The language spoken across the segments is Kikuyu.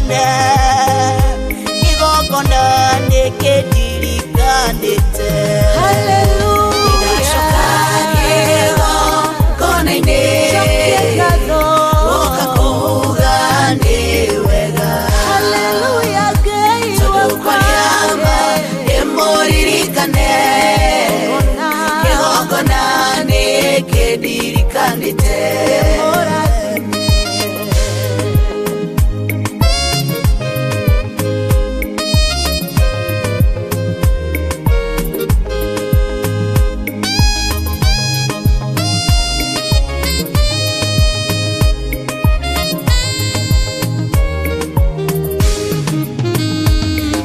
ndĩmũririkane, kĩgongona nĩkĩndirikanĩte. Hallelujah. Nĩndacoka kĩgongona-inĩ, Cokia ngatho. gũka kuuga nĩ wega. Hallelujah, Ngai Tondũ wakwa. kwaria ma ndĩmũririkane, kĩgongona nĩkĩndirikanĩte.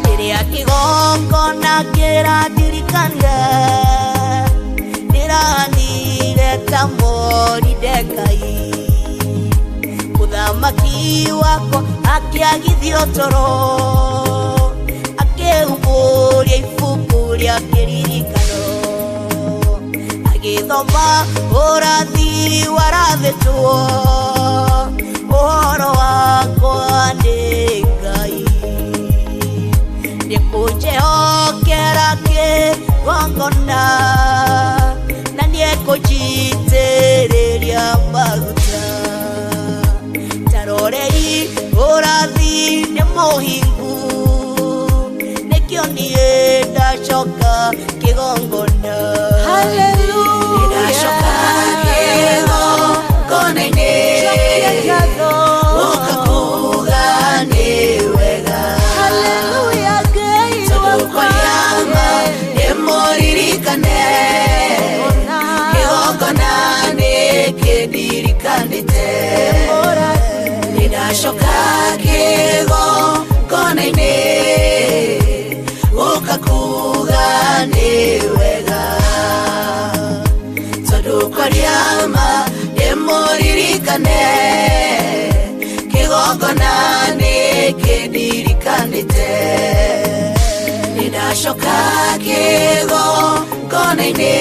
Rĩrĩa kĩgongona kĩrandirikania, ndĩranire ta Moridekai. Mũthamaki wakwa akĩagithio toro, akĩhumbũria ibuku rĩa kĩririkano, agĩthoma ũrathi warathĩtwo ũhoro wakwa nĩ Ngai. Nĩkũnjĩhokera kĩgongona, na nĩekũnjitĩrĩria maguta. Tarorei ũrathi nĩ mũhingu, nĩkĩo niĩ ndacoka kĩgongona. Hallelujah. Nĩndacoka kĩgongona-inĩ, Cokia ngatho. gũka kuuga nĩ wega. Hallelujah, Ngai Tondũ wakwa. kwaria ma ndĩmũririkane, kĩgongona nĩkĩndirikanĩte. Nĩndacoka kĩgongona-inĩ, gũka kuuga nĩ wega. Tondũ kwaria ma ndĩmũririkane, kĩgongona nĩkĩndirikanĩte. Nĩndacoka kĩgongona-inĩ,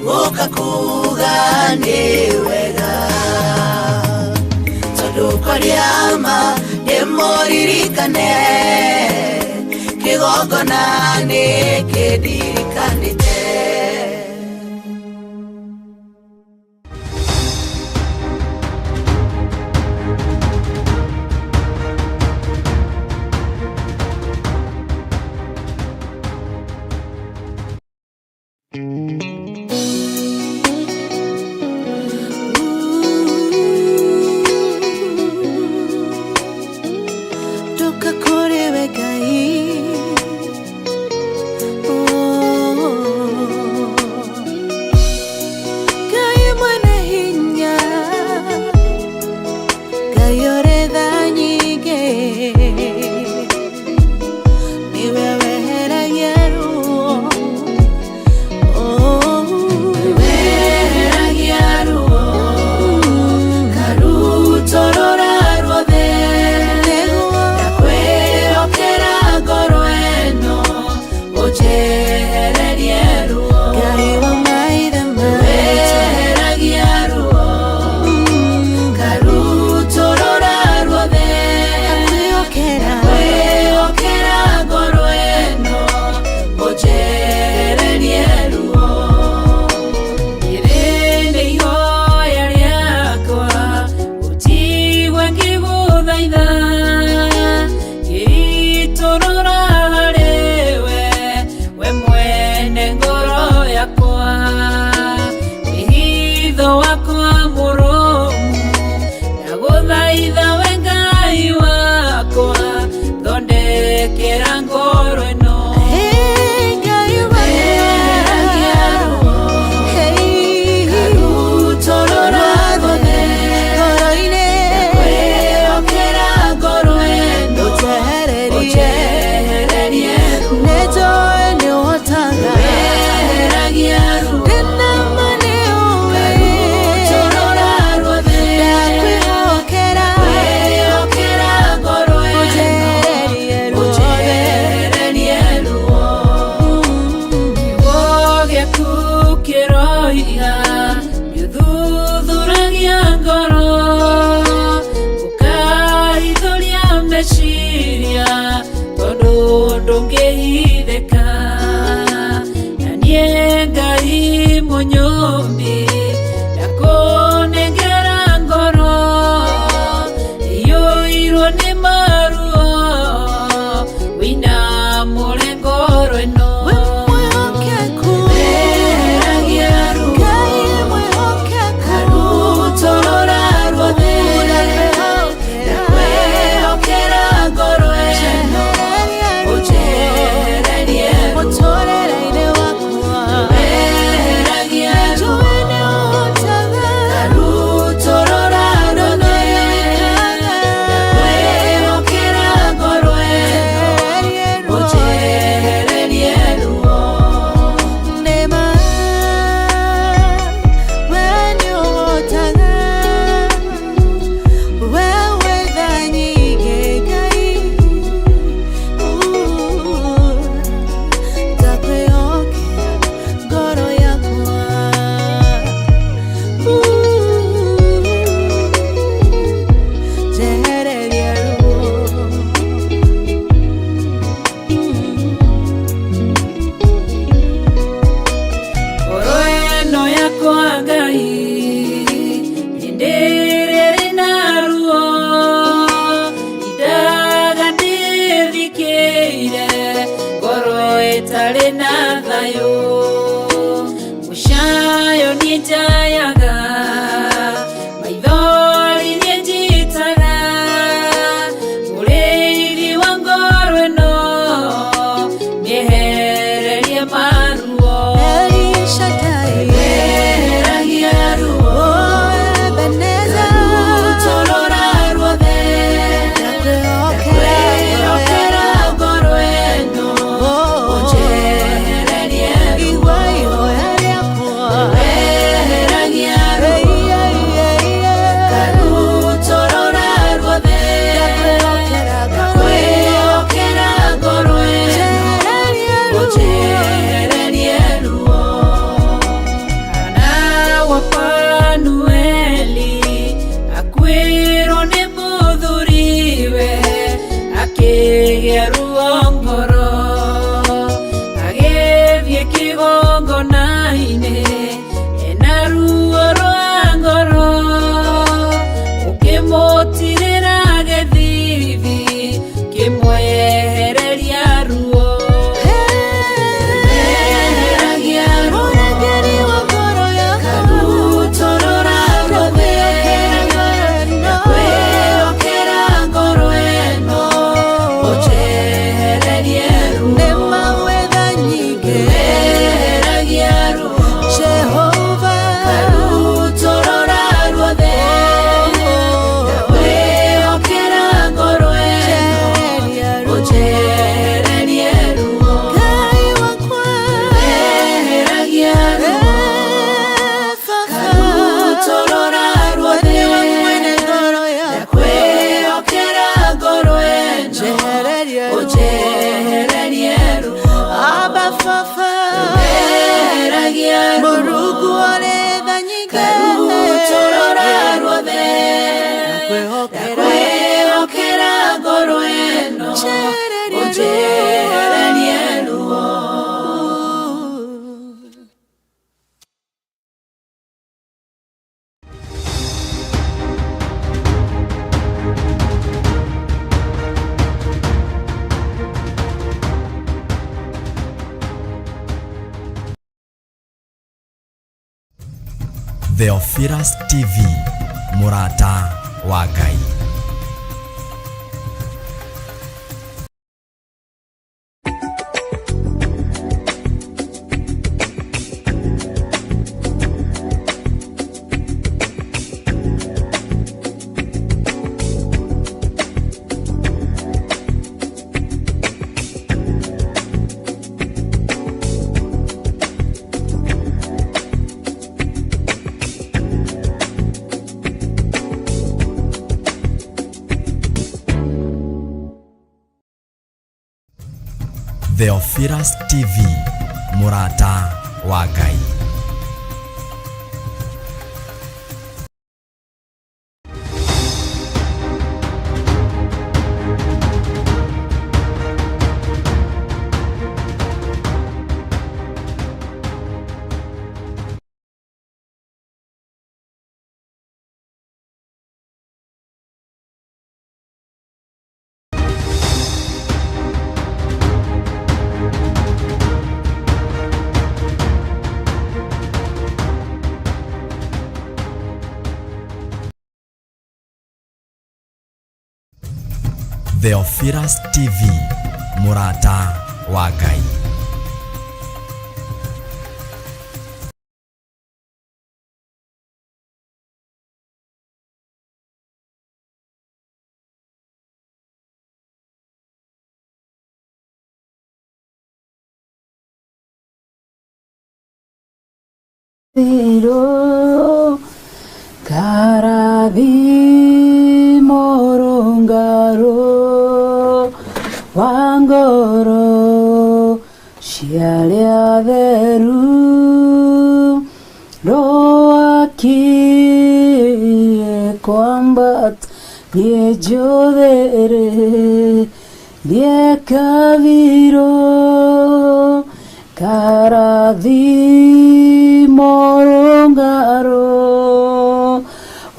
gũka kuuga nĩ wega. Tondũ kwaria ma ndĩmũririkane, kĩgongona nĩkĩndirikanĩte. Ndoka kũrĩ we Ngai. Oh. Ngai mwene hinya, Ngai ũrĩ tha nyingĩ, nĩwe weheragia ruo. Oh. Weheragia ruo, karutũrũra ruothe. Nĩguo. Ndakwĩhokera ngoro ĩno, ũnjehererie ruo. Ngai wa maithe maitũ. Weheragia ruo, karutũrũra ruothe. Ndakwĩhokera. Ndakwĩhokera ngoro ĩno, ũnjehererie ruo. Rĩrĩ nĩ ihoya rĩakwa, ũnjigue ngĩgũthaitha, ngĩitũrũra harĩ we, we mwene ngoro yakwa. Wĩhitho wakwa mũrũmu, ndagũthaitha we Ngai wakwa, thondekera ngoro ĩno. Hey, Ngai wa Weheragia ruo, Hey. karutũrũra ruothe. Ngoro-inĩ. Ndakwĩhokera ngoro ĩno, Ũnjehererie. ũnjehererie ruo. Nĩnjũĩ nĩũhotaga. Weheragia ruo, Ndĩna ma nĩũĩ. karutũrũra ruothe. Ndakwĩhokera. Rũngĩhithĩka na niĩ Ngai mũnyũmbi ndakũnengera ngoro iyũirwo nĩ maruo wĩna mũre ngoro ĩno. We mwĩhokeku. Weheragia ruo. Ngai mwĩhokeku. Karutorora ruothe. Ndakwĩhokera. Ndakwĩhokera ngoro ĩno. Njehereria ruo. Ũnjehererie ruo. Mũtũrĩre-inĩ wakwa. Weheragia ruo. Njũĩ nĩ ũhotaga. Karutorora ruothe. Ndakwĩhokera ngoro ĩno. Njehererie ruo. Ũnjehererie ruo. Nĩma, we nĩũhotaga. We wĩ tha nyingĩ Ngai. Ndakwĩhokera ngoro yakwa. Njehereria ruo. Ngoro ĩno yakwa Ngai hĩndĩ ĩrĩa ĩrĩ na ruo indaga ndĩthikĩire ngoro ĩtarĩ na thayũ mũcayo niĩ njayaga maithori niĩ njitaga mũrĩithi wa ngoro ĩno mĩehererie maruo. El Shaddai. Weheragia ruo. Oh, Ebenezer. Karutorora ruothe. Ndakwĩhokera. Ndakwĩhokera ngoro ĩno. Oh. Ũnjehererie ruo. Igua ihoya rĩakwa. Weheragia ruo. Karutorora ruothe. Ndakwĩhokera ngoro ĩno. Ndakwĩhokera ngoro ĩno. Njehererie ruo. Ũnjehererie ruo. Hana wa Fanueli akuĩrwo nĩ mũthuriwe akĩgĩa ruo ngoro agĩthiĩ kĩgongona-inĩ ena ruo rwa ngoro ũkĩmũtirĩra gĩthithi kĩmwehereria ruo. Weheragia ruo. Mũrangĩri wa ngoro yakwa. Karutorora ruothe. Ndakwĩhokera ngoro ĩno. Ũnjehererie ruo. Nĩma wĩ tha nyingĩ. Weheragia ruo. Jehova. Karutorora ruothe. Ndakwĩhokera ngoro ĩno. Njehereria ruo. Ũnjehererie ruo. Ngai wakwa. Weheragia ruo. Karutorora ruothe. Nĩwe mwene ngoro yakwa. Ndakwĩhokera ngoro ĩno. Njehereria ruo. Ũnjehererie ruo. Abba Baba. Weheragia ruo. Mũrungu ũrĩ tha nyingĩ. Karutorora ruothe. Ndakwĩhokera. Ndakwĩhokera ngoro ĩno. Njehereria ruo. Ũnjehererie ruo. Theophilus TV, mũrata wa Ngai. Theophilus TV, mũrata wa Ngai. Theophilus TV, mũrata wa Ngai. Thiro karathi morungaro wa ngoro ciarĩa theru rwakirie kwambata niĩ njũthĩrĩ thiĩ karathi morungaro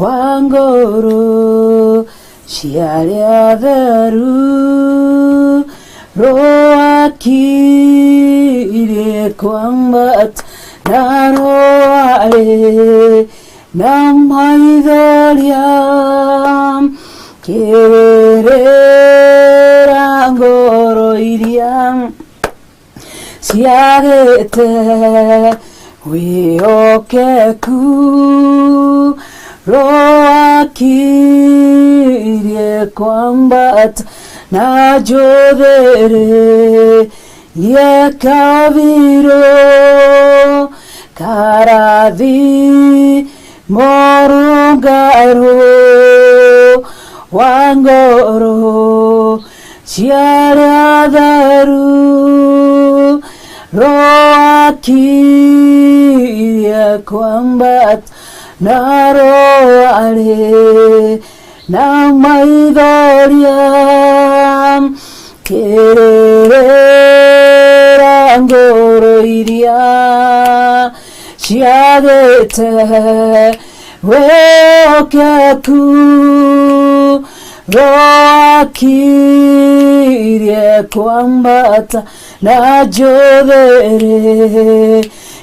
wa ngoro ciarĩa theru rwakirie kwambata na rwarĩ na maithoria kĩrĩra ngoro iria ciagĩte wĩhokeku rwakirie kwambata na njũthĩrĩ yekabiro karathi morungaro wa ngoro ciarĩa theru rwakirie kwambata na rwarĩ na maithoria kĩrĩra ngoro iria ciagĩte wĩhokeku rwakirie kwambata na njũthĩrĩ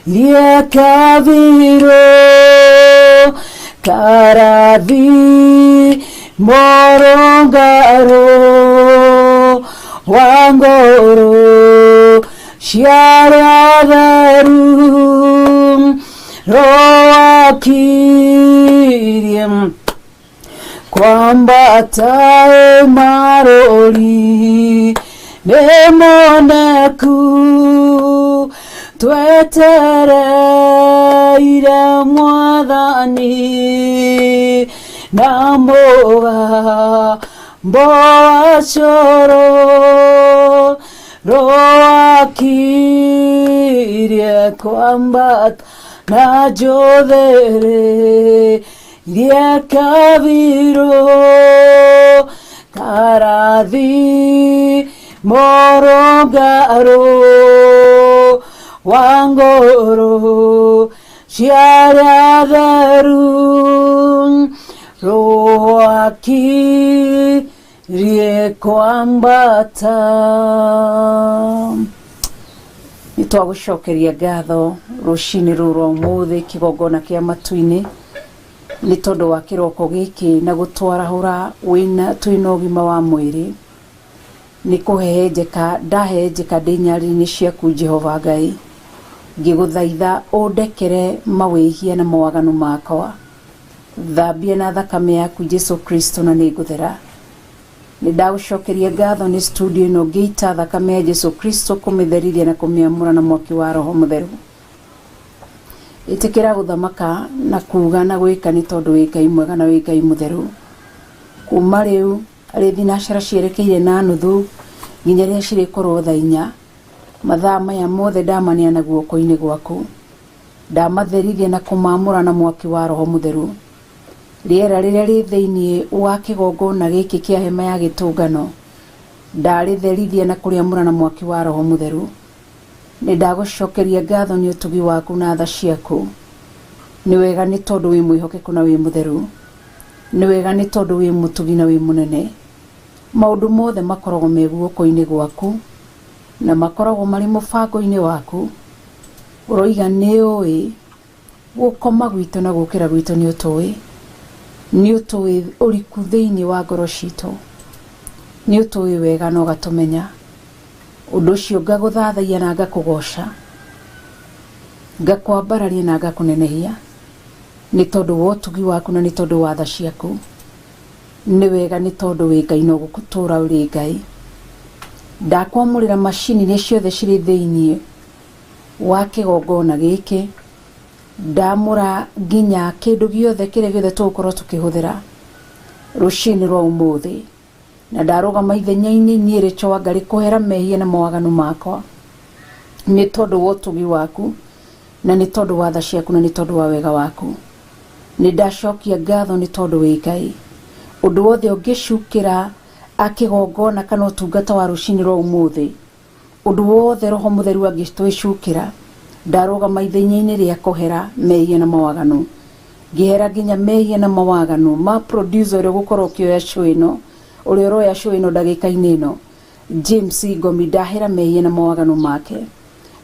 riekabiro karathi morongaro wa ngoro ciarĩa theru rwakirie kwambata marũri nĩ moneku twetereire mwathani na mũgambo wa coro rwakirie kwambata na njũthĩrĩ riekabiro karathi morongaro wa ngoro ciarĩa theru rwakirie kwambata. Nĩ twagũcokeria ngatho rũcinĩ rũrũ rwa ũmũthĩ kĩgongona kĩa matu-inĩ nĩ tondũ wa kĩroko gĩkĩ na gũtwarahũra wĩna twĩna ũgima wa mwĩrĩ. Nĩ kũhehenjeka ndahehenjeka ndĩ nyarĩrĩ-inĩ ciaku Jehova Ngai, ngĩgũthaitha ũndekere mawĩhia na mawaganu makwa, thambia na thakame yaku Jesu Kristo na nĩ ngũthera. Nĩ ndagũcokeria ngatho nĩ studio ĩno ngĩita thakame ya Jesu Kristo kũmĩtherithia na kũmĩamũra na mwaki wa Roho Mũtheru. Ĩtĩkĩra gũthamaka na kuga na gwĩka nĩ tondũ wĩ Ngai mwega na wĩ Ngai mũtheru. Kuma rĩu arĩ thinacara cierekeire na nuthu nginya rĩrĩa cirĩkorwo thaa inya, mathaa maya mothe ndamaneana guoko-inĩ gwaku, ndamatherithia na kũmamũra na mwaki wa Roho Mũtheru. Rĩera rĩrĩa rĩ thĩinĩ wa kĩgongona gĩkĩ kĩa hema ya gĩtũngano ndarĩtherithia na kũrĩamũra na mwaki wa Roho Mũtheru. Nĩ ndagũcokeria ngatho nĩ ũtugi waku na tha ciaku. Nĩ wega nĩ tondũ wĩ mwĩhokeku na wĩ mũtheru. Nĩ wega nĩ tondũ wĩ mũtugi na wĩ mũnene. Maũndũ mothe makoragwo me guoko-inĩ gwaku na makoragwo marĩ mũbango-inĩ waku. Ũroiga nĩ ũĩ gũkoma gwitũ na gũkĩra gwitũ nĩ ũtũĩ. Nĩ ũtũĩ ũriku thĩinĩ wa ngoro citũ. Nĩ ũtũĩ wega na ũgatũmenya. Ũndũ ũcio ngagũthathaiya na ngakũgoca, ngakwambararia na ngakũnenehia, nĩ tondũ wa ũtugi waku na nĩ tondũ wa tha ciaku. Nĩ wega nĩ tondũ wĩ Ngai na ũgũtũũra ũrĩ Ngai. Ndakwamũrĩra macini iria ciothe cirĩ thĩiniĩ wa kĩgongona gĩkĩ, ndamũra nginya kĩndũ gĩothe kĩrĩa gĩothe tũgũkorwo tũkĩhũthĩra rũcinĩ rwa ũmũthĩ, na ndarũgama ithenya-inĩ niĩ Rachel Wangari kũhera mehia na mawaganu makwa nĩ tondũ wa ũtugi waku na nĩ tondũ wa tha ciaku na nĩ tondũ wa wega waku. Nĩ ndacokia ngatho nĩ tondũ wĩ Ngai. Ũndũ wothe ũngĩcukĩra akĩgongona kana ũtungata wa rũcinĩ rwa ũmũthĩ, ũndũ wothe Roho Mũtheru angĩtwĩcukĩra, ndarũgama ithenya-inĩ rĩa kũhera mehia na mawaganu, ngĩhera nginya mehia na mawaganu ma producer ũrĩa ũgũkorwo ũkĩoya show ĩno, ũrĩa ũroya show ĩno ndagĩka-inĩ ĩno, James Ngomi, ndahera mehia na mawaganu make.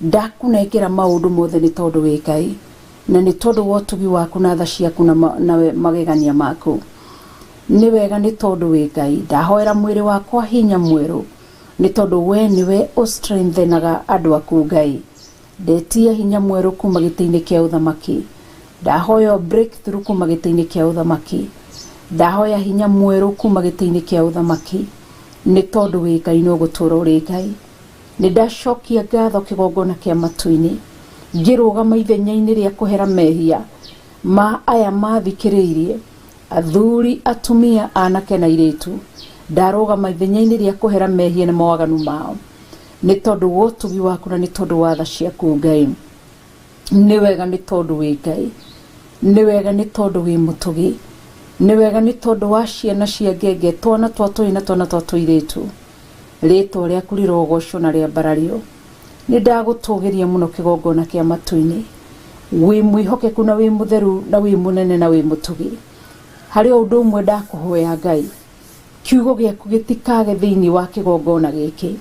Ndakũnengera maũndũ mothe nĩ tondũ wĩ Ngai na nĩ tondũ wa ũtugi waku na tha ciaku na magegania maku. Nĩ wega nĩ tondũ wĩ Ngai. Ndahoera mwĩrĩ wakwa hinya mwerũ nĩ tondũ we nĩwe ũstrengthenaga andũ aku Ngai. Ndetia hinya mwerũ kuma gĩtĩ-inĩ kĩa ũthamaki. Ndahoya breakthrough kuma gĩtĩ-inĩ kĩa ũthamaki. Ndahoya hinya mwerũ kuma gĩtĩ-inĩ kĩa ũthamaki nĩ tondũ wĩ Ngai na ũgũtũũra ũrĩ Ngai. Nĩ ndacokia ngatho kĩgongona kĩa matu-inĩ, ngĩrũgama ithenya-inĩ rĩa kũhera mehia ma aya mathikĩrĩirie, athuri, atumia, anake na airĩtu. Ndarũgama ithenya-inĩ rĩa kũhera mehia na mawaganu mao nĩ tondũ wa ũtugi waku na nĩ tondũ wa tha ciaku Ngai. Nĩ wega nĩ tondũ wĩ Ngai, nĩ wega nĩ tondũ wĩ mũtugi, nĩ wega nĩ tondũ wa ciana cia ngenge, twana twa tũhĩĩ na twana twa tũirĩtu. Rĩtwa rĩaku rĩrogocwo na rĩambarario. Nĩ ndagũtũgĩria mũno kĩgongona kĩa matu-inĩ. Wĩ mwĩhokeku na wĩ mũtheru na wĩ mũnene na wĩ mũtugi. Harĩ o ũndũ ũmwe ndakũhoya Ngai, kiugo gĩaku gĩtikage thĩinĩ wa kĩgongona gĩkĩ.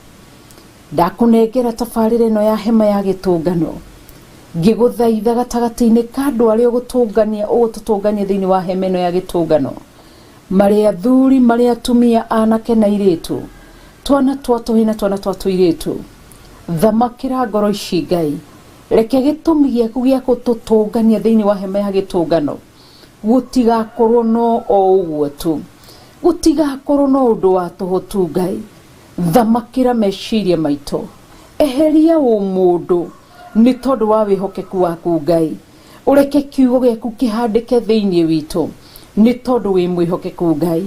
Ndakũnengera tabarĩra ĩno ya hema ya gĩtũngano, ngĩgũthaitha gatagatĩ-inĩ ka andũ arĩa ũgũtũngania, ũgũtũtũngania thĩinĩ wa hema ĩno ya gĩtũngano, marĩ athuri, marĩ atumia, anake na airĩtu, twana twa tũhĩĩ na twana twa tũirĩtu. Thamakĩra ngoro ici Ngai, reke gĩtũmi gĩaku gĩa gũtũtũngania thĩinĩ wa hema ya gĩtũngano gũtigakorwo no o ũguo tu, gũtigakorwo no ũndũ wa tũhũ tu Ngai. Thamakĩra meciria maitũ, eheria ũmũndũ nĩ tondũ wa wĩhokeku waku Ngai. Ũreke kiugo gĩaku kĩhandĩke thĩinĩ witũ nĩ tondũ wĩ mwĩhokeku Ngai.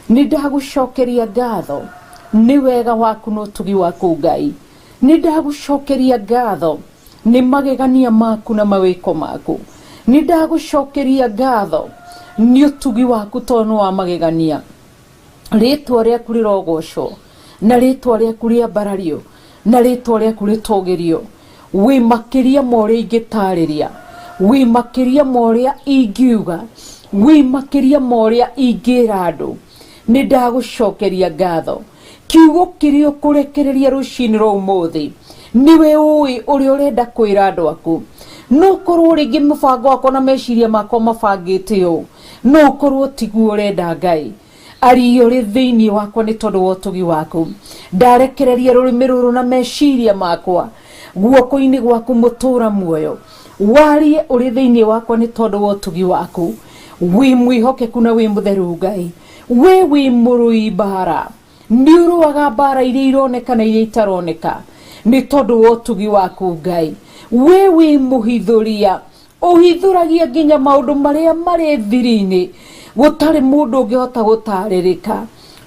Nĩ ndagũcokeria ngatho nĩ wega waku na ũtugi waku Ngai. Nĩ ndagũcokeria ngatho nĩ magegania maku na mawĩko maku. Nĩ ndagũcokeria ngatho nĩ ũtugi waku tondũ nĩ wa magegania. Rĩtwa rĩaku rĩrogocwo na rĩtwa rĩaku rĩambarario na rĩtwa rĩaku rĩtũgĩrio. Wĩ makĩria ma ũrĩa ingĩtarĩria, wĩ makĩria ma ũrĩa ingiuga, wĩ makĩria ma ũrĩa ingĩra andũ. Nĩ ndagũcokeria ngatho. Kiugo kĩrĩa ũkũrekereria rũcinĩ rwa ũmũthĩ nĩwe ũĩ ũrĩa ũrenda kwĩra andũ aku. No ũkorwo rĩngĩ mũbango wakwa na meciria makwa mabangĩte ũũ, no ũkorwo tiguo ũrenda Ngai. Aria ũrĩ thĩinĩ wakwa nĩ tondũ wa ũtugi waku. Ndarekereria rũrĩmĩ rũrũ na meciria makwa guoko-inĩ gwaku mũtũra muoyo. Warie ũrĩ thĩinĩ wakwa nĩ tondũ wa ũtugi waku. Wĩ mwĩhokeku na wĩ mũtheru Ngai. We wĩ mũrũi mbara. Nĩ ũrũaga mbara iria ironeka na iria itaroneka nĩ tondũ wa ũtugi waku Ngai. We wĩ mũhithũria, ũhithũragia nginya maũndũ marĩa marĩ thiri-inĩ, gũtarĩ mũndũ ũngĩhota gũtarĩrĩka.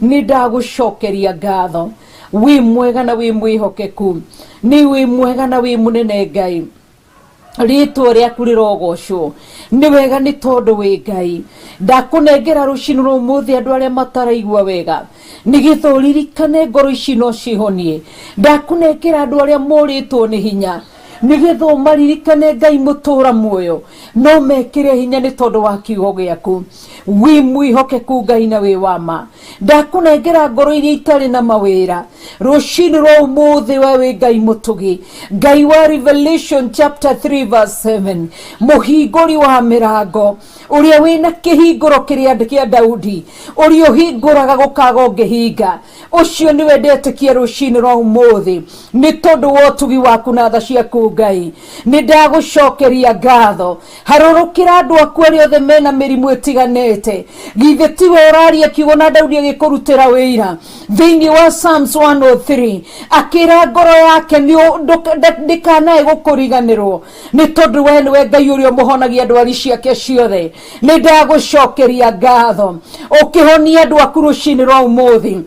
Nĩ ndagũcokeria ngatho. Wĩ mwega na wĩ mwĩhokeku, nĩ wĩ mwega na wĩ mũnene Ngai. Rĩtwa rĩaku rĩrogocwo. Nĩ wega nĩ tondũ wĩ Ngai. Ndakũnengera rũcinĩ rwa ũmũthĩ andũ arĩa mataraigua wega, nĩgetha ũririkane ngoro ici no cihonie. Ndakũnengera andũ arĩa morĩtwo nĩ hinya, nĩgetha ũmaririkane Ngai mũtũra muoyo, no mekĩre hinya nĩ tondũ wa kiugo gĩaku. Wĩ mwĩhokeku Ngai na wĩ wa ma. Ndakũnengera ngoro iria itarĩ na mawĩra rũcinĩ rwa ũmũthĩ. We wĩ Ngai mũtugi, Ngai wa Revelation chapter 3 verse 7, mũhingũri wa mĩrango, ũrĩa wĩna kĩhingũro kĩrĩa kĩa Daudi, ũrĩa ũhingũraga gũkaga ũngĩhinga. Ũcio nĩwe ndetĩkia rũcinĩ rwa ũmũthĩ, nĩ tondũ wa ũtugi waku na tha ciaku. Ngai, nĩ ndagũcokeria ngatho. Harũrũkĩra andũ aku arĩa othe mena mĩrimũ ĩtiganĩte. Githĩ tiwe ũraria kiugo na Daudi agĩkũrutĩra wĩira thĩinĩ wa Psalms 103, akĩra ngoro yake ndĩkanae gũkũriganĩrwo, nĩ tondũ we nĩwe Ngai ũrĩa ũmũhonagia ndwari ciake ciothe. Nĩ ndagũcokeria ngatho ũkĩhonia andũ aku rũcinĩ rwa ũmũthĩ,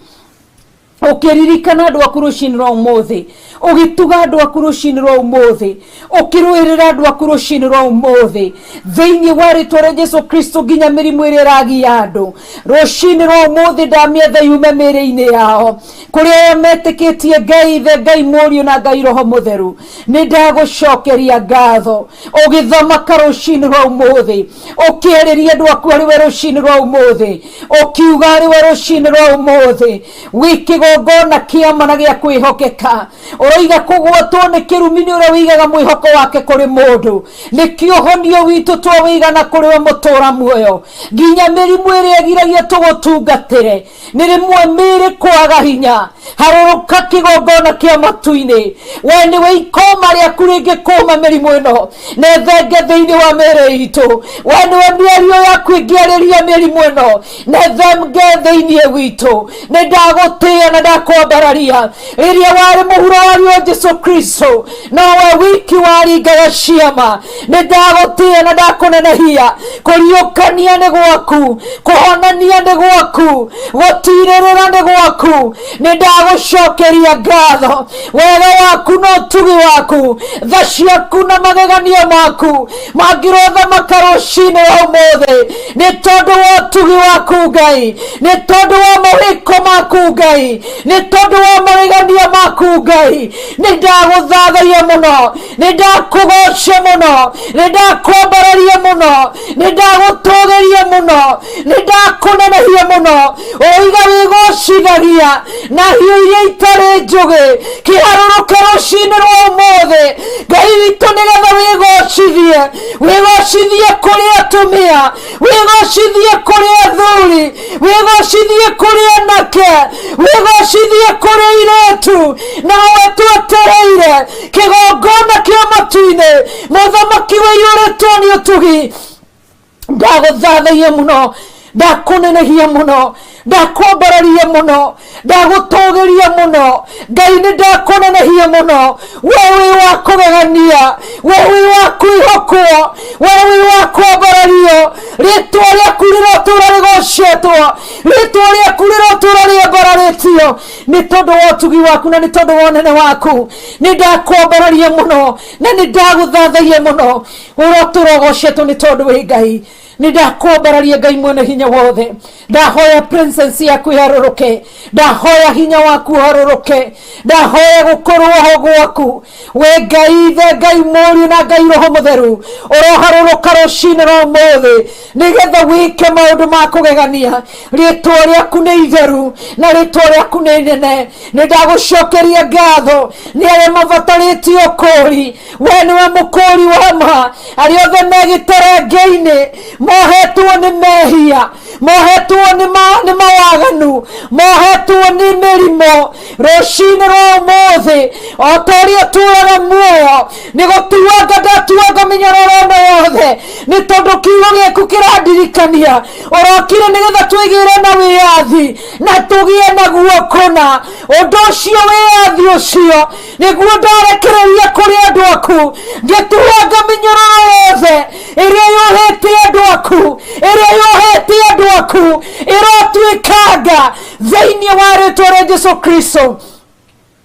ũkĩririkana andũ aku rũcinĩ rwa ũmũthĩ, ũgĩtuga andũ aku rũcinĩ rwa ũmũthĩ, ũkĩrũĩrĩra andũ aku rũcinĩ rwa ũmũthĩ thĩinĩ wa rĩtwa rĩa Jesu Kristo. Nginya mĩrimũ ĩrĩa ĩragia andũ rũcinĩ rwa ũmũthĩ, ndamĩetha yume mĩĩrĩ-inĩ yao, kũrĩ arĩa metĩkĩtie Ngai Ithe, Ngai Mũriũ na Ngai Roho Mũtheru. Nĩ ndagũcokeria ngatho ũgĩthamaka rũcinĩ rwa ũmũthĩ, ũkĩarĩria andũ aku harĩ we rũcinĩ rwa ũmũthĩ, ũkiuga harĩ we rũcinĩ rwa ũmũthĩ wĩ kĩgongona kĩama na gĩa kwĩhokeka. Ũroiga kũgwatwo nĩ kĩrumi nĩ ũrĩa wĩigaga mwĩhoko wake kũrĩ mũndũ. Nĩkĩo honio witũ twawĩigana kũrĩ we mũtũra muoyo. Nginya mĩrimũ ĩrĩa ĩgiragia tũgũtungatĩre nĩ rĩmwe mĩĩrĩ kwaga hinya, harũrũka kĩgongona kĩa matu-inĩ. We nĩwe ikoma rĩaku rĩngĩkũma mĩrimũ ĩno na ĩthenge thĩinĩ wa mĩĩrĩ itũ. We nĩwe mĩario yaku ĩngĩarĩria mĩrimũ ĩno na ĩthenge thĩinĩ witũ. Nĩ ndagũtĩĩa na ndakwambararia. Rĩrĩa warĩ mũhuro wa riũa, Jesu Kristo, nowe wiki waringaga ciama. Nĩ ndagũtĩĩa na ndakũnenehia. Kũriũkania nĩ gwaku, kũhonania nĩ gwaku, gũtirĩrĩra nĩ gwaku. Nĩ ndagũcokeria ngatho. Wega waku na ũtugi waku, tha ciaku na magegania maku mangĩrothamaka rũcinĩ wa ũmũthĩ, nĩ tondũ wa ũtugi waku Ngai, nĩ tondũ wa mawĩko maku Ngai, nĩ tondũ wa magegania maku Ngai. Nĩ ndagũthathaia mũno, nĩ ndakũgoca mũno, nĩ ndakwambararia mũno, nĩ ndagũtũgĩria mũno, nĩ ndakũnenehia mũno. Ũiga wĩgocithagia na hiũ iria itarĩ njũgĩ. Kĩharũrũke rũcinĩ rwa ũmũthĩ, Ngai witũ, nĩgetha wĩgocithie, wĩgocithie kũrĩ atumia, wĩgocithie kũrĩ athuri, wĩgocithie kũrĩ anake, wĩgocithie kũrĩ airĩtu. Nawe twetereire kĩgongona kĩa matu-inĩ, mũthamaki wĩiyũrĩtwo nĩ ũtugi. Ndagũthathaia mũno, ndakũnenehia mũno, ndakwambararia mũno, ndagũtũgĩria mũno. Ngai, nĩ ndakũnenehia mũno. We wĩ wa kũgegania, we wĩ wa kwĩhokwo, we wĩ wa kwambarario. Rĩtwa rĩaku rĩrotũra rĩgocetwo, rĩtwa rĩaku rĩrotũra rĩambararĩtio, nĩ tondũ wa ũtugi waku na nĩ tondũ wa ũnene waku. Nĩ ndakwambararia mũno na nĩ ndagũthathaia mũno. Ũrotũra ũgocetwo nĩ tondũ wĩ Ngai. Nĩ ndakwambararia, Ngai mwene hinya wothe. Ndahoya presence yaku iharũrũke, ndahoya hinya waku ũharũrũke, ndahoya gũkorwo ho gwaku, we Ngai Ithe, Ngai Mũriũ na Ngai Roho Mũtheru. Ũroharũrũka rũcinĩ rwa ũmũthĩ nĩgetha wĩke maũndũ ma kũgegania. Rĩtwa rĩaku nĩ itheru na rĩtwa rĩaku nĩ inene. Nĩ ndagũcokeria ngatho nĩ arĩa mabatarĩtio ũkũũri. We nĩwe mũkũũri wa ma. Arĩa othe me gĩterenge-inĩ, mohetwo nĩ mehia, mohetwo nĩ mawaganu, mohetwo nĩ mĩrimũ, rũcinĩ rwa ũmũthĩ, o ta ũrĩa tũraga muoyo, nĩ gũtuanga ndatuanga mĩnyororo ĩno yothe, nĩ tondũ kiugo gĩaku kĩrandirikania ũrokire nĩgetha twĩgĩre na wĩyathi na tũgĩe naguo kũna. Ũndũ ũcio, wĩyathi ũcio, nĩguo ndarekereria kũrĩ andũ aku, ngĩtuanga mĩnyororo yothe ĩrĩa yohete andũ aku, ĩrĩa yohete andũ aku, ĩrotuĩkanga thĩinĩ wa rĩtwa rĩa Jesu Kristo.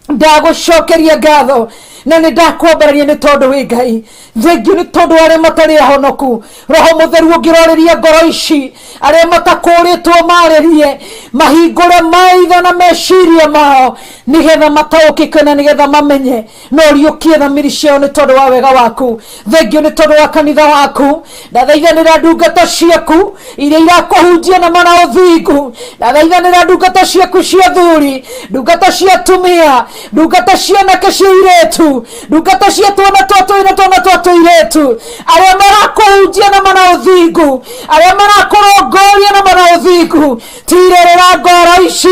Ndagũcokeria ngatho na nĩ ndakwambararia nĩ tondũ wĩ Ngai. Thengiũ nĩ tondũ arĩa matarĩ ahonoku, Roho Mũtheru ũngĩrorĩria ngoro ici, arĩa matakũrĩtwo marĩrie, mahingũre maitho na meciria mao nĩgetha mataũkĩke na nĩgetha mamenye na ũriũkie thamiri ciao nĩ tondũ wa wega waku. Thengiũ nĩ tondũ wa kanitha waku. Ndathaithanĩra ndungata ciaku iria irakũhunjia na mana ũthingu. Ndathaithanĩra ndungata ciaku cia thuri, ndungata cia atumia, ndungata cia anake, cia irĩtu, ndungata cia twana twa tũi na twana twa tũirĩtu, arĩa marakũhunjia na mana ũthingu, arĩa marakũrongoria na mana ũthingu. Tirĩrĩra ngoro ici,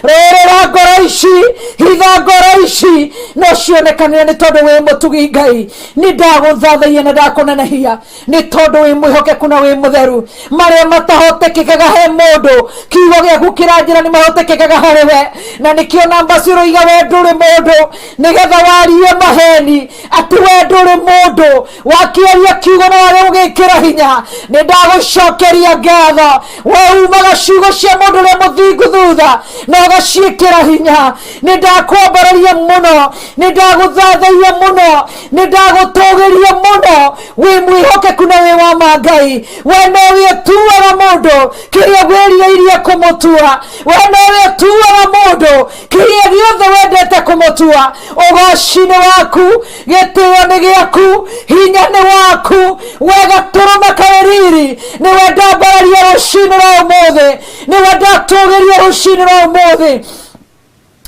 rĩrĩra ngoro. Ici hitha ngoro ici no cionekanire nĩ tondũ wĩ mũtugi. Ngai, nĩ ndagũthathaiya na ndakũnenehia nĩ tondũ wĩ mwĩhokeku na wĩ mũtheru. Marĩa matahotekekaga he mũndũ, kiugo gĩaku kĩranjĩra nĩ mahotekekaga harĩ we, na nĩkĩo namba ciroiga we ndũrĩ mũndũ nĩgetha warie maheni, atĩ we ndũrĩ mũndũ wakĩaria kiugo na wage gũgĩkĩra hinya. Nĩ ndagũcokeria ngatho, we umaga ciugo cia mũndũ ũrĩa mũthingu thutha na ũgaciĩkĩra hinya. Nĩ ndakwambararia mũno, nĩ ndagũthathaia mũno, nĩ ndagũtũgĩria mũno. Wĩ mwĩhokeku na wĩ wa ma. Ngai, we nowe ũtuaga mũndũ kĩrĩa wĩrirĩirie kũmũtua, we nowe ũtuaga mũndũ kĩrĩa gĩothe wendete kũmũtua. Ũgoci nĩ waku, gĩtĩo nĩ gĩaku, hinya nĩ waku, we gatũrũme karĩ riri. Nĩwe ndambararia rũcinĩ rwa ũmũthĩ, nĩwe ndatũgĩria rũcinĩ rwa ũmũthĩ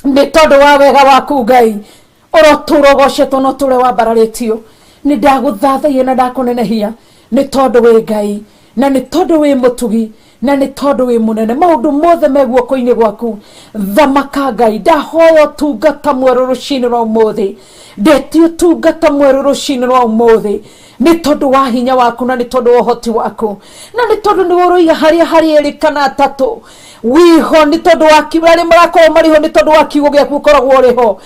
nĩ tondũ wa wega waku. Ngai, ũrotũra ũgocetwo na ũtũre wambararĩtio. Nĩ ndagũthathaia na ndakũnenehia nĩ tondũ wĩ Ngai, na nĩ tondũ wĩ mũtugi, na nĩ tondũ wĩ mũnene. Maũndũ mothe me guoko-inĩ gwaku. Thamaka, Ngai. Ndahoya ũtungata mwerũ rũcinĩ rwa ũmũthĩ, ndetie ũtungata mwerũ rũcinĩ rwa ũmũthĩ nĩ tondũ wa hinya waku, na nĩ tondũ wa ũhoti waku, na nĩ tondũ nĩ ũroiga harĩa harĩ erĩ kana atatũ wiho, nĩ tondũ wa kiugo arĩa marakorwo marĩ ho, nĩ tondũ wa kiugo gĩaku ũkoragwo ũrĩ ho.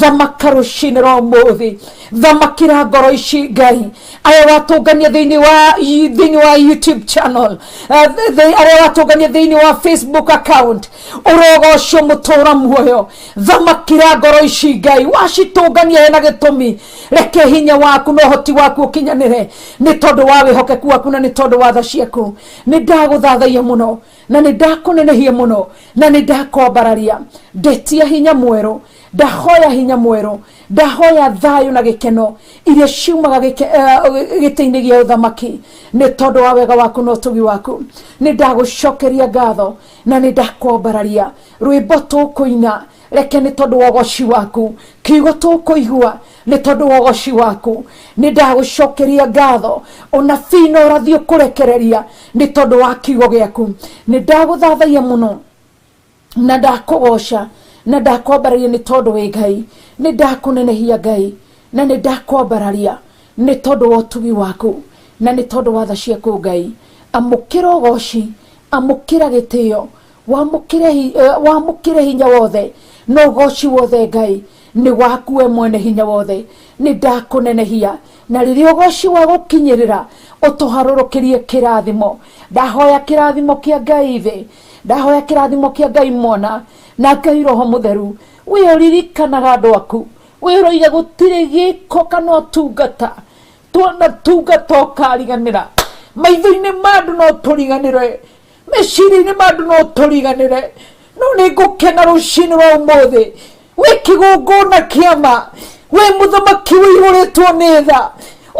Thamaka rũcinĩ rwa ũmũthĩ, thamakĩra ngoro ici. Ngai, aya watũngania thĩinĩ wa YouTube channel, arĩa watũngania thĩinĩ wa Facebook account, ũrogocwo mũtũra muoyo. Thamakĩra ngoro ici. Ngai, wacitũngania hena gĩtũmi. Reke hinya waku na ũhoti waku ũkinyanĩre nĩ tondũ wa wĩhokeku waku na nĩ tondũ wa tha ciaku. Nĩ ndagũthathaia mũno, na nĩ ndakũnenehia mũno, na nĩ ndakwambararia. Ndetia hinya mwerũ, ndahoya hinya mwerũ, ndahoya thayũ na gĩkeno iria ciumaga gĩtĩ-inĩ gĩa ũthamaki nĩ tondũ wa wega waku na ũtugi waku. Nĩ ndagũcokeria ngatho na nĩ ndakwambararia. Rwĩmbo tũkũina, reke nĩ tondũ wa ũgoci waku. Kiugo tũkũigua nĩ tondũ wa ũgoci waku. Nĩ ndagũcokeria ngatho. Ũnabii na ũrathi ũkũrekereria nĩ tondũ wa kiugo gĩaku. Nĩ ndagũthathaia mũno na ndakũgoca na ndakwambararia nĩ tondũ wĩ Ngai. Nĩ ndakũnenehia, Ngai, na nĩ ndakwambararia nĩ tondũ wa ũtugi waku na nĩ tondũ wa tha ciaku. Ngai, amũkĩra ũgoci, amũkĩra gĩtĩo, wamũkĩre hinya wothe na ũgoci wothe. Ngai, nĩ waku, we mwene hinya wothe. Nĩ ndakũnenehia, na rĩrĩa ũgoci wa gũkinyĩrĩra, ũtũharũrũkĩrie kĩrathimo. Ndahoya kĩrathimo kĩa Ngai thĩ, ndahoya kĩrathimo kĩa Ngai Mwana na Ngai Roho Mũtheru. We ũririkanaga andũ aku, we ũroiga gũtirĩ gĩko kana ũtungata tuona tungata ũkariganĩra. Maitho-inĩ ma andũ no tũriganĩre, meciria-inĩ ma andũ no tũriganĩre, no nĩ ngũkena rũcinĩ rwa ũmũthĩ. Wĩ kĩgongona kĩama, wĩ mũthamaki wĩihũrĩtwo nĩ tha.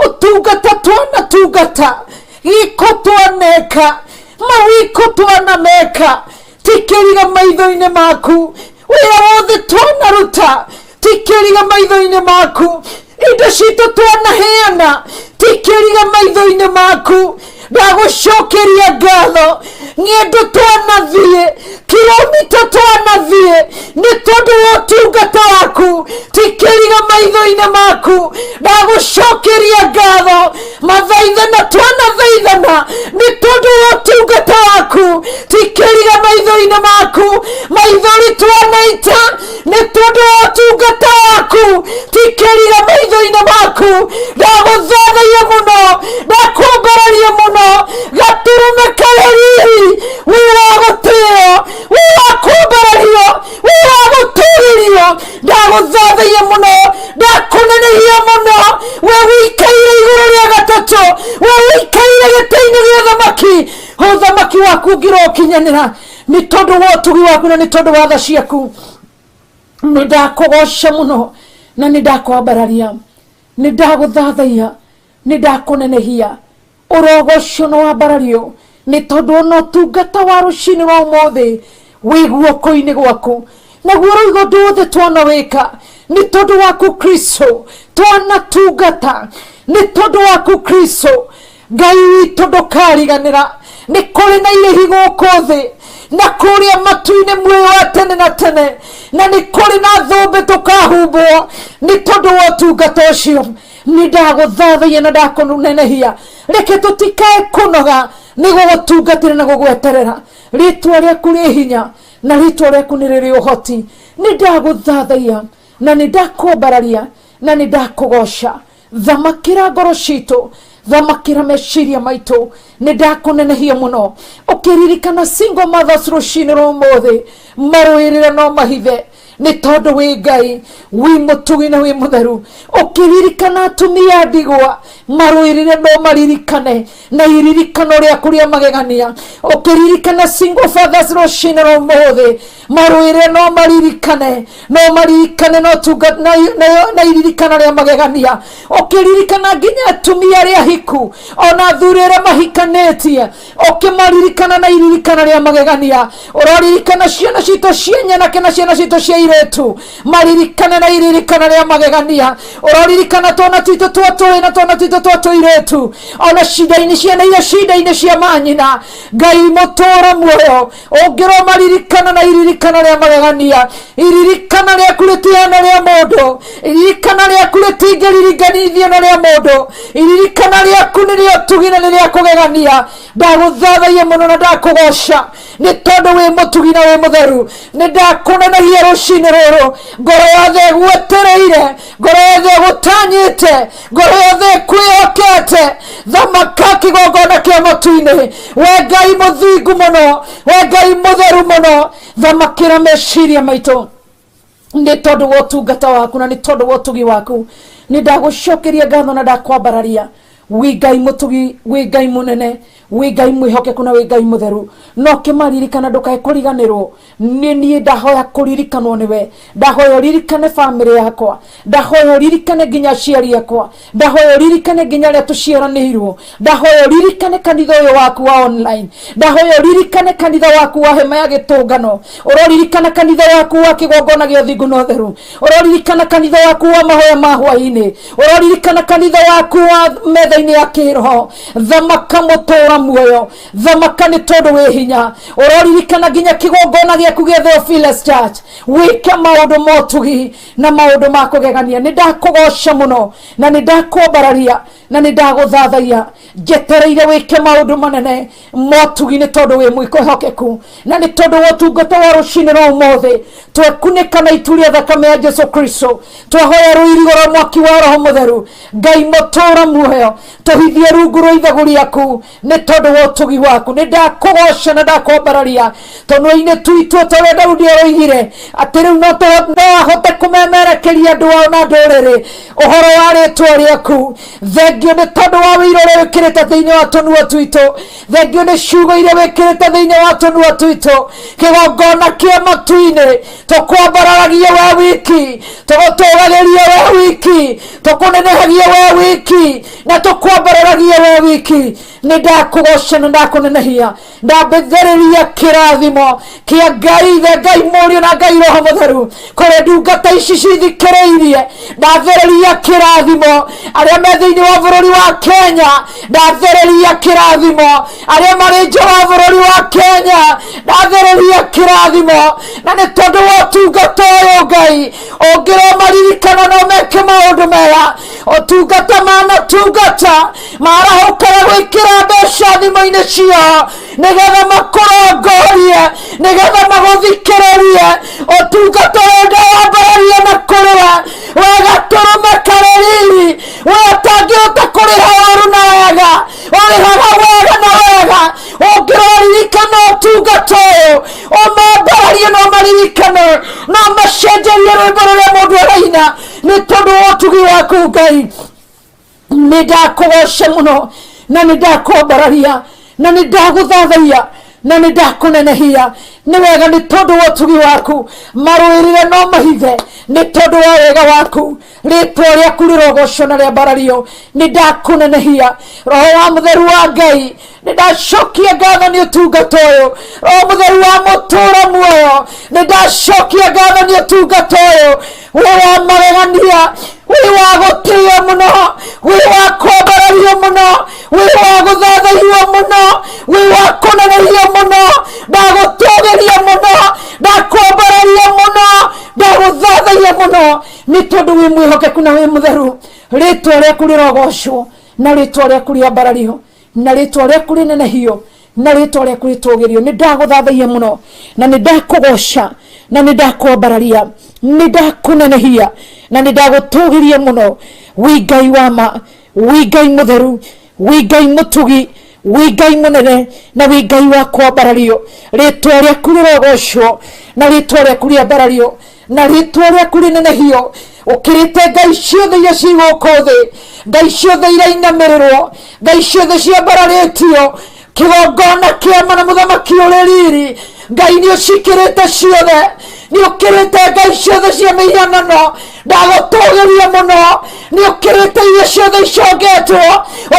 Ũtungata twanatungata, gĩko twaneka, mawĩko twanameka, ti kĩriga maitho-inĩ maku. Wĩra wothe twanaruta ti kĩriga maitho-inĩ maku. Indo citũ twanaheana ti kĩriga maitho-inĩ maku. Ndagũcokeria ngatho. Ng'endo twanathiĩ, kilomita twanathiĩ nĩ tondũ wa ũtungata waku ti kĩriga maitho-inĩ maku. Ndagũcokeria ngatho. Mathaithana twanathaithana nĩ tondũ wa ũtungata waku ti kĩriga maitho-inĩ maku. Maithori twanaita nĩ tondũ wa ũtungata waku ti kĩriga maitho-inĩ maku. Ndagũthathaia mũno, ndakwambararia mũno. Gatũrũme karĩ riri, wĩ wa gũtĩo, wĩ wa kwambarario, wĩ wa gũtũgĩrio. Ndagũthathaia mũno, ndakũnenehia mũno. We wĩikaire igũrũ rĩa gatatũ, we wĩikaire gĩtĩ-inĩ gĩa ũthamaki, ũthamaki waku ũngĩrokinyanĩra nĩ tondũ wa ũtugi waku na nĩ tondũ wa tha ciaku. Nĩ ndakũgoca mũno na nĩ ndakwambararia, nĩ ndagũthathaia, nĩ ndakũnenehia. Ũrogocwo na wambarario nĩ tondũ ona ũtungata wa rũcinĩ rwa ũmũthĩ wĩ guoko-inĩ gwaku. Naguo ũroiga ũndũ wothe twanawĩka nĩ tondũ waku Kristo, twanatungata nĩ tondũ waku Kristo. Ngai witũ, ndũkariganĩra nĩ kũrĩ na irĩhi gũkũ thĩ. Na kũrĩa matu-inĩ muoyo wa tene na tene, na nĩ kũrĩ na thũmbĩ tũkahumbwo nĩ tondũ wa ũtungata ũcio. Nĩ ndagũthathaia na ndakũnenehia, reke tũtikae kũnoga nĩ gũgũtungatĩra na gũgweterera. Rĩtwa rĩaku rĩ hinya na rĩtwa rĩaku nĩ rĩrĩ ũhoti. Nĩ ndagũthathaia na nĩ ndakwambararia na nĩ ndakũgoca. Thamakĩra ngoro citũ, thamakĩra meciria maitũ. Nĩ ndakũnenehia mũno. Ũkĩririkana single mothers rũcinĩ rwa ũmũthĩ, marũĩrĩre no mahithe nĩ tondũ wĩ Ngai wĩ mũtugi na wĩ mũtheru. Ũkĩririkana atumia a ndigwa, marũĩrĩre no maririkane na iririkano rĩaku rĩa magegania. Ũkĩririkana single fathers rũcinĩ rwa ũmũthĩ, marũĩrĩre no maririkane, no maririkane no tunga na iririkana rĩa magegania. Ũkĩririkana nginya atumia arĩa hiku ona athuri arĩa mahikanĩtie, ũkĩmaririkana na iririkana rĩa magegania. Ũroririkana ciana citũ cia nyanake na ciana citũ cia irĩtu, maririkane na iririkana rĩa magegania. Ũroririkana twana twitũ twa tũĩ na twana twitũ twa tũirĩtu, ona cinda-inĩ ciana iria cinda-inĩ cia manyina. Ngai mũtũra muoyo, ũngĩromaririkana na iririkana rĩa magegania. Iririkana rĩaku rĩtihana rĩa mũndũ, iririkana rĩaku rĩtingĩriringanithio na rĩa mũndũ. Iririkana rĩaku nĩ rĩa ũtugi na nĩ rĩa kũgegania. Ndagũthathaia mũno na ndakũgoca nĩ tondũ wĩ mũtugi na wĩ mũtheru. Nĩ ndakũnenehia rũcinĩ rũrũ. Ngoro yothe ĩgwetereire, ngoro yothe ĩgũtanyĩte, ngoro yothe ĩkwĩhokete, thamaka kĩgongona kĩa matu-inĩ. We Ngai mũthingu mũno, we Ngai mũtheru mũno, thamakĩra meciria maitũ nĩ tondũ wa ũtungata waku na nĩ tondũ wa ũtugi waku. Nĩ ndagũcokeria ngatho na ndakwambararia. Wĩ Ngai mũtugi, wĩ Ngai mũnene, wĩ Ngai mwĩhokeku na wĩ Ngai mũtheru. No kĩmaririkana, ndũkae kũriganĩrwo nĩ niĩ. Ndahoya kũririkanwo nĩwe, ndahoya ũririkane bamĩrĩ yakwa, ndahoya ũririkane nginya aciari akwa, ndahoya ũririkane nginya arĩa tũciaranĩirwo, ndahoya ũririkane kanitha ũyũ waku wa online, ndahoya ũririkane kanitha waku wa hema ya gĩtũngano, ũroririkana kanitha waku wa kĩgongona gĩa ũthingu na ũtheru, ũroririkana kanitha waku wa mahoya ma hwaĩ-inĩ, ũroririkana kanitha waku wa metha-inĩ ya kĩroho. Thamaka mũtũra muoyo, thamaka nĩ tondũ wĩ hinya. Ũroririkana nginya kĩgongona gĩaku gĩa Theophilus Church, wĩke maũndũ motugi na maũndũ ma kũgegania. Nĩ ndakũgoca mũno na nĩ ndakwambararia na nĩ ndagũthathaia. Njetereire wĩke maũndũ manene motugi nĩ tondũ wĩ mwĩhokeku na nĩ tondũ wa ũtungata wa rũcinĩ rwa ũmũthĩ. Twekunĩka na itu rĩa thakame ya Jesu Kristo, twahoya rũirigo rwa mwaki wa Roho Mũtheru. Ngai mũtũra muoyo, tũhithie rungu rwa ithagu rĩaku nĩ tondũ wa ũtugi waku. Nĩ ndakũgoca na ndakwambararia tũnua-inĩ twitũ, ta ũrĩa Daudi aroigire atĩ rĩu no ahote kũmemerekeria andũ ao na ndũrĩrĩ ũhoro wa rĩtwa rĩaku. Thengio nĩ tondũ wa wĩira ũrĩa wĩkĩrĩte thĩinĩ wa tũnua twitũ, thengio nĩ ciugo iria wĩkĩrĩte thĩinĩ wa tũnua twitũ. Kĩgongona kĩa matu-inĩ tũkwambararagia we wiki, tũgũtũgagĩria we wiki, tũkũnenehagia we wiki na tũkwambararagia we wiki. Nĩ ndakũgoca na ndakũnenehia. Ndambĩthĩrĩria kĩrathimo kĩa Ngai Ithe, Ngai Mũriũ na Ngai Roho Mũtheru kũrĩ ndungata ici cithikĩrĩirie. Ndathĩrĩria kĩrathimo arĩa me thĩinĩ wa bũrũri wa Kenya, ndathĩrĩria kĩrathimo arĩa marĩ nja wa bũrũri wa Kenya, ndathĩrĩria kĩrathimo. Na nĩ tondũ wa ũtungata ũyũ, Ngai ũngĩromaririkana no meke maũndũ mega. Ũtungata manatungata marahũkaga gwĩkĩra mbeca thimũ-inĩ ciao nĩgetha makũrongorie, nĩgetha magũthikĩrĩrie. Ũtungata ũyũ ndawambararia na kũrĩra wega tũrũme karĩ riri. We ũtangĩhota kũrĩha ũru na wega, ũrĩhaga wega na wega. Ũngĩroririkana ũtungata ũyũ, ũmambararie na ũmaririkane na ũmacenjerie rwĩmbo rũrĩa mũndũ araina nĩ tondũ wa ũtugi waku. Ngai, nĩ ndakũgoca mũno na nĩ ndakwambararia na nĩ ndagũthathaia na nĩ ndakũnenehia. Nĩ wega nĩ tondũ wa ũtugi waku. Marũĩrĩre no mahithe nĩ tondũ wa wega waku. Rĩtwa rĩaku rĩrogocwo na rĩambarario. Nĩ ndakũnenehia, Roho wa mũtheru wa Ngai. Nĩ ndacokia ngatho nĩ ũtungata ũyũ. Roho mũtheru wa mũtũra muoyo, nĩ ndacokia ngatho nĩ ũtungata ũyũ wĩ wa magegania, wĩ wa gũtĩo mũno, wĩ wa kwambarario mũno. Wĩ wa gũthathaiyo mũno, wĩ wa kũnenehio mũno. Ndagũtũgĩria mũno, ndakwambararia mũno, ndagũthathaiya mũno, nĩ tondũ wĩ mwĩhokeku na wĩ mũtheru. Rĩtwa rĩaku rĩrogocwo, na rĩtwa rĩaku rĩambarario, na rĩtwa rĩaku rĩnenehio, na rĩtwa rĩaku rĩtũgĩrio. Nĩ ndagũthathaiya mũno, na nĩ ndakũgoca, na nĩ ndakwambararia, nĩ ndakũnenehia, na nĩ ndagũtũgĩria mũno. Wĩ Ngai wa ma, wĩ Ngai mũtheru, wĩ Ngai mũtugi, wĩ Ngai mũnene, na wĩ Ngai wa kwambarario. Rĩtwa rĩaku rĩrogocwo, na rĩtwa rĩaku rĩambarario, na rĩtwa rĩaku rĩnenehio. Ũkĩrĩte ngai ciothe iria ci gũkũ thĩ, ngai ciothe irainamĩrĩrwo, ngai ciothe ciambararĩtio kĩgongona kĩama na mũthamaki ũrĩ riri. Ngai nĩ ũcikĩrĩte ciothe, nĩ ũkĩrĩte ngai ciothe cia mĩhianano. Ndagũtũgĩria mũno, nĩ ũkĩrĩte iria ciothe icongetwo,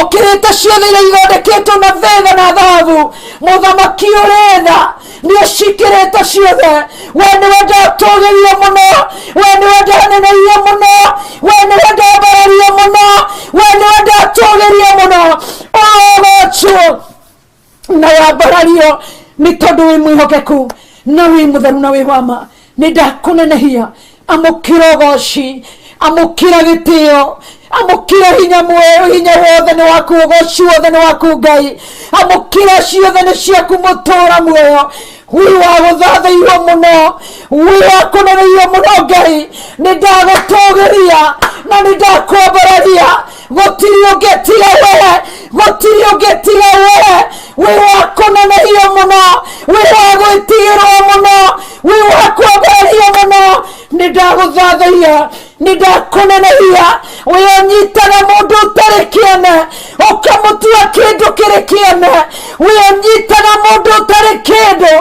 ũkĩrĩte ciothe iria ithondeketwo na betha na thahabu. Mũthamaki ũrĩ tha, nĩ ũcikĩrĩte ciothe. We nĩwe ndatũgĩria mũno, we nĩwe ndanenehia mũno, we nĩwe ndambararia mũno, we nĩwe ndatũgĩria mũno. Ũrogocwo na wambarario, nĩ tondũ wĩ mwĩhokeku na wĩ mũtheru na wĩ wama. Nĩ ndakũnenehia. Amũkĩra ũgoci, amũkĩra gĩtĩo, amũkĩra hinya muoyo. Hinya wothe nĩ waku, ũgoci wothe nĩ waku Ngai. Amũkĩra, ciothe nĩ ciaku, mũtũra muoyo. Wĩ wa gũthathaiyo mũno, wĩ wa kũneneio mũno Ngai. Nĩ ndagũtũgĩria na nĩ ndakwambararia. Gũtirĩ ũngĩ tiga we, gũtirĩ ũngĩ tiga we. Wĩ wa kũnenehio mũno, wĩ wa gwĩtigĩrwo mũno, wĩ wa kwambarario mũno. Nĩ ndagũthathaiya, nĩ ndakũnenehia. Wĩ ũnyitaga mũndũ ũtarĩ kĩene, ũkamũtua kĩndũ kĩrĩ kĩene. Wĩ ũnyitaga mũndũ ũtarĩ kĩndũ,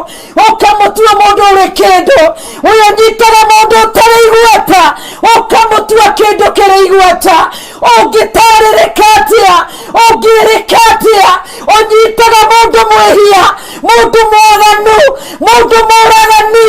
ũkamũtua mũndũ ũrĩ kĩndũ. Wĩ ũnyitaga mũndũ ũtarĩ igweta, ũkamũtua kĩndũ kĩrĩ igweta. Ũngĩtarĩrĩka atĩa? Ũngĩrĩka atĩa? Ũnyitaga mũndũ mwĩhia, mũndũ mwaganu, mũndũ mũragani,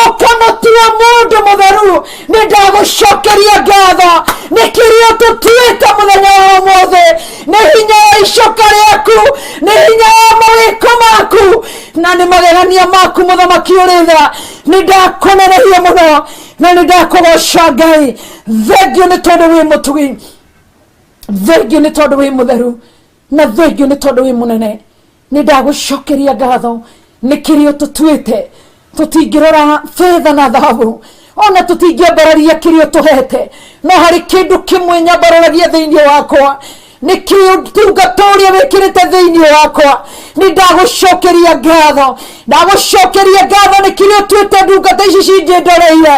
ũkamũtua mũndũ mũtheru. Nĩ ndagũcokeria ngatho nĩ kĩrĩa ũtũtuĩte mũthenya wa ũmũthĩ. Nĩ hinya wa icoka rĩaku, nĩ hinya wa mawĩko maku, na nĩ magegania maku, mũthamaki ũrĩ tha. Nĩ ndakũnenehia mũno na nĩ ndakũgoca Ngai. Thengio nĩ tondũ wĩ mũtugi, thengio nĩ tondũ wĩ mũtheru, na thengio nĩ tondũ wĩ mũnene. Nĩ ndagũcokeria ngatho nĩ kĩrĩa ũtũtuĩte. Tũtingĩrora betha na thahabu, ona tũtingĩambararia kĩrĩa ũtũhete, no harĩ kĩndũ kĩmwe nyambararagia thĩinĩ wakwa, nĩ kĩũtungata ũrĩa wĩkĩrĩte thĩinĩ wakwa. Nĩ ndagũcokeria ngatho, ndagũcokeria ngatho nĩ kĩrĩa ũtuĩte ndungata ici cinjĩndoreire,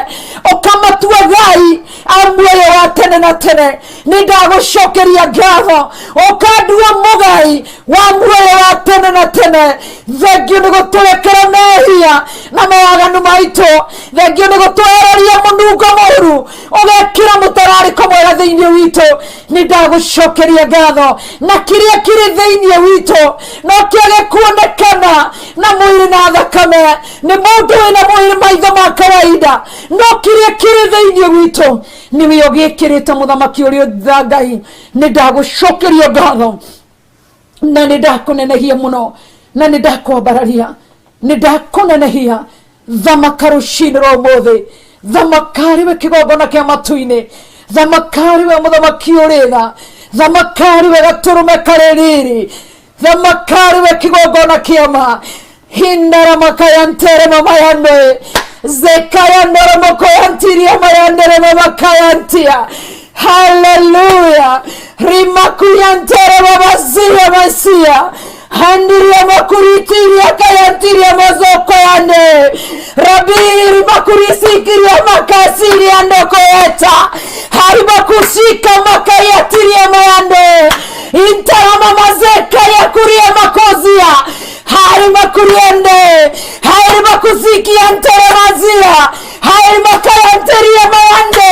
ũkamatua gai a muoyo wa tene na tene. Nĩ ndagũcokeria ngatho, ũkandua mũgai wa muoyo wa tene na tene. Thengio nĩ gũtũrekera mehia na mawaganu maitũ. Thengio nĩ gũtwehereria mũnungo mũru, ũgekĩra mũtararĩko mwega thĩinĩ witũ. Nĩ ndagũcokeria ngatho, na kĩrĩa kĩrĩ thĩinĩ witũ no kĩage kuonekana na mwĩrĩ na thakame nĩ mũndũ wĩna mwĩrĩ maitho ma kawaida, no kĩrĩa kĩrĩ thĩinĩ witũ nĩwe ũgĩkĩrĩte, mũthamaki ũrĩa tha Ngai. Nĩ ndagũcokeria ngatho na nĩ ndakũnenehia mũno na nĩ ndakwambararia, nĩ ndakũnenehia. Thamaka rũcinĩ rwa ũmũthĩ, thamaka arĩ we kĩgongona kĩa matu-inĩ, thamaka arĩ we mũthamaki ũrĩ tha, thamaka arĩ we gatũrũme karĩ riri, thamaka arĩ we kĩgongona kĩama hindaramakantere mamayane zekayanoromokoyantiria mayandere mamakayantia. Haleluya. Rimakuyantere babazia masia handiria makuritiria kayantiria mazokoyane rabiri makurisikiria makasiria ndokoyeta harimakusika makayatiria mayande intarama mazeka yakuria makozia harimakuriende harimakusikia nteremazia harimakayanteria mayande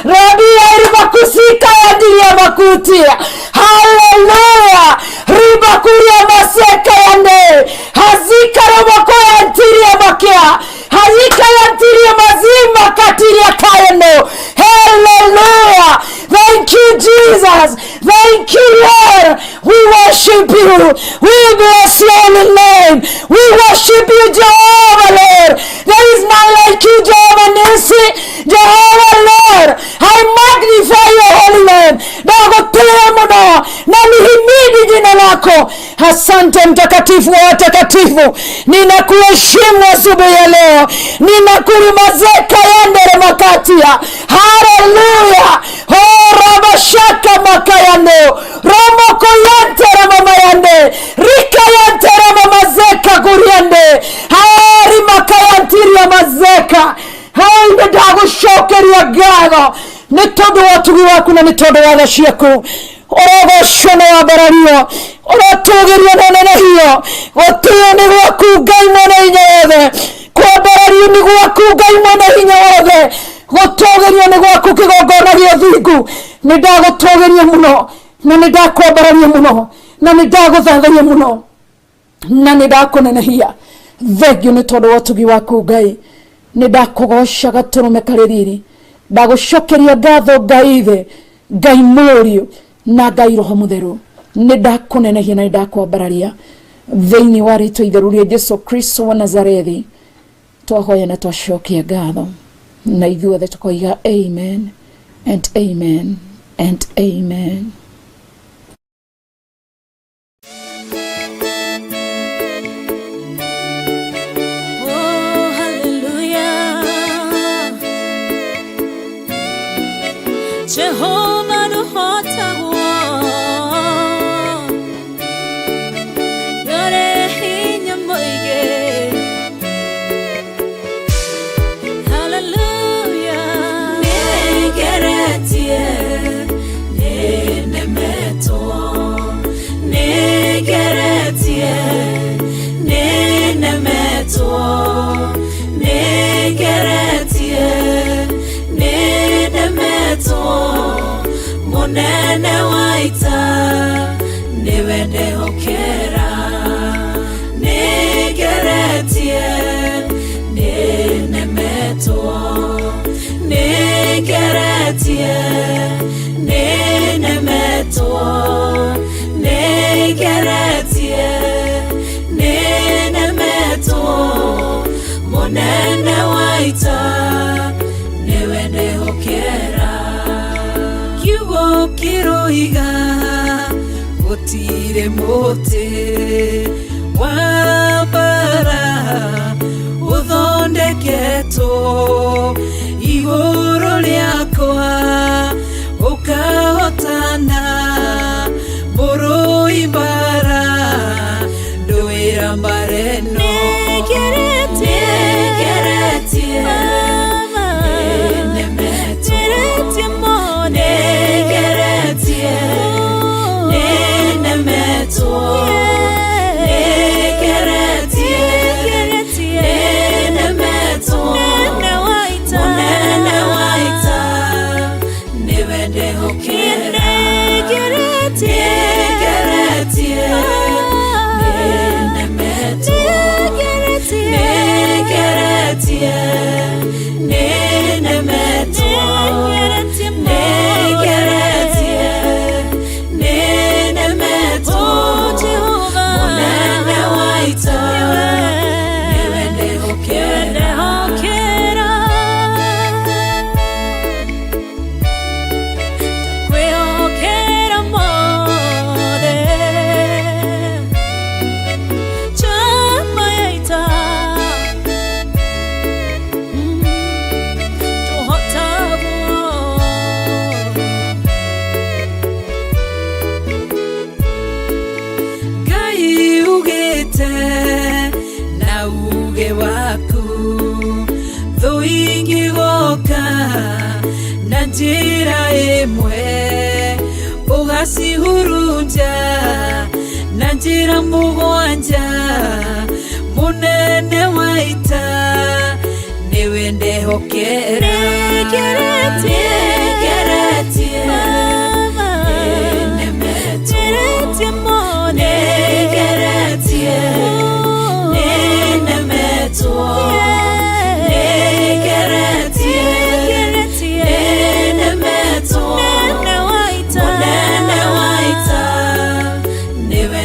rabi harimakusika yandiria makutia. Haleluya. Ribakuria maseka yande hazikaromokoyantiria makia hazikayantiria mazima katiria kayano. Hallelujah. Thank you, Jesus. Thank you, Lord. We worship worship you. We bless your holy name. We worship you, Jehovah Lord. There is none like you, Jehovah Nisi, Jehovah Lord. I magnify your holy name. Ndagũtĩĩa mũno na nihimidi jina lako. Asante mtakatifu wa watakatifu, ninakuheshimu asubuhi ya leo, ninakulimazeka yandere makatia. Haleluya! Horabashaka makayando romokoyantere mamayande rikayantere mamazeka guriande hari makayantiria mazeka hai ndagũcokeria ngatho nĩ tondũ wa ũtugi waku na nĩ tondũ wa tha ciaku. Ũrogocwo na wambarario, ũrotũgĩrio na ũnenehio. Gũtĩo nĩ gwaku Ngai mwene hinya wothe, kwambarario nĩ gwaku Ngai mwene hinya wothe, gũtũgĩrio nĩ gwaku kĩgongona gĩa ũthingu. Nĩ ndagũtũgĩria mũno na nĩ ndakwambararia mũno na nĩ ndagũthathaia mũno na nĩ ndakũnenehia. Thengio nĩ tondũ wa ũtugi waku Ngai. Nĩ ndakũgoca gatũrũme karĩ riri, ndagũcokeria ngatho Ngai ithe, Ngai Mũriũ na Ngai Roho Mũtheru. Nĩ ndakũnenehia na nĩ ndakwambararia thĩinĩ wa rĩtwa itheru rĩa Jesu Kristo wa Nazarethi. Twahoya na twacokia ngatho na ithuothe tũkoiga amen and amen and amen. Oh, hallelujah. Jehovah nũhotagwo, nĩũrĩ hinya mũingĩ. Hallelujah. Nĩngeretie, nĩnemetwo, nĩngeretie, nĩnemetwo, nĩngeretie, nĩnemetwo. Mũnene wa ita nĩwe ndehokera. Nĩngeretie, nĩnemetwo, nĩngeretie, nĩnemetwo, nĩngeretie, nĩnemetwo. Mũnene wa ita nĩwe ndehokera. Kiugo kĩroiga gũtirĩ mũtĩ wa mbara ũthondeketwo igũrũ rĩakwa ũkahotana. Mũrũi mbara ndũĩra mbara ĩno. Nĩngeretie, nĩnemetwo, nĩngeretie, nĩnemetwo, nĩngeretie, nĩnemetwo. Mũnene wa ita nĩwe ndehokera. Nĩngeretie, nĩnemetwo, nĩngeretie, nĩnemetwo, nĩngeretie, nĩnemetwo. Mũnene wa ita nĩwe ndehokera. Kwĩhokera mothe chama ya ita tũhotagwo. Ngai ugĩte na uge waku thũ ingĩgoka na njĩra ĩmwe ũgacihurunja na njĩra mũgwanja. Mũnene wa ita nĩwe ndehokera. Nĩngeretie, nĩnemetwo, nĩngeretie, nĩnemetwo, nĩngeretie, nĩnemetwo. Mũnene wa ita nĩwe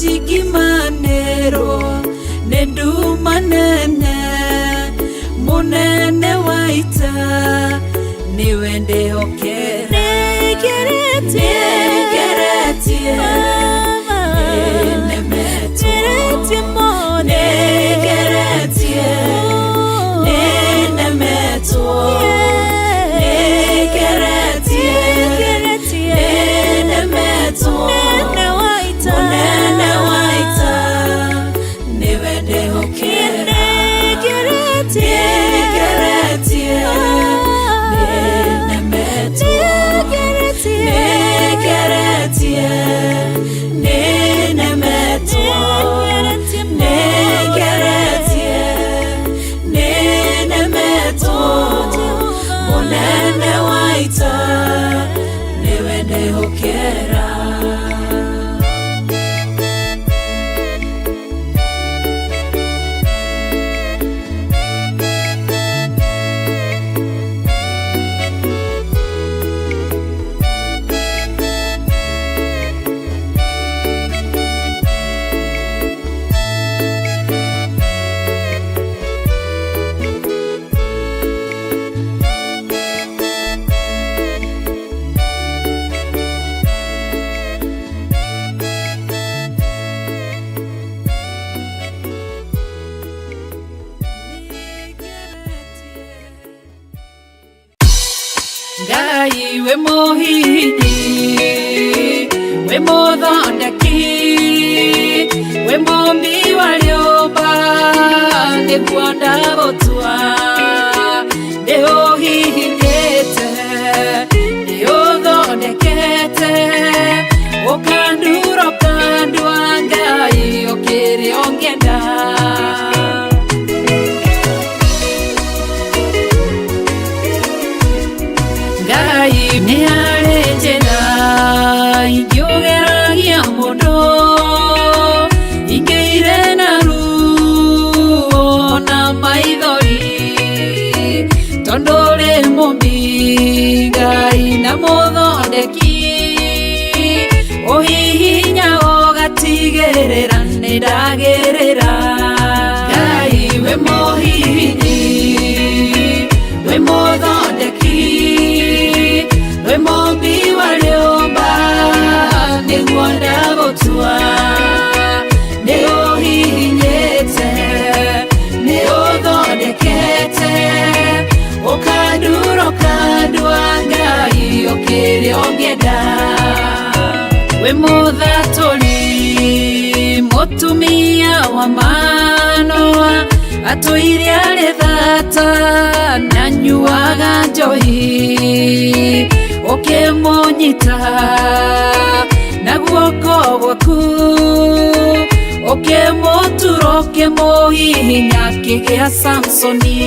Cingimanĩrwo nĩ nduma nene mũnene wa ita nĩwe ndĩhokera nĩngeretie nĩnemetwo nĩngeretie nĩnemetwo nĩngeretie nĩnemetwo mũnene wa ita nĩwe ndĩhokera nĩngeretie nĩnemetwo nĩngeretie nĩnemetwo nĩngeretie nĩnemetwo mũnene wa ita nĩwe ndĩhokera. Ngai we muhihinyi we muthondeki we mumbi wa rĩũmba nĩguo ndagũtua nĩũhihinyĩte nĩũthondekete ũkandura ũkandua Ngai ũkĩrĩ ũngĩenda. Ngai nĩ harĩ njĩra ingĩũgeragia mũndũ ingĩire na ruo na maithori tondũ ũrĩ mũmbi Ngai na mũthondeki ũhihinya ũgatigĩrĩra nĩ ndagĩrĩra. Ngai we mũhihinyi we mũthondeki we mũmbi wa rĩũmba nĩguo ndagũtua nĩũhihinyĩte nĩũthondekete ũkandura ũkandua Ngai ũkĩrĩ ũngĩenda. We mũthatũri mũtumia wa Manoa atũire arĩ thata na nyuaga njohi ũkĩmũnyita na guoko gwaku ũkĩmũtura ũkĩmũhihinya akĩgĩa Samsoni.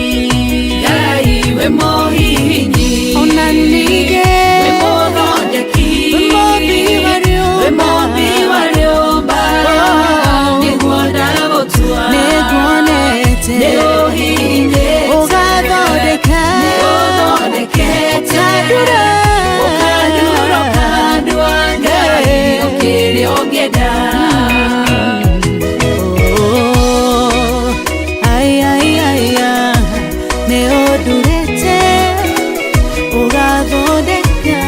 Ngai we mũhihinyi Ona ningĩ we mũthondeki we mũmbi wa we rĩũmba mũmbi wa rĩũmba nĩguo ndagũtua nĩnguonete nĩũhihinyĩte ũgathondeka nĩũthondekete ũkandura ũkandura ũkandua Ngai ũkĩrĩ ũngĩenda. Oh, ai, ai, ai, ah, nĩũndurĩte ũgathondeka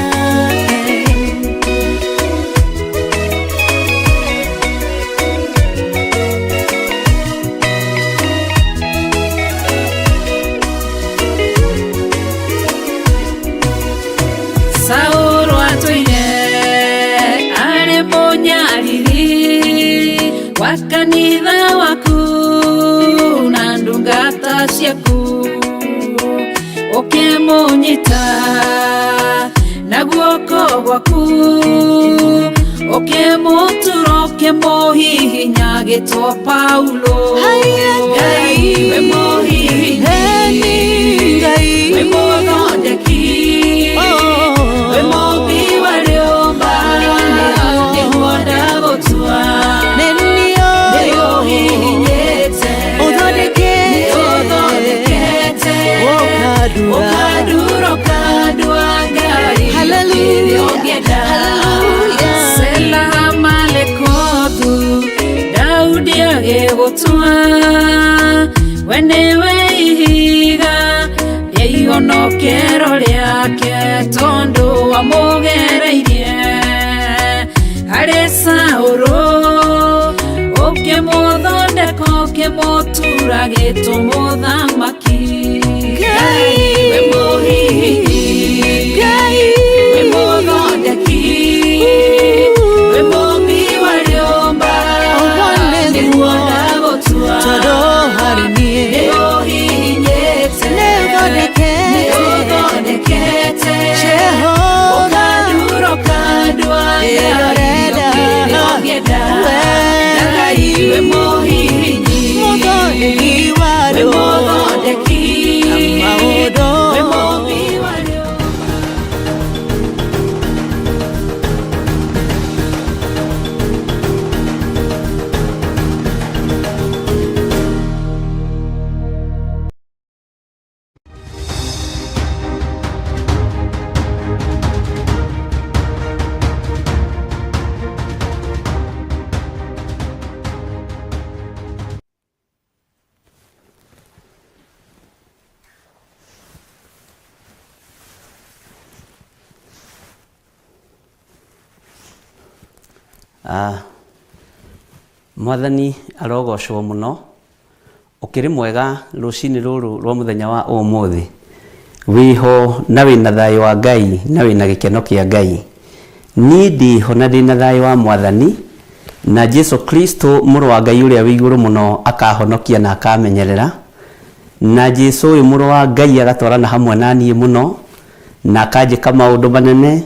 Saũlũ atũire arĩ mũnyariri wa kanitha waku na ndungata ciaku ũkĩmũnyita na guoko gwaku ũkĩmũtura ũkĩmũhihinya agĩtwo Paulo. Ngai we mũhihinyi Ngai we mũthondeki we mũmbi wa rĩũmba nĩguo ndagũtua nĩũhihinyĩte Ũthondekete. nĩũthondekete Ũkandura. ũkandura ũkandua Ngai Hallelujah. ũkĩrĩ ũngĩenda. Hallelujah. Sela malekothu ndagũtua we nĩwe ihiga rĩa ihonokero rĩake tondũ wamũgereirie harĩ Saũlũ ũkĩmũthondeka ũkĩmũtura gĩtũmũthamaki Ngai. we mũhihinyi Ngai. we mũthondeki we mũmbi wa rĩũmba Ũguo nĩguo. nĩguo ndagũtua Tondũ harĩ niĩ. nĩũhihinyĩte Nĩũthondekete. nĩũthondekete Jehova. ũkandura ũkandua Ĩrĩa ũrenda. kĩrĩa ũngĩenda We. Ngai we mũhihinyi Mũthondeki wa we andũ. mũthondeki Na maũndũ. we mũmbi wa rĩũmba Ah, mwathani arogocwo mũno ũkĩrĩ mwega rũcinĩ rũrũ rwa mũthenya wa ũmũthĩ wĩho na wĩna thayũ wa ngai na wĩna gĩkeno kĩa ngai niĩ ndĩho na ndĩna thayũ wa mwathani na jesu kristo mũrũ wa ngai ũrĩa wĩ igũrũ mũno akahonokia na akamenyerera na jesu ũyũ mũrũ wa ngai agatwarana hamwe na niĩ mũno na akanjĩka maũndũ manene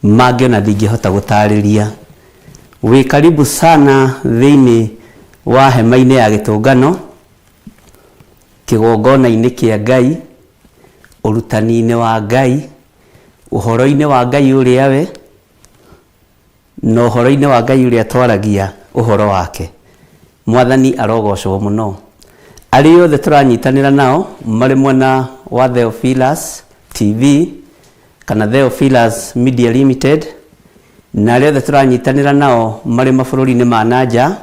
mangĩ ona ndingĩhota gũtarĩria wĩ karibu sana thĩinĩ wa hema-inĩ ya gĩtũngano kĩgongona-inĩ kĩa ngai ũrutani-inĩ wa ngai ũhoro-inĩ wa ngai ũrĩa we na ũhoro-inĩ wa ngai ũrĩa twaragia ũhoro wake mwathani arogocwo mũno arĩa othe tũranyitanĩra nao marĩ mwena wa Theophilus TV kana Theophilus Media Limited na arĩa othe tũranyitanĩra nao marĩ mabũrũri-inĩ ma nanja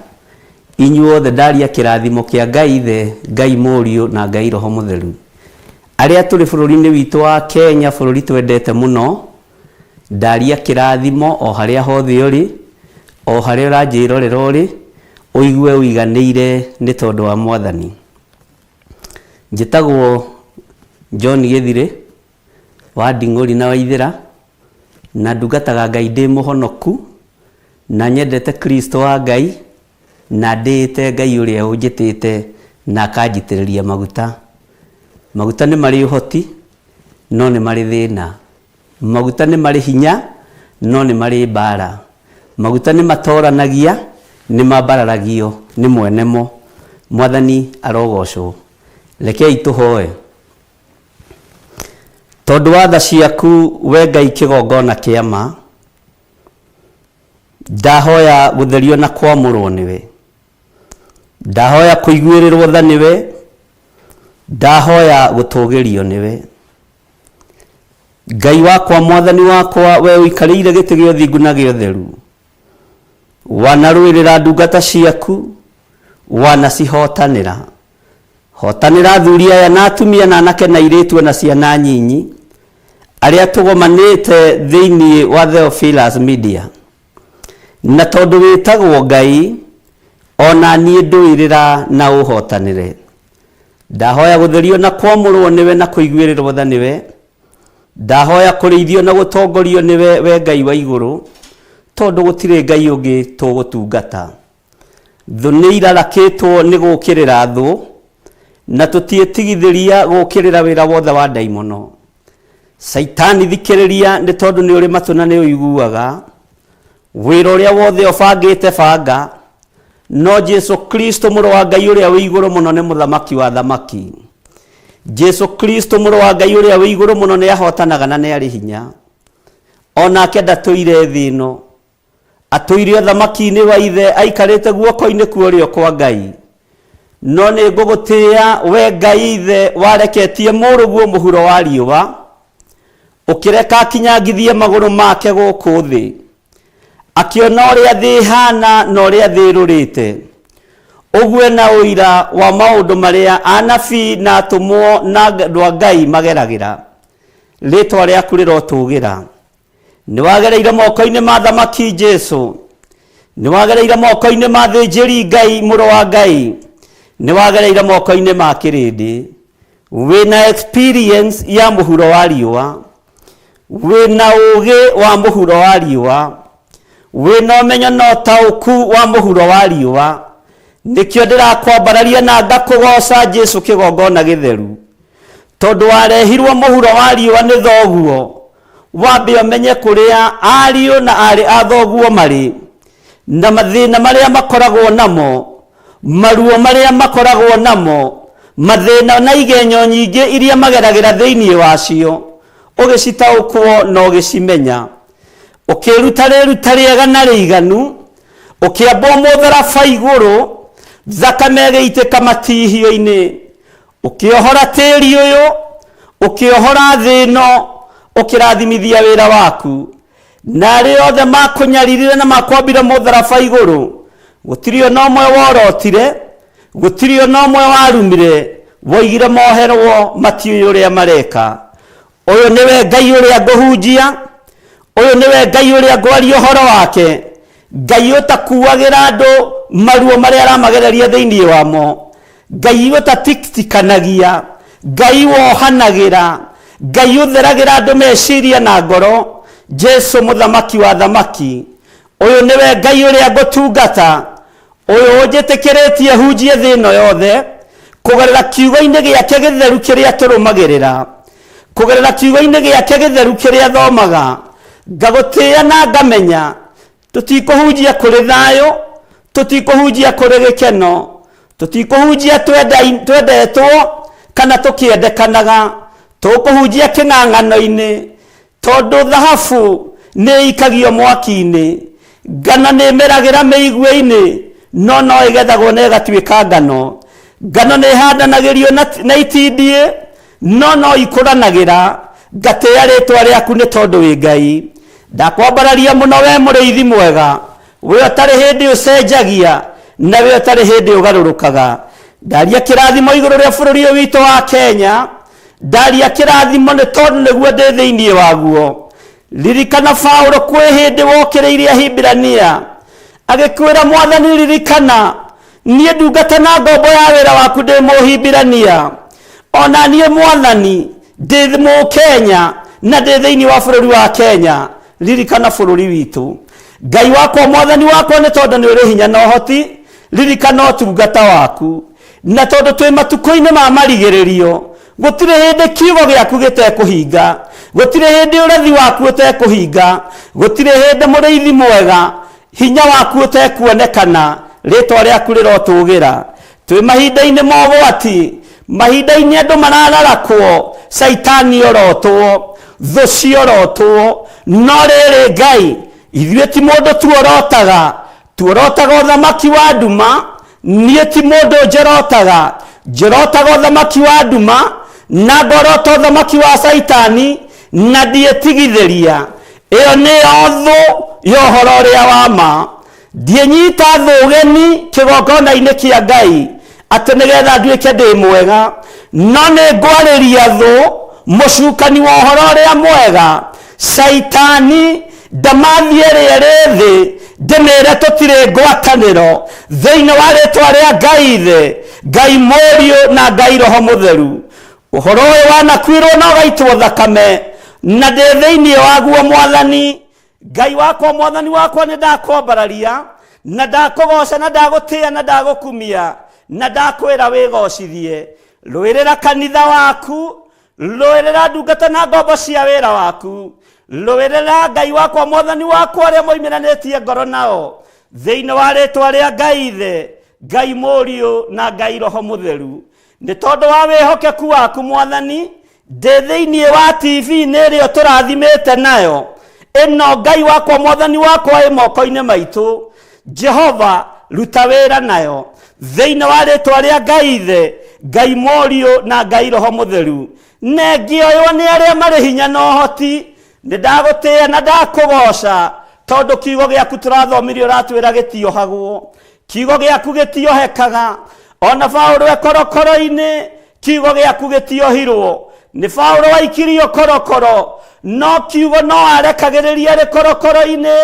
inyuothe ndaria kĩrathimo kĩa ngai ithe ngai mũriũ na ngai roho mũtheru arĩa tũrĩ bũrũri-inĩ witũ wa kenya bũrũri twendete mũno ndaria kĩrathimo o harĩa hothe ũrĩ o harĩa ũranjĩrorera ũrĩ ũigue ũiganĩire nĩ tondũ wa mwathani njĩtagwo John Gĩthirĩ wa Nding'ũri na Waithĩra na ndungataga Ngai ndĩ mũhonoku na nyendete Kristo wa Ngai na ndĩĩte Ngai ũrĩa ũnjĩtĩte na akanjitĩrĩria maguta maguta nĩ marĩ ũhoti no nĩ marĩ thĩna maguta nĩ marĩ hinya no nĩ marĩ mbara maguta nĩ matoranagia nĩ mambararagio nĩ mwene mo mwathani arogocwo rekei tũhoe tondũ wa tha ciaku we ngai kĩgongona kĩa ma ndahoya gũtherio na kwamũrwo nĩwe ndahoya kũiguĩrĩrwo tha nĩwe ndahoya gũtũgĩrio nĩwe ngai wakwa mwathani wakwa we ũikarĩire gĩtĩ gĩa ũthingu na gĩa ũtheru wanarũĩrĩra ndungata ciaku wanacihotanĩra hotanĩra athuri aya na atumia na anake na airĩtu na ciana nyinyi arĩa tũgomanĩte thĩinĩ wa Theophilus Media na tondũ wĩtagwo ngai ona niĩ ndũĩrĩra na ũhotanĩre ndahoya gũtherio na kwamũrwo nĩwe na kũiguĩrĩrwo tha nĩwe ndahoya kũrĩithio na gũtongorio nĩwe we ngai wa igũrũ tondũ gũtirĩ ngai ũngĩ tũgũtungata thũ nĩ irarakĩtwo nĩ gũũkĩrĩra thũ na tũtiĩtigithĩria gũũkĩrĩra wĩra wothe wa ndaimono caitani thikĩrĩria nĩ tondũ nĩ ũrĩ matũ na nĩ ũiguaga wĩra ũrĩa wothe ũbangĩte banga no jesu kristo mũrũ wa ngai ũrĩa wĩ igũrũ mũno nĩ mũthamaki wa thamaki jesu kristo mũrũ wa ngai ũrĩa wĩ igũrũ mũno nĩ ahotanaga na nĩ arĩ hinya onake ndatũire thĩ ĩno atũire ũthamaki-inĩ wa ithe aikarĩte guoko-inĩ kwa ũrĩo kwa ngai no nĩ ngũgũtĩĩa we ngai ithe wareketie mũrũguo mũhuro wa riũa ũkĩreka akinyangithie magũrũ make gũkũ thĩ akĩona ũrĩa thĩ ĩhana na ũrĩa thĩ ĩrũrĩte Ũgue na ũira wa maũndũ marĩa anabii na atũmwo na andũ a Ngai mageragĩra. Rĩtwa rĩaku rĩrotũgĩra. Nĩ wagereire moko-inĩ ma thamaki Jesu, nĩ wagereire moko-inĩ ma thĩnjĩri Ngai mũrũ wa Ngai, nĩ wagereire moko-inĩ ma kĩrĩndĩ. Wĩna experience ya mũhuro wa riũa, wĩna ũũgĩ wa mũhuro wa riũa, wĩna ũmenyo na ũtaũku wa mũhuro wa riũa. Nĩkĩo ndĩrakwambararia na ngakũgoca Jesu kĩgongona gĩtheru, tondũ warehirwo mũhuro wa riũa nĩ thoguo, wambe ũmenye kũrĩa ariũ na aarĩ a thoguo marĩ, na mathĩna marĩa makoragwo namo, maruo marĩa makoragwo namo, mathĩna na igenyo nyingĩ iria mageragĩra thĩinĩ wacio, ũgĩcitaũkwo na ũgĩcimenya. Ũkĩruta rĩruta rĩega na rĩiganu, ũkĩambwo mũtharaba igũrũ, thakame ĩgĩitĩka matihio-inĩ, ũkĩohora tĩri ũyũ, ũkĩohora thĩ ĩno, ũkĩrathimithia wĩra waku. Na arĩa othe makũnyaririre na makwambire mũtharaba igũrũ, gũtirĩ ona ũmwe worotire, gũtirĩ ona ũmwe warumire, woigire moherwo matiũĩ ũrĩa mareka. Ũyũ nĩwe Ngai ũrĩa ngũhunjia, ũyũ nĩwe Ngai ũrĩa ngwaria ũhoro wake, Ngai ũtakuagĩra andũ maruo marĩa aramagereria thĩinĩ wamo, Ngai ũtatiktikanagia, Ngai wohanagĩra, Ngai ũtheragĩra andũ meciria na ngoro, Jesu mũthamaki wa thamaki. Ũyũ nĩwe Ngai ũrĩa ngũtungata, ũyũ ũnjĩtĩkĩrĩtie hunjie thĩ ĩno yothe, kũgerera kiugo-inĩ gĩake gĩtheru kĩrĩa tũrũmagĩrĩra, kũgerera kiugo-inĩ gĩake gĩtheru kĩrĩa thomaga, ngagũtĩĩa na ngamenya tũtikũhunjia kũrĩ thayũ, tũtikũhunjia kũrĩ gĩkeno, tũtikũhunjia twendetwo kana tũkĩendekanaga, tũkũhunjia kĩng'ang'ano-inĩ, tondũ thahabu nĩ ĩikagio mwaki-inĩ, ngano nĩ ĩmeragĩra mĩigua-inĩ, no no ĩgethagwo na ĩgatuĩka ngano. Ngano nĩ ĩhandanagĩrio na itindiĩ, no no ikũranagĩra. Ngatĩĩa rĩtwa rĩaku nĩ tondũ wĩ Ngai. Ndakwambararia mũno we mũrĩithi mwega, we ũtarĩ hĩndĩ ũcenjagia na we ũtarĩ hĩndĩ ũgarũrũkaga. Ndaria kĩrathimo igũrũ rĩa bũrũri ũyũ witũ wa Kenya, ndaria kĩrathimo nĩ tondũ nĩguo ndĩ thĩinĩ waguo. Ririkana Paũlũ kwĩ hĩndĩ wokĩrĩirie Ahibirania, agĩkwĩra Mwathani ririkana niĩ ndungata na ngombo ya wĩra waku ndĩ Mũhibirania, ona niĩ Mwathani ndĩ Mũkenya na ndĩ thĩinĩ wa bũrũri wa Kenya. Ririkana bũrũri witũ Ngai wakwa, Mwathani wakwa, nĩ tondũ nĩ ũrĩ hinya na ũhoti. Ririkana ũtungata waku, na tondũ twĩ matukũ-inĩ ma marigĩrĩrio, gũtirĩ hĩndĩ kiugo gĩaku gĩtekũhinga, gũtirĩ hĩndĩ ũrathi waku ũtekũhinga, gũtirĩ hĩndĩ mũrĩithi mwega hinya waku ũtekuonekana. Rĩtwa rĩaku rĩrotũgĩra. Twĩ mahinda-inĩ ma ũgwati, mahinda-inĩ andũ marararakwo, caitani orotwo, thũ ciorotwo, no rĩrĩ Ngai, ithuĩ ti mũndũ tuorotaga, tuorotaga ũthamaki wa nduma. Niĩ ti mũndũ njorotaga, njorotaga ũthamaki wa nduma na ngorota ũthamaki wa caitani na ndiĩtigithĩria. Ĩyo nĩyo thũ ya ũhoro ũrĩa wa ma. Ndiĩnyita thũ ũgeni kĩgongona-inĩ kĩa Ngai atĩ nĩgetha nduĩke ndĩ mwega, no nĩ ngwarĩria thũ mũcukani wa ũhoro ũrĩa mwega, caitani ndamathi ĩrĩa ĩrĩ thĩ, ndĩmĩre tũtirĩ ngwatanĩro thĩinĩ wa rĩtwa rĩa Ngai Ithe, Ngai Mũriũ na Ngai Roho Mũtheru. Ũhoro ũyũ wanakuirwo na ũgaitwo thakame, na ndĩ thĩinĩ waguo Mwathani Ngai wakwa, Mwathani wakwa, nĩ ndakwambararia na ndakũgoca na ndagũtĩĩa na ndagũkumia na ndakwĩra wĩgocithie. Rũĩrĩra kanitha waku, rũĩrĩra ndungata na ngombo cia wĩra waku, rũĩrĩra Ngai wakwa, Mwathani wakwa, arĩa moimĩranĩtie ngoro nao thĩinĩ wa rĩtwa rĩa Ngai Ithe, Ngai Mũriũ na Ngai Roho Mũtheru. Nĩ tondũ wa wĩhokeku waku Mwathani, ndĩ thĩinĩ wa TV nĩ ĩrĩa tũrathimĩte nayo ĩno. Ngai wakwa, Mwathani wakwa, ĩ moko-inĩ maitũ. Jehova, ruta wĩra nayo thĩinĩ wa rĩtwa rĩa Ngai Ithe, Ngai Mũriũ na Ngai Roho Mũtheru. Nengĩoywo nĩ arĩa marĩ hinya na ũhoti. Nĩ ndagũtĩĩa na ndakũgoca tondũ kiugo gĩaku tũrathomire ũratwĩra gĩtiohagwo. Kiugo gĩaku gĩtiohekaga. Ona Paũlũ e korokoro-inĩ, kiugo gĩaku gĩtiohirwo. Nĩ Paũlũ waikirio korokoro, no kiugo no arekagĩrĩria arĩ korokoro-inĩ,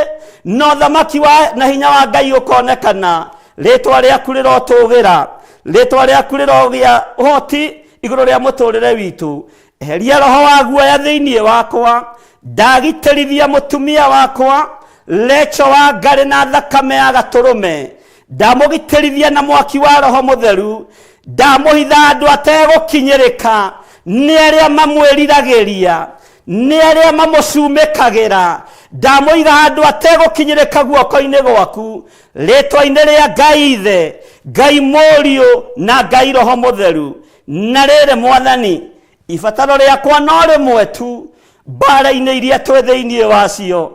no thamaki wa na hinya wa Ngai ũkonekana. Rĩtwa rĩaku rĩrotũgĩra, rĩtwa rĩaku rĩrogĩa ũhoti igũrũ rĩa mũtũrĩre witũ. Eheria roho wa guoya thĩinĩ wakwa, ndagitĩrithia mũtumia wakwa Lecho wa ngarĩ na thakame ya gatũrũme, ndamũgitĩrithia na mwaki wa roho mũtheru, ndamũhitha andũ ategũkinyĩrĩka nĩ arĩa mamwĩriragĩria, nĩ arĩa mamũcumĩkagĩra, ndamũiga handũ ategũkinyĩrĩka guoko-inĩ gwaku, rĩtwa-inĩ rĩa Ngai Ithe, Ngai Mũriũ na Ngai Roho Mũtheru. Na rĩrĩ Mwathani, ibataro rĩakwa no rĩmwe tu, mbara-inĩ iria twĩ thĩinĩ wacio,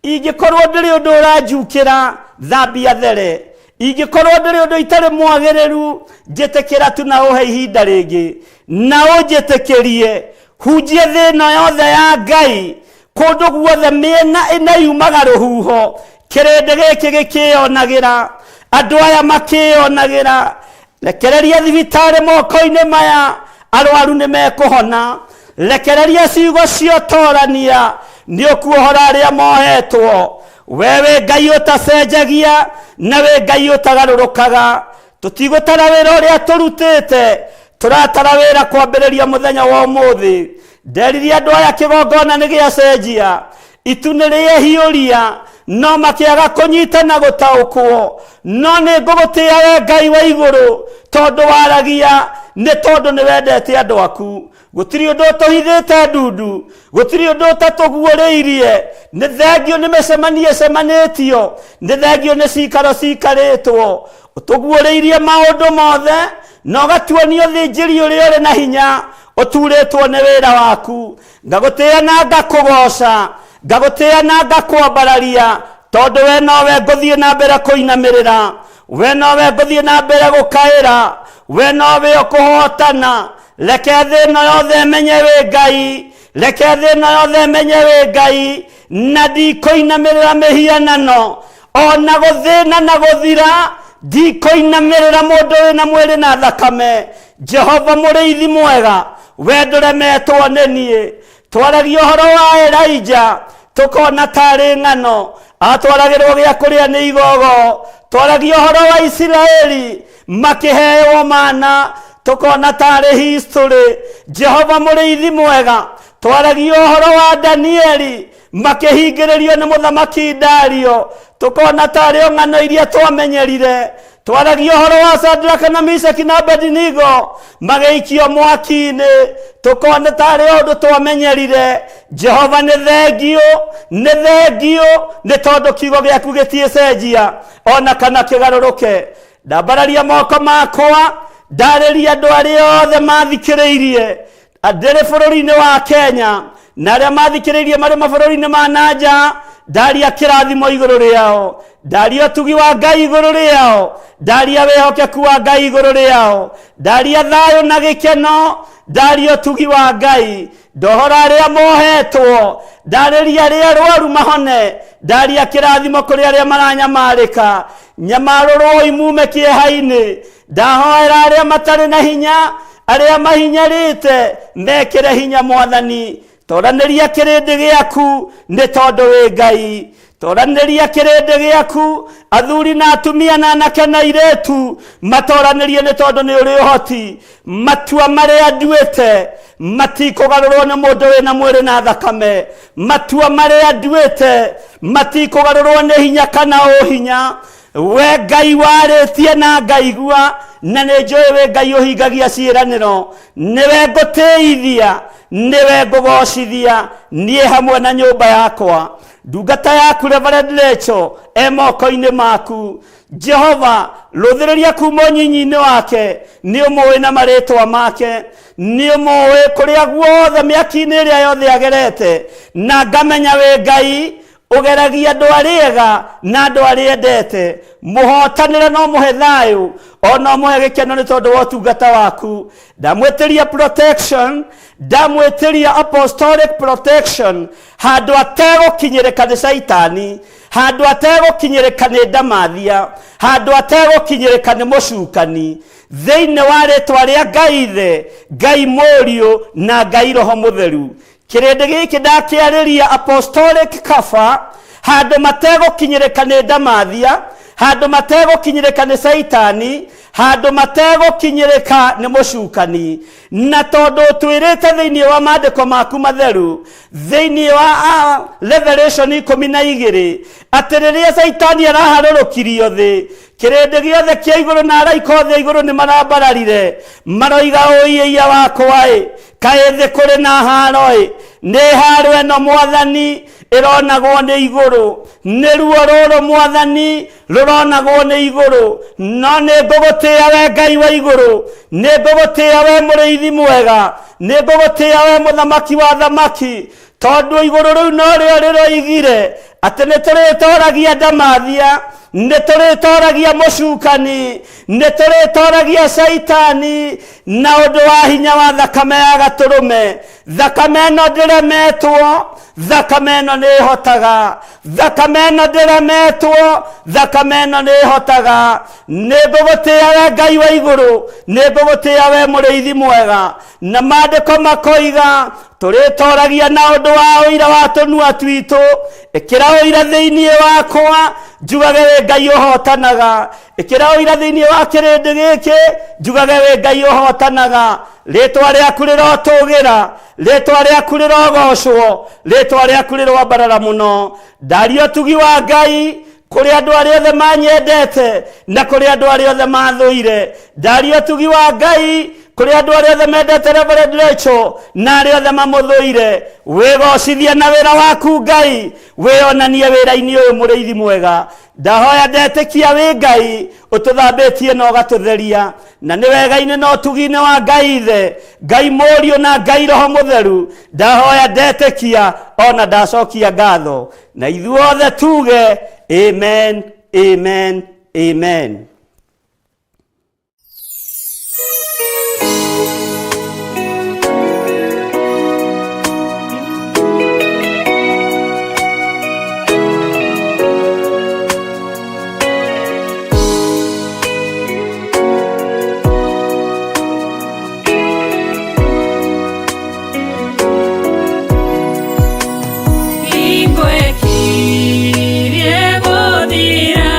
ingĩkorwo ndĩrĩ ũndũ ũranjukĩra, thambia there. Ingĩkorwo ndĩrĩ ũndũ itarĩ mwagĩrĩru, njĩtĩkĩra tu na ũhe ihinda rĩngĩ, na ũnjĩtĩkĩrie hunjie thĩna yothe ya Ngai kũndũ guothe mĩena ĩna yumaga rũhuho, kĩrĩndĩ gĩkĩ gĩkĩyonagĩra, andũ aya makĩyonagĩra. Rekereria thibitarĩ moko-inĩ maya, arwaru nĩ mekũhona. Rekereria ciugo ciotorania, nĩ ũkuohora arĩa mohetwo. We wĩ Ngai ũtacenjagia na wĩ Ngai ũtagarũrũkaga. Tũtigũtara wĩra ũrĩa tũrutĩte, tũratara wĩra kwambĩrĩria mũthenya wa ũmũthĩ. Nderirie andũ aya kĩgongona nĩ gĩacenjia, itu nĩ rĩehiũria, no makĩaga kũnyita na gũtaũkwo. No nĩ ngũgũtĩĩa we Ngai wa igũrũ, tondũ waragia nĩ tondũ nĩ wendete andũ aku. Gũtirĩ ũndũ ũtũhithĩte ndundu, gũtirĩ ũndũ ũtatũguũrĩirie. Nĩ thengio nĩ mĩcemanio ĩcemanĩtio, nĩ thengio nĩ cikaro cikarĩtwo. Ũtũguũrĩirie maũndũ mothe, na ũgatuonia ũthĩnjĩri ũrĩa ũrĩ na hinya ũturĩtwo nĩ wĩra waku. Ngagũtĩĩa na ngakũgoca, ngagũtĩĩa na ngakwambararia, tondũ we nowe ngũthiĩ na mbere kũinamĩrĩra, we nowe ngũthiĩ na mbere gũkaĩra, we nowe ũkũhotana. Reke thĩ ĩno yothe ĩmenye wĩ Ngai, reke thĩ ĩno yothe ĩmenye wĩ Ngai, na ndikũinamĩrĩra mĩhianano, ona gũthĩna na gũthira, ndikũinamĩrĩra mũndũ wĩna mwĩrĩ na thakame. Jehova mũrĩithi mwega, we ndũremetwo nĩ niĩ. Twaragia ũhoro wa Elijah, tũkona tarĩ ng'ano, atwaragĩrwo gĩa kũrĩa nĩ igogo. Twaragia ũhoro wa Isiraeli, makĩheo mana, tũkona tarĩ history. Jehova mũrĩithi mwega, twaragia ũhoro wa Danieli, makĩhingĩrĩrio nĩ mũthamaki Dario, tũkona tarĩ o ng'ano iria twamenyerire. Twaragia ũhoro wa Shadraka na Meshaki na Abednego, magĩikio mwaki-inĩ, tũkona tarĩ o ũndũ twamenyerire. Jehova nĩ thengio, nĩ thengio, nĩ tondũ kiugo gĩaku gĩtiĩcenjia ona kana kĩgarũrũke. Ndambararia moko makwa, ndarĩria andũ arĩa othe mathikĩrĩirie ndĩrĩ bũrũri-inĩ wa Kenya na arĩa mathikĩrĩirie marĩ mabũrũri-inĩ ma na nja, ndaria kĩrathimo igũrũ rĩao, ndaria ũtugi wa Ngai igũrũ rĩao, ndaria wĩhokeku wa Ngai igũrũ rĩao, ndaria thayũ na gĩkeno, ndaria ũtugi wa Ngai, ndohora arĩa mohetwo, ndarĩria arĩa arwaru mahone, ndaria kĩrathimo kũrĩ arĩa maranyamarĩka, nyamarũrwoi mume kĩeha-inĩ, ndahoera arĩa matarĩ na hinya, arĩa mahinyarĩte mekĩre hinya. Mwathani, toranĩria kĩrĩndĩ gĩaku nĩ tondũ wĩ Ngai. Toranĩria kĩrĩndĩ gĩaku, athuri na atumia na anake na airĩtu, matoranĩrie nĩ tondũ nĩ ũrĩ ũhoti. Matua marĩa nduĩte matikũgarũrwo nĩ mũndũ wĩna mwĩrĩ na thakame. Matua marĩa nduĩte matikũgarũrwo nĩ hinya kana ũhinya. We Ngai warĩtie na ngaigua, na nĩ njũĩ wĩ Ngai ũhingagia ciĩranĩro. Nĩwe ngũtĩithia, nĩwe ngũgocithia, niĩ hamwe na nyũmba yakwa. Ndungata yaku Reverend Rachel e moko-inĩ maku. Jehova, rũthĩrĩria kuma ũnyinyi-inĩ wake, nĩ ũmũĩ na marĩtwa make, nĩ ũmũĩ kũrĩa guothe mĩaki-inĩ ĩrĩa yothe agerete, na ngamenya wĩ Ngai ũgeragia andũ arĩa ega na andũ arĩa endete. Mũhotanĩre no mũhe thayũ, ona mũhe gĩkeno nĩ tondũ wa ũtungata waku. Ndamwĩtĩria protection, ndamwĩtĩria apostolic protection, handũ ategũkinyĩrĩka nĩ caitani, Handũ ategũkinyĩrĩka nĩ ndamathia, handũ ategũkinyĩrĩka nĩ mũcukani, thĩinĩ wa rĩtwa rĩa Ngai Ithe, Ngai Mũriũ na Ngai Roho Mũtheru. Kĩrĩndĩ gĩkĩ ndakĩarĩria apostolic kaba, handũ mategũkinyĩrĩka nĩ ndamathia, handũ mategũkinyĩrĩka nĩ caitani, handũ mategũkinyĩrĩka nĩ mũcukani. Na tondũ twĩrĩte thĩinĩ wa maandĩko maku matheru, thĩinĩ wa Revelation 12, atĩ rĩrĩa caitani araharũrũkirio thĩ, kĩrĩndĩ gĩothe kĩa igũrũ na araika othe a igũrũ nĩ marambararire, maroiga ũiĩia wakwa ĩ, kaĩ thĩ kũrĩ na haro ĩ, nĩ haro ĩno mwathani ĩronagwo nĩ igũrũ, nĩ ruo rũrũ mwathani rũronagwo nĩ igũrũ, no nĩ ngũgũtĩĩa we Ngai wa igũrũ, nĩ ngũgũtĩĩa we mũrĩithi mwega, nĩ ngũgũtĩĩa we mũthamaki wa thamaki, tondũ igũrũ rĩu no rĩo rĩroigire atĩ nĩ tũrĩtoragia ndamathia, nĩ tũrĩtoragia mũcukani, nĩ tũrĩtoragia caitani na ũndũ wa hinya wa thakame ya gatũrũme. Thakame ĩno ndĩremetwo, thakame ĩno nĩ ĩhotaga, thakame ĩno ndĩremetwo, thakame ĩno nĩ ĩhotaga. Nĩ ngũgũtĩĩa we Ngai wa igũrũ, nĩ ngũgũtĩĩa we mũrĩithi mwega. Na maandĩko makoiga tũrĩtoragia na ũndũ wa ũira wa tũnua twitũ. Ĩkĩra ũira thĩinĩ wakwa, njugage wĩ Ngai ũhotanaga. Ĩkĩra ũira thĩinĩ wa kĩrĩndĩ gĩkĩ, njugage wĩ Ngai ũhotanaga. Rĩtwa rĩaku rĩrotũgĩra, rĩtwa rĩaku rĩrogocwo, rĩtwa rĩaku rĩroambarara mũno. Ndaria ũtugi wa Ngai kũrĩ andũ arĩa othe manyendete na kũrĩ andũ arĩa othe mathũire. Ndaria ũtugi wa Ngai kũrĩ andũ arĩa othe mendete Reverend Rachel na arĩa othe mamũthũire. Wĩgocithie na wĩra waku Ngai, wĩonanie wĩra-inĩ ũyũ mũrĩithi mwega. Ndahoya ndetĩkia wĩ Ngai ũtũthambĩtie na ũgatũtheria, na nĩ wega-inĩ na ũtugi-inĩ wa Ngai Ithe, Ngai Mũriũ na Ngai Roho Mũtheru. Ndahoya ndetĩkia ona ndacokia ngatho, na ithuothe tuge amen, amen, amen. Ingwe kirie gũthira.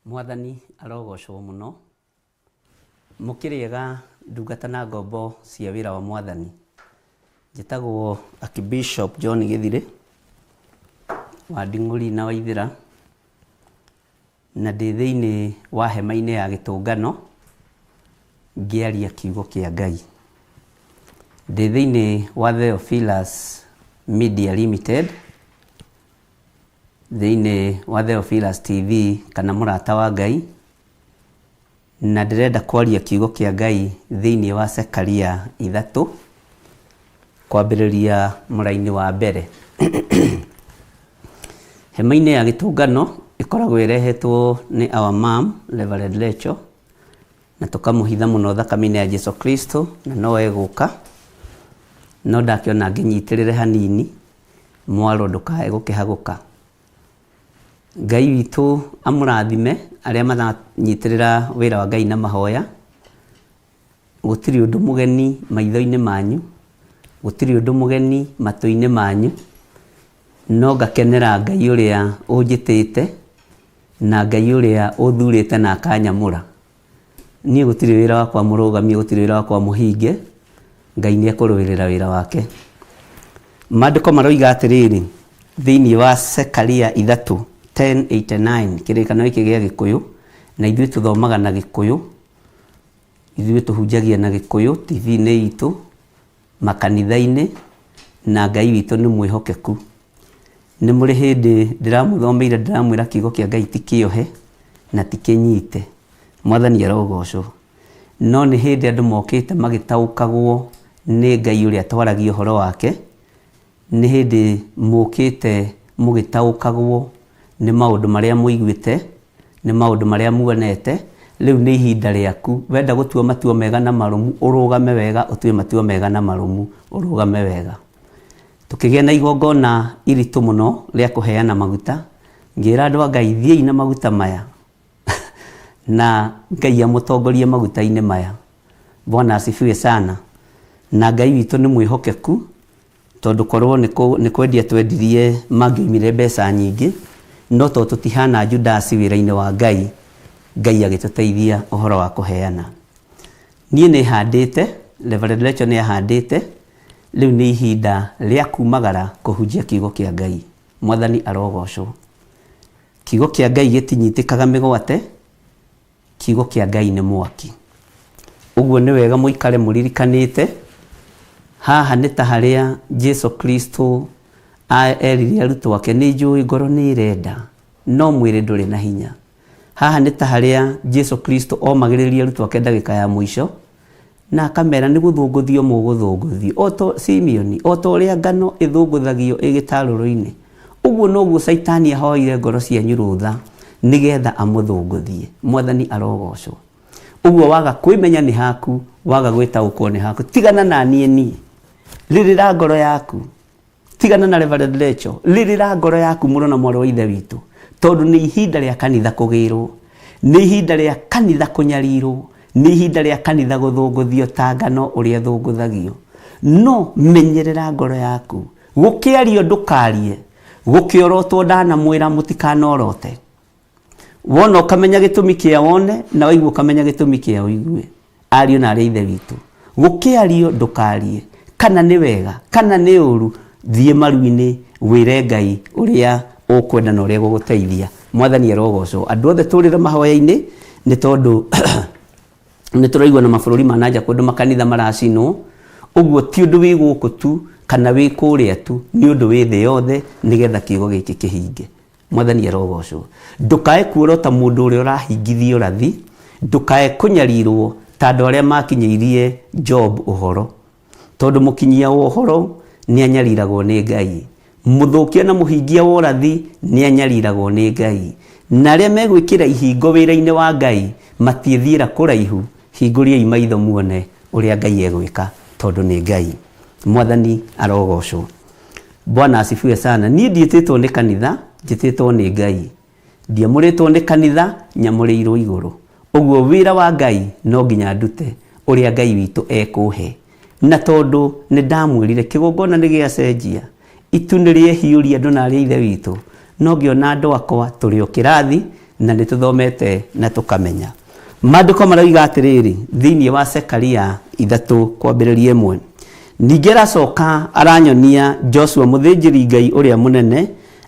Mwathani arogocwo mũno. Mũkĩrĩega ndungata na ngombo cia wĩra wa Mwathani. Njĩtagwo Archbishop John Gĩthirĩ wa Nding'ũri na Waithĩra, na ndĩ thĩinĩ wa hema-inĩ ya gĩtũngano ngĩaria kiugo kĩa Ngai. Ndĩ thĩinĩ wa Theophilus Media Limited, thĩinĩ wa Theophilus TV kana mũrata wa Ngai, na ndĩrenda kwaria kiugo kĩa Ngai thĩinĩ wa Zekaria 3 kwambĩrĩria mũraini wa mbere. Hema-inĩ ya gĩtũngano ĩkoragwo ĩrehetwo nĩ our mom Reverend Rachel, na tũkamũhitha mũno thakame-inĩ ya Jesu Kristo, na no egũka, no ndakĩona ngĩnyitĩrĩre hanini mwaro ndũkae gũkĩhagũka. Ngai witũ amũrathime arĩa maranyitĩrĩra wĩra wa Ngai na mahoya. Gũtirĩ ũndũ mũgeni maitho-inĩ manyu, gũtirĩ ũndũ mũgeni matũ-inĩ manyu, no ngakenera Ngai ũrĩa ũnjĩtĩte na Ngai ũrĩa ũthurĩte na akanyamũra. Niĩ gũtirĩ wĩra wakwa mũrũgamie, gũtirĩ wĩra wakwa mũhinge, Ngai nĩ ekũrũĩrĩra wĩra wake. Maandĩko maroiga atĩrĩrĩ thĩinĩ wa Zekaria 3 10:89, kĩrĩkanĩro gĩkĩ gĩa Gĩkũyũ, na ithuĩ tũthomaga na Gĩkũyũ, ithuĩ tũhunjagia na Gĩkũyũ TV-inĩ itũ, makanitha-inĩ, na Ngai witũ nĩ mwĩhokeku. Nĩ mũrĩ hĩndĩ ndĩramũthomeire ndĩramwĩra kiugo kĩa Ngai ti kĩohe na ti kĩnyite. Mwathani arogocwo. No nĩ hĩndĩ andũ mokĩte magĩtaũkagwo nĩ Ngai ũrĩa twaragia ũhoro wake, nĩ hĩndĩ mũkĩte mũgĩtaũkagwo nĩ maũndũ marĩa mũiguĩte, nĩ maũndũ marĩa muonete. Rĩu nĩ ihinda rĩaku, wenda gũtua matua mega na marũmu, ũrũgame wega, ũtue matua mega na marũmu, ũrũgame wega. Tũkĩgĩa na igongona iritũ mũno rĩa kũheana maguta, ngĩra andũ a Ngai thiĩi na maguta maya na Ngai amũtongorie maguta-inĩ maya. Bwana asifiwe sana. Na Ngai witũ nĩ mwĩhokeku, tondũ korwo nĩ kwendia twendirie mangĩoimire mbeca nyingĩ, no tondũ tũtihana Judasi wĩra-inĩ wa Ngai, Ngai agĩtũteithia ũhoro wa kũheana. Niĩ nĩ handĩte, Reverend Rachel nĩ ahandĩte, rĩu nĩ ihinda rĩa kumagara kũhunjia kiugo kĩa Ngai. Mwathani arogocwo. Kiugo kĩa Ngai gĩtinyitĩkaga mĩgwate, kiugo kĩa Ngai nĩ mwaki. Ũguo nĩ wega mũikare mũririkanĩte, haha nĩ ta harĩa Jesu Kristo erire arutwo ake, nĩ njũĩ ngoro nĩ ĩrenda, no mwĩrĩ ndũrĩ na hinya. Haha nĩ ta harĩa Jesu Kristo omagĩrĩria arutwo ake ndagĩka ya mũico, na akamera nĩ gũthũngũthio mũgũthũngũthio, o ta Simeoni, o ta ũrĩa ngano ĩthũngũthagio ĩgĩtarũrũ-inĩ. Ũguo noguo Caitani ahoire ngoro cianyu rũtha nĩgetha amũthũngũthie. Mwathani arogocwo. Ũguo waga kwĩmenya nĩ haku, waga gwĩtaũkwo nĩ haku, tigana na niĩ niĩ, rĩrĩra ngoro yaku, tigana na Reverend Rachel, rĩrĩra ngoro yaku mũno na mwarĩ wa ithe witũ, tondũ nĩ ihinda rĩa kanitha kũgĩrwo, nĩ ihinda rĩa kanitha kũnyarirwo, nĩ ihinda rĩa kanitha gũthũngũthio ta ngano ũrĩa ĩthũngũthagio. No menyerera ngoro yaku, gũkĩario ndũkarie, gũkĩorotwo ndanamwĩra mũtikanorote. Wona ũkamenya gĩtũmi kĩa wone, na waigua ũkamenya gĩtũmi kĩa ũigue. Ariũ na arĩ ithe witũ, gũkĩario ndũkarie, kana nĩ wega kana nĩ ũru, thiĩ maru-inĩ wĩre Ngai ũrĩa ũkwenda na ũrĩa gũgũteithia. Mwathani arogocwo. Andũ othe tũrĩre mahoya-inĩ, nĩ tondũ nĩ tũraigua na mabũrũri ma nanja kũndũ makanitha maracinwo. Ũguo ti ũndũ wĩ gũkũ tu kana wĩ kũrĩa tu, nĩ ũndũ wĩ thĩ yothe, nĩgetha kiugo gĩkĩ kĩhinge. Mwathani arogocwo. Ndũkae kuorota mũndũ ũrĩa ũrahingithio ũrathi, ndũkae kũnyarirwo ta andũ arĩa makinyĩirie Job ũhoro, tondũ mũkinyia wa ũhoro nĩ anyariragwo nĩ Ngai, mũthũkia na mũhingia wa ũrathi nĩ anyariragwo nĩ Ngai, na arĩa megwĩkĩra ihingo wĩra-inĩ wa Ngai matiĩthiĩra kũraihu. Hingũriai maitho muone ũrĩa Ngai egwĩka, tondũ nĩ Ngai. Mwathani arogocwo. Bwana asifiwe sana. Niĩ ndiĩtĩtwo nĩ kanitha, njĩtĩtwo nĩ Ngai. Ndiamũrĩtwo nĩ kanitha, nyamũrĩirwo igũrũ. Ũguo wĩra wa Ngai no nginya ndute ũrĩa Ngai witũ ekũhe. Na tondũ nĩ ndamwĩrire kĩgongona nĩ gĩacenjia, itu nĩ rĩehiũria andũ na arĩa ithe witũ, no ngĩona andũ akwa tũrĩ o kĩrathi, Na nĩ tũthomete na tũkamenya maandĩko maroiga atĩrĩrĩ thĩinĩ wa Sekaria 3 kwambĩrĩria 1. Ningĩ aracoka aranyonia Joshua mũthĩnjĩri Ngai ũrĩa mũnene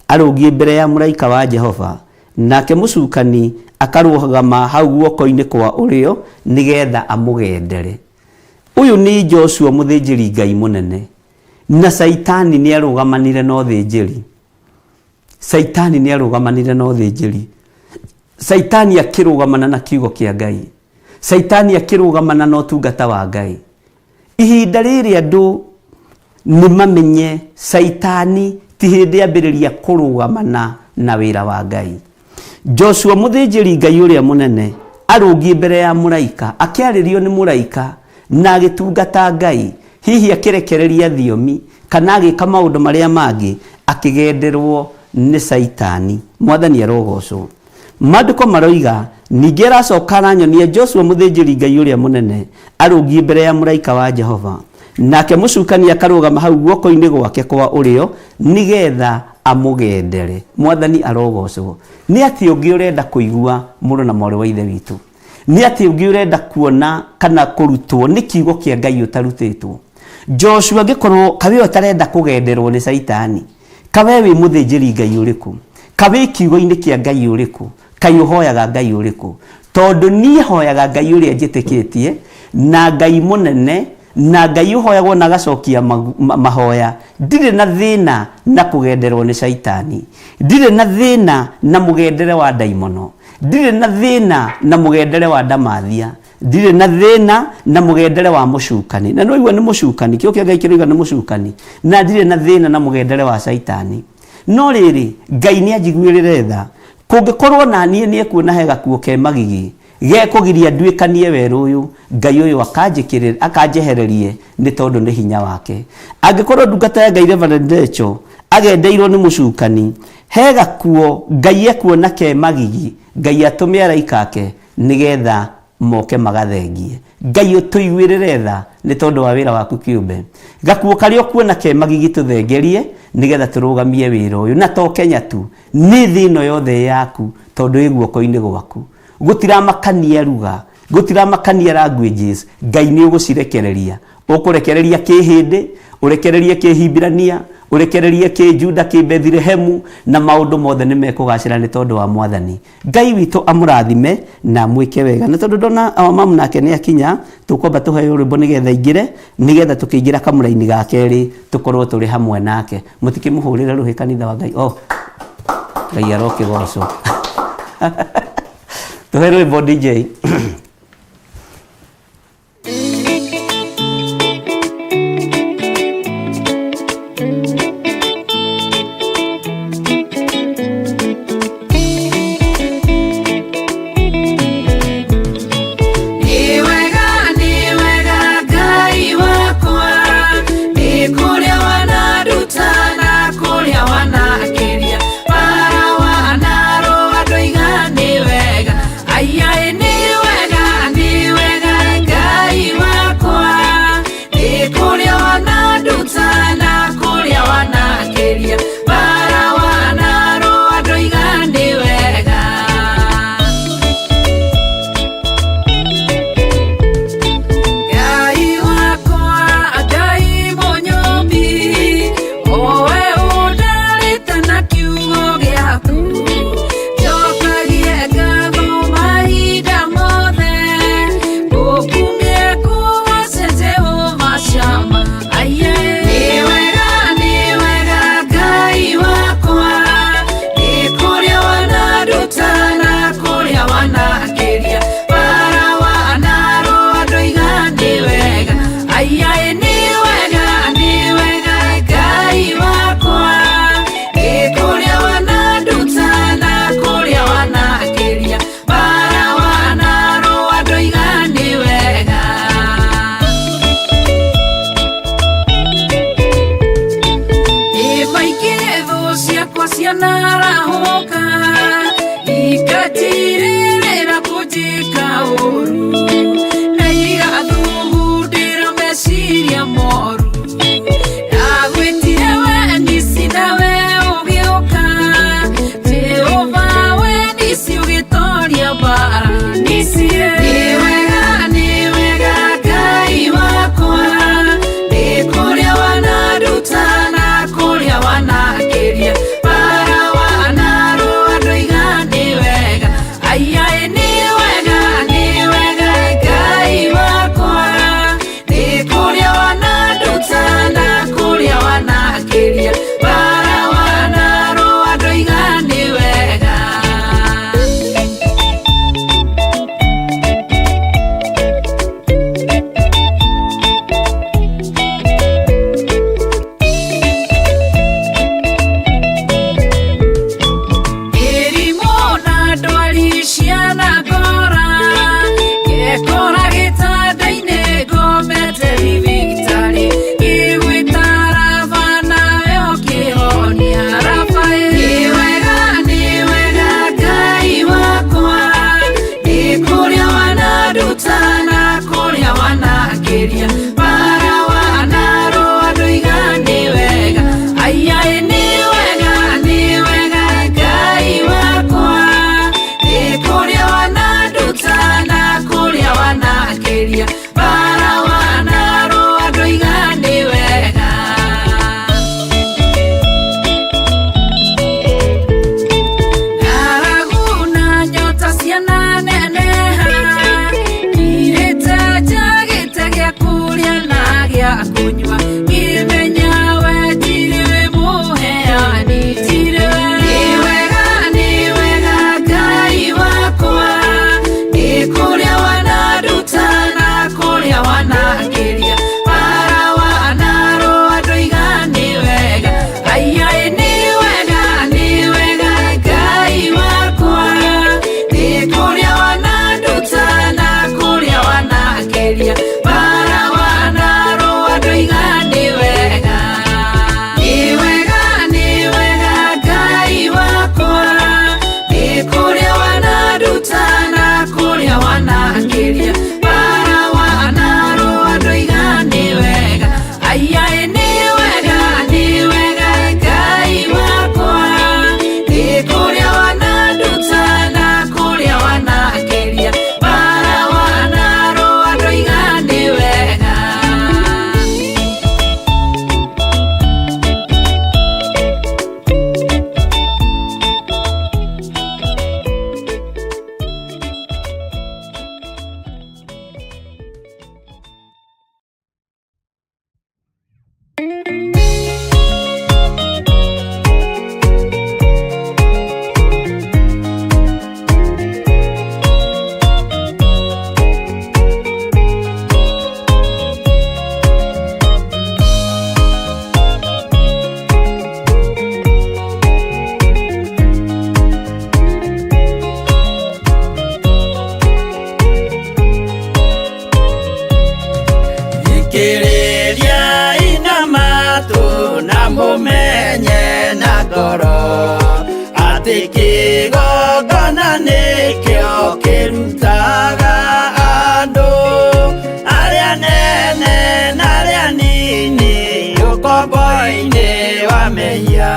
arũngiĩ mbere ya mũraika wa Jehova, nake mũcukani akarũgama hau guoko-inĩ kwa ũrĩo nĩgetha amũgendere. Ũyũ nĩ Joshua mũthĩnjĩri Ngai mũnene, na Caitani nĩ arũgamanire na ũthĩnjĩri. Caitani nĩ arũgamanire na ũthĩnjĩri. Caitani akĩrũgamana na kiugo kĩa Ngai. Caitani akĩrũgamana na ũtungata wa Ngai. Ihinda rĩrĩ andũ nĩ mamenye Caitani ti hĩndĩ ambĩrĩria kũrũgamana na wĩra wa Ngai. Joshua mũthĩnjĩri Ngai ũrĩa mũnene arũngiĩ mbere ya mũraika, akĩarĩrio nĩ mũraika na agĩtungata Ngai, hihi akĩrekereria thiomi kana agĩka maũndũ marĩa mangĩ, akĩgenderwo nĩ Caitani. Mwathani arogocwo. Maandĩko maroiga ningĩ aracoka aranyonia Joshua mũthĩnjĩri Ngai ũrĩa mũnene arũngiĩ mbere ya mũraika wa Jehova, nake mũcukani akarũgama hau guoko-inĩ gwake kwa ũrĩo nĩgetha amũgendere. Mwathani arogocwo. Nĩ atĩ ũngĩ ũrenda kũigua mũrũ na mwarĩ wa Ithe witũ? Nĩ atĩ ũngĩ ũrenda kuona kana kũrutwo nĩ kiugo kĩa Ngai ũtarutĩtwo? Joshua angĩkorwo kawe ũtarenda kũgenderwo nĩ Caitani, kawe wĩ mũthĩnjĩri Ngai ũrĩkũ? Kawe kiugo-inĩ kĩa Ngai ũrĩkũ? Kai ũhoyaga Ngai ũrĩkũ? Tondũ niĩ hoyaga Ngai ũrĩa njĩtĩkĩtie, na Ngai mũnene, na Ngai ũhoyagwo na agacokia mahoya. Ndirĩ na thĩna na kũgenderwo nĩ Caitani. Ndirĩ na thĩna na mũgendere wa ndaimono. Ndirĩ na thĩna na mũgendere wa ndamathia. Ndirĩ na thĩna na mũgendere wa mũcukani. Na nĩwaigua nĩ mũcukani, kĩo kĩa Ngai kĩroiga nĩ mũcukani. Na ndirĩ na thĩna na mũgendere wa Caitani. No rĩrĩ, Ngai nĩ anjiguĩrĩre tha. Kũngĩkorwo na niĩ nĩ ekuona he gakuo ke magigi gekũgiria nduĩkanie werũ ũyũ, Ngai ũyũ akanjehererie nĩ tondũ nĩ hinya wake. Angĩkorwo ndungata ya Ngai Reverend Ndecho agendeirwo nĩ mũcukani, he gakuo Ngai ekuona ke magigi, Ngai atũme araika ake nĩgetha moke magathengie. Ngai ũtũiguĩrĩre tha nĩ tondũ wa wĩra waku kĩũmbe. Gakuo karĩa ũkuona ke magigi tũthengerie nĩgetha tũrũgamie wĩra ũyũ. Na to Kenya tu, nĩ thĩ ĩno yothe yaku tondũ ĩ guoko-inĩ gwaku. Gũtiramakania ruga, gũtiramakania languages, Ngai nĩ ũgũcirekereria. Ũkũrekereria kĩhĩndĩ, ũrekererie kĩhibirania, ũrekererie kĩjuda, kĩbethilehemu, na maũndũ mothe nĩ mekũgacĩra nĩ tondũ wa Mwathani. Ngai witũ amũrathime na amwĩke wega. Na tondũ ndona our mamu nake nĩ akinya, tũkwamba tũheo rwĩmbo nĩgetha aingĩre, nĩgetha tũkĩingĩra kamũraini ga kerĩ tũkorwo tũrĩ hamwe nake. Mũtikĩmũhũrĩre rũhĩ kanitha wa Ngai. Oh, Ngai arokĩgocwo. Tũhe rwĩmbo DJ. Nĩ wega Ngai wakwa, nĩ kũrĩa wananduta na kũrĩa wanakĩria, bara wanarũa ndoiga nĩ wega, aiaĩ nĩ wega. Kĩgongona nĩkĩo kĩrutaga andũ arĩa nene na arĩa nini ũkombo-inĩ wa mehia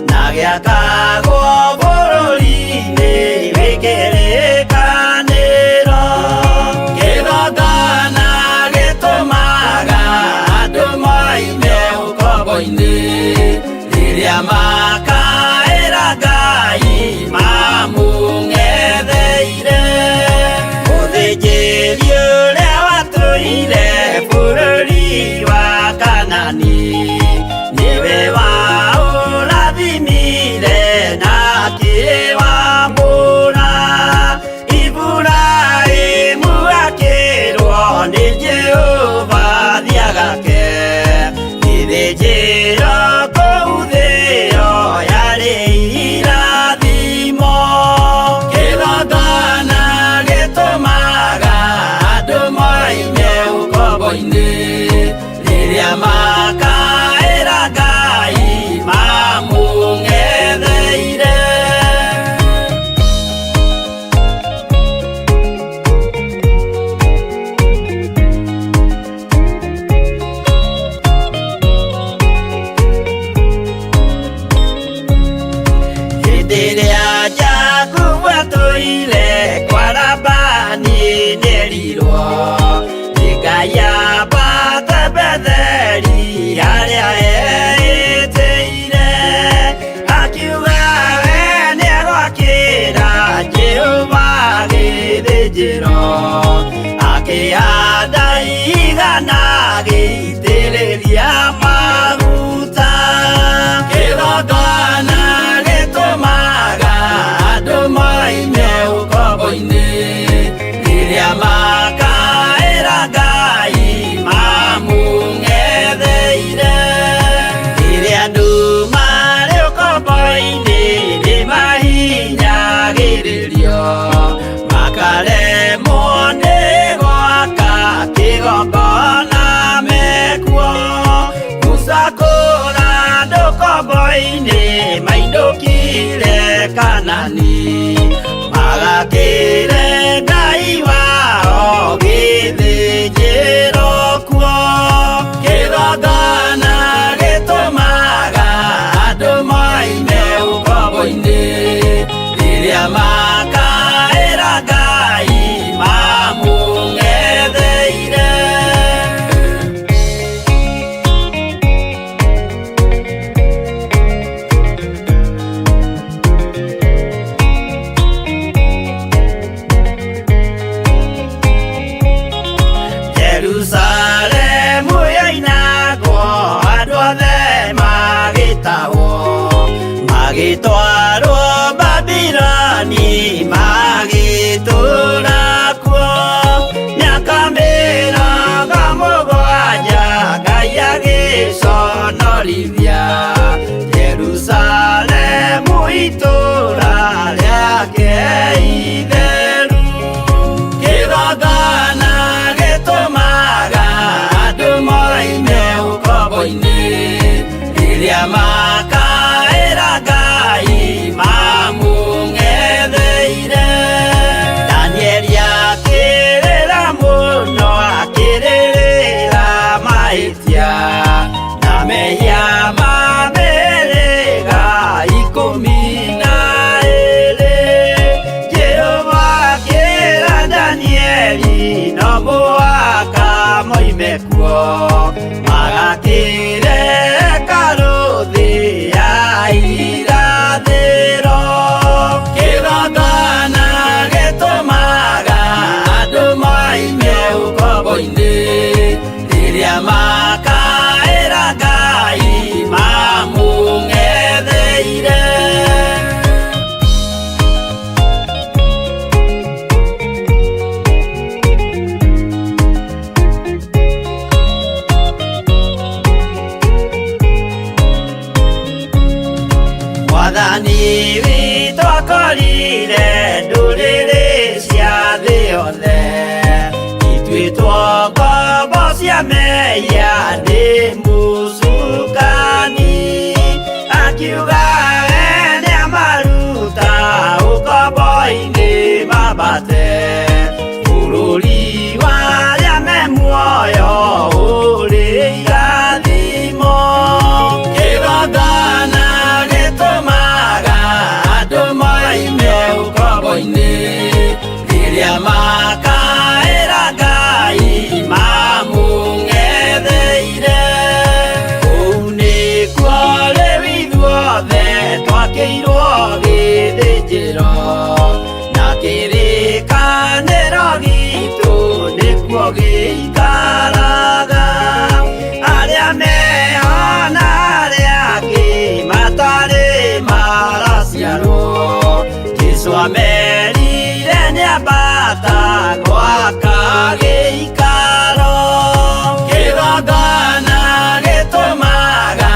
na gĩakagwo bũrũri-inĩ wĩ kĩrĩkanĩro. Kĩgongona gĩtũmaga andũ moime ũkombo-inĩ rĩrĩa makaĩra Ngai mamũng'etheire. Mũthĩnjĩri ũrĩa watũire bũrũri wa Kanani nĩwe waũrathimire na akĩwamũra. Iburahĩmu akĩrwo nĩ Jehova thiagake gĩthĩnjĩro kũu thĩo yarĩ irathimo. Kĩgongona gĩtũmaga andũ moime ũkombo-inĩ rĩrĩa makaĩra Ngai mamũng'etheire. Hĩndĩ ĩrĩa Jakubu atũire kwa Labani nĩerirwo nĩ Ngai ambate Betheli harĩa eĩtĩire. Akiuga we nĩegwakĩra Jehova gĩthĩnjĩro, akĩhanda igana agĩitĩrĩria maguta. Kĩgongona gĩtũmaga andũ moime ũkombo-inĩ rĩrĩa makaĩra Ngai mamũng'etheire. Rĩrĩa andũ marĩ ũkombo-inĩ nĩmahinyagĩrĩrio makaremwo nĩ gwaka kĩgongona mekuo. Musa kũra andũ ũkombo-inĩ mainũkire Kanani magakĩre Ngai wao gĩthĩnjĩro kuo. Kĩgongona gĩtũmaga andũ moime ũkombo-inĩ rĩrĩa makaĩra Ngai mamũng'etheire. Jerusalemu yoinagwo andũ othe magĩtahwo magĩtwarwo Babiloni magĩtũũra kuo mĩaka 70 Ngai agĩconorithia Jerusalemu itũũra rĩake itheru. Kĩgongona gĩtũmaga andũ moime ũkombo-inĩ rĩrĩa makaĩra Ngai mamũng'etheire. Danieli akĩrĩra mũno akĩrĩrĩra mahĩtia na mehia ma mĩhĩrĩga 12. Jehova akĩra Danieli no mũhaka moime kuo magakĩre hekarũ thĩ ya irathĩro. Kĩgongona gĩtũmaga andũ moime ũkombo-inĩ rĩrĩa makaĩra Ngai mamũng'etheire. Mwathani witũ akorire ndũrĩrĩ cia thĩ yothe ituĩtwo ngombo cia mehia nĩ mũcukani. Akiuga we nĩamaruta Jesu amerire nĩambata gwaka gĩikaro kĩgongona gĩtũmaga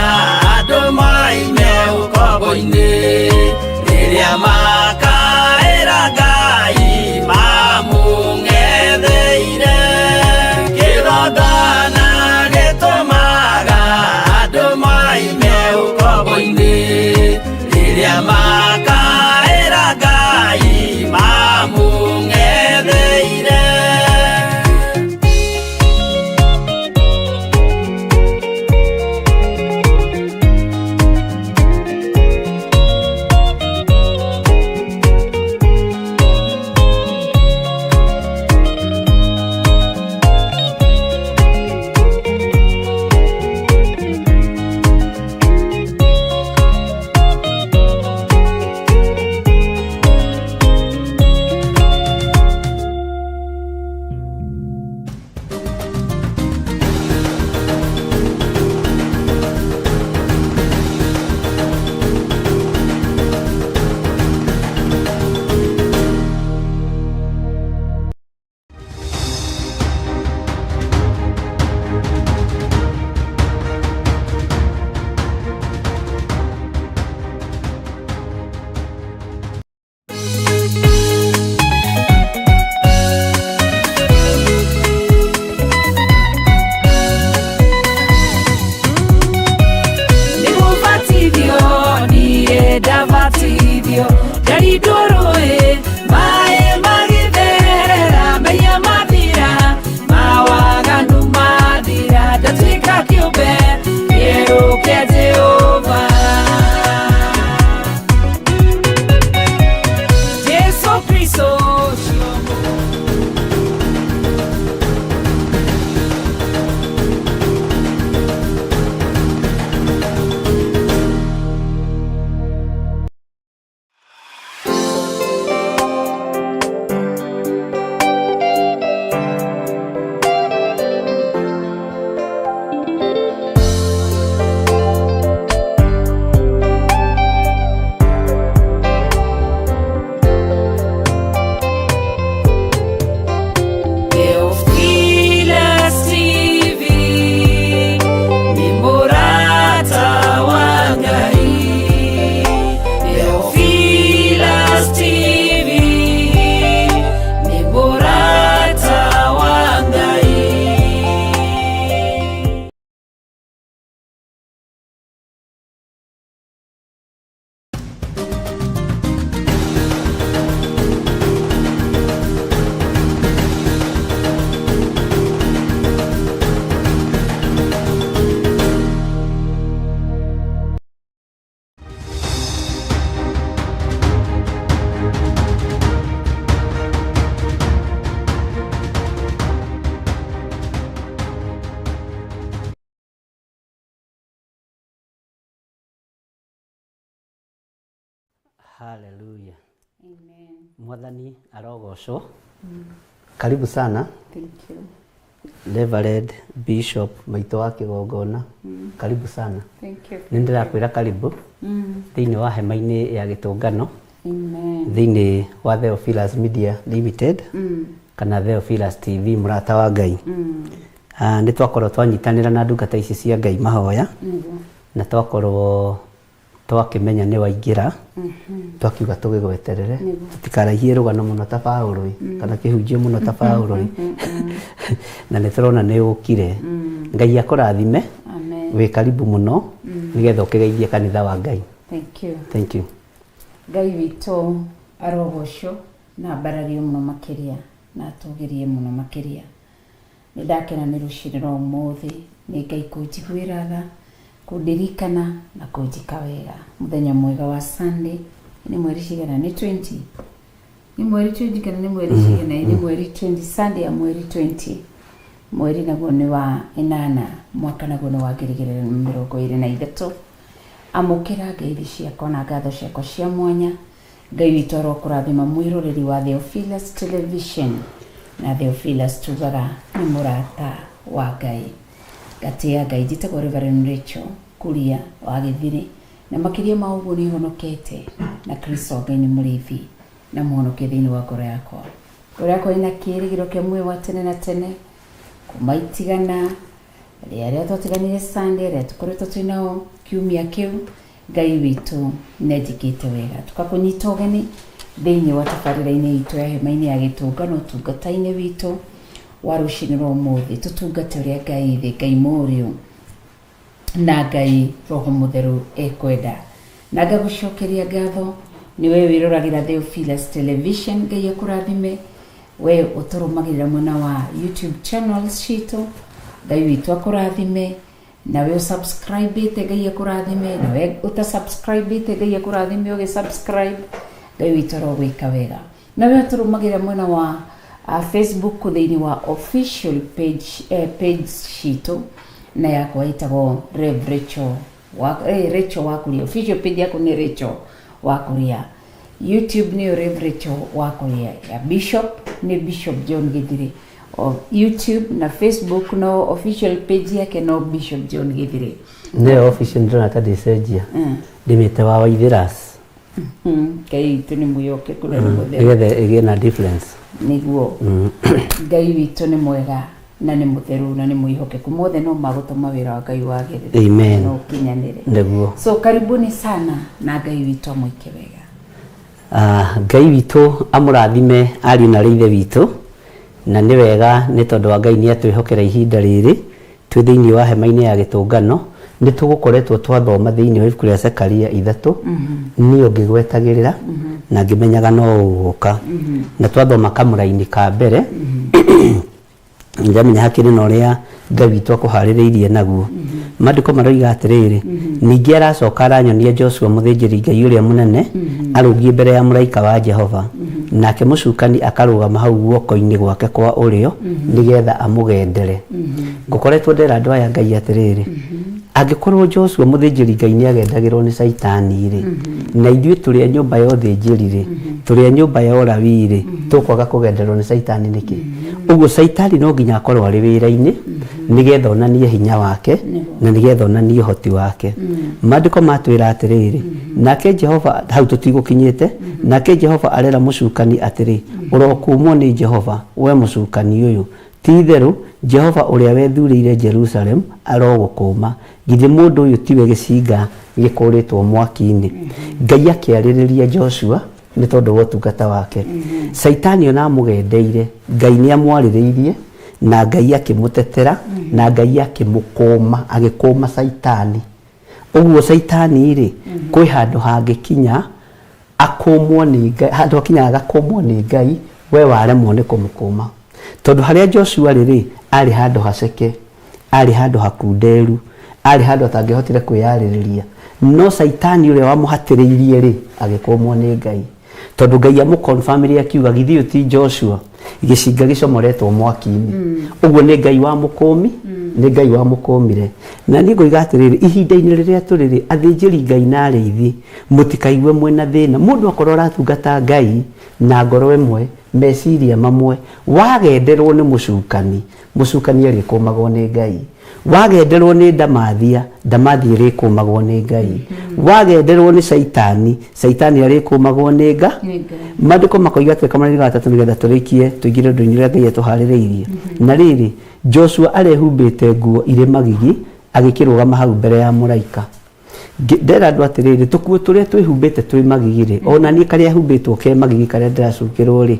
andũ moime ũkombo-inĩ rĩrĩa makaĩra Ngai mamũng'etheire kĩgongona gĩtũmaga andũ moime ũkombo-inĩ rĩrĩa makaĩra Ngai mamũng'etheire. Nĩgũbatithio niĩ ndabatithio ndarindwo rũĩ maĩ magĩtherera mehia mathira mawaganu mathira ndatuĩka kĩũmbe kĩerũ kĩa Jehova. Jesu Kristo ũcio Theophilus TV ni murata wa Ngai. Theophilus TV ni murata wa Ngai. Haleluya. Mwathani arogocwo. Karibu sana. Thank you. Reverend Bishop maitũ wa kĩgongona. Karibu sana. Thank you. Nĩ ndĩrakwĩra karibu thĩinĩ wa hema-inĩ ya gĩtũngano Amen. thĩinĩ wa Theophilus Media Limited kana Theophilus TV mũrata wa Ngai. Ah, nĩ twakorwo twanyitanĩra na ndungata ici cia Ngai mahoya na twakorwo twakĩmenya nĩ waingĩra twakiuga tũgĩgweterere tũtikaraihie rũgano mũno ta Paũlũ ĩ, kana kĩhunjio mũno ta Paũlũ ĩ. na nĩ tũrona nĩ ũkire Ngai akũrathime Amen. wĩ karibu mũno nĩgetha ũkĩgeithie kanitha wa Ngai. Thank you. Thank you. Ngai witũ arogocwo na ambarario mũno makĩria na atũgĩrie mũno makĩria. Nĩ ndakena nĩ rũcinĩ rwa ũmũthĩ nĩ Ngai kũnjiguĩra tha, kũndirikana na kũnjĩka wega. Mũthenya mwega wa Sunday nĩ mweri cigana? Nĩ 20 nĩ mweri 20 kana nĩ mweri cigana? Nĩ mweri 20, Sunday ya mweri 20 mweri naguo nĩ wa ĩnana mwaka naguo nĩ wa 2023. Amũkĩra ngeithi ciakwa na ngatho ciakwa cia mwanya. Ngai witũ arokũrathima mwĩroreri wa Theophilus Television na Theophilus tugaga nĩ mũrata wa Ngai. Ngatĩa Ngai njĩtagwo Reverend Rachel Kuria wa Gĩthiri na makĩria ma ũguo nĩ honokete na Kristo Ngai nĩ mũrĩithi. Na mũhonokia thĩinĩ wa ngoro yakwa. Ngoro yakwa ĩna kĩĩrĩgĩrĩro kĩa muoyo wa tene na tene kuma itigana rĩa arĩa twatiganire Sunday, arĩa tũkoretwo twĩ nao kiumia kĩu. Ngai witũ nĩanjĩkĩte wega. Tũkakũnyita ũgeni thĩinĩ wa tabarĩra-inĩ itũ ya hema-inĩ ya gĩtũngano, ũtungata-inĩ witũ wa rũcinĩ rwa ũmũthĩ. Tũtungate ũrĩa Ngai thĩ, Ngai Mũriũ na Ngai Roho Mũtheru ekwenda. Na ngagũcokeria ngatho nĩwe wĩroragĩra Theophilus Television. Ngai akũrathime we ũtũrũmagĩrĩra mwena wa YouTube channels citũ. Ngai witũ akũrathime. Nawe ũsubscribĩte, Ngai akũrathime. Nawe ũtasubscribĩte, Ngai akũrathime ũgĩsubscribe. Ngai witũ arogwĩka wega. Nawe ũtũrũmagĩrĩra mwena wa Facebook thĩinĩ wa official page, page citũ, na yakwa ĩtagwo Rev Rachel wa, Rachel Wakuria. Official page yaku nĩ Rachel Wakuria. YouTube nĩyo Rev Rachel Wakuria. Ya Bishop nĩ Bishop John Githiri. O YouTube na Facebook no official page yake no Bishop John Githiri. Nĩyo official, ndĩrona ta ndĩcenjia ndĩmĩte wa Waithiras. Ngai witũ nĩ mwĩhokeku na nĩ mũtheru. Nĩgetha ĩgĩe na difference. Nĩguo. Ngai witũ nĩ mwega na nĩ mũtheru na nĩ mwĩhokeku, mothe no magũtũma wĩra wa Ngai wagĩrĩre. Amen. Na ũkinyanĩre. Nĩguo. So karibuni sana na Ngai witũ amwĩke wega. Ngai witũ amũrathime ariũ na rĩithe witũ, na nĩ wega nĩ tondũ wa Ngai nĩ atwĩhokera ihinda rĩrĩ twĩ thĩinĩ wa hema-inĩ ya gĩtũngano. Nĩ tũgũkoretwo twathoma thĩinĩ wa ibuku rĩa Zekaria 3, niĩ ngĩgwetagĩrĩra na ngĩmenyaga no ũgũka, na twathoma kamũraini ka mbere, ndamenya hakĩrĩ na ũrĩa Ngai witũ akũharĩrĩirie naguo. Maandĩko maroiga atĩrĩrĩ, ningĩ aracoka aranyonia Joshua mũthĩnjĩri Ngai ũrĩa mũnene arũngiĩ mbere ya mũraika wa Jehova, nake mũcukani akarũgama hau guoko-inĩ gwake kwa ũrĩo nĩgetha amũgendere. Ngũkoretwo ndera andũ aya Ngai atĩrĩrĩ, angĩkorwo Joshua mũthĩnjĩri Ngai nĩ agendagĩrwo nĩ Caitani rĩ, na ithuĩ tũrĩ a nyũmba ya ũthĩnjĩri rĩ, tũrĩ a nyũmba ya ũrawi rĩ, tũkwaga kũgenderwo nĩ Caitani nĩkĩ? Ũguo Caitani no nginya akorwo arĩ wĩra-inĩ nĩgetha onanie hinya wake na nĩgetha onanie ũhoti wake. Maandĩko matwĩra atĩrĩrĩ, nake Jehova, hau tũtigũkinyĩte, nake Jehova arera mũcukani atĩrĩ, ũrokumwo nĩ Jehova, we mũcukani ũyũ, ti itherũ Jehova ũrĩa wethurĩire Jerusalem arogũkũma. Githĩ mũndũ ũyũ tiwe gĩcinga gĩkũrĩtwo mwaki-inĩ? Ngai akĩarĩrĩria Joshua nĩ tondũ wa ũtungata wake. Caitani ona amũgendeire, Ngai nĩ amwarĩrĩirie na Ngai akĩmũtetera na Ngai akĩmũkũma, agĩkũma Caitani. Ũguo Caitani rĩ, kwĩ handũ hangĩkinya akũmwo nĩ Ngai, handũ hakinyaga agakũmwo nĩ Ngai, we waremwo nĩ kũmũkũma. Tondũ harĩa Joshua rĩ rĩ, arĩ handũ haceke, arĩ handũ hakunderu, arĩ handũ atangĩhotire kwĩyarĩrĩria. No Caitani ũrĩa wamũhatĩrĩirie rĩ, agĩkũmwo nĩ Ngai. Tondũ Ngai amũconfirmire akiuga, githĩ ũyũ ti Joshua, gĩcinga gĩcomoretwo mwaki-inĩ. Ũguo nĩ Ngai wamũkũmi, nĩ Ngai wamũkũmire. Na niĩ ngoiga atĩrĩrĩ, ihinda-inĩ rĩrĩa tũrĩ rĩ, athĩnjĩri Ngai na arĩithi, mũtikaigue mwĩna thĩna. Mũndũ akorwo aratungata Ngai na ngoro ĩmwe, meciria mamwe, wagenderwo nĩ mũcukani, mũcukani arĩkũmagwo nĩ Ngai. Wagenderwo nĩ ndamathia, ndamathia ĩrĩkũmagwo nĩ Ngai. Wagenderwo nĩ Caitani, Caitani arĩkũmagwo nĩ Ngai. Maandĩko makoiga atĩrĩ, kamũraini ga gatatũ nĩgetha tũrĩkie tũingĩre ũndũ-inĩ ũrĩa Ngai atũharĩrĩirie. Na rĩrĩ, Joshua arehumbĩte nguo irĩ magigi agĩkĩrũgama hau mbere ya mũraika. Ndera andũ atĩrĩrĩ, tũkuo tũrĩa twĩhumbĩte twĩ magigi rĩ, ona niĩ karĩa humbĩtwo ke magigi karĩa ndĩracukĩrwo rĩ,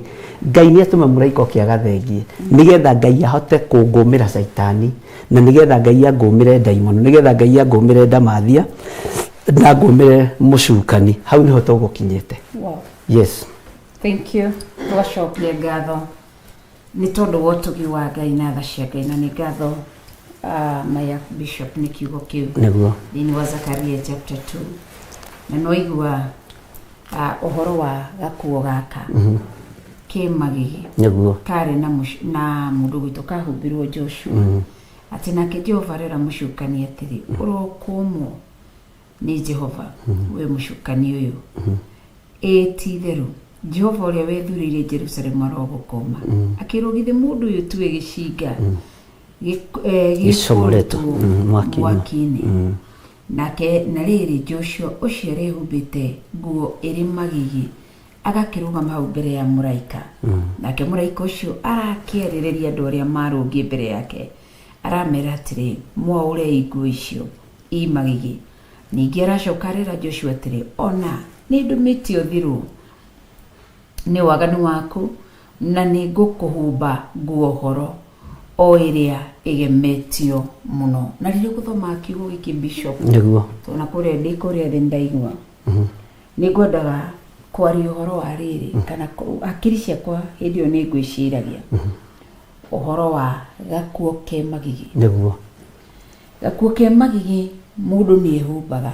Ngai nĩ atũme mũraika oke agathengie nĩgetha Ngai ahote kũngũmĩra Caitani, na nĩgetha Ngai angũmĩre ndaimono, nĩgetha Ngai angũmĩre ndamathia na ngũmĩre mũcukani. Hau nĩho tũgũkinyĩte. Wow. Yes. Thank you. Tũgacokia ngatho nĩ tondũ wa ũtugi wa Ngai na tha cia Ngai, na nĩ ngatho maya Bishop nĩ kiugo kĩu Nĩguo. thĩinĩ wa Zakaria chapter 2, na no igua ũhoro wa gakuo gaka ke magigi. Nĩguo. Karĩ na na mũndũ gwitũ kahumbirwo Joshua, atĩ nake Jehova arera mũcukani atĩrĩ, ũrokũmwo nĩ Jehova, we mũcukani ũyũ, ĩĩ ti itherũ Jehova ũrĩa wethurĩire Jerusalemu arogũkũma. Akĩrwo, githĩ mũndũ ũyũ tiwe gĩcinga gĩcomoretwo gĩkũrĩtwo mwaki-inĩ. Mwaki-inĩ? Nake na rĩrĩ, Joshua ũcio arehumbĩte nguo ĩrĩ magigi. Agakĩrũgama hau mbere ya mũraika. Nake mũraika ũcio arakĩarĩrĩria andũ arĩa marũngiĩ mbere yake, aramera atĩrĩ, mwaũrei nguo icio i magigi. Ningĩ aracoka arera Joshua atĩrĩ, ona nĩ ndũmĩte ũthirwo nĩ waganu waku, na nĩ ngũkũhumba nguo horo o ĩrĩa ĩgemetio mũno. Na rĩrĩa ũgũthoma kiugo gĩkĩ, Bishop, Nĩguo. Tondũ kũrĩa ndĩ kũrĩa thĩ ndaigua nĩ ngwendaga kwaria ũhoro wa rĩrĩ, kana hakiri ciakwa hĩndĩ ĩyo nĩ ngwĩciragia ũhoro wa gakuo ke magigi. Nĩguo. Gakuo ke magigi, mũndũ nĩ ehumbaga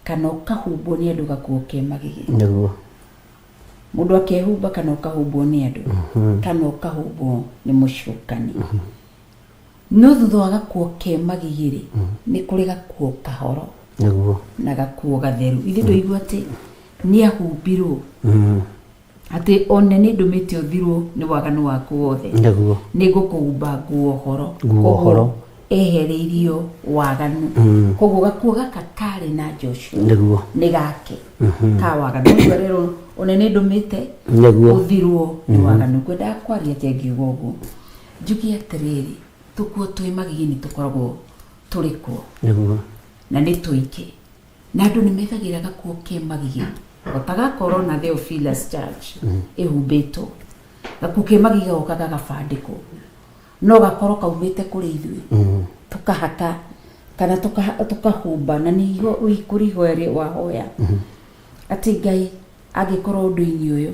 kana ũkahumbwo nĩ andũ gakuo ke magigi. Nĩguo. Mũndũ akehumba kana ũkahumbwo nĩ andũ kana ũkahumbwo nĩ mũcukani. No thutha wa gakuo ke magigi rĩ, nĩ kũrĩ gakuo kahoro Nĩguo. na gakuo gatheru. Ithuĩ ndũigua atĩ nĩ ahumbirwo, atĩ one nĩ ndũmĩte ũthirwo nĩ waganu waku wothe, Nĩguo. nĩ ngũkũhumba nguo horo. Nguo Koguo horo. Ehereirio waganu. Koguo gakuo gaka karĩ na Joshua Nĩguo. nĩ gake ka waganu ũcio arerwo one nĩ ndũmĩte Nĩguo. ũthirwo nĩ waganu. Ngwendaga kwaria atĩa ngiuga ũguo? Njuge atĩrĩrĩ, tũkuo twĩ magigi nĩ tũkoragwo tũrĩ kuo, Nĩguo. na nĩ tũingĩ, na andũ nĩ methagĩra gakuo ke magigi ota gakorwo na Theophilus Church ĩhumbĩtwo gakuo ke magigi, gagoka gagabandĩkwo, no gakorwo kaumĩte kũrĩ ithuĩ tũkahaka kana tũkahumba. Na nĩ kũrĩ ihoya wahoya atĩ Ngai angĩkorwo ũndũ-inĩ ũyũ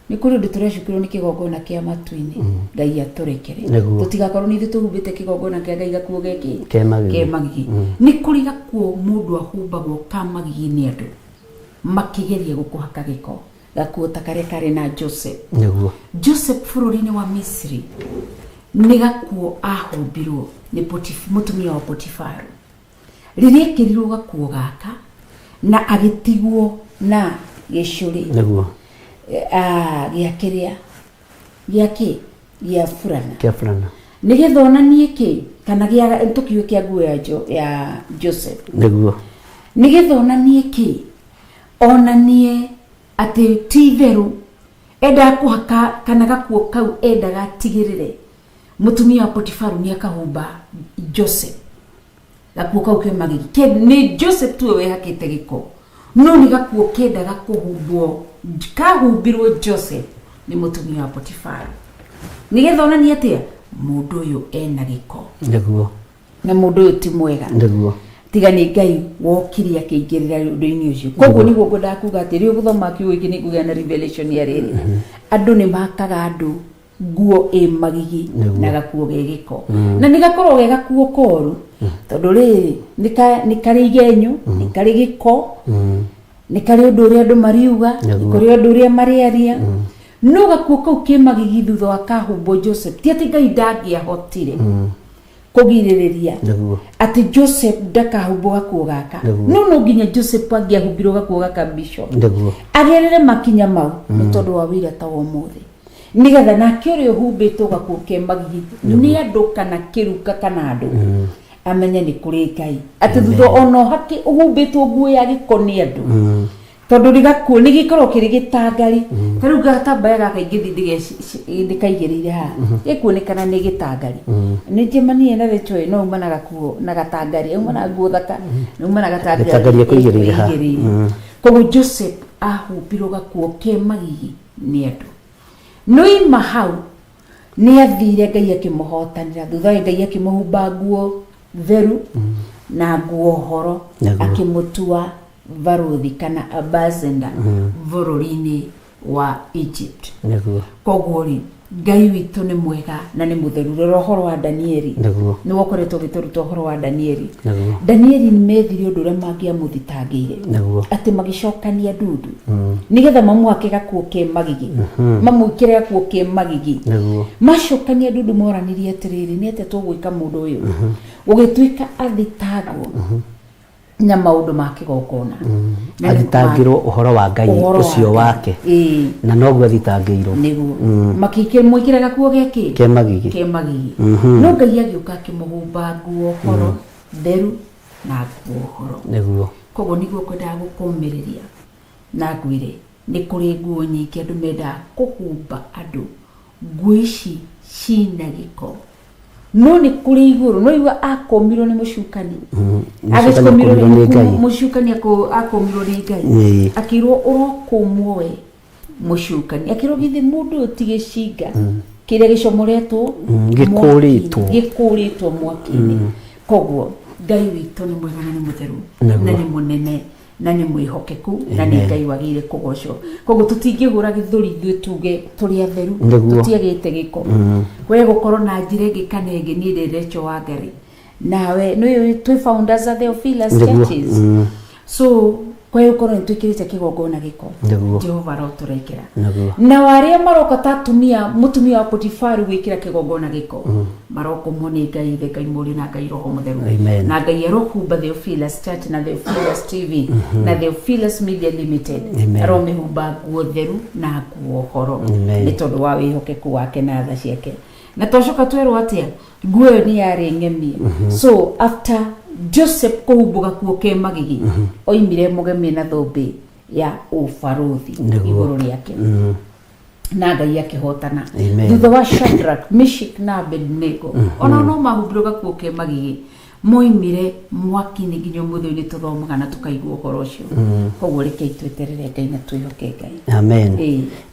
nĩ kũrĩ ũndũ tũrecukĩrwo nĩ kĩgongona kĩa matu-inĩ, Ngai atũrekere. Nĩguo. Tũtigakorwo nĩ ithuĩ tũhumbĩte kĩgongona kĩa Ngai gakuo geki Ke magigi. Ke magigi. Nĩ kũrĩ gakuo mũndũ ahumbagwo ka magigi nĩ andũ makĩgeria gũkũhaka gĩko, gakuo ta karĩa karĩ na Joseph. Nĩguo. Joseph bũrũri-inĩ wa Misiri nĩ gakuo ahumbirwo nĩ mũtumia wa Potifaru. Rĩrĩa ekĩrirwo gakuo gaka na agĩtigwo na gĩcũrĩ, Nĩguo. Gĩa kĩrĩa gĩa kĩ gĩa burana, Kĩa burana. Nĩgetha onanie kĩ, kana gĩa tũkiuge kĩa nguo ya Joseph, Nĩguo. Nĩgetha onanie kĩ, onanie atĩ ti itherũ endaga kũhaka kana gakuo kau endaga atigĩrĩre mũtumia wa Potifaru nĩ akahumba Joseph gakuo kau ke magigi. Nĩ Joseph tuwe wehakĩte gĩko, no nĩ gakuo kendaga kũhumbwo, kahumbirwo Joseph nĩ mũtumia wa Potifaru nĩgetha onanie atĩa mũndũ ũyũ ena gĩko, Nĩguo. Na mũndũ ũyũ ti mwega, Nĩguo. Tiga nĩ Ngai wokire akĩingĩrĩra ũndũ-inĩ ũcio. Koguo nĩguo ngwendaga kuga atĩ rĩu gũthoma kiugo gĩkĩ nĩ ngũgĩa na revelation ya rĩrĩ, andũ nĩ makaga andũ nguo ĩ magigi Nĩguo. na gakuo ge gĩko, na nĩ gakorwo ge gakuo koru, tondũ rĩrĩ nĩ karĩ igenyo, nĩ karĩ gĩko, nĩ karĩ ũndũ ũrĩa andũ mariuga, nĩ kũrĩ ũndũ ũrĩa marĩaria, no gakuo kau kĩ magigi thutha wa kahumbwo Joseph, ti atĩ Ngai ndangĩahotire kũgirĩrĩria Nĩguo. Atĩ Joseph ndakahumbwo gakuo gaka, Nĩguo. no nginya Joseph angĩahumbirwo gakuo gaka, Bishop, Nĩguo. Agerere makinya mau nĩ tondũ wa wĩra ta wa ũmũthĩ, nĩgetha nake ũrĩa ũhumbĩtwo gakuo ke magigi nĩ andũ kana kĩruka kana andũ amenye nĩ kũrĩ Ngai, atĩ thutha ona ũhakĩ ũhumbĩtwo nguo ya gĩko nĩ andũ, tondũ nĩ gakuo nĩ gĩkoragwo kĩrĩ gĩtangari. Ta rĩu gatambaya gaka ingĩthiĩ ndĩkaigĩrĩire haha, gĩkuonekana nĩ gĩtangari. Nĩ njemanie na Rachel, no uma na gakuo na gatangari, auma na nguo thaka, no uma na gatangari. Gĩtangari ekũigĩrĩire haha. Ekũigĩrĩire. Koguo Joseph ahumbirwo gakuo ke magigi nĩ andũ, no ima hau nĩ athire Ngai akĩmũhotanĩra. Thutha wa Ngai akĩmũhumba nguo theru na nguo horo, Nĩguo. Akĩmũtua barothi kana ambassador bũrũri-inĩ wa Egypt. Nĩguo. Koguo rĩ, Ngai witũ nĩ mwega na nĩ mũtheru. Rora ũhoro wa Danieli. Nĩguo. Nĩ wokoretwo ũgĩtũruta ũhoro wa Danieli. Nĩguo. Danieli nĩ methire ũndũ ũrĩa mangĩamũthitangĩire, Nĩguo. Atĩ magĩcokania ndundu nĩgetha mamũhake gakuo ke magigi, mamwĩkĩre gakuo ke magigi. Nĩguo. Macokania ndundu moranirie atĩrĩrĩ, nĩ atĩa tũgwĩka mũndũ ũyũ? Gũgĩtuĩka athitangwo na maũndũ ma kĩgongona. Na nĩ Athitangĩrwo ũhoro wa Ngai ũhoro wa ũcio Ngai. wake, Ĩĩ. Na noguo athitangĩirwo. Nĩguo makĩmwĩkĩra gakuo geki Ke magigi. Ke magigi. No Ngai agĩũka akĩmũhumba nguo horo theru na nguo horo. Nĩguo. Koguo nĩguo kwendaga gũkũmĩrĩria na ngwĩre Nĩ kũrĩ nguo nyingĩ andũ mendaga kũhumba andũ, nguo ici cina gĩko. No nĩ kũrĩ igũrũ, no igua akũmirwo nĩ mũcukani. Mũcukani akũmirwo nĩ Ngai. Mũcukani akũmirwo nĩ Ngai. Akĩrwo ũrokũmwo we mũcukani. Akĩrwo githĩ mũndũ ũyũ ti gĩcinga kĩrĩa gĩcomoretwo Gĩkũrĩtwo. mwaki-inĩ, gĩkũrĩtwo mwaki-inĩ. Koguo Ngai witũ nĩ mwega na nĩ mũtheru na nĩ mũnene na nĩ mwĩhokeku na nĩ Ngai wagĩrĩire kũgocwo. Koguo tũtingĩhũra gĩthũri ithuĩ tuge tũrĩ atheru, tũtiagĩte gĩko. We gũkorwo na njĩra ĩngĩ kana ĩngĩ, niĩ ndĩ Rachel Wangari, nawe nĩ twĩ founders a Theophilus Churches. So kwa gũkorwo nĩ twĩkĩrĩte kĩgongona gĩko, Jehova arotũrekera. Nao arĩa maroka ta atumia, mũtumia wa Potifaru gwĩkĩra kĩgongona gĩko, marokũmwo nĩ Ngai Ithe, Ngai Mũriũ na Ngai Roho Mũtheru. Amen. Na Ngai arohumba Theophilus Church na Theophilus TV na Theophilus Media Limited. Amen. Aromĩhumba nguo theru na nguo horo Amen. nĩ tondũ wa wĩhokeku wake na tha ciake. Na twacoka twerwo atĩa, nguo ĩyo nĩ yarĩ ng'emie. So after Joseph kũhumbwo gakuo ke magigi, oimire mũgemie na thũmbĩ ya ũbarũthi igũrũ rĩake, na Ngai akĩhotana. Amen. Thutha wa Shadrach, Meshach na Abednego, onao no mahumbirwo gakuo ke magigi, moimire mwaki-inĩ. Nginya ũmũthĩ ũyũ nĩ tũthomaga na tũkaigua ũhoro ũcio. Koguo rekei tweterere Ngai na twĩhoke Ngai. Amen.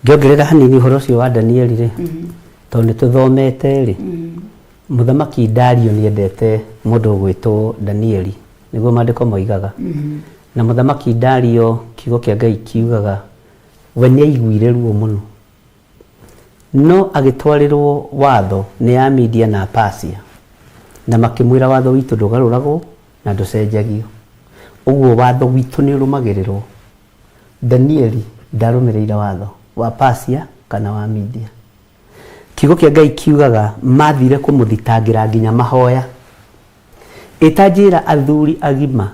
Ngĩongerera hanini ũhoro ũcio wa Danieli rĩ, tondũ nĩ tũthomete rĩ, mũthamaki Dario nĩ endete mũndũ ũgwĩtwo Danieli, nĩguo maandĩko moigaga. Na mũthamaki Dario, kiugo kĩa Ngai kiugaga we nĩ aiguire ruo mũno, no agĩtwarĩrwo watho nĩ Amidia na Apasia, na makĩmwĩra watho witũ ndũgarũragwo na ndũcenjagio, ũguo watho witũ nĩ ũrũmagĩrĩrwo. Danieli ndarũmĩrĩire watho wa Pasia kana wa Media. Kiugo kĩa Ngai kiugaga mathire kũmũthitangĩra nginya mahoya. Ĩtanjĩra athuri agima,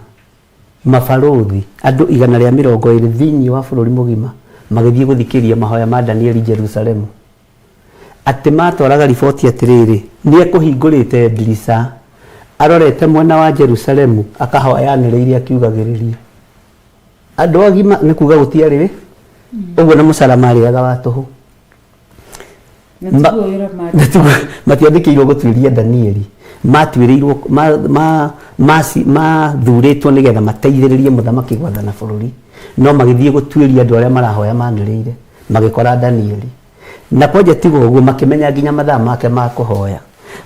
mabarũthi, andũ 120 thĩinĩ wa bũrũri mũgima magĩthiĩ gũthikĩrĩria mahoya ma Danieli Jerusalemu. Atĩ matwaraga riboti atĩrĩrĩ, nĩ ekũhingũrĩte ndirica arorete mwena wa Jerusalemu akahoya anĩrĩire akiugagĩrĩria. Andũ agima nĩ kuga gũtiarĩ rĩ ũguo, na mũcara marĩaga wa tũhũ. Na tiguo wĩra Na matiandĩkĩirwo gũtuĩria Danieli, matuĩrĩirwo mathurĩtwo nĩgetha mateithĩrĩrie mũthamaki gwathana bũrũri, no magĩthiĩ gũtuĩria andũ arĩa marahoya manĩrĩire, magĩkora Danieli. Na kwanja tiga ũguo, makĩmenya nginya mathaa make ma kũhoya,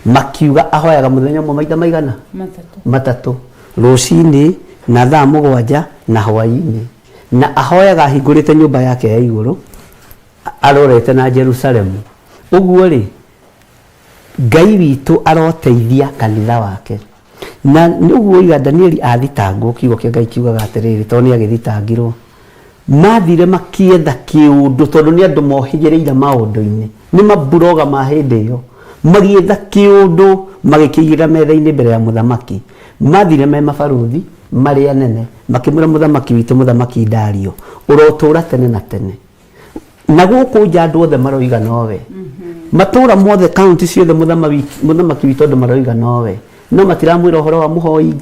makiuga ahoyaga mũthenya ũmwe maita maigana? Matatũ. Matatũ, rũcinĩ na thaa 7 na hwaĩ-inĩ, na ahoyaga ahingũrĩte nyũmba yake ya igũrũ arorete na Jerusalemu. Ũguo rĩ, Ngai witũ aroteithia kanitha wake. Na nĩ ũguo iga Danieli athitangwo, kiugo kĩa Ngai kiugaga atĩrĩrĩ, tondũ nĩ agĩthitangirwo, mathire makĩetha kĩũndũ, tondũ nĩ andũ mohĩgĩrĩire maũndũ-inĩ, nĩ maburoga ma hĩndĩ ĩyo, magĩetha kĩũndũ magĩkĩigĩrĩra metha-inĩ mbere ya mũthamaki. Mathire me mabarũthi marĩ anene, makĩmwĩra mũthamaki witũ, mũthamaki Dario, ũrotũra tene na tene. Na gũkũ nja andũ othe maroiga nowe, matũra mothe, kaunti ciothe, mũthamaki witũ, andũ maroiga nowe, no matiramwĩra ũhoro wa mũhoi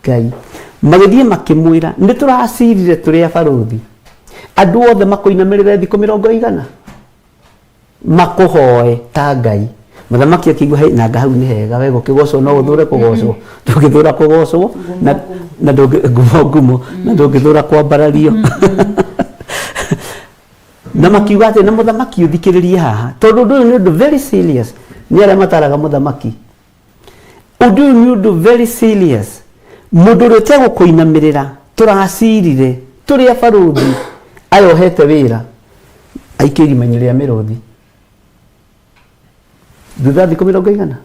Ngai. Magĩthiĩ makĩmwĩra, nĩ tũracirire tũrĩ abarũthi andũ othe makũinamĩrĩre thikũ mĩrongo igana makũhoe ta Ngai. Mũthamaki akĩigua, "Hĩ, nanga hau nĩ hega, we gũkĩgocwo no ũthũre kũgocwo, ndũngĩthũra kũgocwo na ndũngĩ ngumo ngumo na ndũngĩthũra kwambarario." Na makiuga atĩ, na mũthamaki ũthikĩrĩrie haha, tondũ ũndũ ũyũ nĩ ũndũ very serious. Nĩ arĩa mataraga mũthamaki, ũndũ ũyũ nĩ ũndũ very serious. Mũndũ ũrĩa ũtegũkũinamĩrĩra, tũracirire tũrĩ abarũthi aya ũhete wĩra aikio irima-inĩ rĩa mĩrũthi thutha wa thikũ 100,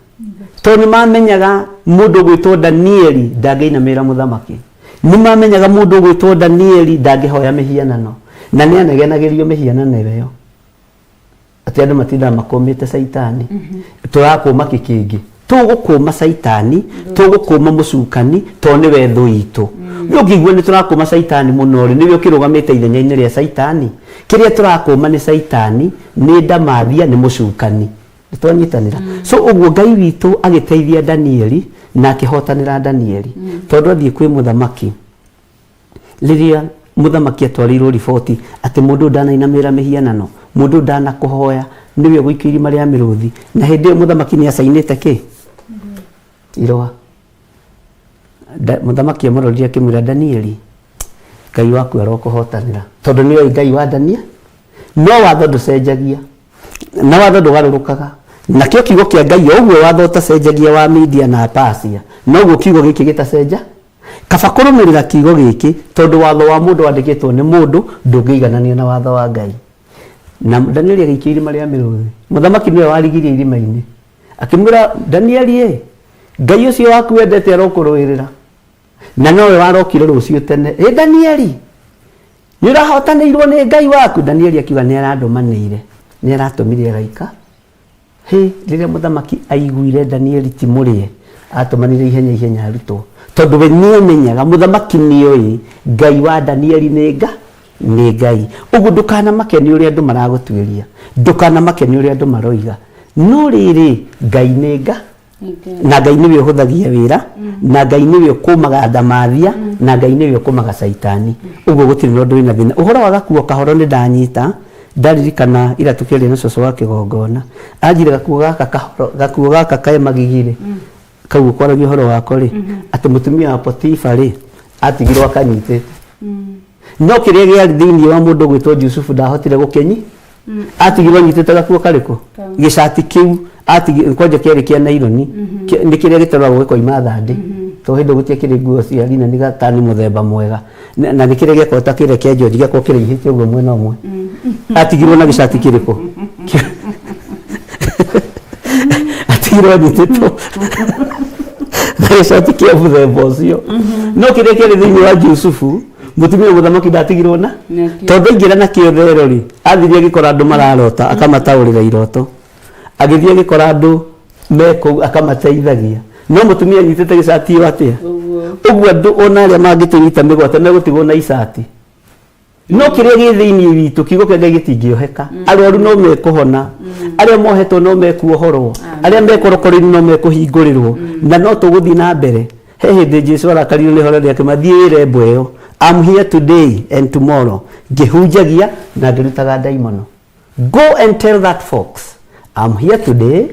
tondũ nĩ mamenyaga mũndũ ũgwĩtwo Danieli ndangĩinamĩrĩra mũthamaki, nĩ mamenyaga mũndũ ũgwĩtwo Danieli ndangĩhoya mĩhianano, na nĩ anegenagĩrio mĩhianano ĩyo atĩ andũ matindaga makũmĩte caitani. Tũrakũma kĩkĩngĩ, tũgũkũma caitani, tũgũkũma mũcukani, tondũ nĩwe thũ itũ. Nĩ ũngĩigua nĩ tũrakũma caitani mũno rĩ, nĩwe ũkĩrũgamĩte ithenya-inĩ rĩa caitani. Kĩrĩa tũrakũma nĩ caitani, nĩ ndamathia, nĩ mũcukani. Nĩ twanyitanĩra? So ũguo Ngai witũ agĩteithia Danieli na akĩhotanĩra Danieli, tondũ athiĩ kwĩ mũthamaki rĩrĩa Mũthamaki atwarĩirwo riboti atĩ mũndũ ũyũ ndanainamĩrĩra mĩhianano, mũndũ ũyũ ndanakũhoya, nĩwe ũgũikio irima rĩa mĩrũthi. Na hĩndĩ ĩyo mũthamaki nĩ acainĩte kĩ? Irũa. Mũthamaki amũrorire akĩmwĩra, Danieli, Ngai waku arokũhotanĩra, tondũ nĩoĩ Ngai wa Danieli. No watho ndũcenjagia, na watho ndũgarũrũkaga. Nakĩo kiugo kĩa Ngai, o ũguo watho ũtacenjagia wa Media na Persia, noguo kiugo gĩkĩ gĩtacenja. Kaba kũrũmĩrĩra kiugo gĩkĩ, tondũ watho wa mũndũ wandĩkĩtwo nĩ mũndũ ndũngĩigananio na watho wa Ngai. Na Danieli agĩikio irima rĩa mĩrũthi. Mũthamaki nĩwe warigirie irima-inĩ, akĩmwĩra, Danieli ĩ, Ngai ũcio waku wendete arokũrũĩrĩra. Na nowe warokire rũciũ tene. Ĩ Danieli, nĩ ũrahotanĩirwo nĩ Ngai waku? Danieli akiuga, nĩ arandũmanĩire, nĩ aratũmire araika. Hĩ, rĩrĩa mũthamaki aiguire Danieli ti mũrĩe, atũmanire ihenya ihenya arutwo, tondũ we nĩamenyaga, mũthamaki nĩoĩ Ngai wa Danieli nĩ nga nĩ Ngai. Ũguo ndũkanamake nĩ ũrĩa andũ maragũtuĩria, ndũkanamake nĩ ũrĩa andũ maroiga, no rĩrĩ, Ngai nĩ nga na Ngai nĩwe ũhũthagia wĩra, na Ngai nĩwe ũkũmaga ndamathia, na Ngai nĩwe ũkũmaga caitani. Ũguo gũtirĩ na ũndũ wĩna thĩna. Ũhoro wa gakuo kahoro nĩ ndanyita, ndaririkana ira tũkĩaria na cũcũ wa kĩgongona, anjire gakuo gaka kahoro, gakuo gaka kaĩ magigi-rĩ, kau ũkwaragia ũhoro wako rĩ, atĩ mũtumia wa Potifa rĩ, atigirwo akanyitĩte. No kĩrĩa gĩarĩ thĩinĩ wa mũndũ ũgwĩtwo Jusufu ndahotire gũkĩnyi atigirwo anyitĩte gakuo karĩkũ? Gĩcati kĩu atigi kwanja kĩarĩ kĩa naironi, nĩ kĩrĩa gĩtaroragwo gĩkoima thandĩ, tondũ hĩndĩ ĩyo gũtiakĩrĩ nguo cia lineni gatani mũthemba mwega, na nĩ kĩrĩa gĩakoragwo ta kĩrĩa kĩa George, gĩakoragwo kĩraihĩte ũguo mwena ũmwe. Atigirwo na gĩcati kĩrĩkũ? Atigirwo anyitĩtwo na gĩcati kĩa mũthemba ũcio, no kĩrĩa kĩarĩ thĩinĩ wa Jusufu, mũtumia wa mũthamaki ndatigirwo na Nakĩo. Tondũ aingĩra na kĩo thero rĩ, athirie agĩkora andũ mararota, akamataũrĩra iroto, agĩthiĩ agĩkora andũ me kũu akamateithagia, no mũtumia anyitĩte gĩcati ĩyo atĩa? Ũguo. Ũguo andũ ona arĩa mangĩtũnyita mĩgwate megũtigwo na icati, no kĩrĩa gĩ thĩinĩ witũ, kiugo kĩa Ngai gĩtingĩoheka. Arwaru no mekũhona, arĩa mohetwo no mekuohorwo, arĩa mekorokorinĩ no mekũhingũrĩrwo, na no tũgũthiĩ na mbere. He hĩndĩ Jesu arakarirwo nĩ ihoro rĩake, mathiĩ wĩre mbwe ĩyo, I'm here today and tomorrow, ngĩhunjagia na ngĩrutaga ndaimono. Go and tell that fox, I'm here today,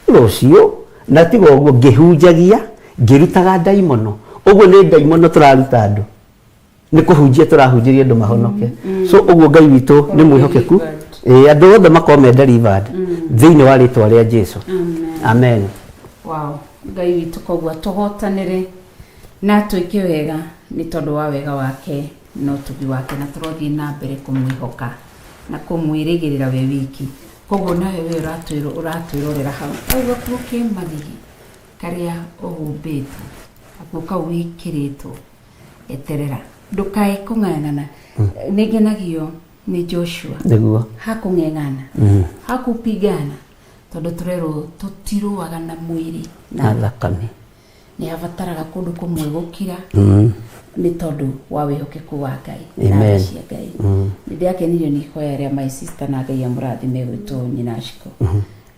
rũciũ, na tiga ũguo, ngĩhunjagia ngĩrutaga ndaimono. Ũguo nĩ ndaimono tũraruta andũ, nĩ kũhunjia tũrahunjĩria andũ mahonoke. So ũguo Ngai witũ nĩ mwĩhokeku. Ĩĩ, andũ othe makorwo me delivered thĩinĩ wa rĩtwa rĩa Jesu. Amen. Wow, Ngai witũ koguo atũhotanĩre na atwĩke wega nĩ tondũ wa wega wake na ũtugi wake, na tũrothiĩ na mbere kũmwĩhoka na kũmwĩrĩgĩrĩra we wiki. Koguo nawe we ũratwĩrorera hau kau gakuo ke magigi karĩa ũhumbĩtwo, gakuo kau wĩkĩrĩtwo, eterera, ndũkae kũng'ang'ana. Nĩ ngenagio nĩ Joshua. Nĩguo. Hakũng'eng'ana, hakupigana, tondũ tũrerwo tũtirũaga na mwĩrĩ na thakame. Nĩ abataraga kũndũ kũmwe gũkira, nĩ tondũ wa wĩhokeku wa Ngai na Amen. tha cia Ngai. Nĩ ndĩakenirio nĩ ihoya rĩa my sister, na Ngai amũrathime, gwĩtwo nyina Ciko.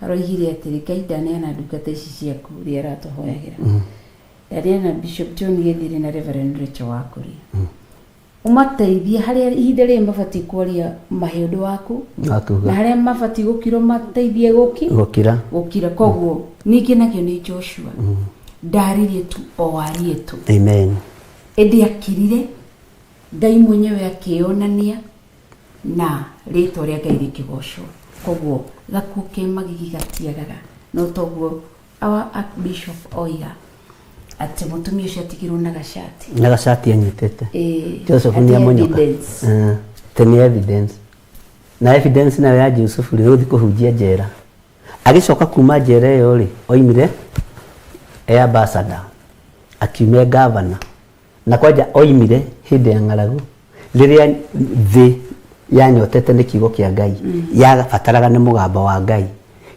Aroigire atĩrĩ, Ngai, ndaneana ndungata ici ciaku rĩa aratũhoyagĩra, ndaneana Bishop John Gĩthiri na Reverend Rachel Wakũria, ũmateithie harĩa ihinda rĩrĩ mabatiĩ kwaria, mahe ũndũ waku wakuga, na harĩa mabatiĩ gũkirwo mateithie gũki gũkira. Gũkira. Koguo ningĩ nakĩo nĩ Joshua ndaririe tu o arie tu. Amen. Ĩndĩ akirire, Ngai mwenyewe akĩonania na rĩtwa rĩa Ngai rĩkĩgocwo. Koguo gakuo ke magigi gatiagaga, no toguo our archbishop oiga atĩ mũtumia ũcio atigirwo na gacati. Na gacati anyitĩte. Ĩĩ, Joseph atĩ nĩ amonyoka. evidence. Atĩ nĩ evidence, na evidence nayo ya Jusufu rĩ, gũthiĩ kũhunjia njera, agĩcoka kuma njera ĩyo rĩ, oimire e ambassador, akiuma e governor, na kwanja oimire hĩndĩ ya ng'aragu, rĩrĩa thĩ yanyotete nĩ kiugo kĩa Ngai, yabataraga nĩ mũgambo wa Ngai.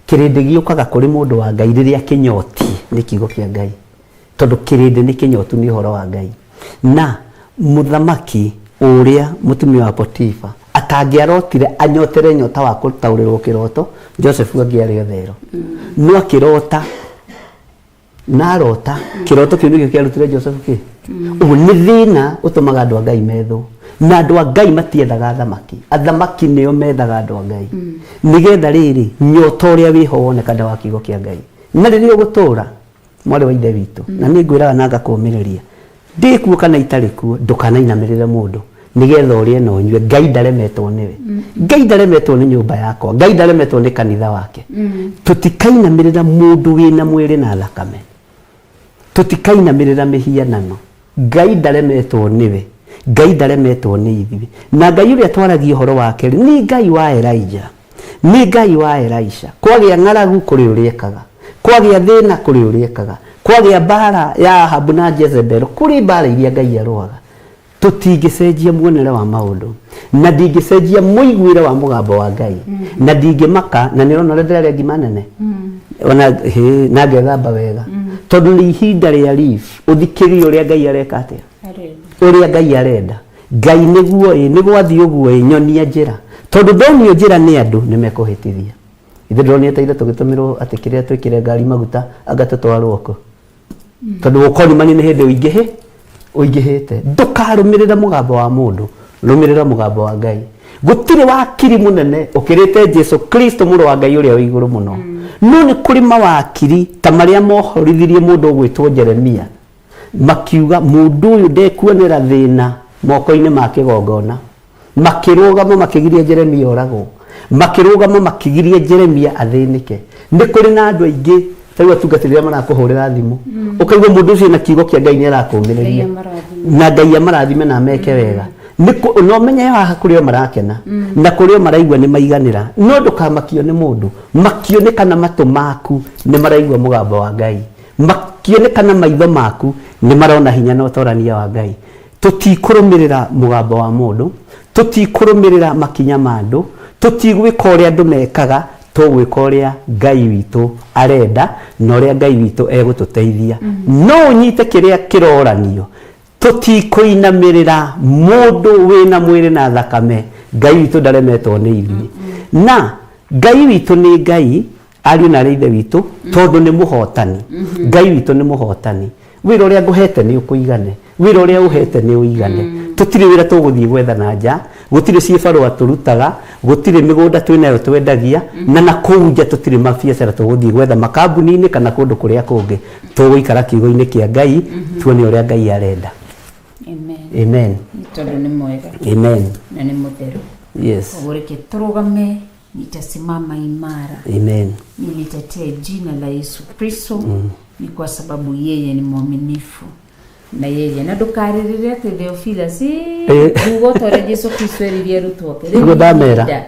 Kĩrĩndĩ gĩũkaga kũrĩ mũndũ wa Ngai rĩrĩa kĩnyotie nĩ kiugo kĩa Ngai, tondũ kĩrĩndĩ nĩ kĩnyotu nĩ ũhoro wa Ngai. Na mũthamaki ũrĩa mũtumia wa Potifa atangĩarotire anyotere nyota wa gũtaũrĩrwo kĩroto, Joseph angĩarĩ othero, no akĩrota, na arota kĩroto kĩu nĩkĩo kĩarutire Joseph kĩ. Ũguo nĩ thĩna ũtũmaga andũ a Ngai methwo. Na andũ a Ngai matiethaga athamaki, athamaki nĩo methaga andũ a Ngai, nĩgetha rĩrĩ nyota ũrĩa wĩho woneka wa kiugo kĩa Ngai. Na rĩrĩa ũgũtũra, mwarĩ wa ithe witũ, na nĩ ngwĩraga na ngakũmĩrĩria, ndĩ kuo kana itarĩ kuo, ndũkanainamĩrĩre mũndũ nĩgetha ũrĩe na ũnyue. Ngai ndaremetwo nĩwe, Ngai ndaremetwo nĩ nyũmba yakwa, Ngai ndaremetwo nĩ kanitha wake. Tũtikainamĩrĩra mũndũ wĩna mwĩrĩ na thakame, tũtikainamĩrĩra mĩhianano. Ngai ndaremetwo nĩwe, Ngai ndaremetwo nĩ ithuĩ. Na Ngai ũrĩa twaragia ũhoro wake rĩ, nĩ Ngai wa Elijah, nĩ Ngai wa Elisha. Kwagĩa ng'aragu kũrĩ ũrĩa ekaga, kwagĩa thĩna kũrĩ ũrĩa ekaga, kwagĩa mbara ya Ahabu na Jezebel kũrĩ mbara iria Ngai arũaga. Tũtingĩcenjia muonere wa maũndũ, na ndingĩcenjia mũiguĩre wa mũgambo wa Ngai, na ndingĩmaka. Na nĩũrona ũrĩa ndĩrarĩa ngima nene ona hĩ, na ngethamba wega, tondũ nĩ ihinda rĩa leave. Ũthikĩrĩrie ũrĩa Ngai areka atĩa, ũrĩa Ngai arenda. Ngai nĩguo ĩ, nĩ gwathiĩ ũguo ĩ, nyonia njĩra, tondũ ndonio njĩra nĩ andũ nĩ mekũhĩtithia. Ithe ndĩronire ta ithe tũgĩtũmĩrwo atĩ kĩrĩa twĩkĩre ngari maguta anga tũtwarwo kũ, tondũ ũkorimani nĩ hĩndĩ ũingĩhĩte. Ndũkarũmĩrĩre mũgambo wa mũndũ, rũmĩrĩra mũgambo wa Ngai. Gũtirĩ wakiri mũnene ũkĩrĩte Jesu Kristo, mũrũ wa Ngai ũrĩa wĩ igũrũ mũno. No nĩ kũrĩ mawakiri ta marĩa mohorithirie mũndũ ũgwĩtwo Jeremia, makiuga mũndũ ũyũ ndekuonera thĩna moko-inĩ ma kĩgongona. Makĩrũgama makĩgiria Jeremia oragwo, makĩrũgama makĩgiria Jeremia athĩnĩke. Nĩ kũrĩ na andũ aingĩ ta rĩu atungatĩri arĩa marakũhũrĩra thimũ, ũkaigua mũndũ ũcio na kiugo kĩa Ngai nĩ arakũmĩrĩria, na Ngai amarathime na ameke wega. Na ũmenye haha kũrĩ o marakena na kũrĩ o maraigua nĩ maiganĩra. No ndũkamakio nĩ mũndũ, makio nĩ kana matũ maku nĩ maraigua mũgambo wa Ngai, makio nĩ kana maitho maku nĩ marona hinya na ũtorania wa Ngai. Tũtikũrũmĩrĩra mũgambo wa mũndũ, tũtikũrũmĩrĩra makinya ma andũ, tũtigwĩka ũrĩa andũ mekaga, tũgwĩka ũrĩa Ngai witũ arenda na ũrĩa Ngai witũ egũtũteithia. No ũnyite kĩrĩa kĩroranio, tũtikũinamĩrĩra mũndũ wĩna mwĩrĩ na thakame. Ngai witũ ndaremetwo nĩ ithuĩ, na Ngai witũ nĩ Ngai, ariũ na arĩ ithe witũ, tondũ nĩ mũhotani. Ngai witũ nĩ mũhotani. Wĩra ũrĩa ngũhete nĩ ũkũigane, wĩra ũrĩa ũhete nĩ ũigane. Tũtirĩ wĩra tũgũthiĩ gwetha na nja, gũtirĩ ciĩbarũa tũrutaga, gũtirĩ mĩgũnda twĩnayo twendagia, na nakũu nja tũtirĩ mabiacara tũgũthiĩ gwetha makambuni-inĩ kana kũndũ kũrĩa kũngĩ. Tũgũikara kiugo-inĩ kĩa Ngai, tuone ũrĩa Ngai arenda. Amen. Amen. Tondũ nĩ mwega Amen. na nĩ mũtheru. Yes. Koguo reke tũrũgame, nitasimama imara. Amen. Nilitetee jina la Yesu Kristo, ni kwa sababu yeye ni mwaminifu na yeye na ndũkarĩrĩre atĩ Theophilus nguga ta ũrĩa Jesu Kristo eririe arutwo ake. Rĩu Nĩguo ndamera.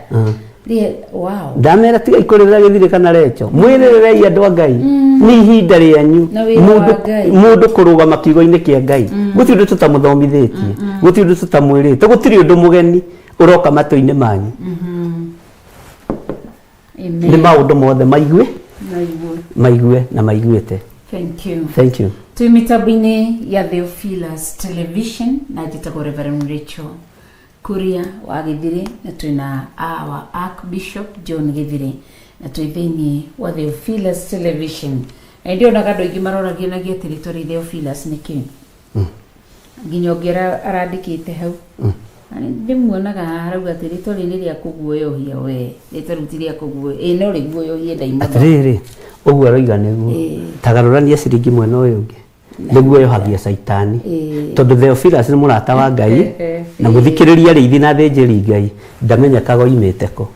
ihinda wow. Ndamera tiga ikũrĩrĩra gĩthirĩ kana recho, mwĩrĩrĩrei andũ a Ngai, nĩ ihinda rĩanyu. Na wĩra wa Ngai. Mũndũ kũrũgama kiugo-inĩ kĩa Ngai, gũtirĩ ũndũ tũtamũthomithĩtie, gũtirĩ ũndũ tũtamwĩrĩte, gũtirĩ ũndũ mũgeni ũroka matũ-inĩ manyu. Amen. Nĩ maũndũ mothe maigue. Maigue. Maigue na maiguĩte. Thank you. Thank you. Twĩ mĩtambo-inĩ ya Theophilus Television na njĩtagwo Reverend Rachel Kuria wa Gĩthirĩ, na twĩna our Archbishop John Gĩthirĩ, na twĩ thĩinĩ wa Theophilus Television. Na ndionaga andũ aingĩ maroragionagia atĩ rĩtwa rĩ Theophilus nĩ kĩ, nginya ũngĩ arandĩkĩte hau. Na ndĩmuonaga haha arauga atĩ rĩtwa rĩrĩ nĩ rĩa kũguoyohia. We rĩtwa rĩu ti rĩa kũguoya, ĩ no rĩguoyohie ndaimono. Atĩrĩrĩ, ũguo aroiga nĩguo. Tagarũrania ciringi mwena ũyũ ũngĩ, nĩguo yohagia caitani, tondũ Theophilus nĩ mũrata wa Ngai na mũthikĩrĩria rĩithi na thĩnjĩri Ngai. Ndamenyekaga oimĩte kũ,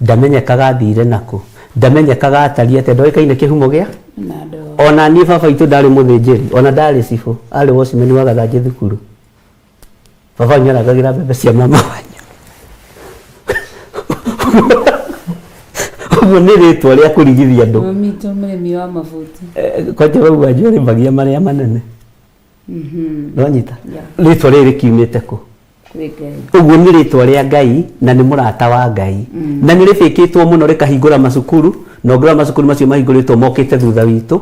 ndamenyekaga athire nakũ, ndamenyekaga atariĩ atĩa, ndoĩkaine kĩhumo gĩa na andũ. Ona niĩ baba witũ ndarĩ mũthĩnjĩri, ona ndarĩ cibũ, arĩ watchman wa Gathanjĩ thukuru. Baba wanyu arangagĩra mbembe cia mama wanyu. Ũguo nĩ rĩtwa rĩa kũrigithia andũ. Mami witũ mũrĩmi wa mabuti. Kwanja bau wanyu arĩmagia marĩa manene. Nĩwanyita? Yeah. Rĩtwa rĩrĩ rĩkiumĩte kũ? Kwĩ Ngai. Ũguo nĩ rĩtwa rĩa Ngai na nĩ mũrata wa Ngai, na nĩ rĩbĩkĩtwo mũno rĩkahingũra macukuru, na ũngĩrora macukuru macio mahingũrĩtwo mokĩte thutha witũ,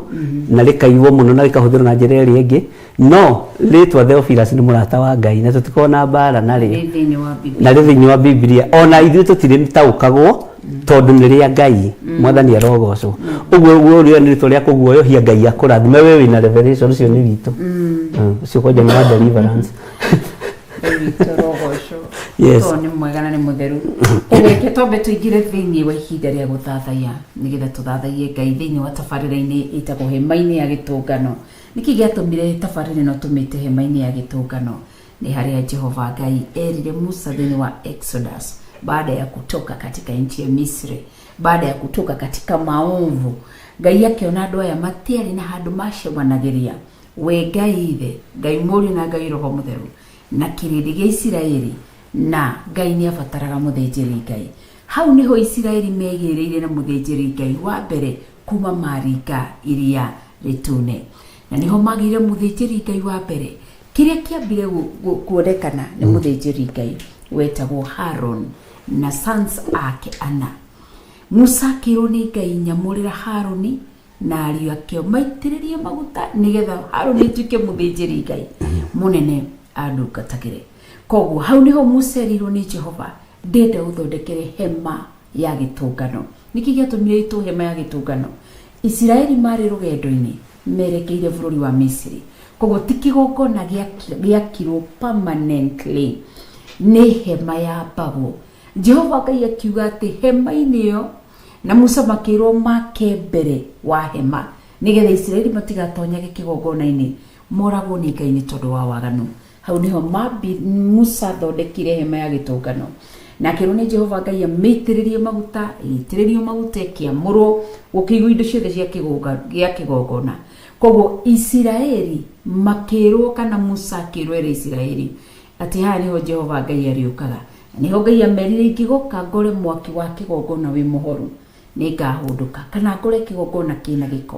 na rĩkaiywo mũno na rĩkahũthĩrwo na njĩra ĩrĩa ĩngĩ. No rĩtwa Theophilus nĩ mũrata wa Ngai na tũtikoragwo na mbara narĩo. Rĩ thĩinĩ wa Biblia. Na rĩ thĩinĩ wa Biblia, ona ithuĩ tũtirĩtaũkagwo tondũ nĩ rĩa Ngai. Mwathani arogocwo. Ũguo ũguo rĩo nĩ rĩtwa rĩa kũguoyohia. Ngai akũrathime we wĩna revelation ũcio nĩ witũ. Ũcio kwanja nĩ wa deliverance. Ngai witũ arogocwo. Yes. Tondũ nĩ mwega na nĩ mũtheru. Koguo reke twambe tũingĩre thĩinĩ wa ihinda rĩa gũthathaiya nĩgetha tũthathaiye Ngai thĩinĩ wa tabarĩra-inĩ ĩtagwo hema-inĩ ya gĩtũngano. Nĩkĩ gĩatũmire tabarĩra ĩno tũmĩte hema-inĩ ya gĩtũngano? Nĩ harĩa Jehova Ngai erire Musa thĩinĩ wa Exodus baada ya kutoka katika nchi ya Misri, baada ya kutoka katika maovu, Ngai akĩona andũ aya matiarĩ na handũ macemanagĩria, we Ngai ithe, Ngai Mũriũ na Ngai Roho Mũtheru na kĩrĩndĩ gĩa Isiraeli, na Ngai nĩ abataraga mũthĩnjĩri Ngai. Hau nĩho Isiraeli megĩrĩire na mũthĩnjĩri Ngai wa mbere kuma maringa iria rĩtune, na nĩho magĩire mũthĩnjĩri Ngai wa mbere. Kĩrĩa kĩambire kuonekana nĩ mũthĩnjĩri Ngai wetagwo Haron na sons ake ana. Musa akĩrwo nĩ Ngai, nyamũrĩra Haroni na ariũ ake maitĩrĩrie maguta nĩgetha Haroni atuĩke mũthĩnjĩri Ngai mũnene andungatagĩre. Koguo hau nĩho Musa erirwo nĩ Jehova, ndenda ũthondekere hema ya gĩtũngano. Nĩkĩ gĩatũmire ĩtwo hema ya gĩtũngano? Isiraeli marĩ rũgendo-inĩ merekeire bũrũri wa Misiri, koguo ti kĩgongona gĩakirwo permanently, nĩ hema yambagwo. Jehova Ngai akiuga atĩ hema-inĩ ĩyo na Musa makĩrwo make mbere wa hema nĩgetha Isiraeli matigatonyage kĩgongona-inĩ moragwo nĩ Ngai nĩ tondũ wa waganu. Hau nĩho Musa athondekire hema ya gĩtũngano na akĩrwo nĩ Jehova Ngai amĩitĩrĩrie maguta, ĩitĩrĩrio maguta ĩkĩamũrwo, gũkĩigwo indo ciothe cia kĩgongona. Koguo Isiraeli makĩrwo, kana Musa akĩrwo ere Isiraeli atĩ haha nĩho Jehova Ngai arĩũkaga. Nĩho Ngai amerire, ingĩgoka ngore mwaki wa kĩgongona wĩ mũhoru nĩngahũndũka, kana ngore kĩgongona kĩna gĩko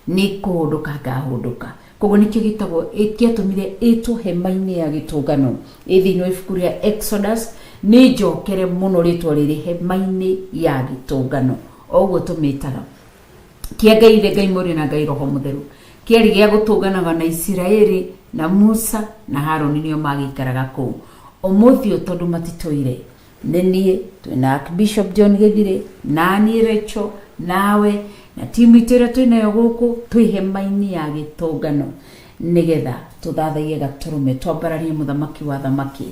nĩkũhũndũka ngahũndũka. Koguo nĩkĩo gĩtagwo, kĩatũmire ĩtwo hema-inĩ ya gĩtũngano. Ĩ thĩinĩ wa ibuku rĩa Exodus. Nĩ njokere mũno rĩtwa rĩrĩ hema-inĩ ya gĩtũngano, o ũguo tũmĩtaga kĩa Ngai Ithe, Ngai Mũriũ na Ngai Roho Mũtheru, kĩarĩ gĩa gũtũnganaga na Isiraeli na Musa na Haroni nĩo magĩikaraga kũu. Ũmũthĩ ũyũ tondũ matitũire, nĩ niĩ twĩna Archbishop John Gĩthirĩ, na niĩ Rachel, nawe na timu itũ ĩrĩa twĩnayo gũkũ, twĩ hema-inĩ ya gĩtũngano nĩgetha tũthathaiye Gatũrũme, twambararie mũthamaki wa thamaki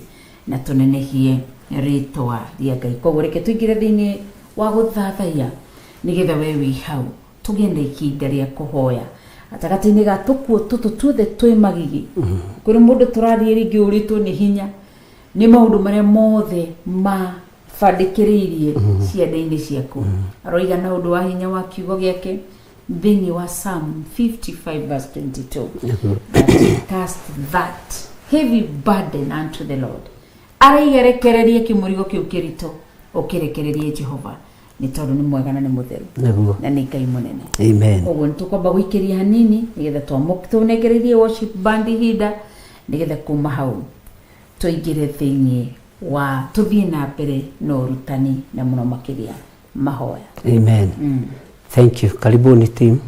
na tũnenehie rĩtwa rĩa Ngai. Koguo reke tũingĩre thĩinĩ wa gũthathaiya nĩgetha we wĩ hau tũgĩe na ihinda rĩa kũhoya gatagatĩ-inĩ ga tũkuo tũtũ tuothe twĩ magigi. Kũrĩ mũndũ tũraria rĩngĩ ũrĩtwo nĩ hinya nĩ maũndũ marĩa mothe mabandĩkĩrĩirie ciande-inĩ ciaku. Aroiga na ũndũ wa hinya wa kiugo gĩake thĩinĩ wa Psalm 55 verse 22 that cast that heavy burden unto the Lord. Araiga rekererie kĩmũrigo kĩu kĩritũ ũkĩrekererie Jehova, nĩ tondũ nĩ mwega na nĩ mũtheru Nĩguo. na nĩ Ngai mũnene. Amen. Koguo nĩ tũkwamba gũikĩria hanini nĩgetha tũnengererie worship band ihinda nĩgetha kuma hau tũingĩre thĩinĩ wa tũthiĩ na mbere na ũrutani na mũno makĩria mahoya. Amen. Thank you. Karibuni team.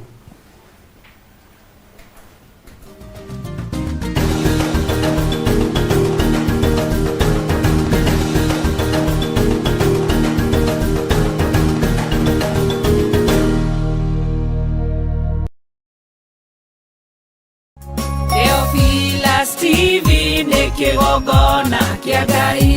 Theophilus TV nĩ kĩgongona kĩa Ngai,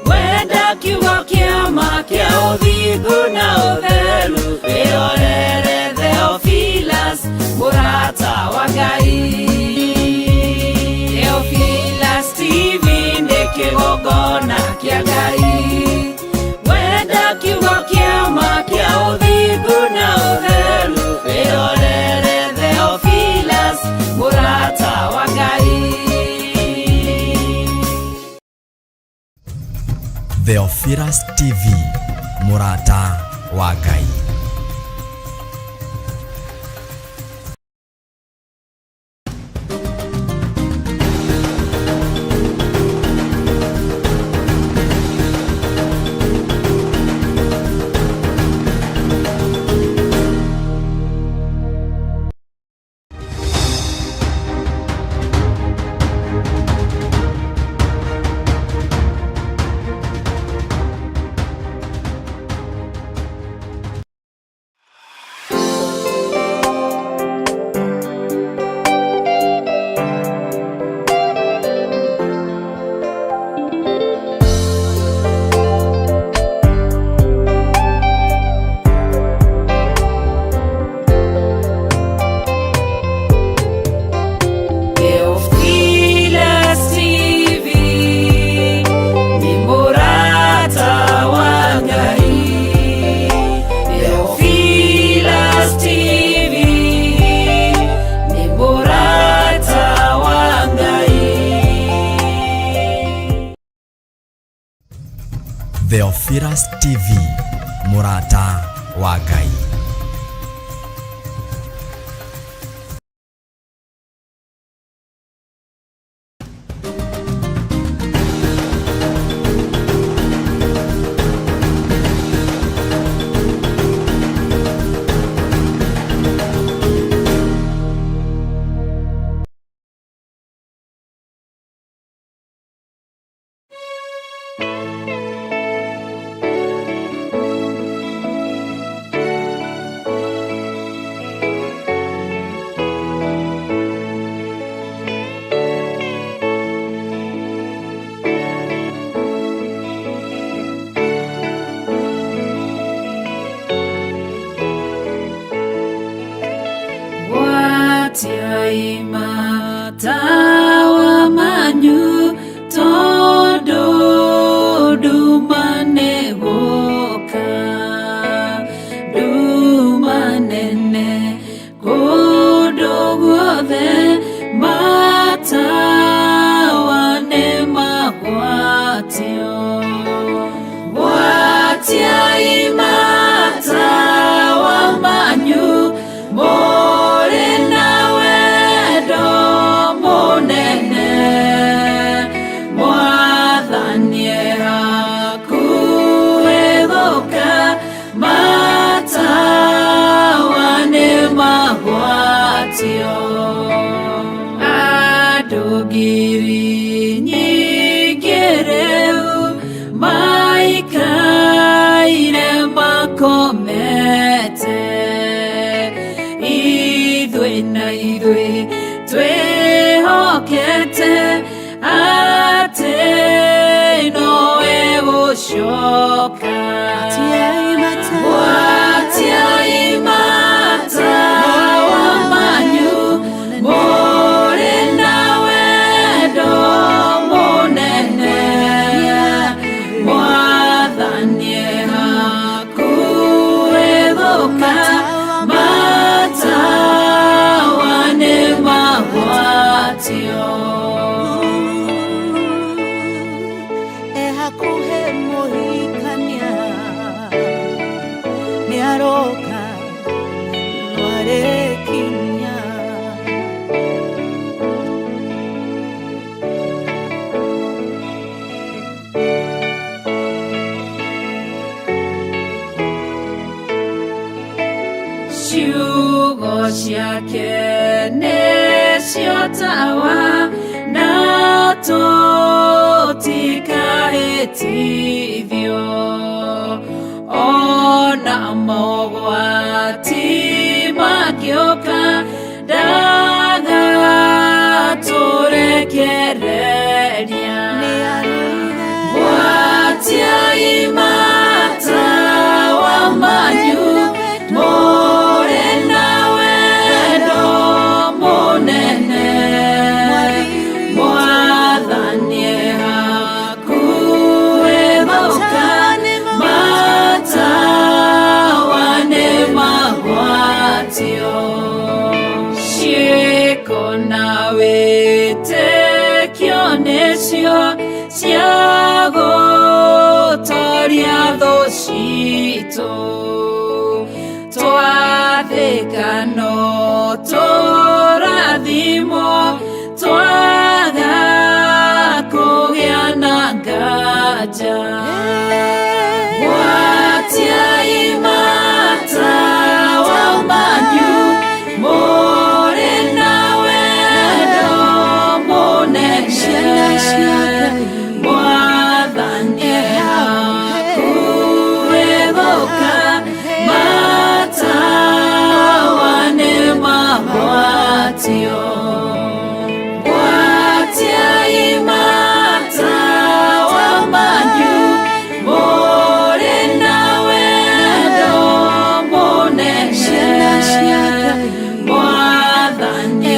wenda kiugo kĩa ma kĩa ũthingu na ũtheru, wĩrorere Theophilus mũrata wa Ngai. Theophilus TV nĩ kĩgongona kĩa Ngai, wenda kiugo kĩa ma kĩa ũthingu na ũtheru, wĩrorere Theophilus mũrata wa Ngai. Theophilus TV, mũrata wa Ngai. Theophilus TV, mũrata wa Ngai. Gwatiai matawa manyu tondũ nduma nĩ gũka, nduma nene kũndũ guothe, matawa nĩ magwatio. Gwatiai matawa manyu mũrĩ na wendo mũnene, Mwathani e hakuhĩ gũka, matawa nĩ magwatio. Andũ ngiri nyingĩ rĩu maikaire makomete, ithuĩ na ithuĩ twĩhokete atĩ nowe gũcoka. Gwatiai matawa manyu mũrĩ na wendo mũnene, Mwathani e hakuhĩ gũka, matawa nĩ magwatio. E hakuhĩ mũhikania nĩ aroka nwarĩkinya. Ciugo ciake nĩcio tawa na tũtikahĩtithio, ona mogwati mangĩũka ndagatũrekereria. Gwatiai matawa manyu mũrĩ na wendo mũnene, Mwathani e hakuhĩ gũka, matawa nĩ magwatio. Ciĩko na wĩtĩkio nĩcio cia gũtoria thũ citũ, twathĩka no tũrathimwo, twaga kũgĩa na nganja. Gwatiai matawa manyu mũrĩ na wendo mũnene, Mwathani e hakuhĩ gũka, matawa nĩ magwatio. Gwatiai matawa manyu mũrĩ na wendo mũnene, Mwathani e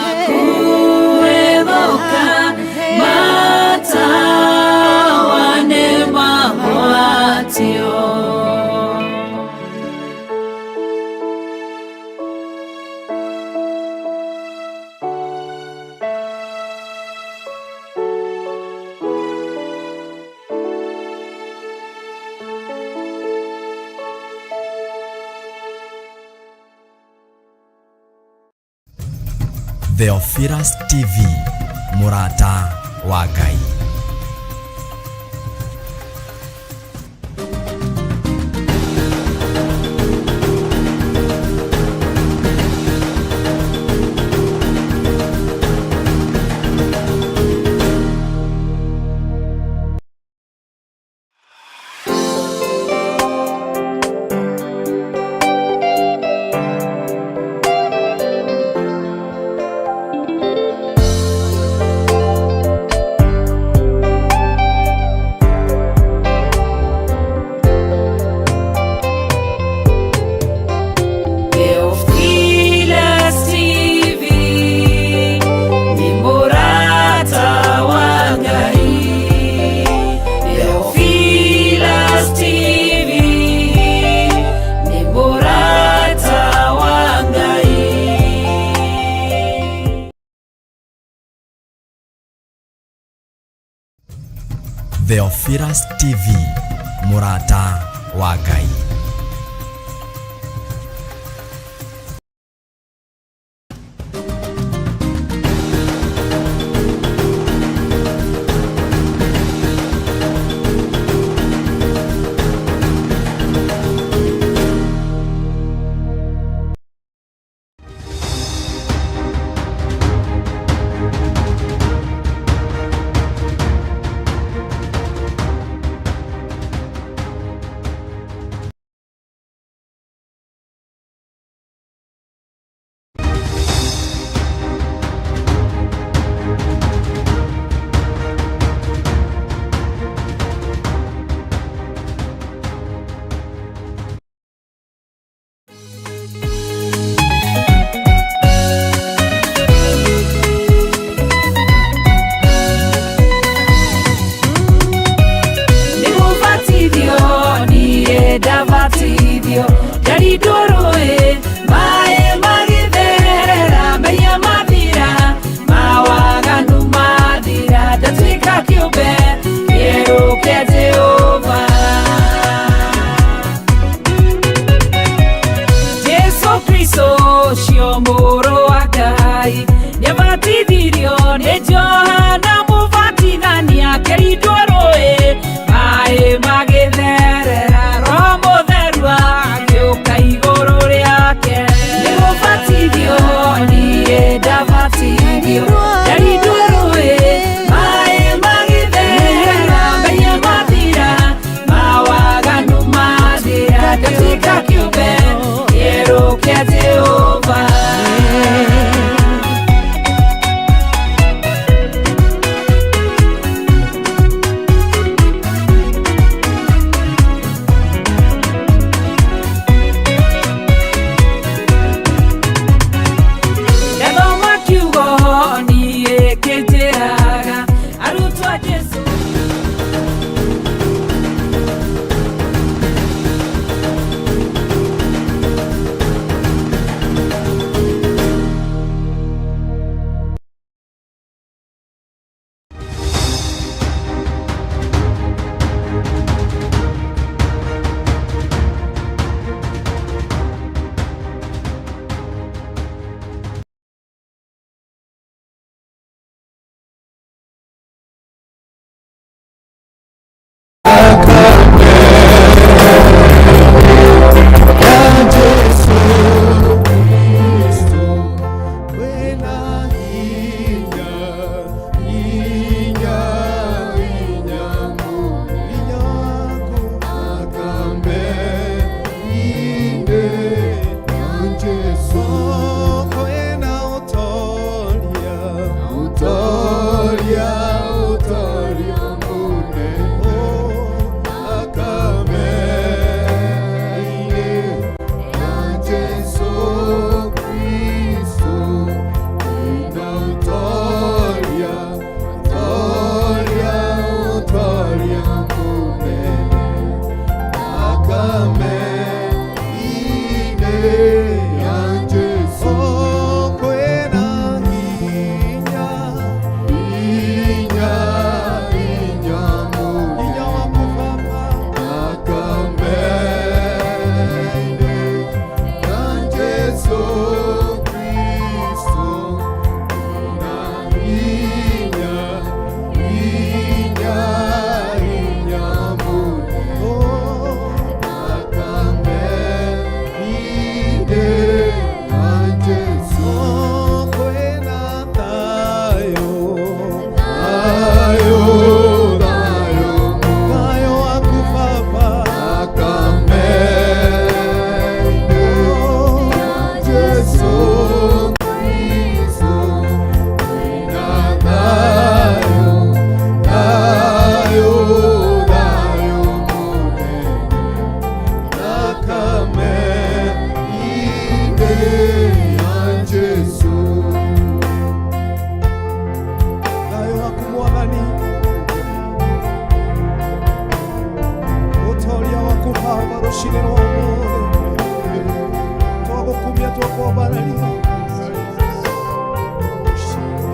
hakuhĩ gũka, matawa nĩ magwatio. Theophilus TV, mũrata wa Ngai. Theophilus TV ni murata wa Ngai. Theophilus TV ni murata wa Ngai. Theophilus TV, mũrata wa Ngai. Nĩgũbatithio niĩ ndabatithio ndarindwo rũĩ maĩ magĩtherera mehia mathira mawaganu mathira ndatuĩka kĩũmbe kĩerũ kĩa Jehova. Jesu Kristo ũcio mũrũ wa Ngai nĩabatithirio nĩ Johana Mũbatithania akĩrindwo rũĩ maĩ magĩtherera Roho Mũtheru agĩũka igũrũ. Rũcinĩ rwa ũmũthĩ twagũkumia, twakwambararia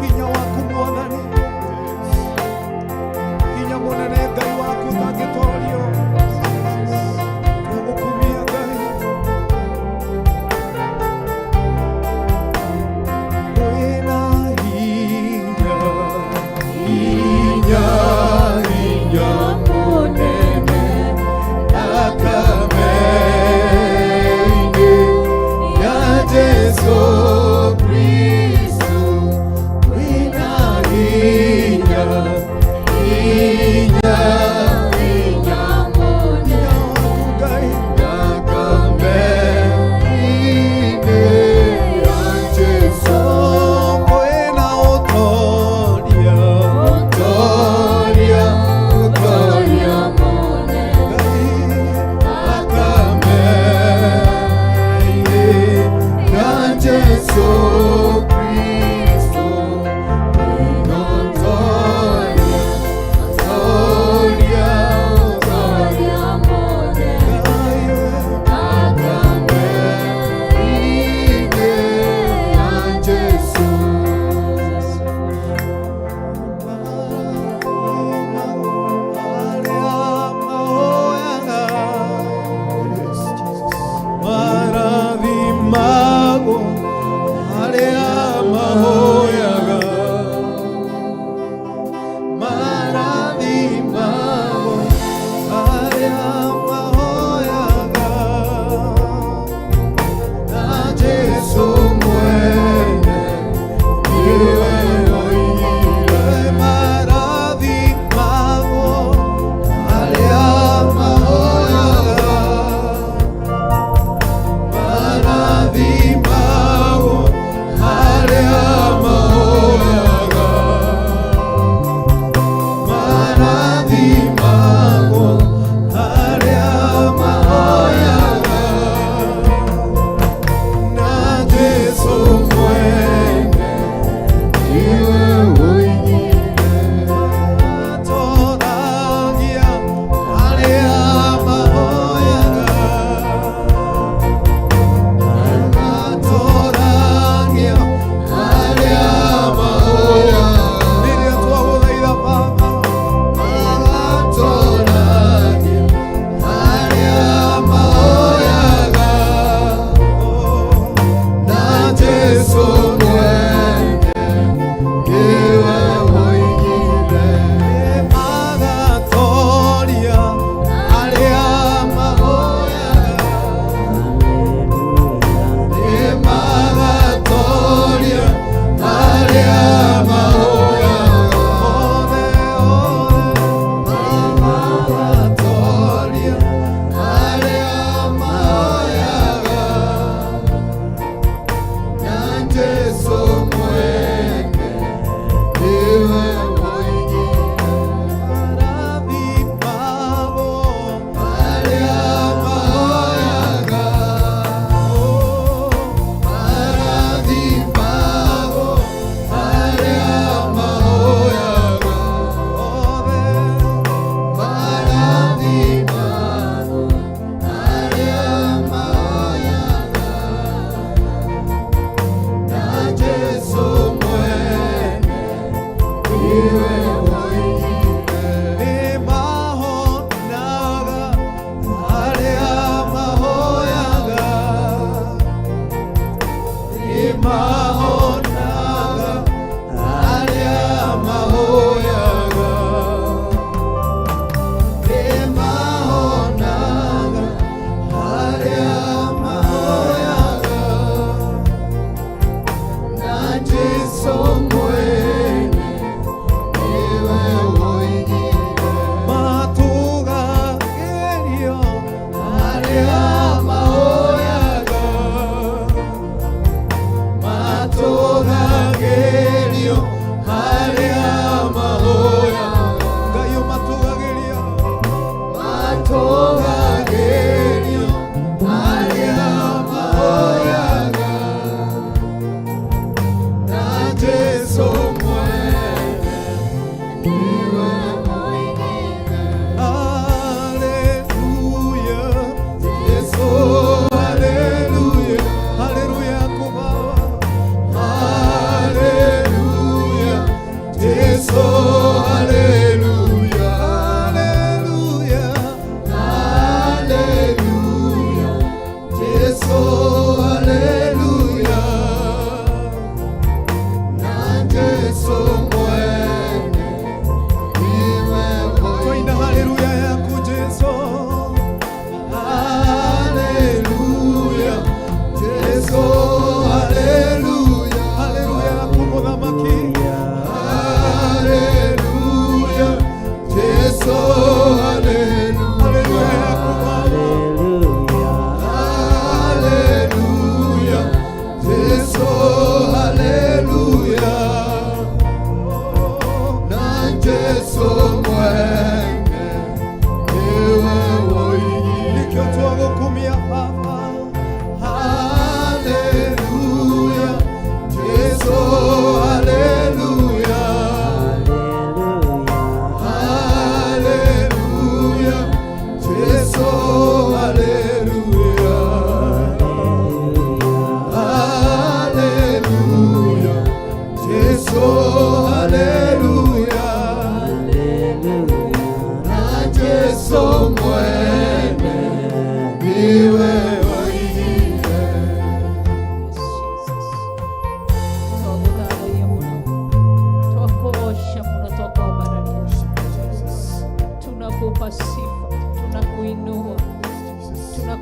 hinya waku Mwathani, hinya mũnene Ngai waku ũtangĩtorio. Twagũkumia Ngai. Kwĩna hinya, hinya, hinya mũnene thakame-inĩ ya Jesũ.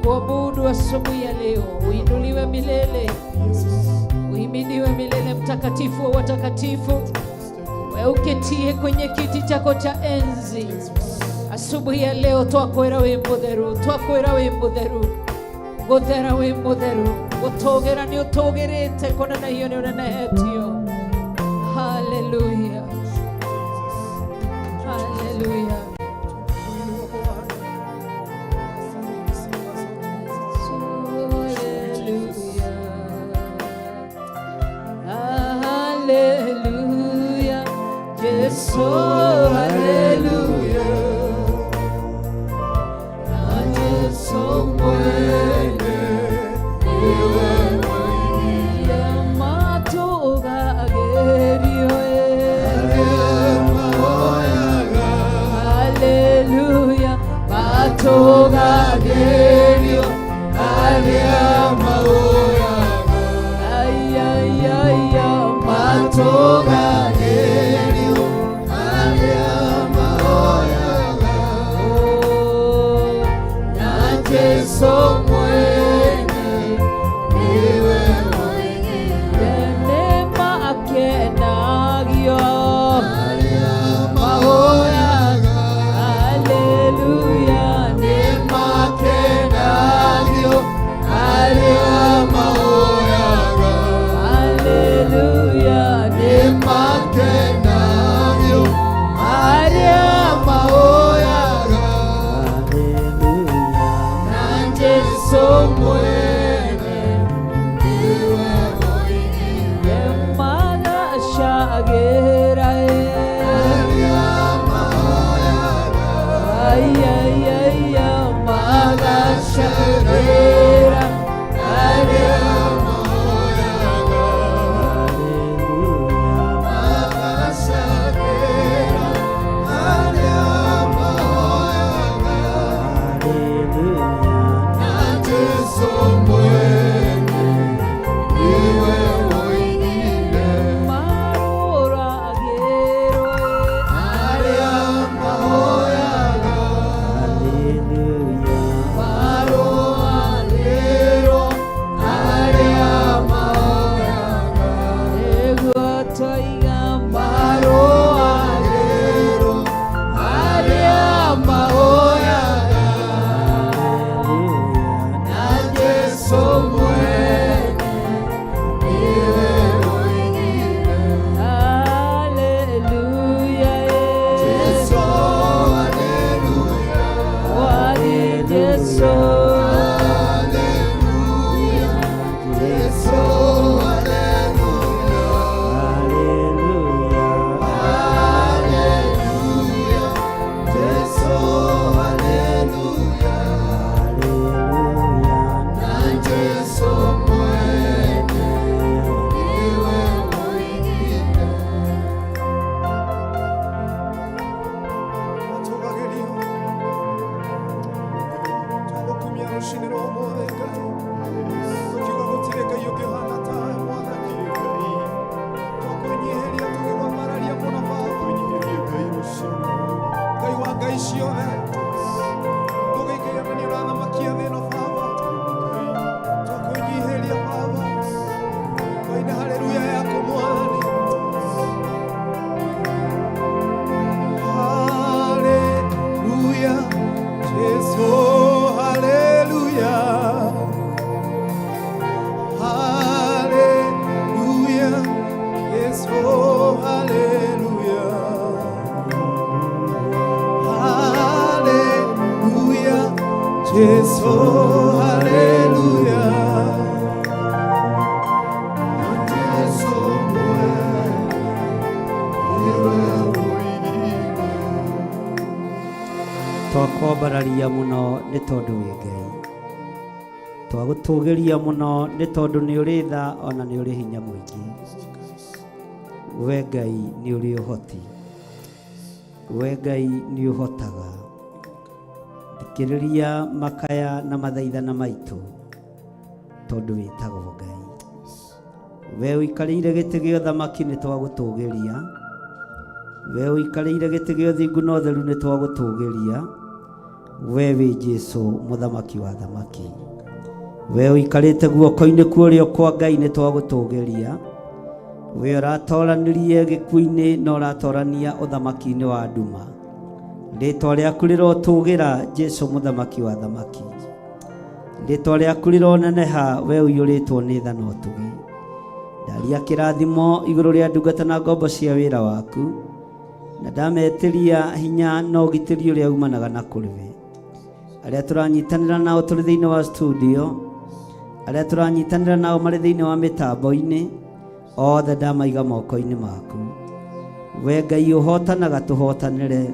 Tunakuabudu asubuhi ya leo, uinuliwe milele, uhimidiwe milele, mtakatifu wa watakatifu, wewe uketie kwenye kiti chako cha enzi. Asubuhi ya leo twakwĩra wĩ mũtheru, twakwĩra wĩ mũtheru, gũthera wĩ mũtheru, gũtũgĩra nĩ ũtũgĩrĩte, kũnenehio nĩ ũnenehetio. Haleluya, haleluya. Haleluya, Jesu, haleluya. Na Jesu mwene, niwe mwenye matũũgagĩrio, Haleluya, matũũgagĩrio, arĩa maũyaga. Ay, ay, ay, ay, matũũgagĩrio, arĩa maũyaga. Oh, na Jesu mwene, niwe mwenye makenagio, arĩa maũyaga. Haleluya, nĩ makenagio, arĩa maũyaga. Haleluya, nĩ makenagio, arĩa maũyaga. Na Jesu mwene, niwe mwenye magacagĩra, Ay, ay, ay, ay, magacagĩra, arĩa marũragĩrwo, nĩguo twoiga marũagĩrwo, arĩa maũyaga. Na Jesu mwene, niwe mwenye. Haleluya, Jesu, haleluya. Wali Jesu, haleluya. Jesu, haleluya. Matũũgagĩrio. Twagũkumia rũcinĩ rwa ũmũthĩ, Ngai. Tũkiuga gũtirĩ Ngai ũngĩ ũhana tawe, Mwathani Ngai. Twakwĩnyihĩria tũgĩkwambararia mũno, Baba. Ngai wa ngai ciothe. Tũgĩikĩria na nĩ ũrathamakia thĩ ĩno, Baba. Twakwĩnyihĩria, Baba. Twaina haleluya yaku, Mwathani. Hallelujah, Jesu, hallelujah. Hallelujah, Jesu, hallelujah. Hallelujah, Jesu, hallelujah. Jesu, mwenye, niwe mũinime. Twakwambararia mũno nĩ tondũ wĩ Ngai, twagũtũgĩria mũno nĩ tondũ nĩ ũrĩ tha ona nĩ ũrĩ hinya mũingĩ. We Ngai nĩ ũrĩ ũhoti, we Ngai nĩ ũhotaga. Thikĩrĩria makaya na mathaithana maitũ tondũ wĩtagwo Ngai. We ũikarĩire gĩtĩ gĩa ũthamaki nĩ twagũtũgĩria, we ũikarĩire gĩtĩ gĩa ũthingu na ũtheru nĩ twagũtũgĩria. We wĩ Jesu mũthamaki wa thamaki, we ũikarĩte guoko-inĩ kwa ũrĩo kwa Ngai, nĩ twagũtũgĩria. We ũratoranirie gĩkuũ-inĩ na ũratorania ũthamaki-inĩ wa nduma, rĩtwa rĩaku rĩrotũgĩra, Jesu mũthamaki wa thamaki. Rĩtwa rĩaku rĩroneneha, we ũiyũrĩtwo nĩ tha na ũtugi. Ndaria kĩrathimo igũrũ rĩa ndungata na ngombo cia wĩra waku, na ndametĩria hinya na ũgitĩri ũrĩa umanaga na kũrĩ we. Arĩa tũranyitanĩra nao tũrĩ thĩinĩ wa studio, arĩa tũranyitanĩra nao marĩ thĩinĩ wa mĩtambo-inĩ, othe ndamaiga moko-inĩ maku. We Ngai ũhotanaga, tũhotanĩre.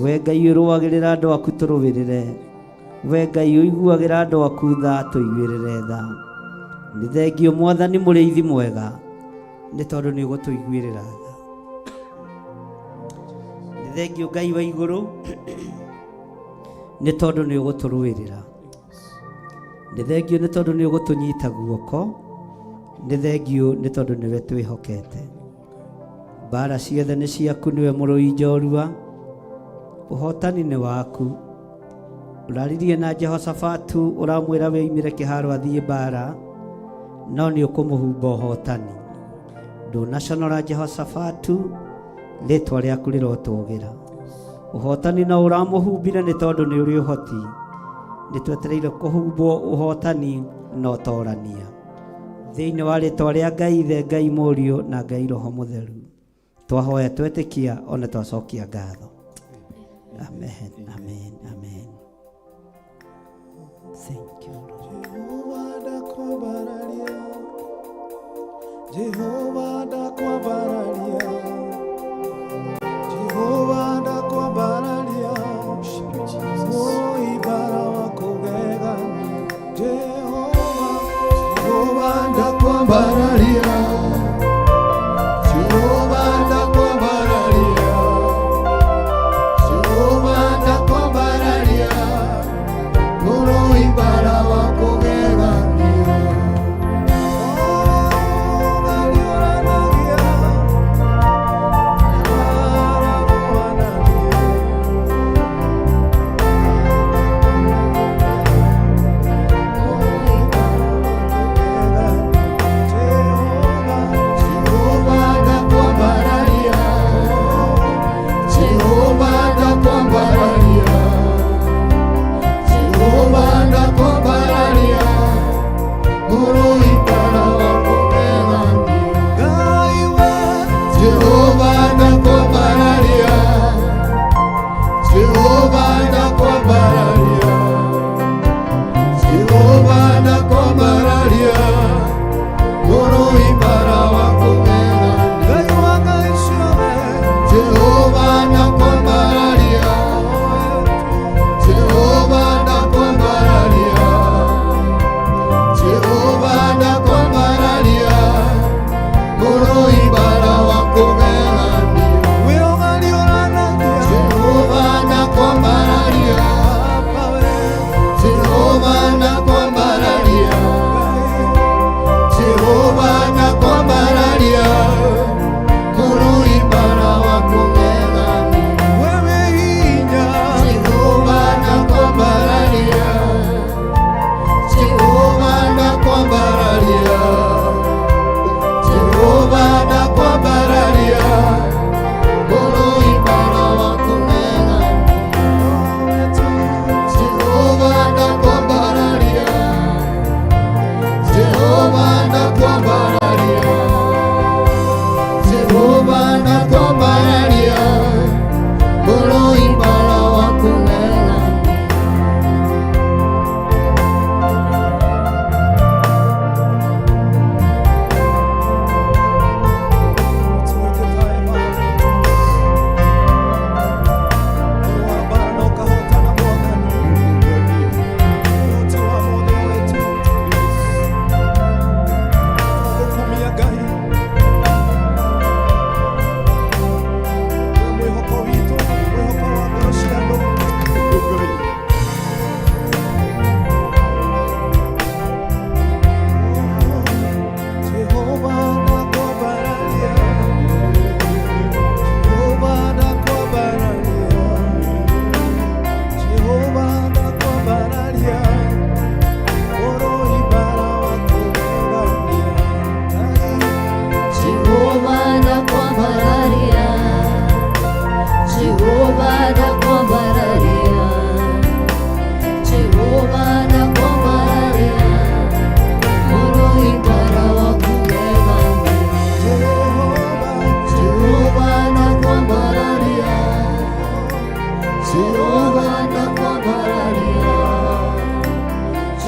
We Ngai ũrũagĩrĩra andũ aku, tũrũĩrĩre. We Ngai ũiguagĩra andũ aku tha, tũiguĩrĩre tha. Nĩ thengio Mwathani mũrĩithi mwega, nĩ tondũ nĩ ũgũtũiguĩrĩra tha. Nĩ thengio Ngai wa igũrũ, nĩ tondũ nĩ ũgũtũrũĩrĩra. Nĩ thengio nĩ tondũ nĩ ũgũtũnyita guoko. Nĩ thengio nĩ tondũ nĩwe twĩhokete. Mbara ciothe nĩ ciaku, nĩwe mũrũi njorua, ũhotani nĩ waku. Ũraririe na Jehoshafatu, ũramwĩra wĩimĩre kĩharo athiĩ mbara, no nĩ ũkũmũhumba ũhotani. Ndũnaconora Jehoshafatu, rĩtwa rĩaku rĩrotũgĩra. Ũhotani no ũramũhumbire nĩ tondũ nĩ ũrĩ ũhoti. Nĩ twetereire kũhumbwo ũhotani na ũtorania. Thĩinĩ wa rĩtwa rĩa Ngai Ithe, Ngai Mũriũ na Ngai Roho Mũtheru, twahoya twetĩkia ona twacokia ngatho. Amen, amen, amen. Thank you, Lord. Jehova ndakwambararia, Jehova ndakwambararia, Jehova ndakwambararia, mũibara wa kũgegania. Jehova, Jehova ndakwambararia, Jehova ndakwambararia, Jehova ndakwambararia, mũibara wa kũgegania. Oh, ngariũranagia, nĩwaragũanagia.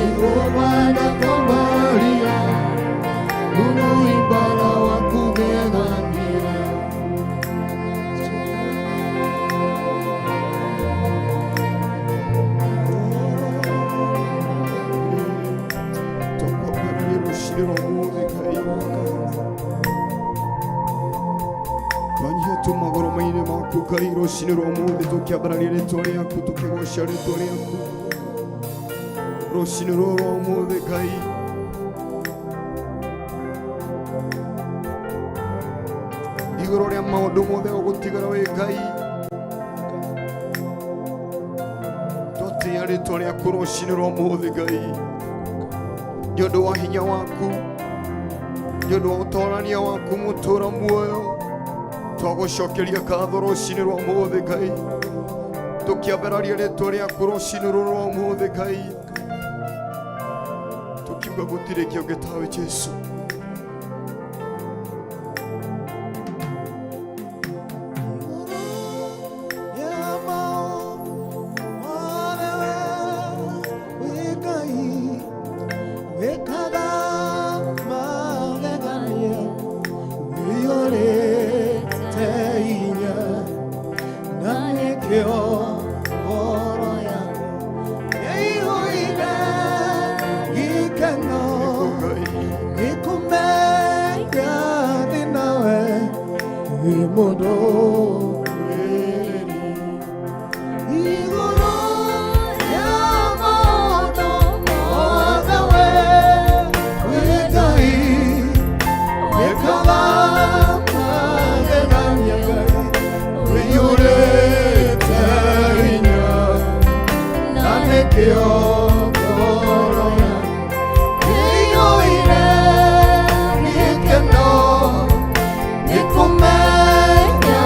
Nĩguo kwambaria mũimbara wa kũgegania. Twakwambararia rũcinĩ rwa ũmũthĩ Ngai twanyihia tu magũrũ-mainĩ maku Ngai rũcinĩ rwa ũmũthĩ tũkĩambararia rĩtwa rĩaku tũkĩgoca rĩtwa rĩaku rũcinĩ rũrũ rwa ũmũthĩ Ngai igũrũ rĩa maũndũ mothe ũgũtigara wĩ Ngai twatĩa rĩtwa rĩaku rũcinĩ rwa ũmũthĩ Ngai nĩ ũndũ wa hinya waku nĩ ũndũ wa ũtorania waku mũtũra muoyo twagũcokeria ngatho rũcinĩ rwa ũmũthĩ Ngai tũkĩambararia rĩtwa rĩaku rũcinĩ rũrũ rwa ũmũthĩ Ngai tũkiuga gũtirĩ kĩũngĩ tawe Jesũ. Nĩkũmenya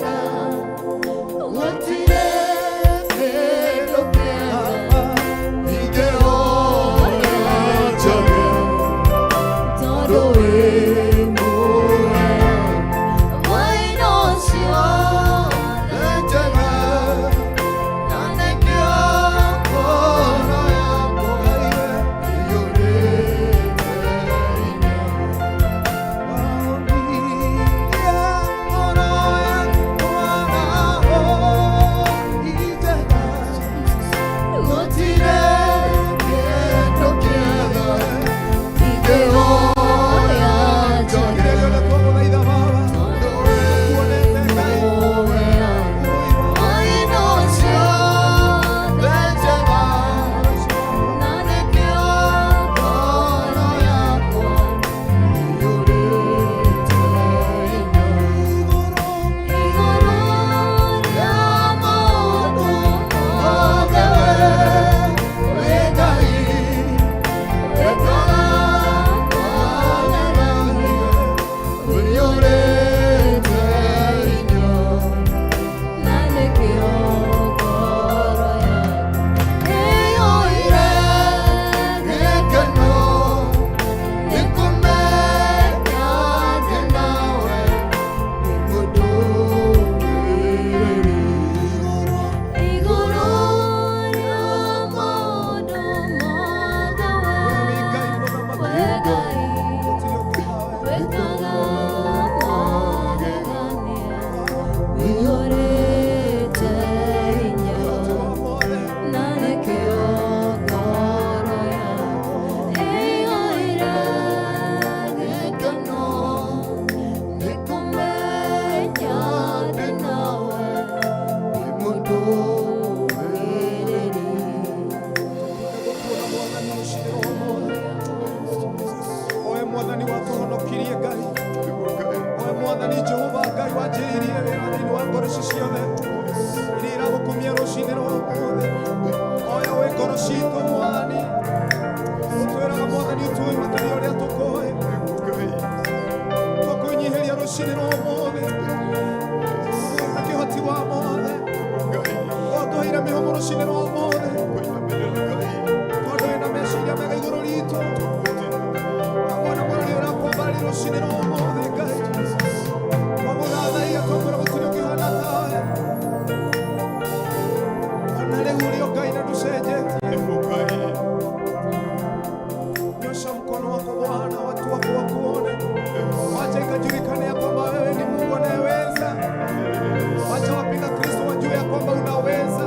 njega, gũtirĩ kĩndũ kĩega ingĩhoya njage, tondũ wĩ muoyo. Wine ũcio Nĩ njega, na nĩkĩo ngoro yakwa ĩiyũrĩte hinya. Gũtirĩ kĩndũ kĩega ingĩhoya njage, tondũ wĩ muoyo. Wine ũcio Nĩ njega, na nĩkĩo ngoro yakwa ĩiyũrĩte hinya. Igũrũ rĩa maũndũ Mothe wee wĩ Ngai, wĩkaga magegania ũiyũrĩte hinya. na nĩkĩo ngoro yakwa ĩiyũire Gĩkeno nĩ kũmenya ndĩ nawe, nĩ mũndũ wĩrĩrĩ. Igũrũ rĩa maũndũ mothe wee Ngai wĩkaga magegania ũiyũrĩte hinya na nĩkĩo ngoro yakwa ĩiyũire Gĩkeno nĩ kũmenya ndĩ nawe, nĩ mũndũ wĩrĩrĩ. Oe mwathani watũhonokirie Ngai, oe mwathani Jehova Ngai wanjĩrĩirie wĩra thĩinĩ wa ngoro ici ciothe iria iragũkumia rũcinĩ rwa ũmũthĩ. Oya wĩ ngoro citũ mwathani, ũtwĩraga mwathani ũtũĩ makĩria ũrĩa tũkũĩ. Tũkwĩnyihĩria rũcinĩ rwa ũmũthĩ na kĩhoti wa mothe, ũtũheire mĩhũmũ rũcinĩ rwa ũmũthĩ tondũ wĩna meciria mega igũrũ ritũ. Wona mũrori ũrakwambarĩria rũcinĩ rwa ũmũthĩ Ngai, twagũthathaiya twakwĩra gũtirĩ ũngĩhana tawe. Ona rĩu ũrĩ o Ngai na ndũcenjetie. Nyosha mkono wako Bwana, watu wako wakuone. Wacha ikajulikane ya kwamba wewe ni Mungu anayeweza. Wacha wapinga Kristo wajue ya kwamba unaweza.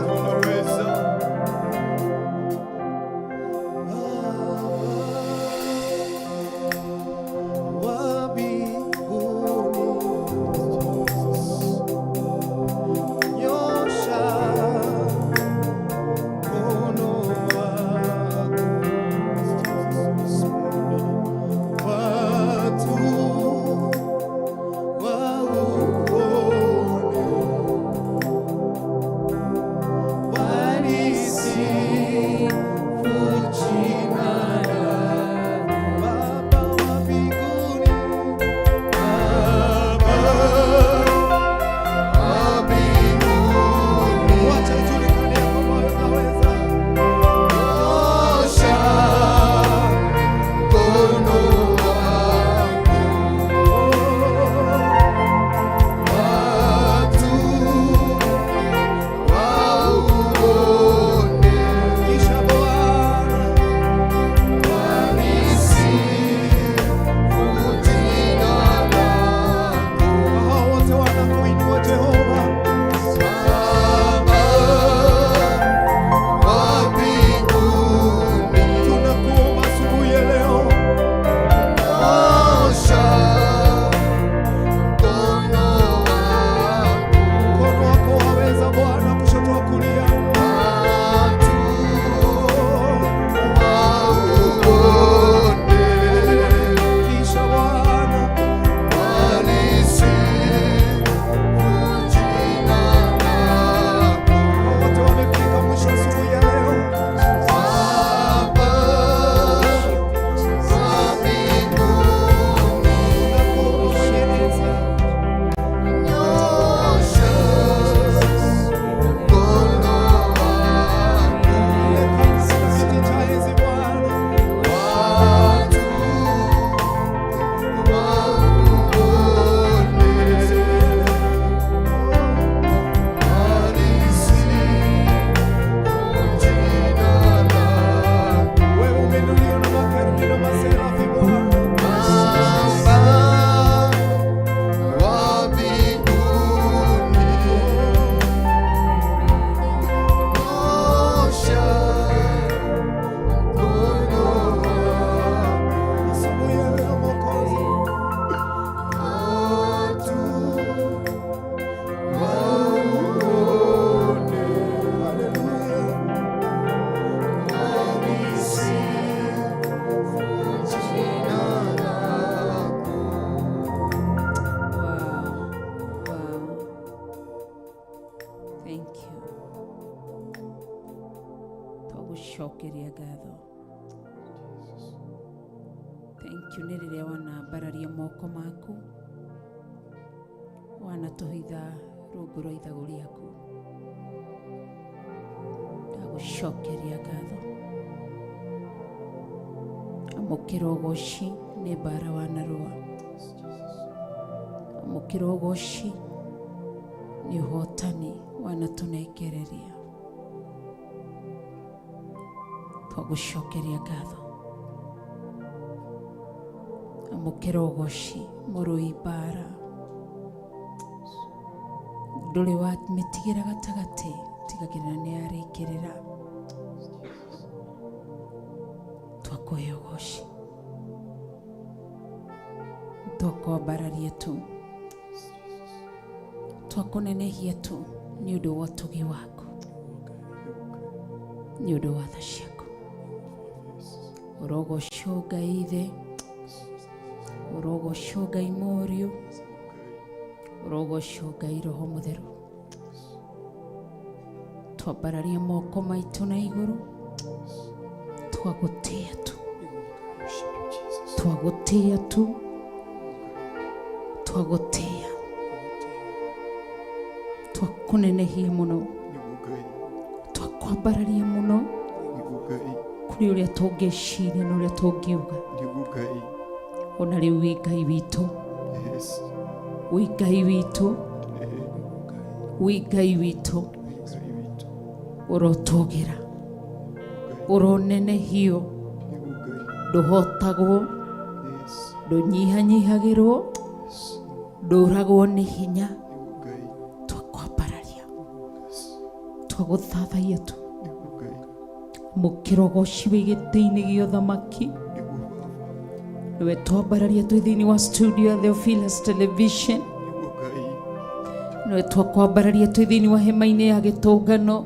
Ndagũcokeria ngatho. Thank you nĩ rĩrĩa wanambararia moko maku, wanatũhitha rungu rwa ithagu rĩaku. Ndagũcokeria ngatho. Amũkĩra ũgoci nĩ mbara wanarũa. Amũkĩra ũgoci nĩ ũhotani wanatũnengereria. Twagũcokeria ngatho. Amũkĩra ũgoci mũrũi mbara. Ndũrĩ wa mĩtigĩra gatagatĩ, tigagĩrĩra nĩ yarĩkĩrĩra. Twakũhe ũgoci. Twakwambararia tu. Twakũnenehia tu nĩ ũndũ wa ũtugi waku, nĩ ũndũ wa tha ciaku. Ũrogocwo Ngai Ithe, ũrogocwo Ngai Mũriũ, ũrogocwo Ngai Roho Mũtheru. Twambararia moko maitũ na igũrũ, twagũtĩĩa tu, twagũtĩĩa tu, twagũtĩĩa, twakũnenehia mũno, twakwambararia mũno kũrĩ ũrĩa tũngĩciria na ũrĩa tũngiuga. Ona rĩu wĩ Ngai witũ, wĩ Ngai witũ, wĩ Ngai witũ, ũrotũgĩra, ũronenehio, ndũhotagwo, ndũnyihanyihagĩrwo, ndũragwo nĩ hinya. Twakwambararia, twagũthathaiya tu. Mũkĩra ũgoci wĩ gĩtĩ-inĩ gĩa ũthamaki. Nĩwe twambararia twĩ thĩinĩ wa studio ya Theophilus Television. Nĩwe twakwambararia twĩ thĩinĩ wa hema-inĩ ya gĩtũngano.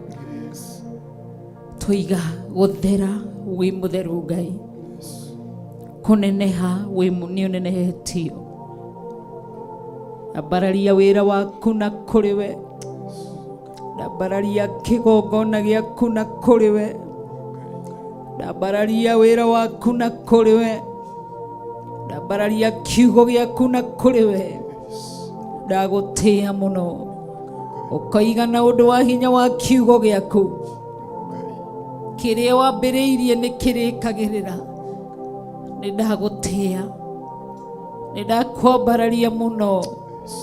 Twoiga gũthera wĩ mũtheru Ngai, kũneneha wĩ nĩ ũnenehetio. Ambararia wĩra waku na kũrĩ we, ndambararia kĩgongona gĩaku na kũrĩ we, ndambararia wĩra waku na kũrĩ we, ndambararia kiugo gĩaku na kũrĩ we. Ndagũtĩĩa mũno, ũkoiga na ũndũ wa hinya wa kiugo gĩaku, kĩrĩa wambĩrĩirie nĩ kĩrĩkagĩrĩra. Nĩ ndagũtĩĩa, nĩ ndakwambararia mũno,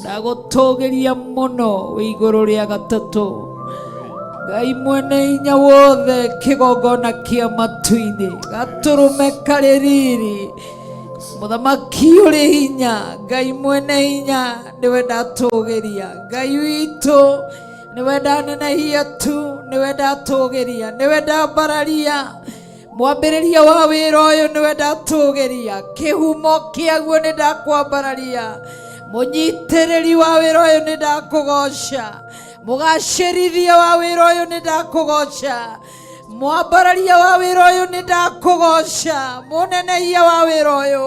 ndagũtũgĩria mũno wĩ igũrũ rĩa gatatũ. Ngai mwene hinya wothe, kĩgongona kĩa matu-inĩ, gatũrũme karĩ riri, mũthamaki ũrĩ hinya, Ngai mwene hinya, nĩwe ndatũgĩria. Ngai witũ, nĩwe ndanenehia tu, nĩwe ndatũgĩria, nĩwe ndambararia. Mwambĩrĩria wa wĩra ũyũ nĩwe ndatũgĩria, kĩhumo kĩaguo nĩ ndakwambararia. Mũnyitĩrĩri wa wĩra ũyũ nĩ ndakũgoca, mũgacĩrithia wa wĩra ũyũ nĩ ndakũgoca, mwambararia wa wĩra ũyũ nĩ ndakũgoca, mũnenehia wa wĩra ũyũ,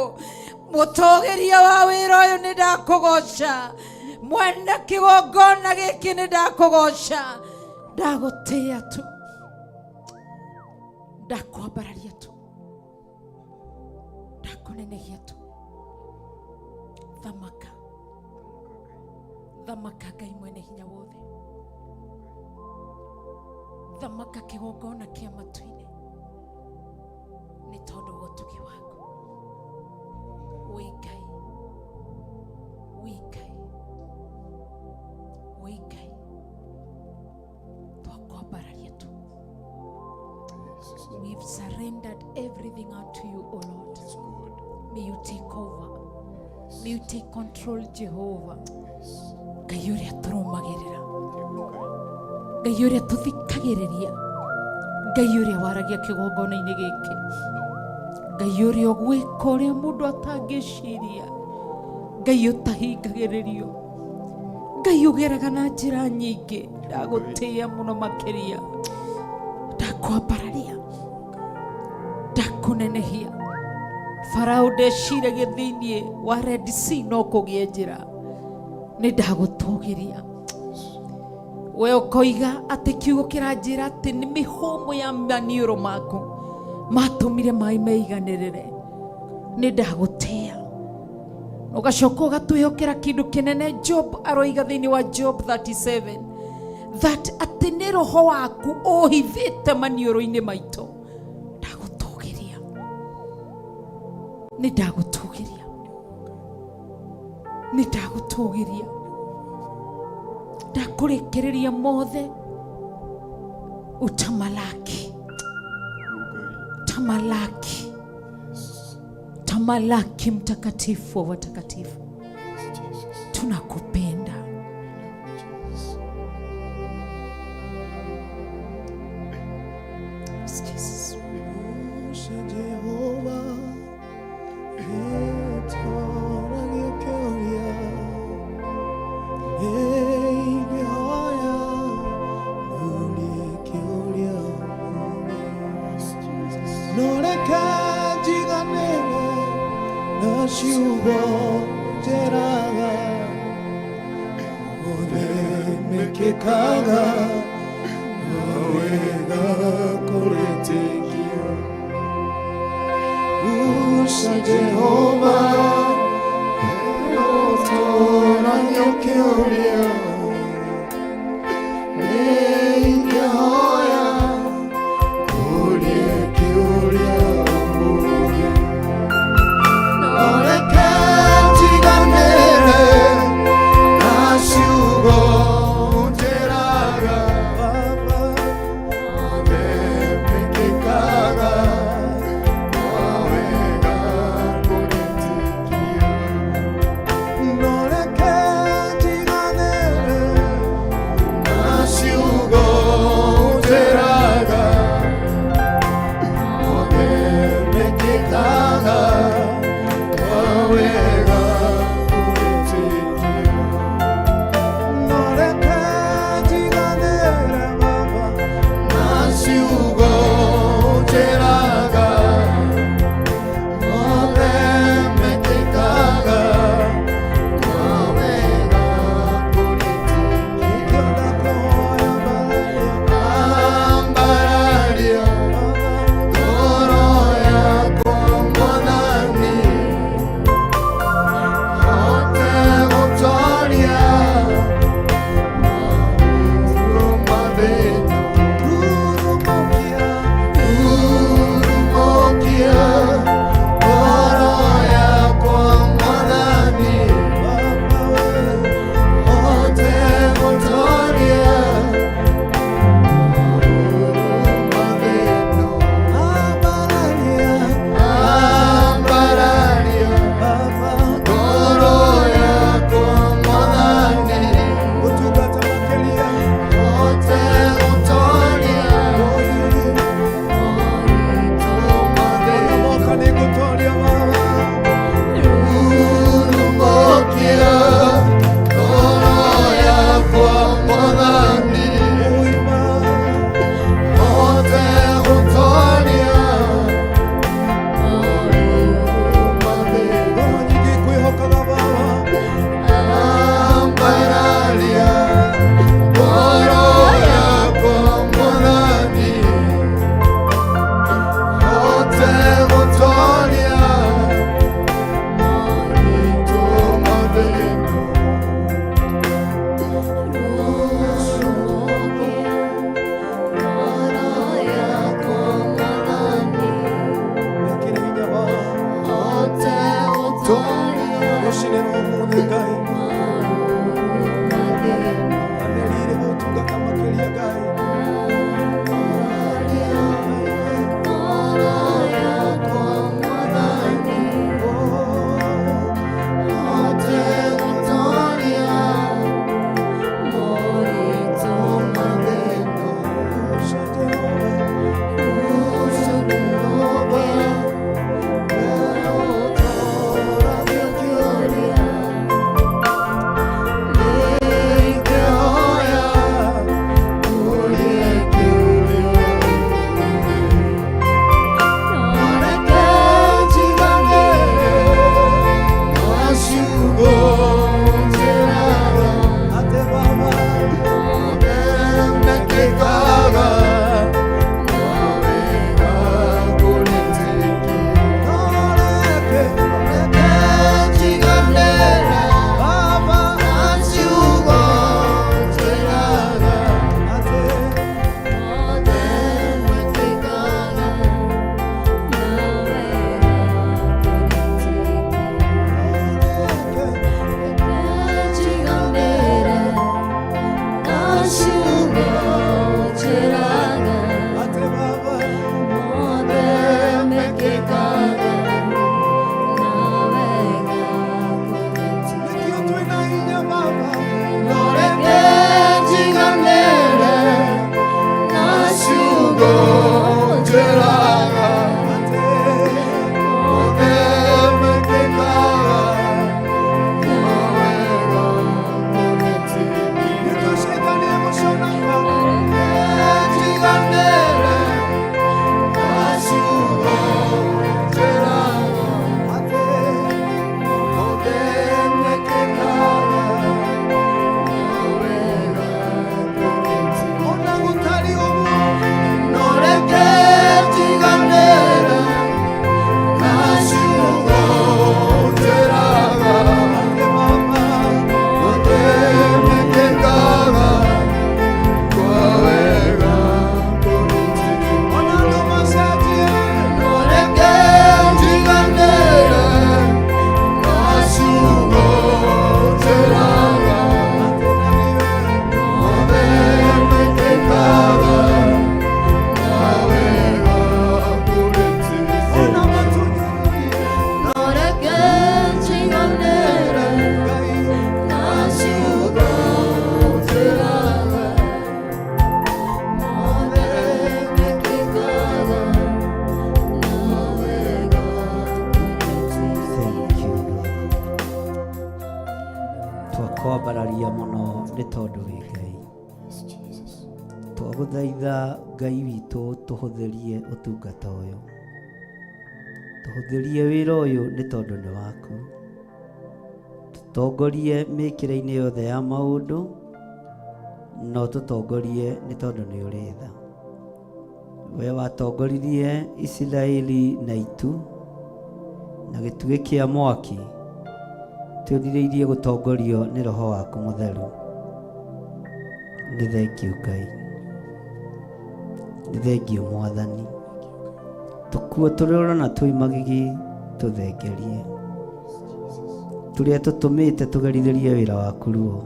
mũtũgĩria wa wĩra ũyũ nĩ ndakũgoca, mwene kĩgongona gĩkĩ nĩ ndakũgoca. Ndagũtĩĩa tu, ndakwambararia tu, ndakũnenehia tu. Thamaka, thamaka Ngai mwene hinya wothe, thamaka kĩgongona kĩa matu-inĩ nĩ tondũ wa ũtugi waku. Wĩ Ngai, wĩ Ngai, wĩ Ngai, twakwambararia tu. We've surrendered everything unto you, O Lord. May you take over. May you take control, Jehovah. Ngai ũrĩa tũrũmagĩrĩra, Ngai ũrĩa tũthikagĩrĩria, Ngai ũrĩa waragia kĩgongona-inĩ gĩkĩ, Ngai ũrĩa ũgwĩka ũrĩa mũndũ atangĩciria, Ngai ũtahingagĩrĩrio, Ngai ũgeraga na njĩra nyingĩ. Ndagũtĩĩa mũno makĩria, ndakwambararia, ndakũnenehia. Farao ndeciragia thĩinĩ wa Red Sea no kũgĩe njĩra, nĩ ndagũtũgĩria. We ũkoiga atĩ kiugo kĩranjĩra atĩ nĩ mĩhũmũ ya maniũrũ maku matũmire maĩ meiganĩrĩre. Nĩ ndagũtĩa. Ũgacoka ũgatwĩhokera kĩndũ kĩnene. Job aroiga thĩinĩ wa Job 37 that atĩ nĩ roho waku ũhithĩte maniũrũ-inĩ maitũ. Ndagũtũgĩria, nĩ ndagũtũgĩria, nĩ ndagũtũgĩria, ndakũrĩkĩrĩria mothe. Utamalaki, tamalaki, tamalaki, mtakatifu wa watakatifu, tunakupenda. Yes, Jesus. Jehova etoragia nĩingĩhoya ngũrie kĩũria, no reke njiganĩre na ciugo njeraga othe mekĩkaga na wega kũrĩtĩkio. Usha Jehova ũtũragio kĩũria, nĩingĩhoya ngũrie kĩũria ũmũthĩ, no reke njiganĩre na ciugo njeraga Baba othe mekĩkaga na wega kũrĩtĩkio. No reke njiganĩre na ciugo njeraga othe mekĩkaga na wega kũrĩtĩkio. No reke njiganĩre Baba na ciugo njeraga othe mekĩkaga na wega kũrĩtĩkio. Ambararia ngoro yakwa Mwathani, hote gũtoria mathĩna. Rurumũkia ngoro yakwa Mwathani, hote gũtoria mathĩna. Ambararia ngoro yakwa Mwathani, hote gũtoria Rurumũkia ngoro yakwa Mwathani, hote gũtoria mathĩna. Ambararia ngoro yakwa Mwathani, hote gũtoria moritũ mathĩna. Rũcinĩ rwa ũmũthĩ Ngai anĩrĩire gũtungata makĩria Ngai. Hote gũtoria moritũ mathĩna. Jehova ũtũragio kĩũria, nĩingĩhoya ngũrie Twagũthaitha Ngai witũ tũhũthĩrie ũtungata ũyũ, tũhũthĩrie wĩra ũyũ nĩ tondũ nĩ waku. Tũtongorie mĩkĩre-inĩ yothe ya maũndũ, na ũtũtongorie nĩ tondũ nĩ ũrĩ tha. We watongoririe Isiraeli na itu na gĩtugĩ kĩa mwaki, twĩrirĩirie gũtongorio nĩ Roho waku Mũtheru. Nĩ thengiũ Ngai, nĩ thengiũ Mwathani. Tũkuo tũrĩa ũrona twĩ magigi tũthengerie, tũrĩa tũtũmĩte tũgerithĩrie wĩra waku ruo,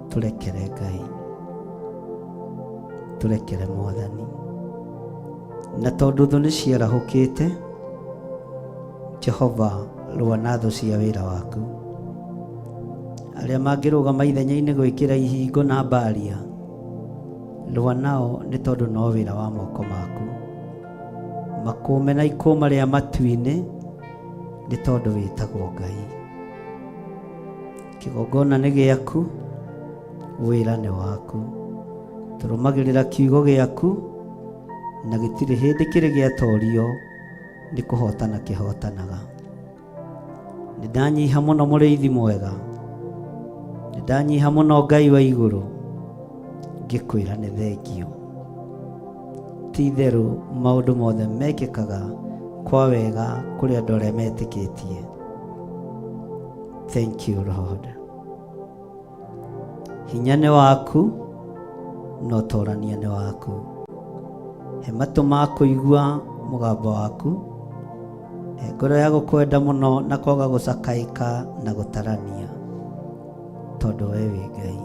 tũrekere Ngai, tũrekere Mwathani. Na tondũ thũ nĩ ciarahũkĩte, Jehova rũa na thũ cia wĩra waku. Arĩa mangĩrũgama ithenya-inĩ gwĩkĩra ihingo na mbaria, rũa nao nĩ tondũ no wĩra wa moko maku. Makũme na ikũma rĩa matu-inĩ nĩ tondũ wĩtagwo Ngai. Kĩgongona nĩ gĩaku, wĩra nĩ waku. Tũrũmagĩrĩra kiugo gĩaku na gĩtirĩ hĩndĩ kĩrĩ gĩatorio nĩ kũhotana kĩhotanaga. Nĩ ndanyiha mũno mũrĩithi mwega, nĩ ndanyiha mũno Ngai wa igũrũ, ngĩkwĩra nĩ thengio. Ti itherũ maũndũ mothe mekĩkaga kwa wega kũrĩ andũ arĩa metĩkĩtie. Thank you Lord. Hinya nĩ waku na ũtorania nĩ waku. He matũ ma kũigua mũgambo waku, he ngoro ya gũkwenda mũno na kwaga gũcakaĩka na gũtarania, tondũ we wĩ Ngai.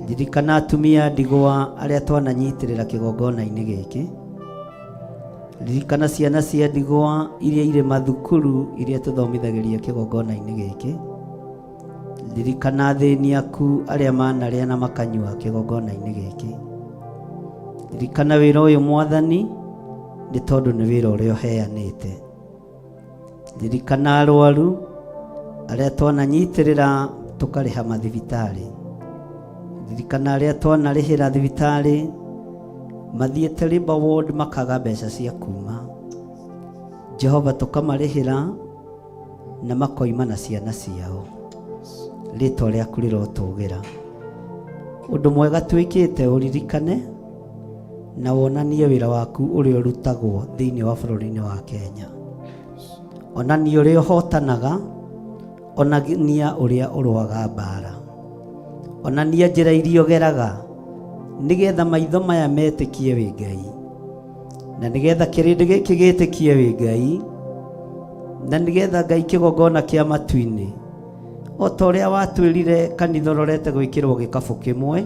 Ririkana atumia ndigwa arĩa twananyitĩrĩra kĩgongona-inĩ gĩkĩ. Ririkana ciana cia ndigwa iria irĩ mathukuru iria tũthomithagĩria kĩgongona-inĩ gĩkĩ. Ririkana athĩni aku arĩa manarĩa na makanyua kĩgongona-inĩ gĩkĩ. Ririkana wĩra ũyũ Mwathani, nĩ tondũ nĩ wĩra ũrĩa ũheanĩte. Ririkana arwaru arĩa twananyitĩrĩra tũkarĩha mathibitarĩ. Ririkana arĩa twanarĩhĩra thibitarĩ mathiĩte Labour Ward makaga mbeca cia kuma. Jehova tũkamarĩhĩra na makoima na ciana ciao. Rĩtwa rĩaku rĩrotũgĩra. Ũndũ mwega twĩkĩte ũririkane na wonanie wĩra waku ũrĩa ũrutagwo thĩinĩ wa bũrũri-inĩ wa Kenya. Onania ũrĩa ũhotanaga, onania ũrĩa ũrũaga mbara. Onania njĩra iria ũgeraga nĩgetha maitho maya metĩkie wĩ Ngai, na nĩgetha kĩrĩndĩ gĩkĩ gĩtĩkie wĩ Ngai, na nĩgetha Ngai kĩgongona kĩa matu-inĩ o ta ũrĩa watwĩrire kanitha ũrorete gwĩkĩrwo gĩkabũ kĩmwe,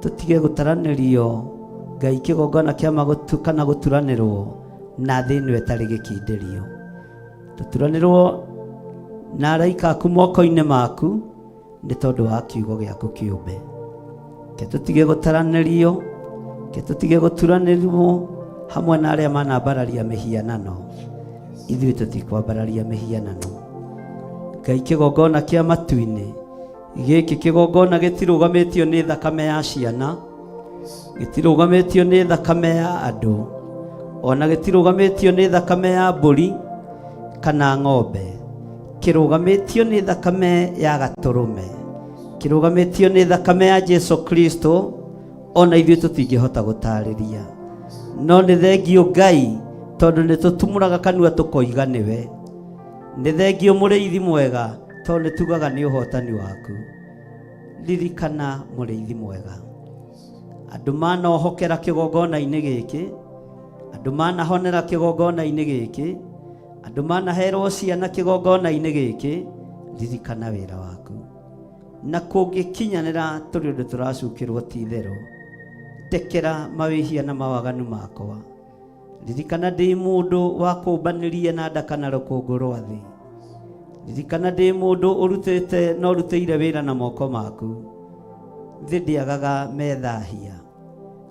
tũtige gũtaranĩrio Ngai kĩgongona kĩa magũtu kana gũturanĩrwo na thĩ ĩno ĩtarĩ gĩkindĩrio. Tũturanĩrwo na araika aku moko-inĩ maku nĩ tondũ wa kiugo gĩaku kĩũmbe. Ke tũtige gũtaranĩrio, ke tũtige gũturanĩrwo hamwe na arĩa manambararia mĩhianano. Ithuĩ tũtikwambararia mĩhianano. Ngai kĩgongona kĩa matu-inĩ gĩkĩ kĩgongona gĩtirũgamĩtio nĩ thakame ya ciana, gĩtirũgamĩtio nĩ thakame ya andũ, ona gĩtirũgamĩtio nĩ thakame ya mbũri kana ng'ombe. Kĩrũgamĩtio nĩ thakame ya gatũrũme, kĩrũgamĩtio nĩ thakame ya Jesu Kristo. Ona ithuĩ tũtingĩhota gũtarĩria, no nĩ thengio Ngai tondũ nĩ tũtumũraga kanua tũkoiga nĩwe. Nĩ thengio mũrĩithi mwega tondũ nĩ tugaga nĩ ũhotani waku. Ririkana mũrĩithi mwega, andũ manohokera kĩgongona-inĩ gĩkĩ, andũ manahonera kĩgongona-inĩ gĩkĩ, andũ manaherwo ciana kĩgongona-inĩ gĩkĩ. Ririkana wĩra waku, na kũngĩkinyanĩra tũrĩ ũndũ tũracukĩrwo ti itherũ, ndekera mawĩhia na mawaganu makwa. Ririkana ndĩ mũndũ wa kũmbanĩria na nda kana rũkũngũ rwa thĩ. Ririkana ndĩ mũndũ ũrutĩte na ũrutĩire wĩra na moko maku. Thĩ ndĩagaga methahia.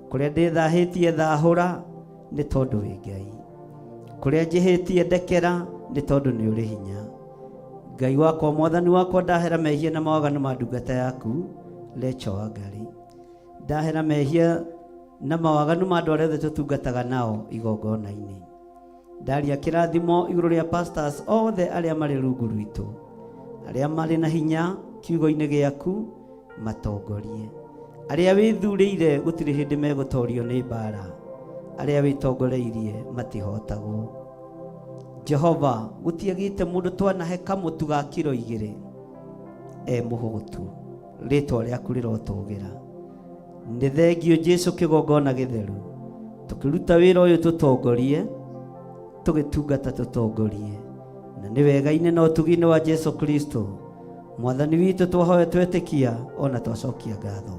Kũrĩa ndĩthahĩtie thahũra nĩ tondũ wĩ Ngai. Kũrĩa njĩhĩtie ndekera nĩ tondũ nĩ ũrĩ hinya. Ngai wakwa, Mwathani wakwa, ndahera mehia na mawaganu ma ndungata yaku Rachel Wangari. Ndahera mehia na mawaganu ma andũ arĩa othe tũtungataga nao igongona-inĩ. Ndaria kĩrathimo igũrũ rĩa pastors othe arĩa marĩ rungu rwitũ, arĩa marĩ na hinya kiugo-inĩ gĩaku matongorie, arĩa wĩthurĩire gũtirĩ hĩndĩ megũtorio nĩ mbara, arĩa wĩtongoreirie matihotagwo. Jehova, gũtiagĩte mũndũ twanahe kamũtu ga kiro 2 e mũhũtu, rĩtwa rĩaku rĩrotũgĩra. Nĩ thengio Jesu kĩgongona gĩtheru, tũkĩruta wĩra ũyũ tũtongorie, tũgĩtungata tũtongorie, na nĩ wega-inĩ na ũtugi-inĩ wa Jesu Kristo mwathani witũ twahoya twetĩkia ona twacokia ngatho,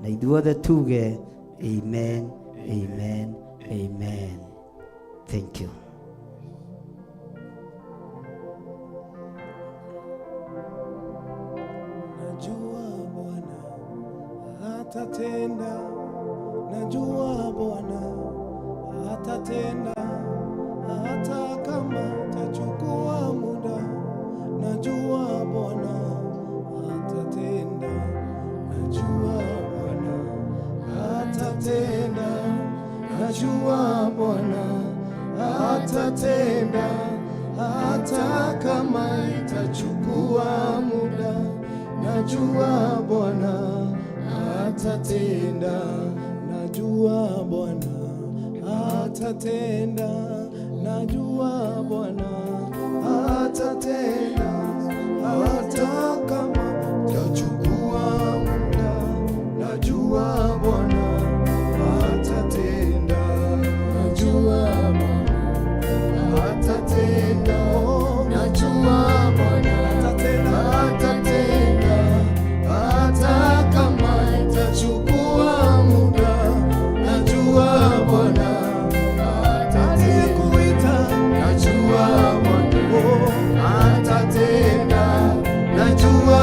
na ithuothe tuge amen, amen, amen. Thank you. Najua Bwana atatenda, najua Bwana atatenda, hata kama tachukua muda, najua Bwana atatenda, najua Bwana atatenda, najua Bwana atatenda, hata kama itachukua muda, najua Bwana atatenda, najua Bwana atatenda, najua Bwana atatenda, hata kama itachukua muda, najua Bwana atatenda, najua Bwana atatenda, najua Bwana atatenda, atatenda, hata kama itachukua muda, najua Bwana atatenda, najua Bwana atatenda, najua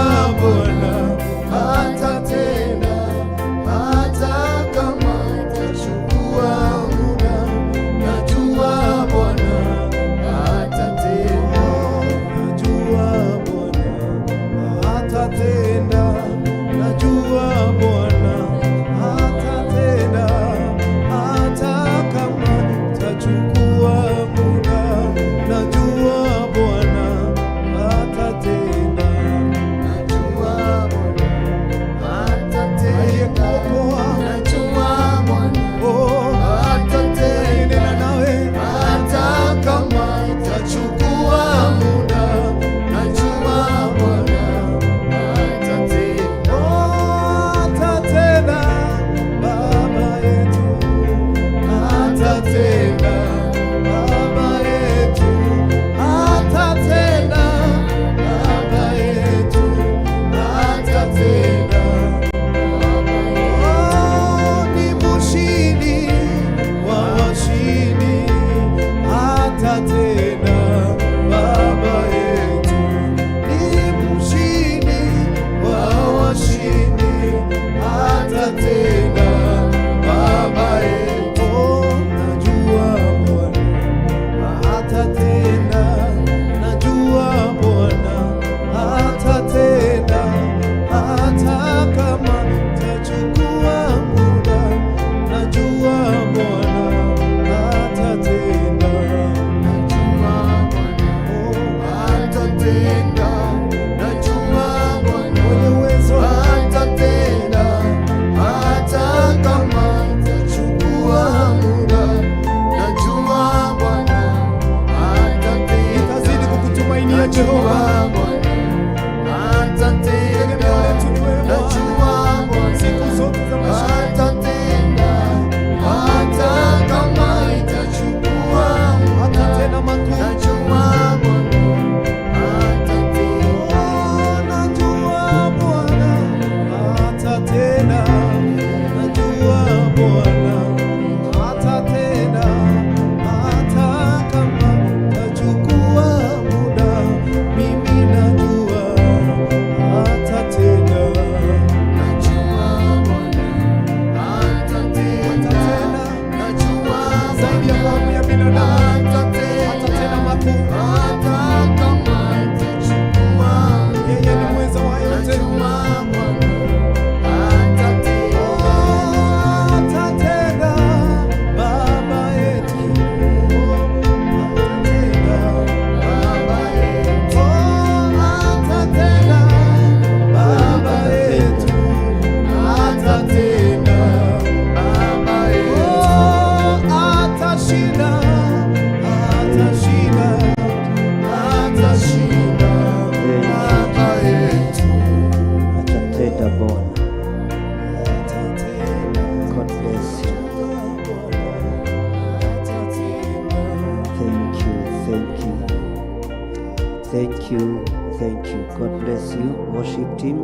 Thank you, thank you. God bless you, worship team.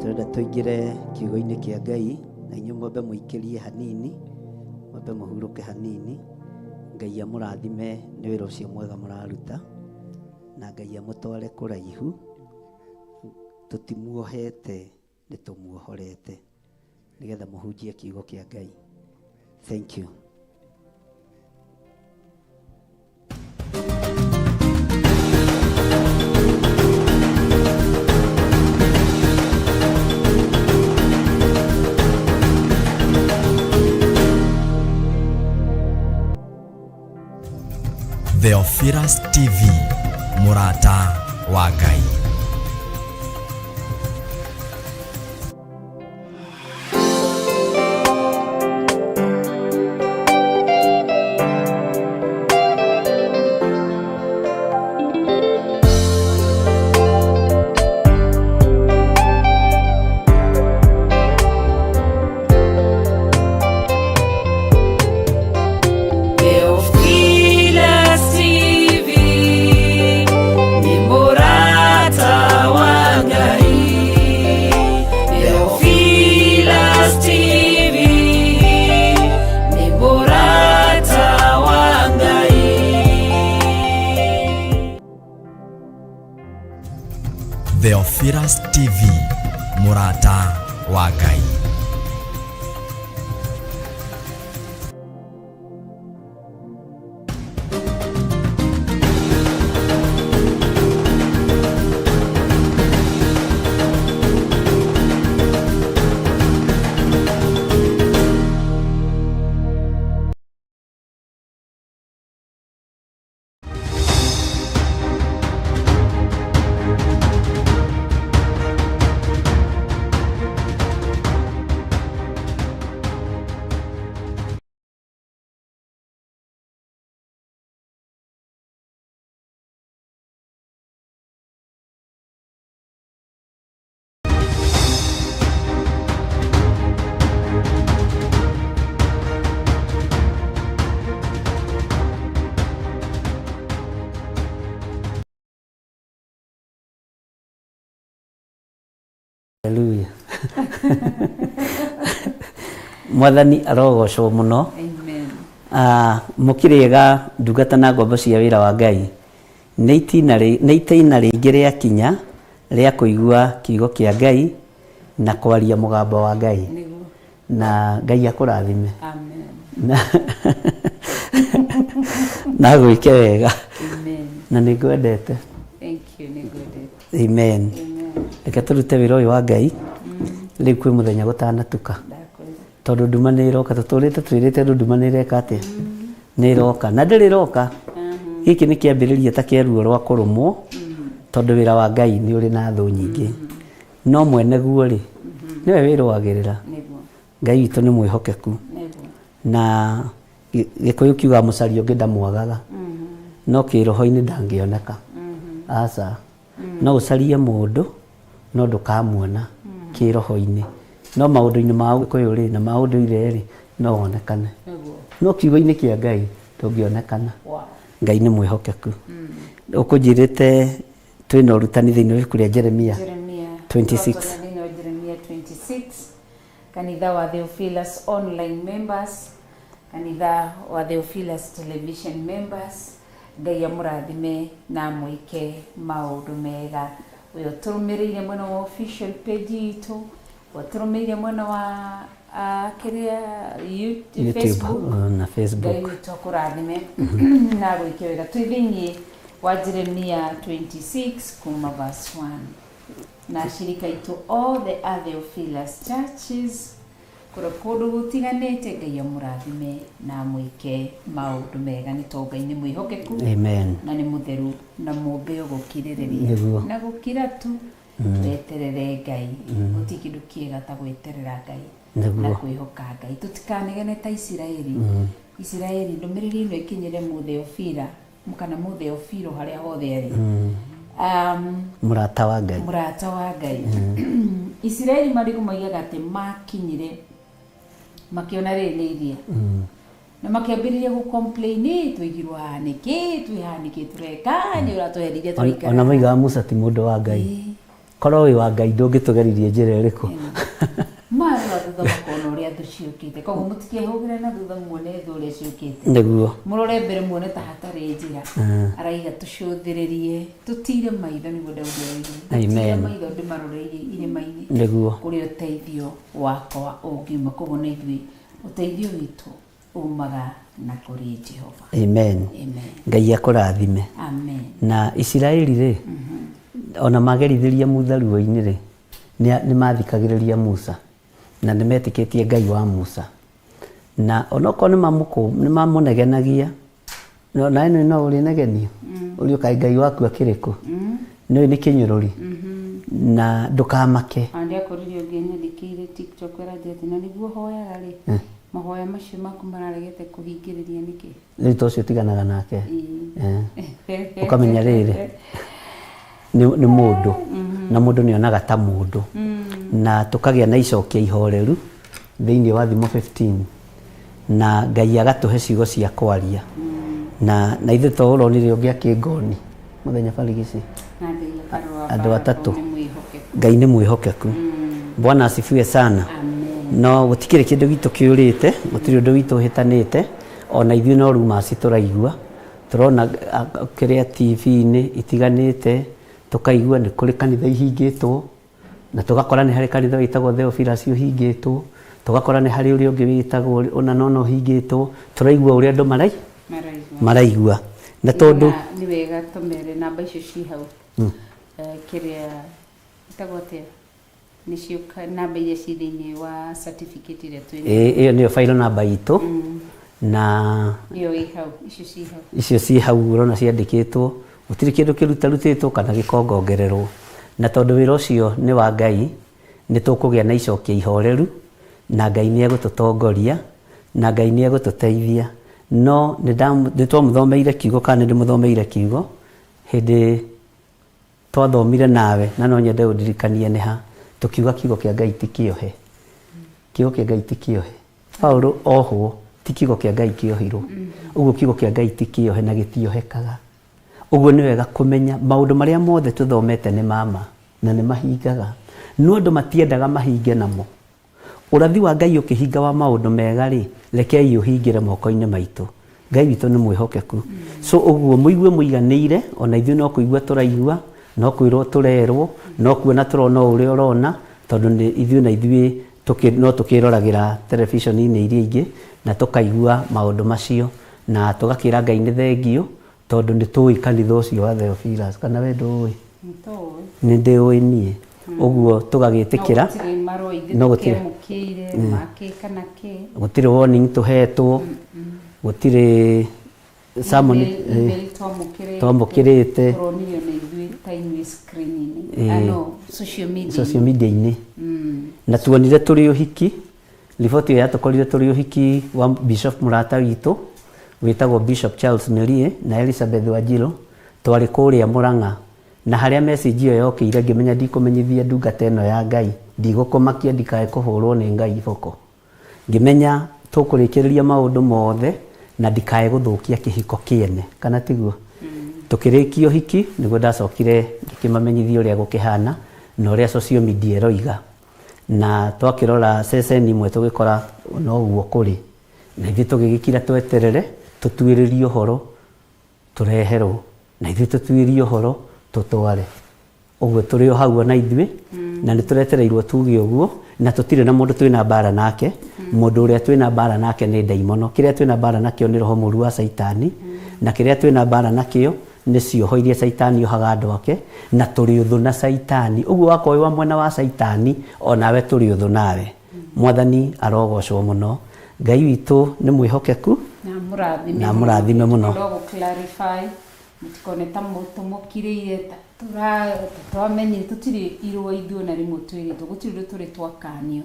Tũrenda tũingĩre kiugo-inĩ kĩa Ngai na inyuĩ mwambe mũikĩrie hanini, mwambe mũhurũke hanini. Ngai amũrathime nĩ wĩra ũcio mwega mũraruta na Ngai amũtware kũraihu. Tũtimuohete nĩ tũmuohorete nĩgetha mũhunjie kiugo kĩa Ngai. Thank you. Theophilus TV mũrata wa Ngai. Theophilus TV ni murata wa Ngai. Theophilus TV ni murata wa Ngai. Theophilus TV mũrata wa Ngai. Hallelujah. Mwathani arogocwo muno. Amen. Ah, mũkĩrĩega ndungata na ngombo cia wĩra wa Ngai nĩ itina rĩ- nĩ itĩina rĩngĩ rĩakinya rĩa kũigua kiugo kĩa Ngai na kwaria mũgambo wa Ngai Nĩguo. na Ngai akũrathime Amen. na na gwĩke wega Amen. na nĩ ngwendete Thank you, nĩngwendete. amen Amen. reke tũrute wĩra ũyũ wa Ngai rĩu kwĩ mũthenya gũtanatuka Ndakwĩra. tondũ nduma nĩ ĩroka tũtũrĩte twĩrĩte andũ nduma nĩ ĩreka atĩa nĩ ĩroka na ndĩrĩ ĩroka gĩkĩ nĩ kĩambĩrĩria ta kĩa ruo rwa kũrũmwo tondũ wĩra wa Ngai nĩ ũrĩ na thũ nyingĩ no mwene guo rĩ nĩwe wĩrũagĩrĩra Nĩguo. Ngai witũ nĩ mwĩhokeku Nĩguo. na Gĩkũyũ kiugaga mũcaria ũngĩ ndamwagaga no kĩroho-inĩ ndangĩoneka aca no ũcarie mũndũ no ndũkamuona kĩroho-inĩ no maũndũ-inĩ ma ũgĩkũyũ rĩ na ma ũndũire rĩ no wonekane Nĩguo. no kiugo-inĩ kĩa Ngai ndũngĩonekana Wow. Ngai nĩ mwĩhokeku ũkũnjĩrĩte twĩna ũrutani thĩinĩ wa ibuku rĩa Jeremia Jeremia 26. Twathonya thĩinĩ wa Jeremia 26 kanitha wa Theophilus online members kanitha wa Theophilus television members Ngai amũrathime na amwĩke maũndũ mega ũyũ tũrũmĩrĩire mwena wa official page itũ ũtũrũmĩrĩire mwena wa kĩrĩa YouTube, YouTube Facebook na Facebook Ngai witũ akũrathime na gwĩke wega twĩ thĩinĩ wa Jeremia 26 kuma verse 1 na ashirika itũ all the other Theophilus churches kũrĩa kũndũ gũtiganĩte Ngai amũrathime na amwĩke maũndũ mega nĩ tondũ Ngai nĩ mwĩhokeku amen na nĩ mũtheru na mũmbe gũkirĩrĩria Nĩguo. na gũkira tu weterere Ngai gũtirĩ kĩndũ kĩega ta gweterera Ngai na Nĩguo. kwĩhoka Ngai tũtikanegene ta Isiraeli Isiraeli ndũmĩrĩri ĩno ĩkinyĩre mũtheofila kana mũtheofilo harĩa hothe arĩ Mũrata wa Ngai mũrata wa Ngai Isiraeli marĩgo moigaga atĩ makinyire makĩona rĩrĩ nĩ iria Na makĩambĩrĩria gũ complain "Ĩ, twaigirwo haha nĩkĩ, twĩ haha nĩkĩ tũreka, nĩ ũratũherithia tũraikara." Ona moigaga Musa ti mũndũ wa Ngai. Korwo wĩ wa Ngai ndũngĩtũgeririe njĩra ĩrĩkũ. Marora thutha makona ũrĩa thũ ciũkĩte, koguo mũtikehũgĩre na thutha muone thũ ũrĩa ciũkĩte. Nĩguo. Mũrore mbere muone ta hatarĩ njĩra. Araiga tũcũthĩrĩrie, tũtire maitho, nĩguo Daudi aroigire, tũtire Amen. maitho ndĩmaroreirie irĩma-inĩ Nĩguo. kũrĩa ũteithio wakwa ũngiuma. Koguo na ithuĩ ũteithio witũ umaga na kũrĩ Jehova. Amen. Amen. Ngai akũrathime. Amen. Na Isiraeli rĩ, ona magerithĩria Musa ruo-inĩ rĩ, nĩ mathikagĩrĩria Musa na nĩ metĩkĩtie Ngai wa Musa, na onokorwo nĩ mamũnegenagia, no nawe nĩ no ũrĩnegenio ũrio kaĩ Ngai waku akĩrĩ kũ, nĩ nĩ kĩnyũrũri na ndũkamake. Ona ndiakorire ũngĩ nyandĩkĩire TikTok aranjĩra atĩ na nĩguo hoyaga rĩ, mahoya macio maku mararegete kũhingĩrĩria nĩkĩ? Rĩu ta ũcio tiganaga nake. Ũkamenya rĩrĩ nĩ mũndũ, na mũndũ nĩ onaga ta mũndũ, na tũkagĩa na icokia ihoreru thĩinĩ wa Thimo 15, na Ngai agatũhe ciugo cia kwaria, na ithuĩ to ũronire ũngĩ akĩngoni mũthenya barigici. Na Ngai akarũa Andũ mbara atatũ. tondũ nĩ mwĩhokeku. Ngai nĩ mwĩhokeku. Bwana asifiwe sana. Amen. No gũtikĩrĩ kĩndũ gitũ kĩũrĩte, gũtirĩ ũndũ witũ ũhĩtanĩte, ona ithuĩ no rumors tũraigua, tũrona kĩrĩa TV-inĩ itiganĩte, tũkaigua nĩ kũrĩ kanitha ihingĩtwo, na tũgakora nĩ harĩ kanitha wĩtagwo Theophilus ũhingĩtwo, tũgakora nĩ harĩ ũrĩa ũngĩ wĩtagwo ũna na ũna ũhingĩtwo, tũraigua ũrĩa andũ Maraigua. maraigua, na tondũ Na nĩ wega tũmere namba icio ci hau. Kĩrĩa ĩtagwo atĩa, nĩcio namba iria ci thĩinĩ wa certificate ĩrĩa twĩnayo. Ĩyo nĩyo file namba itũ, na Ĩyo ĩ hau, icio ci hau. Icio ci hau ũrona ciandĩkĩtwo, gũtirĩ kĩndũ kĩrutarutĩtwo kana gĩkongongererwo, na tondũ wĩra ũcio nĩ wa Ngai, nĩ tũkũgĩa na icokia ihoreru, na Ngai nĩ egũtũtongoria, na Ngai nĩ egũtũteithia. No nĩ twamũthomeire kiugo, kana nĩ ndĩmũthomeire kiugo hĩndĩ twathomire nawe, na no nyende ũndirikanie nĩ ha tũkiuga kiugo kĩa Ngai ti kĩohe. Kiugo kĩa Ngai ti kĩohe. Paulo ohwo, ti kiugo kĩa Ngai kĩohirwo. Ũguo kiugo kĩa Ngai ti kĩohe na gĩtiohekaga. Ũguo nĩ wega kũmenya maũndũ marĩa mothe tũthomete nĩ mama na nĩ mahingaga, no andũ matiendaga mahinge namo. Ũrathi wa Ngai ũkĩhinga wa maũndũ mega rĩ, rekei ũhingĩre moko-inĩ maitũ. Ngai witũ nĩ mwĩhokeku. So ũguo mũigue mũiganĩire, ona ithuĩ no kũigua tũraigua, no kwĩrwo tũrerwo, no kuona tũrona o ũrĩa ũrona, tondũ nĩ ithuĩ na ithuĩ no tũkĩroragĩra television-inĩ iria ingĩ na tũkaigua maũndũ macio, na tũgakĩra Ngai nĩ thengio, tondũ nĩ tũĩ kanitha ũcio wa Theophilus, kana we ndũĩ? Nĩtũĩ. Nĩ ndĩũĩ niĩ. Ũguo tũgagĩtĩkĩra. No gũtirĩ marũa ithuĩ No gũtirĩ. tũkĩamũkĩire, makĩ kana kĩ. Gũtirĩ warning tũhetwo, gũtirĩ sermon, Email twamũkĩrĩte. Twamũkĩrĩte. Tũronire ona ithuĩ ta inyuĩ screen-inĩ. No, social media. Social media-inĩ. Na tuonire tũrĩ ũhiki, riboti ĩyo yatũkorire tũrĩ ũhiki wa Bishop mũrata witũ wĩtagwo Bishop Charles Merie na Elizabeth Wanjiru, twarĩ kũrĩa Murang'a, na harĩa message ĩyo yokĩire ngĩmenya ndikũmenyithia ndungata ĩno ya Ngai, ndigũkũmakia ndikae kũhũrwo nĩ Ngai iboko. Ngĩmenya tũkũrĩkĩrĩria maũndũ mothe na ndikae gũthũkia kĩhiko kĩene, kana tiguo? Tũkĩrĩkia ũhiki nĩguo ndacokire ngĩkĩmamenyithia ũrĩa gũkĩhana na ũrĩa social media ĩroiga, na twakĩrora ceceni imwe tũgĩkora noguo kũrĩ, na ithuĩ tũgĩgĩkira tweterere tũtuĩrĩrie ũhoro tũreherwo, na ithuĩ tũtuĩrie ũhoro tũtware. Ũguo tũrĩ o hau ona ithuĩ, na nĩ tũretereirwo tuge ũguo, na tũtirĩ na mũndũ twĩna mbara nake. Mũndũ ũrĩa twĩna mbara nake nĩ ndaimono. Kĩrĩa twĩna mbara nakĩo nĩ roho mũũru wa Caitani, na kĩrĩa twĩna mbara nakĩo nĩ cioho iria Caitani ohaga andũ ake, na tũrĩ ũthũ na Caitani. Ũguo wakorwo wĩ wa mwena wa Caitani, onawe tũrĩ ũthũ nawe. Mwathani arogocwo mũno. Ngai witũ nĩ mwĩhokeku. Na mũrathime Na mũrathime mũno. No gũ clarify, mũtikone ta tũmũkirĩire, ta twamenyire tũtirĩ irũa ithuĩ ona rĩmwe twĩrĩtwo, gũtirĩ ũndũ tũrĩ twakanio.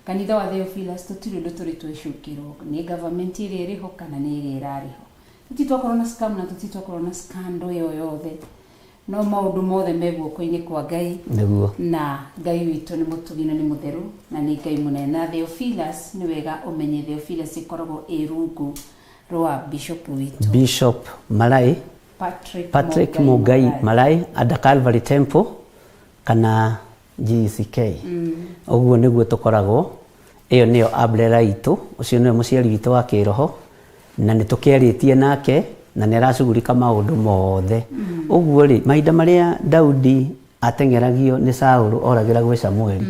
Kanitha wa Theophilus tũtirĩ ũndũ tũrĩ twecũkĩrwo nĩ government ĩrĩa ĩrĩ ho kana nĩ ĩrĩa ĩrarĩ ho. Tũtirĩ twakorwo na scam na tũtirĩ twakorwo na scandal ĩyo yothe. No maũndũ mothe me guoko-inĩ kwa Ngai. Nĩguo. Na Ngai witũ nĩ mũtugi na nĩ mũtheru na nĩ Ngai mũnene. Na Theophilus, nĩ wega ũmenye Theophilus ĩkoragwo ĩ rungu Rwa bishop witũ. Bishop Malai. Patrick, Patrick Mugai Malai at Calvary Temple kana GCK. Ũguo nĩguo tũkoragwo. Ĩyo nĩyo umbrella itũ, ũcio nĩwe mũciari witũ wa kĩroho, na nĩ tũkĩarĩtie nake na nĩ aracugurika maũndũ mothe. Ũguo rĩ, mahinda marĩa Daudi ateng'eragio nĩ Saũlũ oragĩra gwĩ Samueli,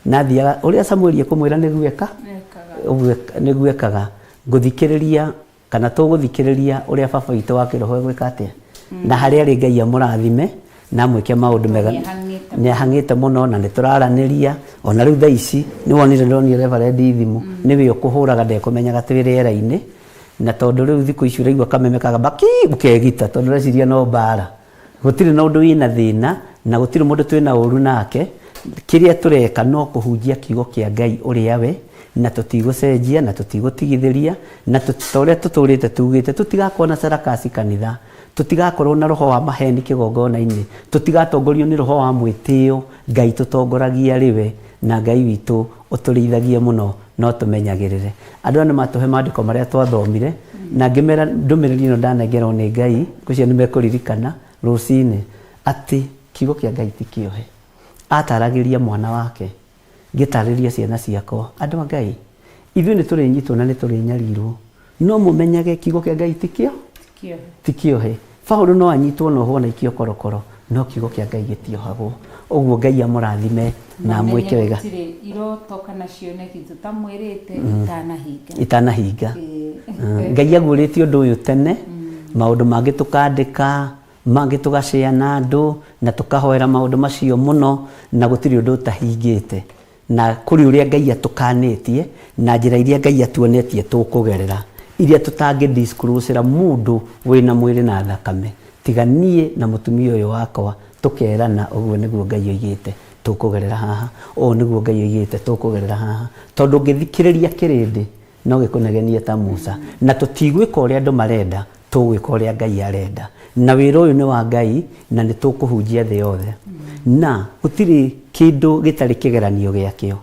na athiaga ũrĩa Samueli ekũmwĩra nĩguo eka, ũguo nĩguo ekaga. Ngũthikĩrĩria kana tũgũthikĩrĩria ũrĩa baba witũ wa kĩroho egwĩka atĩa, na harĩa arĩ Ngai amũrathime na amwĩke maũndũ mega. Nĩ ahang'ĩte mũno na nĩ tũraranĩria ona rĩu thaa ici nĩ wonire ndonire Reverend thimũ, nĩwe ũkũhũraga ndekũmenyaga twĩ rĩera-inĩ, na tondũ rĩu thikũ ici ũraigua kameme kagamba ki ũkegita tondũ ũreciria no mbara. Gũtirĩ na ũndũ wĩna thĩna na gũtirĩ mũndũ twĩna ũru nake. Kĩrĩa tũreka no kũhunjia kiugo kĩa Ngai ũrĩa we, na tũtigũcenjia na tũtigũtigithĩria, na ta ũrĩa tũtũrĩte tugĩte, tũtigakorwo na sarakasi kanitha, tũtigakorwo na roho wa maheni kĩgongona-inĩ, tũtigatongorio nĩ roho wa mwĩtĩo. Ngai tũtongoragia rĩwe, na Ngai witũ ũtũrĩithagie mũno no tũmenyagĩrĩre. Andũ aya nĩ matũhe maandĩko marĩa twathomire, na ngĩmera ndũmĩrĩri ĩno ndanengerwo nĩ Ngai, ngwĩciria nĩ mekũririkana rũcinĩ atĩ kiugo kĩa Ngai ti kĩohe. Ataragĩria mwana wake, ngĩtarĩria ciana ciakwa, andũ a Ngai, ithuĩ nĩ tũrĩnyitwo na nĩ tũrĩnyarirwo, no mũmenyage kiugo kĩa Ngai ti kĩo ti kĩohe. Paũlũ no anyitwo na ohwo na aikio korokoro, no kiugo kĩa Ngai gĩtiohagwo. Ũguo Ngai amũrathime na amwĩke wega. Gũtirĩ iroto kana cioneki tũtamwĩrĩte itanahinga. Itanahinga. Ngai aguũrĩtie ũndũ ũyũ tene, maũndũ mangĩ tũkandĩka, mangĩ tũgacĩa na andũ, na tũkahoera maũndũ macio mũno, na gũtirĩ ũndũ ũtahingĩte. Na kũrĩ ũrĩa Ngai atũkanĩtie, na njĩra iria Ngai atuonetie tũkũgerera, iria tũtangĩ disclose-ĩra mũndũ wĩna mwĩrĩ na thakame, tiga niĩ na mũtumia ũyũ wakwa tũkerana ũguo nĩguo Ngai oigĩte tũkũgerera haha, ũũ nĩguo Ngai oigĩte tũkũgerera haha. Tondũ ũngĩthikĩrĩria kĩrĩndĩ no gĩkũnegenie ta Musa, na tũtigwĩka ũrĩa andũ marenda, tũgwĩka ũrĩa Ngai arenda. Na wĩra ũyũ nĩ wa Ngai na nĩ tũkũhunjia thĩ yothe. Na gũtirĩ kĩndũ gĩtarĩ kĩgeranio gĩakĩo.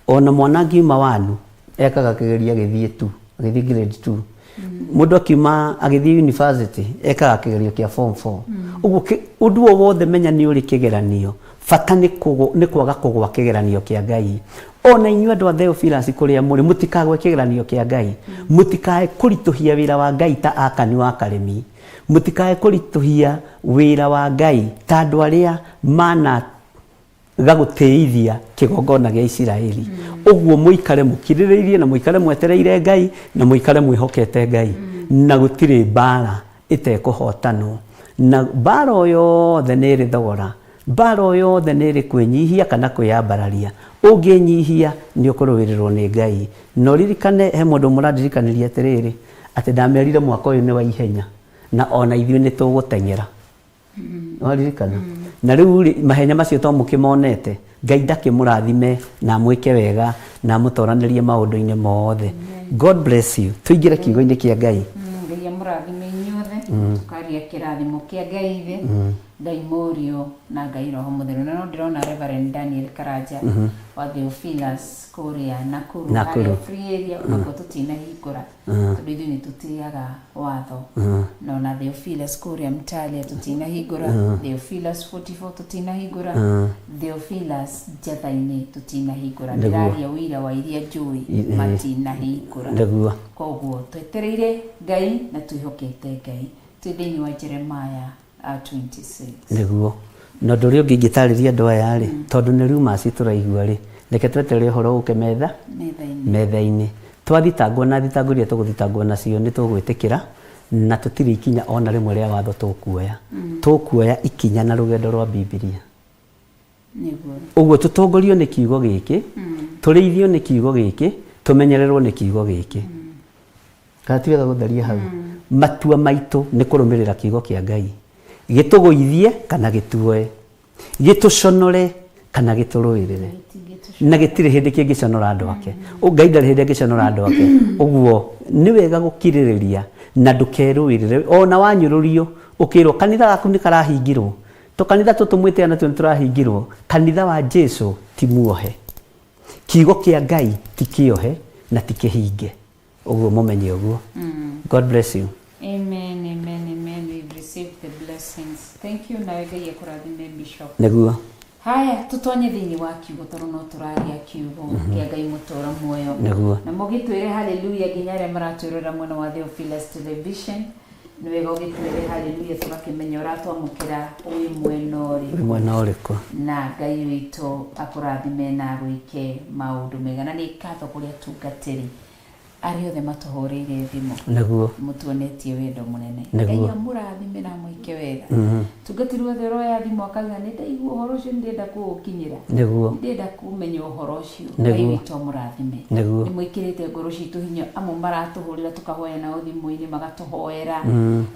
Ona mwana angiuma wanu ekaga kĩgerio agĩthiĩ tu, agĩthiĩ grade 2. Mũndũ akiuma agĩthiĩ university ekaga kĩgerio kĩa form 4. Ũguo ũndũ o wothe menya nĩ ũrĩ kĩgeranio, bata nĩ kwaga kũgwa kĩgeranio kĩa Ngai. Ona inyuĩ andũ a Theophilus kũrĩa mũrĩ, mũtikagwe kĩgeranio kĩa Ngai. Mũtikae kũritũhia wĩra wa Ngai ta Akani wa Karemi. Mũtikae kũritũhia wĩra wa Ngai ta andũ arĩa mana gagũtĩithia kĩgongona gĩa Isiraeli. Ũguo mũikare mũkirĩrĩirie na mũikare mwetereire Ngai na mũikare mwĩhokete Ngai. Na gũtirĩ mbara ĩtekũhotanwo. Na mbara o yothe nĩ ĩrĩ thogora. Mbara o yothe nĩ ĩrĩ kwĩnyihia kana kwĩyambararia. Ũngĩnyihia nĩ ũkũrũĩrĩrwo nĩ Ngai. Na ũririkane he mũndũ mũrandirikanĩria atĩrĩrĩ, atĩ ndamerire mwaka ũyũ nĩ wa ihenya na ona ithuĩ nĩ tũgũteng'era. Waririkana? Na rĩu rĩ, mahenya macio to mũkĩmonete, Ngai ndakĩmũrathime na amwĩke wega na amũtoranĩrie maũndũ-inĩ mothe. God bless you. Tũingĩre kiugo-inĩ kĩa Ngai. Ngai amũrathime inyuothe, tũkaria kĩrathimo kĩa Ngai Ithe, Ngai Mũriũ na Ngai Roho Mũtheru. Na no ndĩrona Reverend Daniel Karanja wa Theophilus kũrĩa Nakuru, Nakuru. harĩa free area, onakuo tũtinahingũra tondũ ithuĩ nĩ tũtĩaga watho. Na ona Theophilus kũrĩa Mtalia tũtinahingũra, Theophilus 44 tũtinahingũra, Theophilus Njatha-inĩ tũtinahingũra. Ndĩraria ũira wa iria njũĩ matinahingũra. Nĩguo. Koguo twetereire Ngai na twĩhokete Ngai. Twĩ thĩinĩ wa Jeremiah 26. Nĩguo. Na ũndũ ũrĩa ũngĩ ingĩtarĩria andũ aya rĩ, tondũ nĩ rumors tũraigua rĩ, reke tweterere ũhoro ũke metha metha-inĩ. Twathitangwo na thitango iria tũgũthitangwo nacio nĩ tũgwĩtĩkĩra, na tũtirĩ ikinya ona rĩmwe rĩa watho tũkuoya. Tũkuoya ikinya na rũgendo rwa Bibilia. Ũguo tũtongorio nĩ kiugo gĩkĩ, tũrĩithio nĩ kiugo gĩkĩ, tũmenyererwo nĩ kiugo gĩkĩ. Kana ti wega gũtheria hau? Matua maitũ nĩ kũrũmĩrĩra kiugo kĩa Ngai. Gĩtũgũithie kana gĩtuoe. Gĩtũconore kana gĩtũrũĩrĩre. Na gĩtirĩ hĩndĩ kĩngĩconora andũ ake. Ngai ndarĩ hĩndĩ angĩconora andũ ake. Ũguo nĩ wega gũkirĩrĩria na ndũkerũĩrĩre. Ona wanyũrũrio ũkĩrwo kanitha gaku nĩ karahingirwo. Tũkanitha tũtũ mwĩtĩaga natuo nĩ tũrahingirwo. Kanitha wa Jesu ti muohe. Kiugo kĩa Ngai ti kĩohe na ti kĩhinge. Ũguo mũmenye ũguo. God bless you. Amen, amen, amen. We've received the blessings. Thank you nawe Ngai akũrathime Bishop. Nĩguo. Haya, tũtonye thĩinĩ wa kiugo tondũ no tũraria kiugo kĩa Ngai mũtũra muoyo. Nĩguo. Na mũgĩtwĩre haleluya nginya arĩa maratwĩrora mwena wa Theophilus Television. Nĩ wega ũgĩtwĩre haleluya tũgakĩmenya ũratwamũkĩra wĩ mwena Wĩ ũrĩkũ. mwena ũrĩkũ? Na Ngai witũ akũrathime na agwĩke maũndũ mega. Na nĩ ngatho kũrĩ atungatĩri arĩa othe matũhũrĩire thimũ. Nĩguo. Mũtuonetie wendo mũnene. Nĩguo. Ngai amũrathime na amwĩke wega. Tungatĩri wothe ũroya thimũ akauga nĩ ndaigua ũhoro ũcio nĩ ndĩrenda kũũkinyĩra. Nĩguo. Nĩ ndĩrenda kũmenya ũhoro ũcio. Ngai Nĩguo. witũ amũrathime. Nĩguo. Nĩ mwĩkĩrĩte ngoro citũ hinya, amwe maratũhũrĩra tũkahoya nao thimũ-inĩ magatũhoera.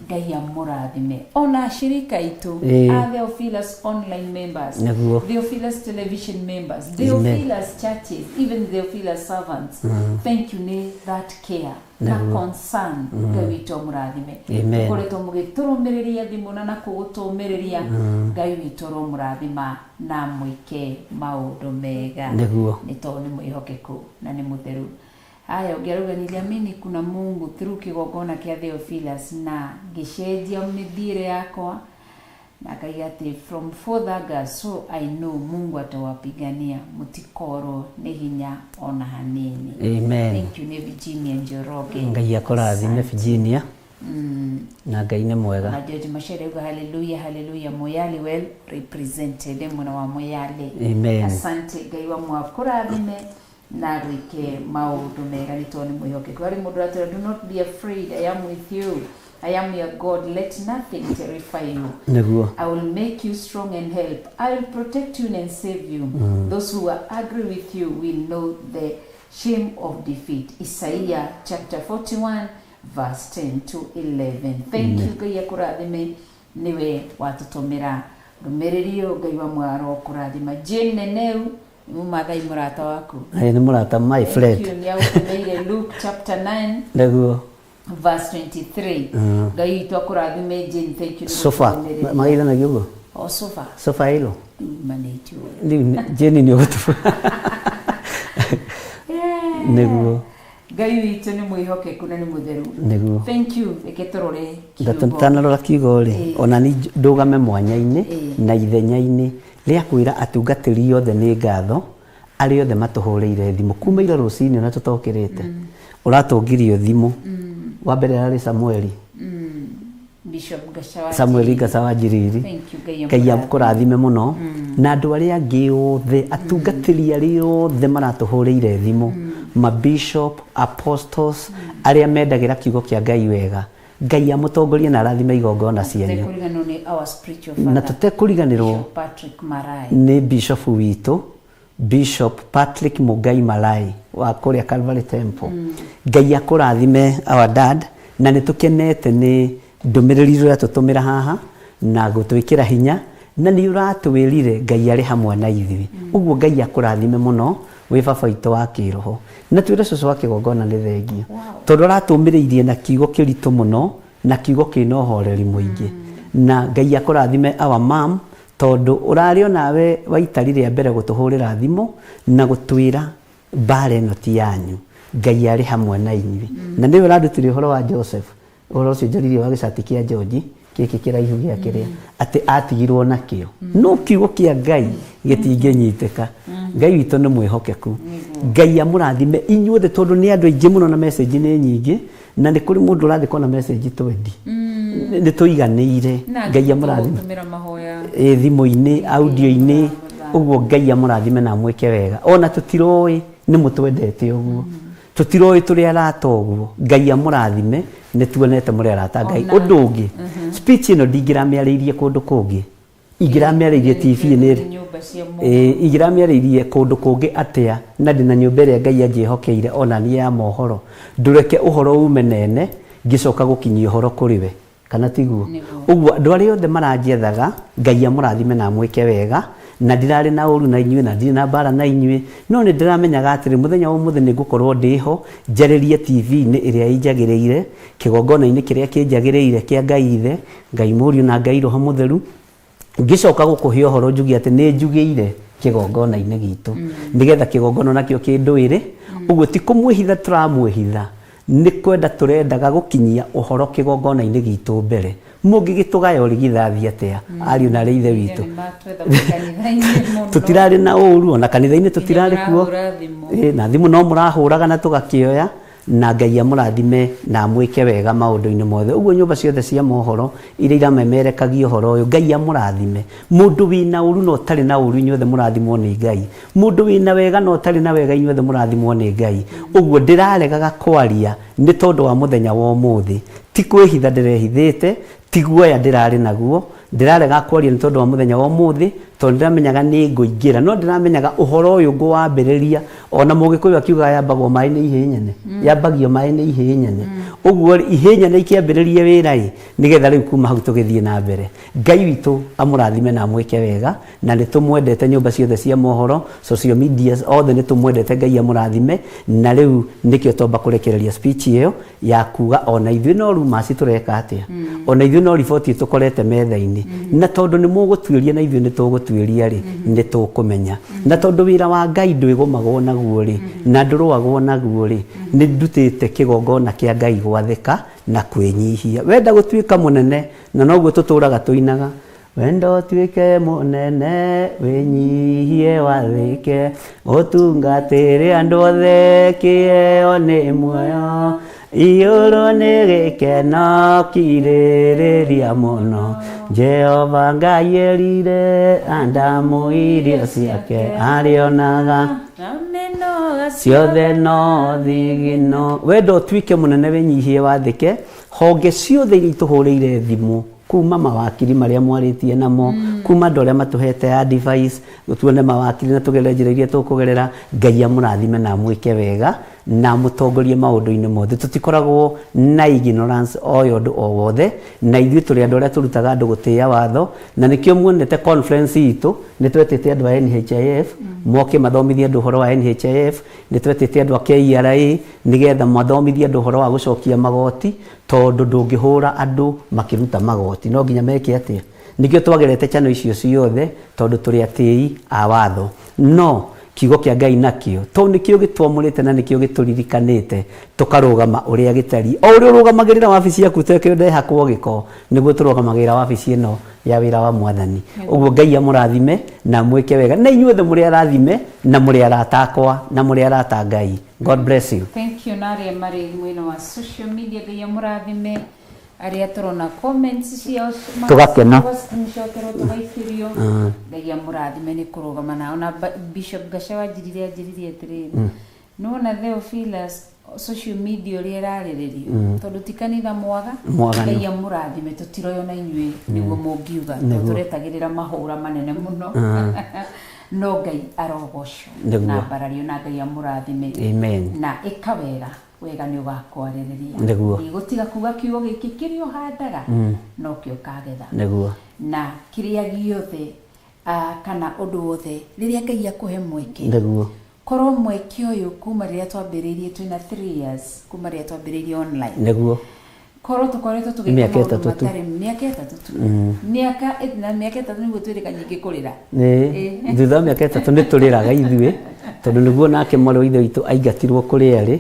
Ngai amũrathime. Ona ashirika aitũ a Theophilus online members, Nĩguo. Theophilus television members, Amen. Theophilus churches, even Theophilus servants. Thank you nĩ that care na Nĩguo. concern. Ngai witũ amũrathime. Amen. Mũkoretwo mũgĩtũrũmĩrĩria thimũ na nakũgũtũmĩrĩria. Ngai witũ aromũrathima na mwĩke maũndũ mega. Nĩguo. Nĩ tondũ nĩ mwĩhokeku na nĩ mũtheru. Haya, ũngĩ arauga niliamini kuna Mungu through kĩgongona kĩa Theophilus na ngĩcenjia mĩthiĩre yakwa na akaiga atĩ from 4th August, so I know Mungu atawapigania, mũtikorwo nĩ hinya ona hanini. Amen. Thank you nĩ Virginia Njoroge. Ngai akũrathime. Asante. Virginia, na Ngai nĩ mwega. Na George Mashere auga haleluya haleluya, Moyale well represented, mwena wa Moyale. Amen. Asante, Ngai wa mwakũrathime na gwĩke maũndũ mega nĩ tondũ nĩ mwĩhokeku. Harĩ mũndũ atwĩra, do not be afraid, I am with you, I am your God, let nothing terrify you. Nĩguo. I will make you strong and help. I will protect you and save you. Those who are angry with you will know the shame of defeat. Isaiah chapter 41 verse 10 to 11. Thank you Ngai akũrathime, nĩwe watũtũmĩra ndũmĩrĩri ĩyo. Ngai wa mwaro kũrathima. Jane Neneu nĩ Mũmathai mũrata waku. Ĩ, nĩ mũrata, my Thank friend. you nĩ agũtũmĩire Luke chapter 9 Nĩguo. verse 23. Ngai witũ akũrathime Jane, thank you nĩ Sofa gũtũmĩrĩria. magaithanagia ũguo. O sofa. Sofa ĩlo. Manĩtio. Rĩu Jane nĩ ũgũtũ. Nĩguo. Ngai witũ nĩ mwĩhokeku na nĩ mũtheru. Nĩguo. Thank you, reke tũrore kiugo. Tanarora kiugo rĩ, ona ni ndũgame mwanya-inĩ na ithenya-inĩ rĩa kwĩra atungatĩri othe nĩ ngatho arĩa othe matũhũrĩire thimũ kuma ira rũcinĩ ona tũtokĩrĩte. Ũratũngirio thimũ wa mbere ararĩ Samueli. Bishop Gachagua. Samueli Gacawa Njiriri. Thank you, Ngai Ngai amũrathime. akũrathime mũno na andũ arĩa angĩ othe, atungatĩri arĩa othe maratũhũrĩire thimũ, mabishop, apostles, arĩa mendagĩra kiugo kĩa Ngai wega. Ngai amũtongorie na arathime igongona cianyu. Tũtekũriganĩrwo nĩ our spiritual Na father, tũtekũriganĩrwo Bishop Patrick Marai. Nĩ bishop witũ, Bishop Patrick Mugai Malai wa kũrĩa Calvary Temple. Ngai akũrathime our dad, na nĩ tũkenete nĩ ndũmĩrĩri ĩrĩa ũratũtũmĩra haha na gũtwĩkĩra hinya, na nĩ ũratwĩrire Ngai arĩ hamwe na ithuĩ. Ũguo Ngai akũrathime mũno wĩ baba witũ wa kĩroho. Na twĩre cũcũ wa kĩgongona nĩ thengio tondũ aratũmĩrĩirie na kiugo kĩritũ mũno na kiugo kĩna ũhoreri mũingĩ. Na Ngai akũrathime our mom, tondũ ũrarĩ onawe waitari rĩa mbere gũtũhũrĩra thimũ na gũtwĩra mbara ĩno ti yanyu, Ngai arĩ hamwe na inyuĩ. Na nĩwe ũrandutire ũhoro wa Joseph, ũhoro ũcio njoririe wa gĩcati kĩa George gĩkĩ kĩraihu gĩa kĩrĩa atĩ atigirwo nakĩo, no kiugo kĩa Ngai gĩtingĩnyitĩka. Ngai witũ nĩ mwĩhokeku. Ngai amũrathime inyuothe tondũ nĩ andũ aingĩ mũno na message nĩ nyingĩ, na nĩ kũrĩ mũndũ ũrandĩkwo na message twendi nĩ tũiganĩire. Na Ngai amũrathime. Tũmĩra mahoya. Ĩ, thimũ-inĩ, audio-inĩ ũguo. Ngai amũrathime na amwĩke wega. Ona tũtiroĩ nĩ mũtwendete ũguo, tũtiroĩ tũrĩ arata ũguo. Ngai amũrathime, nĩ tuonete mũrĩ arata Ngai. Ona- Ũndũ ũngĩ, speech ĩno ndingĩramĩarĩirie kũndũ kũngĩ, ingĩramĩarĩirie TV-inĩ rĩ. Nyũmba cia Mungu. Ĩ, ingĩramĩarĩirie kũndũ kũngĩ atĩa na ndĩna nyũmba ĩrĩa Ngai anjĩhokeire ona niĩ ya mohoro? Ndũreke ũhoro ume nene ngĩcoka gũkinyia ũhoro kũrĩ we, kana tiguo? Ũguo andũ arĩa othe maranjethaga, Ngai amũrathime na amwĩke wega. Na ndirarĩ na ũru na inyuĩ na ndirĩ na mbara na inyuĩ, no nĩ ndĩramenyaga atĩrĩ, mũthenya wa ũmũthĩ nĩ ngũkorwo ndĩho njarĩrie TV-inĩ ĩrĩa ĩnjagĩrĩire, kĩgongona-inĩ kĩrĩa kĩnjagĩrĩire kĩa Ngai Ithe, Ngai Mũriũ na Ngai Roho Mũtheru, ngĩcoka gũkũhe ũhoro njuge atĩ nĩ njugĩire kĩgongona-inĩ gitũ, nĩgetha kĩgongona nakĩo kĩndũĩre. Ũguo ti kũmwĩhitha tũramwĩhitha, Nĩ kwenda tũrendaga gũkinyia ũhoro kĩgongona-inĩ gitũ mbere. Mũngĩgĩtũgaya ũrigithathi atĩa, ariũ na arĩ ithe witũ? Tũtirarĩ na ũru, ona kanitha-inĩ tũtirarĩ kuo. Ĩ, na thimũ no mũrahũraga na tũgakĩoya, na Ngai amũrathime na amwĩke wega maũndũ-inĩ mothe. Ũguo nyũmba ciothe cia mohoro iria iramemerekagia ũhoro ũyũ, Ngai amũrathime. Mũndũ wĩna ũru na ũtarĩ na ũru, inyuothe mũrathimwo nĩ Ngai. Mũndũ wĩna wega na ũtarĩ na wega, inyuothe mũrathimwo nĩ Ngai. Ũguo ndĩraregaga kwaria nĩ tondũ wa mũthenya wa ũmũthĩ. Ti kwĩhitha ndĩrehithĩte, ti guoya ndĩrarĩ naguo, ndĩrarega kwaria nĩ tondũ wa mũthenya wa ũmũthĩ, tondũ ndĩramenyaga nĩ ngũingĩra, no ndĩramenyaga ũhoro ũyũ ngũwambĩrĩria, ona Mũgĩkũyũ akiugaga yambagwo maĩ nĩ ihĩĩ nyene, yambagio maĩ nĩ ihĩĩ nyene. Ũguo rĩ, ihĩĩ nyene ikĩambĩrĩrie wĩra ĩ, nĩgetha rĩu kuma hau tũgĩthiĩ na mbere. Ngai witũ amũrathime na amwĩke wega, na nĩ tũmwendete nyũmba ciothe cia mohoro, social medias, othe nĩ tũmwendete, Ngai amũrathime, na rĩu nĩkĩo twamba kũrekereria speech ĩyo ya kuga ona ithuĩ no rumors tũreka atĩa, ona ithuĩ no riboti tũkorete metha-inĩ, na tondũ nĩ mũgũtuĩria na ithuĩ nĩ tũgũtuĩria rĩ, nĩ tũkũmenya. Na tondũ wĩra wa Ngai ndwĩgũmagwo naguo rĩ, na ndũrũagwo naguo rĩ, nĩ ndutĩte kĩgongona kĩa Ngai gwathĩka na kwĩnyihia. Wenda gũtuĩka mũnene, na noguo tũtũraga tũinaga, wenda ũtuĩke mũnene, wĩnyihie wathĩke, ũtungatĩre andũ othe, kĩheo nĩ muoyo, iyũrwo nĩ gĩkeno, kirĩrĩria mũno. Jehova Ngai erire Adamu irio ciake arĩonaga ciothe no thigino. Wenda ũtuĩke mũnene, wĩnyihie wathĩke, honge ciothe iria itũhũrĩire thimũ, kuma mawakiri marĩa mwarĩtie namo, kuma andũ arĩa matũhete advice, tuone mawakiri na tũgerere njĩra iria tũkũgerera. Ngai amũrathime na amwĩke wega na amũtongorie maũndũ-inĩ mothe. Tũtikoragwo na ignorance o ya ũndũ o wothe, na ithuĩ tũrĩ andũ arĩa tũrutaga andũ gũtĩĩa watho, na nĩkĩo muonete conference itũ nĩ twetĩte andũ a NHIF moke mathomithie andũ ũhoro wa NHIF, nĩ twetĩte andũ a KRA nĩgetha mathomithie andũ ũhoro wa gũcokia magoti, tondũ ndũngĩhũra andũ makĩruta magoti, no nginya meke atĩa? Nĩkĩo twagerete channel icio ciothe, tondũ tũrĩ atĩi a watho. No kiugo kĩa Ngai nakĩo, tondũ nĩkĩo gĩtwamũrĩte na nĩkĩo gĩtũririkanĩte, tũkarũgama ũrĩa gĩtariĩ. O ũrĩa ũrũgamagĩrĩra wabici yaku ũtekĩo ndehakwo gĩko, nĩguo tũrũgamagĩrĩra wabici ĩno ya wĩra wa Mwathani. Ũguo Ngai amũrathime na amwĩke wega, na inyuothe mũrĩ arathime na mũrĩ arata akwa na mũrĩ arata a Ngai. God bless you. Thank you na arĩa marĩ mwena wa social media, Ngai amũrathime, arĩa tũrona comments ciao Tũgakena. tũgacokerwo tũgaikĩrio, Ngai amũrathime nĩ kũrũgama nao. Na Bishop Gachagua anjĩrire atĩrĩrĩ, nĩwona Theophilus social media ũrĩa ĩrarĩrĩrio, tondũ ti kanitha mwaga. Mwaganu. Ngai amũrathime, tũtiroyo na inyuĩ nĩguo mũngiuga, tondũ tũretagĩrĩra mahũra manene mũno, no Ngai arogocwo na mbarario, na Ngai amũrathime. Amen. Na ĩka wega, wega nĩ ũgakwarĩrĩria. Nĩguo. Gũtiga kuga kiugo gĩkĩ, kĩrĩa ũhandaga nokĩo ũkagetha. Na kĩrĩa gĩothe kana ũndũ wothe, rĩrĩa Ngai akũhe mweke, korwo mweke ũyũ kuma rĩrĩa twambĩrĩirie, twĩna 3 years kuma rĩrĩa twambĩrĩirie online, korwo tũkoretwo tũgĩka Mĩaka maũndũ 3 tu. matarĩ mĩaka 3 tu, mĩaka na mĩaka 3 nĩguo twĩrĩga nyingĩ kũrĩra. Ĩĩ, thutha wa mĩaka 3 nĩ tũrĩraga ithuĩ, tondũ nĩguo nake mwarĩ wa ithe witũ aingatirwo kũrĩa arĩ.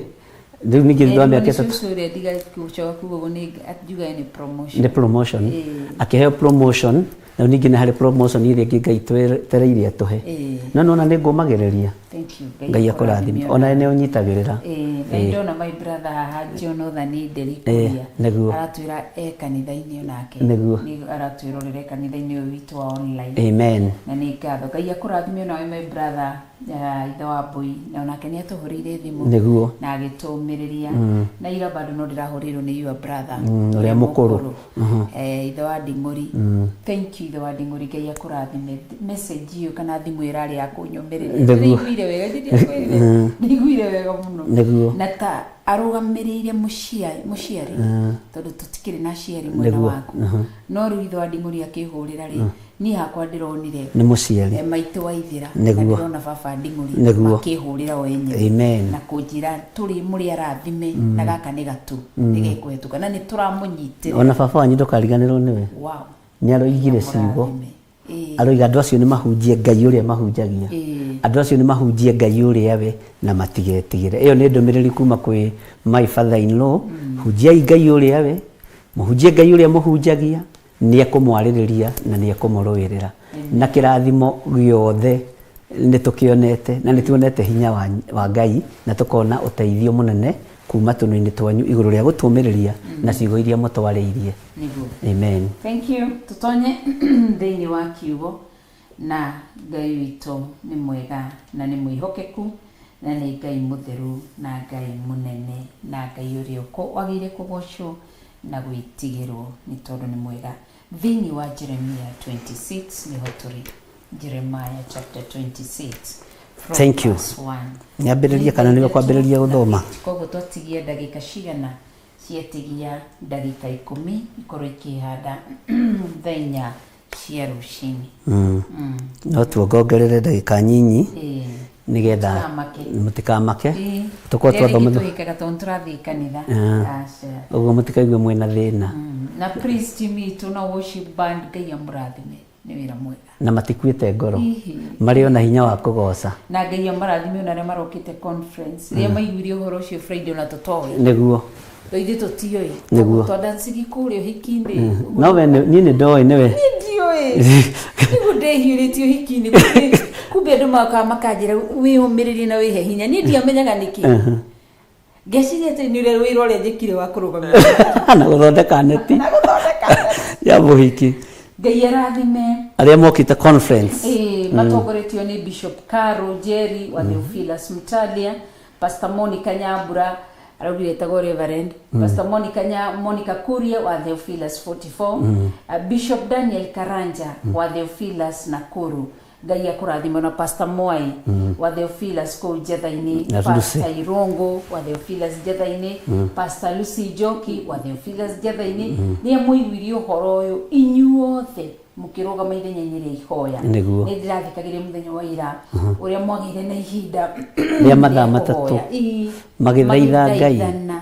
Rĩu ningĩ thutha wa mĩaka 3 cũcũ ũrĩa ndiga gũcoka kuga ũguo, nĩ njugaga nĩ promotion. Nĩ promotion. Akĩheo promotion, na rĩu ningĩ nĩ harĩ promotion ĩrĩa ĩngĩ Ngai twetereire atũhe. No nĩwona nĩ ngũmagĩrĩria. Thank you. Ngai akũrathime, ona nĩ ũnyitagĩrĩra. Na ndona my brother haha Jonathan Nderi Kuria aratwĩra e kanitha-inĩ onake. Nĩ aratwĩrorera e kanitha-inĩ ũyũ witũ wa online. Amen. Na nĩ ngatho, Ngai akũrathime onawe my brother, ithe wa Mbui, na onake nĩ atũhũrĩire thimũ na agĩtũmĩrĩria, na ira bado no ndĩrahũrĩirwo nĩ your brother ũrĩa mũkũrũ. Ithe wa Nding'ũri. Thank you, ithe wa Nding'ũri, Ngai akũrathime. Message ĩyo kana thimũ ĩrarĩ ya kũnyũmĩrĩria. Ndĩraiguire wega, ndĩraiguire ndĩraiguire wega mũno. Na ta arũgamĩrĩire mũciari mũciari, tondũ tũtikĩrĩ na aciari mwena waku, no rĩu ithe wa Nding'ũri akĩhũrĩra rĩ, niĩ hakwa ndĩronire nĩ mũciari, maitũ wa ithĩra, na ndĩrona baba Nding'ũri makĩhũrĩra o enyewe na kũnjĩra tũrĩ mũrĩ arathime, na gaka nĩ gatu nĩgekũhetũka na nĩ tũramũnyitĩrĩra. Ona baba wanyu ndũkariganĩrwo nĩwe. Wow. Nĩ aroigire ciugo. Amũrathime. Aroiga andũ acio nĩ mahunjie Ngai ũrĩa mahunjagia. Andũ acio nĩ mahunjie Ngai ũrĩa we na matigetigĩre. Ĩyo nĩ ndũmĩrĩri kuma kwĩ my father in law. Hunjiai Ngai ũrĩa we, mũhunjie Ngai ũrĩa mũhunjagia, nĩ ekũmwarĩrĩria na nĩ ekũmũrũĩrĩra. Na kĩrathimo gĩothe nĩ tũkĩonete na nĩ tuonete hinya wa Ngai na tũkona ũteithio mũnene kuma tũnua-inĩ twanyu igũrũ rĩa gũtũmĩrĩria na ciugo iria mũtwarĩirie. Nĩguo. Amen. Thank you. Tũtonye thĩinĩ wa kiugo na Ngai witũ nĩ mwega na nĩ mwĩhokeku na nĩ Ngai mũtheru na Ngai mũnene na Ngai ũrĩa wagĩrĩire kũgocwo na gwĩtigĩrwo nĩ tondũ nĩ mwega. Thĩinĩ wa Jeremiah 26 nĩho tũrĩ. Jeremiah chapter 26 from Thank you. verse 1. Nyambĩrĩrie kana nĩwe kwambĩrĩria gũthoma? Koguo twatigia ndagĩka cigana? Ciatigia ndagĩka 10 ikorwo ikĩhanda thaa 4 cia rũcinĩ. No tuongongerere ndagĩka nyinyi nĩgetha Mũtikamake. mũtikamake. Tũkorwo twathoma Tũhĩkaga tondũ tũrathiĩ kanitha. Aca. Ũguo mũtikaigue mwĩna thĩna. Na praise team itũ na worship band Ngai amũrathime nĩ wĩra mwega. Na matikuĩte ngoro. Hihi. Marĩ ona hinya wa kũgoca. Na Ngai amũrathime ona arĩa marokĩte conference. Rĩrĩa maiguire ũhoro ũcio Friday ona tũtoĩ. Nĩguo. Ithuĩ tũtiũĩ. Nĩguo. Twandancigi kũrĩa ũhiki-inĩ. No we niĩ nĩ ndoĩ nĩwe. Niĩ ndiũĩ. Nĩguo ndehiũrĩtie ũhiki-inĩ. Kumbe andũ mokaga makanjĩra wĩyũmĩrĩrie na wĩhe hinya. Niĩ ndiamenyaga nĩkĩ. Ngeciria atĩ nĩ ũrĩa wĩra ũrĩa njĩkire wa kũrũgamĩrĩra. Na gũthondeka neti. Ya mũhiki. Ngai arathime. Arĩa mokĩte conference. Matongoretio nĩ Bishop Caro Jerry wa Theophilus Mutalia, Pastor Monica Nyambura araugire etagwo Reverend, Pastor Monica Kuria wa Theophilus 44, Bishop Daniel Karanja wa Theophilus Nakuru. Ngai akũrathime na Pastor Mwai wa Theophilus kũu Njetha-inĩ, Na Pastor Lucy. Irongo wa Theophilus Njetha-inĩ, Pastor Lucy Njoki wa Theophilus Njetha-inĩ. Nĩ mũiguire ũhoro ũyũ inyuothe mũkĩrũgama ithenya-inĩ rĩa ihoya. Nĩguo. Nĩ ndĩrathikagĩrĩria mũthenya wa ira ũrĩa mwagĩire na ihinda Rĩa mathaa rĩa matatũ. kũhoya. Ii. Magĩthaitha Ngai. Magĩthaithana.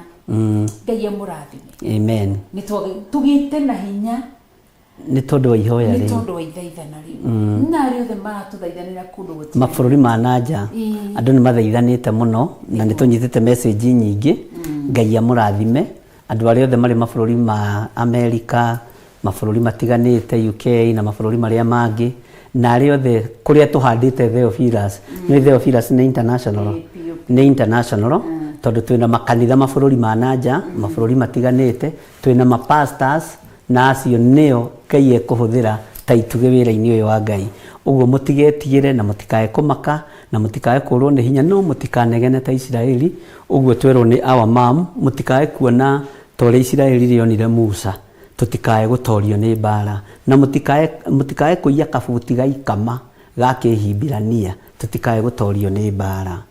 Ngai amũrathime. Amen. Nĩ tũgĩte na hinya Nĩ tondũ wa ihoya nĩ rĩu. tondũ wa ithaithana rĩu. Na arĩa othe maratũthaithanĩra kũndũ gũtiganĩte. Mabũrũri ma nanja andũ nĩ mathaithanĩte mũno na nĩ tũnyitĩte message nyingĩ. Ngai amũrathime andũ arĩa othe marĩ mabũrũri ma Amerika, mabũrũri matiganĩte UK na mabũrũri marĩa mangĩ, na arĩa othe kũrĩa tũhandĩte Theophilus. Nĩ Theophilus nĩ international. Nĩ international tondũ twĩna makanitha mabũrũri ma nanja, mabũrũri matiganĩte, twĩna ma pastors na acio nĩo Ngai ekũhũthĩra ta itugĩ wĩra-inĩ ũyũ wa Ngai. Ũguo mũtigetigĩre na mũtikae kũmaka na mũtikae kũrwo nĩ hinya, no mũtikanegene ta Isiraeli. Ũguo twerwo nĩ our mom, mũtikae kuona ta ũrĩa Isiraeli rĩonire Musa, tũtikae gũtorio nĩ mbara, na mũtikae kũiya kabuti ga ikama ga kĩhibirania, tũtikae gũtorio nĩ mbara,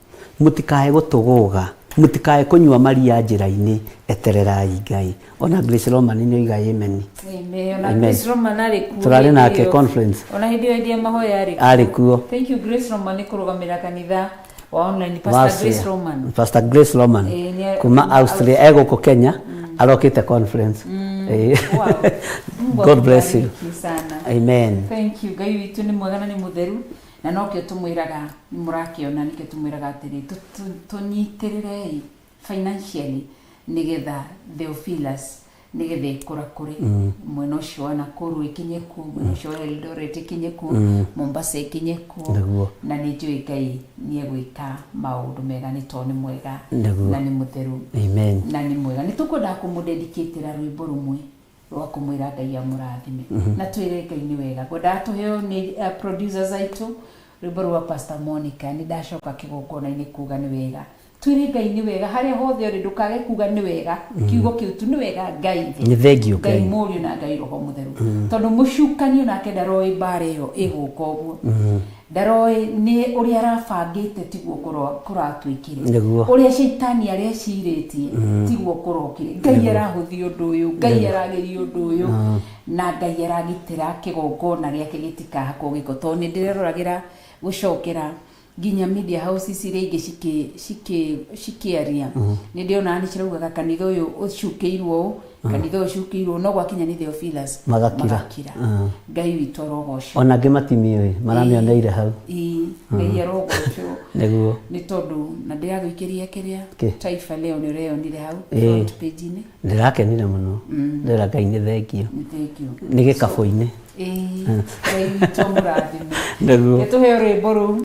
mũtikae gũtũgũga, mũtikae kũnyua maria njĩra-inĩ, etererai Ngai. Ona Grace Roman nĩ oiga amen. Amen. Ona Amen. Grace Roman arĩ kuo. Tũrarĩ nake conference. Ona hĩndĩ ĩyo hĩndĩ ya mahoya arĩ kuo. Arĩ kuo. Thank you Grace Roman nĩ kũrũgamĩrĩra kanitha wa online. Pastor Austria. Grace Roman. Pastor Grace Roman. Kuma kuma Austria egũkũ Kenya arokĩte conference. Wow. Mungu God bless you. akubariki sana. Amen. Thank you. Ngai witũ nĩ mwega na nĩ mũtheru na nokĩo tũmwĩraga, nĩ mũrakĩona nĩkĩo tũmwĩraga atĩrĩ tũnyitĩrĩrei financially nĩgetha Theophilus nĩgetha ĩkũrakũre mwena ũcio wa Nakuru ĩkinye kuo, mwena ũcio wa Eldoret ĩkinye kuo, Mombasa ĩkinye kuo. Nĩguo. Na nĩ njũĩ Ngai nĩ egwĩka maũndũ mega nĩ tondũ nĩ mwega Nĩguo. na nĩ mũtheru Amen. na nĩ mwega. Nĩ tũkwendaga kũmũdedicatĩra rwĩmbo rũmwe rwa kũmwĩra Ngai amũrathime na twĩre Ngai nĩ wega. Ngwendaga tũheo nĩ producers aitũ rwĩmbo rwa Pastor Monica. Nĩ ndacoka kĩgongona-inĩ kuga nĩ wega. Twĩre Ngai nĩ wega harĩa hothe ũrĩ, ndũkage kuga nĩ wega. Kiugo kĩu tu nĩ wega Ngai thĩ. Nĩ thengiũ Ngai Ngai. Mũriũ na Ngai Roho Mũtheru. Tondũ mũcukani onake ndaroĩ mbara ĩyo ĩgũka ũguo. Ndaroĩ nĩ ũrĩa arabangĩte tiguo kũratuĩkire. Nĩguo. Ũrĩa caitani arecirĩtie tiguo kũrokire. Ngai arahũthia ũndũ ũyũ, Ngai arageria ũndũ ũyũ, na Ngai aragitĩra kĩgongona gĩake gĩtikahakwo gĩko. Tondũ nĩ ndĩreroragĩra gũcokera Nginya media houses iria ingĩ cikĩaria, nĩ ndĩonaga nĩ ciraugaga kanitha ũyũ ũcukĩirwo ũũ, kanitha ũyũ ũcukĩirwo ũũ, no gwakinya nĩ Theophilus Magakira. Magakira. Ngai witũ arogocwo. Ona angĩ matimiũĩ, maramĩoneire hau. Ĩĩ, Ngai arogocwo. Nĩguo. Nĩ tondũ na ndĩragũikĩria kĩrĩa Kĩ? Taifa Leo nĩ ũreyonire hau Ĩĩ. front page-inĩ. Ndĩrakenire mũno, ndĩra Ngai nĩ thengio. Nĩ thank you. Nĩ gĩkabũ-inĩ. Ĩĩ, Ngai witũ amũrathime. Nĩguo. Tũheo rwĩmbo rũu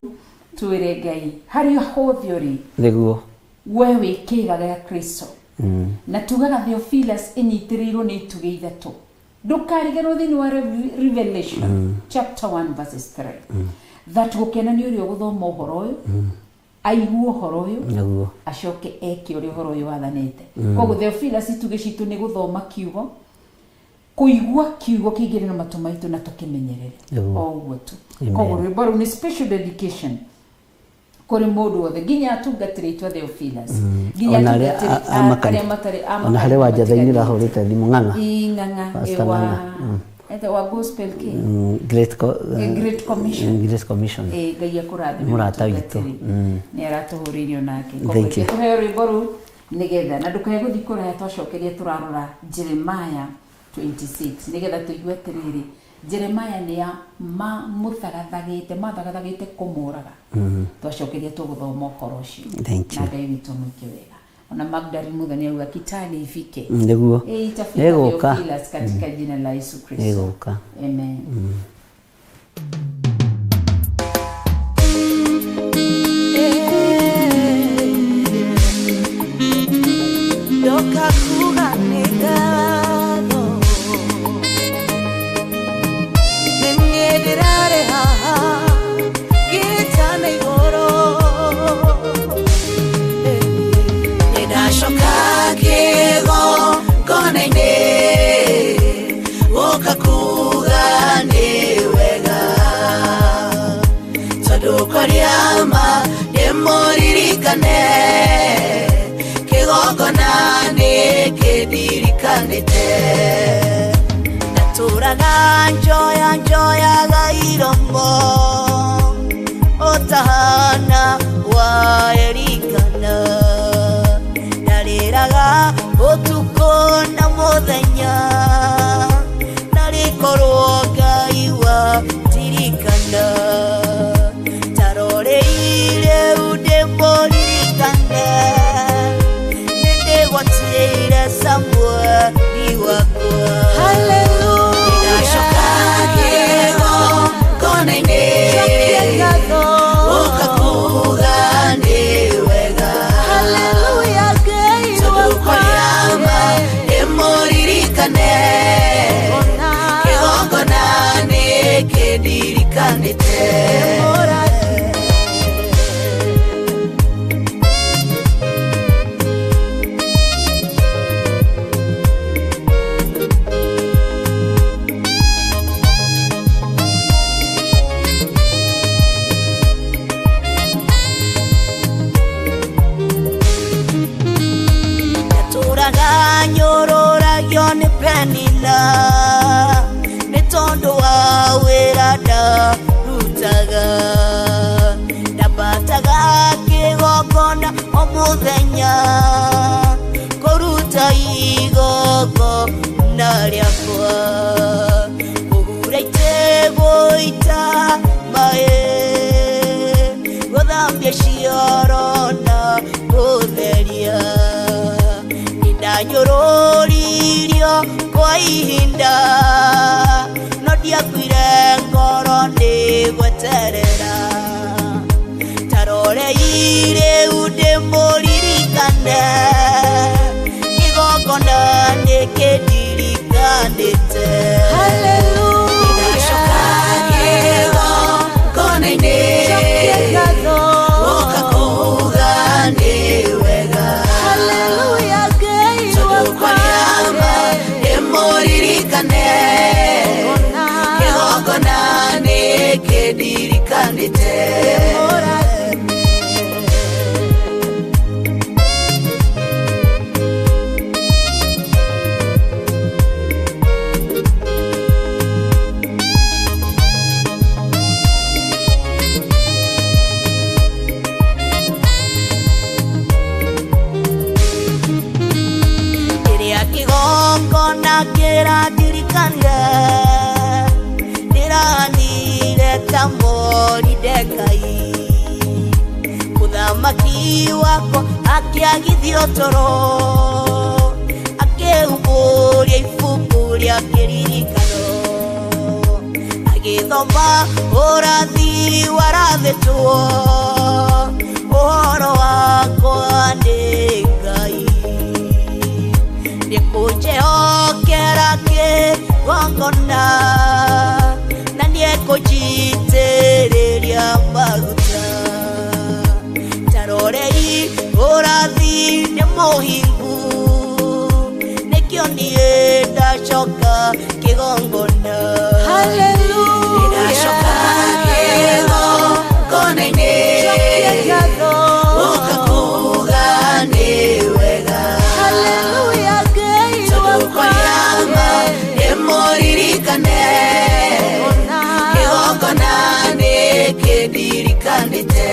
twĩre Ngai harĩa hothe ũrĩ, Nĩguo. we wĩ kĩĩga gĩa Kristo. Na tugaga Theophilus ĩnyitĩrĩirwo nĩ itugĩ ithatũ. Ndũkariganĩrwo thĩinĩ wa Revelation chapter 1 verses 3 that gũkena nĩ ũrĩa ũgũthoma ũhoro ũyũ, aigue ũhoro ũyũ, Nĩguo. acoke eke ũrĩa ũhoro ũyũ wathanĩte. Koguo Theophilus itugĩ citũ nĩ gũthoma kiugo, kũigua kiugo kĩingĩre na matũ maitũ na tũkĩmenyerere. Nĩguo. O ũguo tu. Amen. Koguo rwĩmbo rũu nĩ special dedication kũrĩ mũndũ wothe, nginya atungatĩri aitũ a Theophilus, nginya Ona arĩa atungatĩri a makanitha. arĩa matarĩ a Ona harĩ makanitha wanjatha-inĩ matiganĩte. ũrahũrĩte thimũ ng'ang'a. Ii, ng'ang'a. Pastor wa Ng'ang'a. Etha wa gospel king. Great Commission. Great Commission. Ĩ, Ngai akũrathime Mũrata witũ. mũtungatĩri. Nĩ aratũhũrĩirio nake. Thank you. Tũheo rwĩmbo rũu nĩgetha na ndũkae gũthiĩ kũraya, twacokeria tũrarora Jeremiah 26 nĩgetha tũigue atĩrĩrĩ, Jeremiah nĩ ya mamũthagathagĩte, mathagathagĩte kũmũraga. Twacokeria tũgũthoma ũhoro ũcio. Thank Na you. Ngai witũ amwĩke wega. Ona Magdalene Muthoni auga Kitale ifike. Nĩguo. Ĩ, itafika Ĩgũka. Theophilus katika jina la Yesu Kristo. Ĩgũka. Amen. Ndoka kuga nĩ ngatho, nĩ niĩ ndĩrarĩ haha ngĩtana igũrũ. Nĩ ndacoka kĩgongona-inĩ gũka kuga nĩ wega, tondũ kwaria ma ndĩmũririkane, kĩgongona nĩ kĩndirikanĩte. Ndatũraga njoya njoyaga iromo ũtahana wa Elikana, ndarĩraga ũtukũ na mũthenya, narĩkorwo Ngai wandirikana. Taroreire ndĩmũririkane, nĩndĩgwatĩire Samueli wakwa. Nĩndacoka kĩgongona-inĩ gũka kuga nĩ wega, tondũ kwaria ma ndĩmũririkane, kĩgongona nĩ kĩndirikanĩte. Ndatũraga nyũrũragio nĩ Penina nĩ tondũ wa wĩra ndarutaga, ndambataga kĩgongona o mũthenya kũruta igongona rĩakwa, kũhura itĩ gũita maĩ, gũthambia cioro na gũtheria. Nĩndanyũrũririo kwa ihinda, no ndiakuire ngoro nĩ gweterera. Taroreire ndĩmũririkane, kĩgongona nĩ kĩndirikanĩte. Nĩndacoka kĩgongona-inĩ gũka kuga nĩ wega, tondũ kwaria ma ndĩmũririkane, Ndĩrandirikanire ndĩranire ta Moridekai mũthamaki wakwa akĩagithio toro akĩhumbũria ibuku rĩa kĩririkano agĩthoma ũrathi warathĩtwo ũhoro wakwa nĩ Ngai nĩkũnjĩhokera kĩgongona na nĩekũnjitĩrĩria maguta tarorei ũrathi nĩ mũhingu nĩkĩo niĩ ndacoka kĩgongona. Hallelujah. Ndacoka kĩgongona-inĩ ũka kuga nĩ wega. Hallelujah, Ngai Tondũ wakwa. kwaria ma ndĩmũririkane kĩgongona nĩkĩndirikanĩte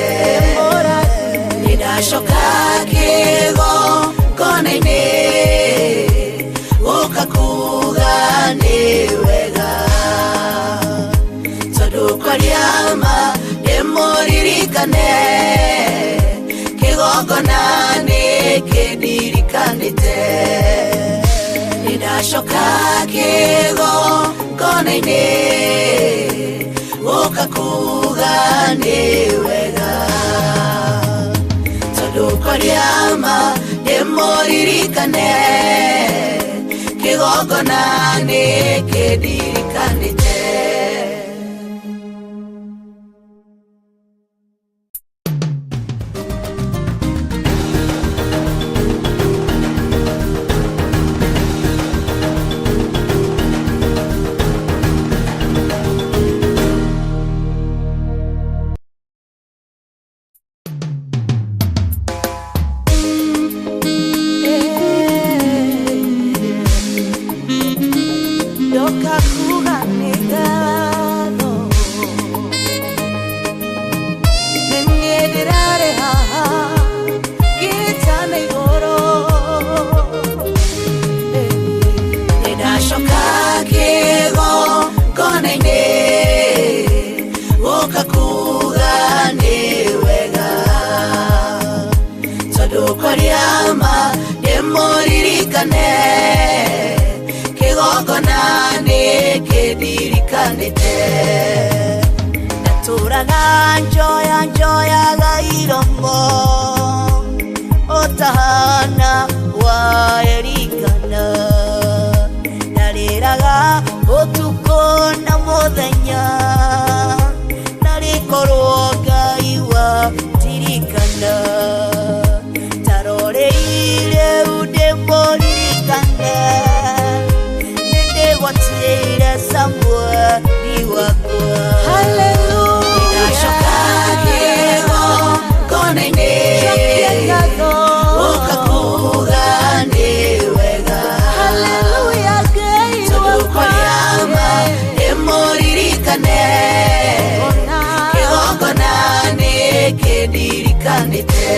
nĩndacoka kĩgongona-inĩ ũka kuga nĩ wega tondũ kwaria ma ndĩmũririkane kĩgongona nĩkĩndirikanĩte nĩndacoka kĩgongona-inĩ ũka kuga nĩ wega tondũ kwaria ma ndĩmũririkane kĩgongona nĩkĩndirikanĩte. Ndoka kuga nĩ ngatho nĩ niĩ ndĩrarĩ haha ngĩtana igũrũ. Nĩndacoka kĩgongona-inĩ ũka kuga nĩ wega tondũ kwaria ma ndĩmũririkane kĩgongona nĩkĩndirikanĩte ndatũraga njoya njoyaga iromo ũtahana wa Elikana ndarĩraga ũtukũ na mũthenya narĩkorwo Ngai wandirikana tarorei rĩu ndĩmũririkane nĩndĩgwatĩire Samueli wakwa. Hallelujah. Nĩndacoka kĩgongona-inĩ Cokia ngatho. ũka kuga nĩ wega Hallelujah, Ngai tondũ wakwa. kwaria ma ndĩmũririkane kĩgongona nĩkĩndirikanĩte.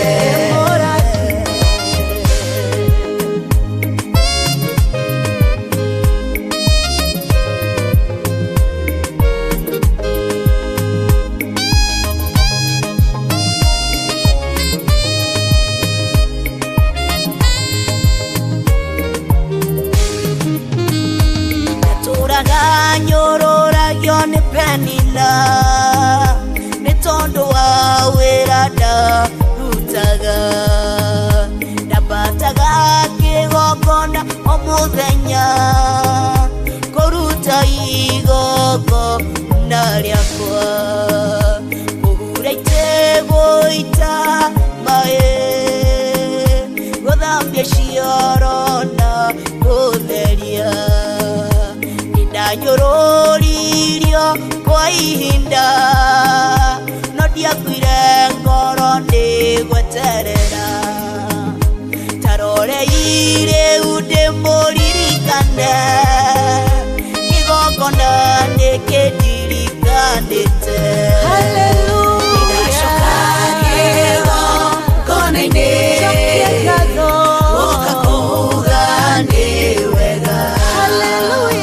Ndatũraga nyũrũragio nĩ Penina nĩ tondũ wa wĩra ndarutaga ndambataga kĩgongona o mũthenya kũruta igongona rĩakwa kũhura itĩgũita maĩ gũthambia cioro na gũtheria nĩndanyũrũririo kwa ihinda no ndiakuire ngoro nĩ gweterera tarorei rĩu ndĩmũririkane kĩgongona nĩkĩndirikanĩte. Hallelujah. Nĩndacoka kĩgongona-inĩ Cokia ngatho. ũka kuga nĩ wega Hallelujah.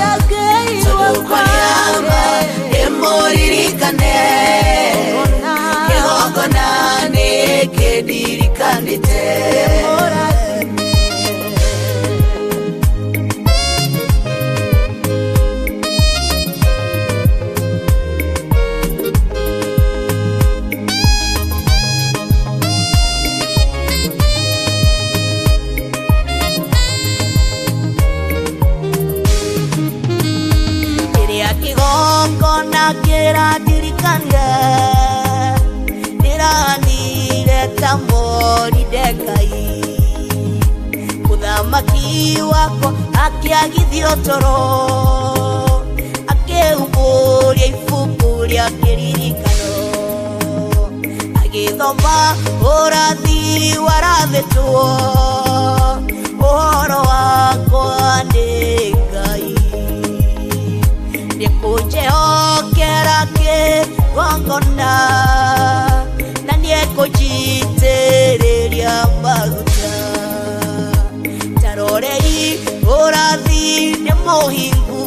Ndĩrandirikane ndĩranire ta Moridekai mũthamaki wakwa akĩagithio toro akĩhumbũria ibuku rĩa kĩririkano agĩthoma ũrathi warathĩtwo ũhoro wakwa nĩ Ngai nĩkũnjĩhokera kĩgongona na nĩekũnjitĩrĩria maguta tarorei ũrathi nĩ mũhingu